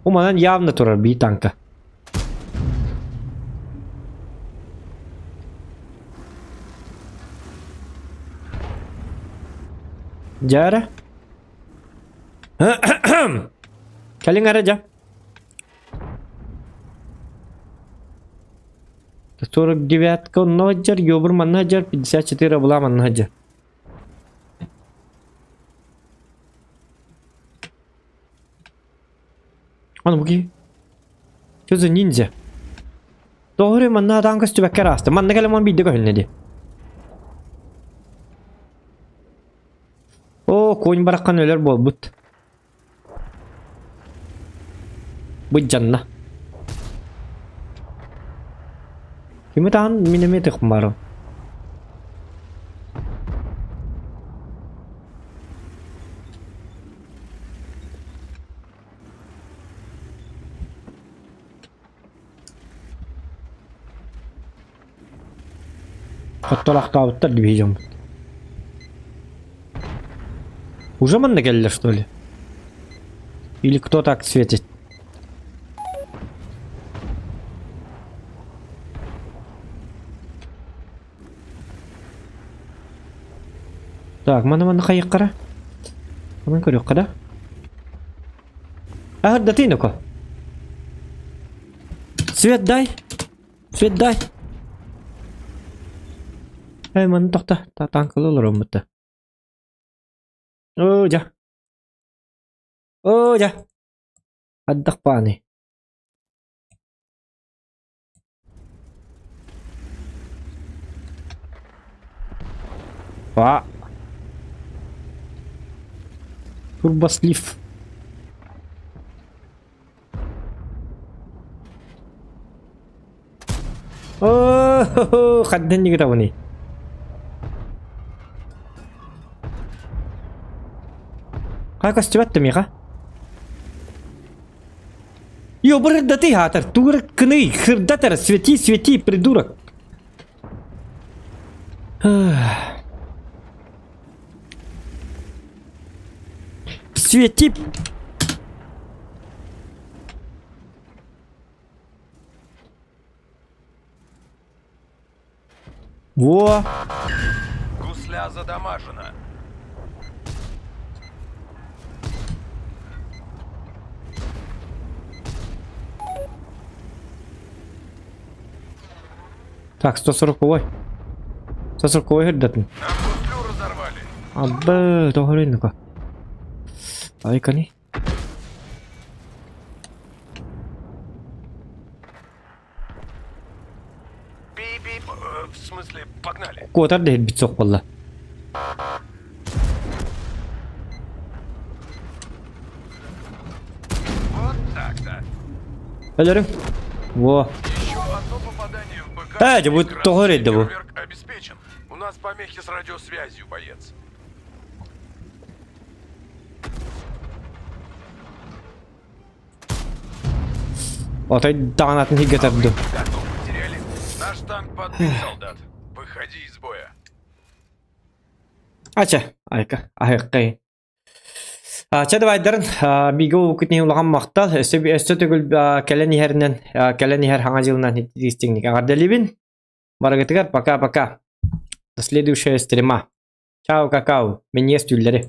Бу манан явно турар бии танка. Дьэ Кэлиҥ эрэ дьэ. 49-ка онно сылдьар, Йобур манна сылдьар, 54 была манна сылдьар. Аны бу киһи. Что за ниндзя? Тоҕо манна атаан көстүбэккэ араастым. Манна кэлэн биирдэ көһүннэ дии. Оо, конь бараххан өлөр буолбут. Быдьанна. Кими таһан мин эмиэ тыхмарым. Хотторохтообуттар дии дьоммут. Уже манна кэллэ что ли? Или кто так светит? Так, маны маны хайыккара. Маны көрүөххэ да. Аһырдатый ноко. Свет дай. Свет дай. Эй, маны тохта. Танкалы олороммутта. Оо, дьа. Оо, дьа. Ардах пааны. А. Турбослив. Оо, хаддан нигитабыный. Хай көстүбэт да миэхэ. Ёбырдатый хаатар, тугур кыный, хырдатар, свети, свети, придурок. Свети. Во! Гусля задамажена. Так, 140-й. 140-й үрдэтин. Нам гуслю разорвали. Абы, тоҕо Айкани. Пип-пип, э, в смысле, погнали. Куотар да иһирбит суох буолла. Вот так-то. Өлөрүм. Во. Еще одно попадание в БК. Э, дьэ, бу и красный тоҕо эрэйдэ бу? фейерверк обеспечен. У нас помехи с радиосвязью, боец. Отой даҕанатын сиргэ тардым. Готов потеряли. Наш танк подбит, солдат. Выходи из боя. Ача, айка, аһыаххай. Чэ давайдарын бигэ улуккутун улахан махтал. Өссө өссө төгүл кэлэн иһэринэн кэлэн иһэр хаҥа дьылынан истиҥник эҕэрдэлиибин. Барыгытыгар пока-пока. До следующего стрима. Чао, какао. Минньигэс түүллэри.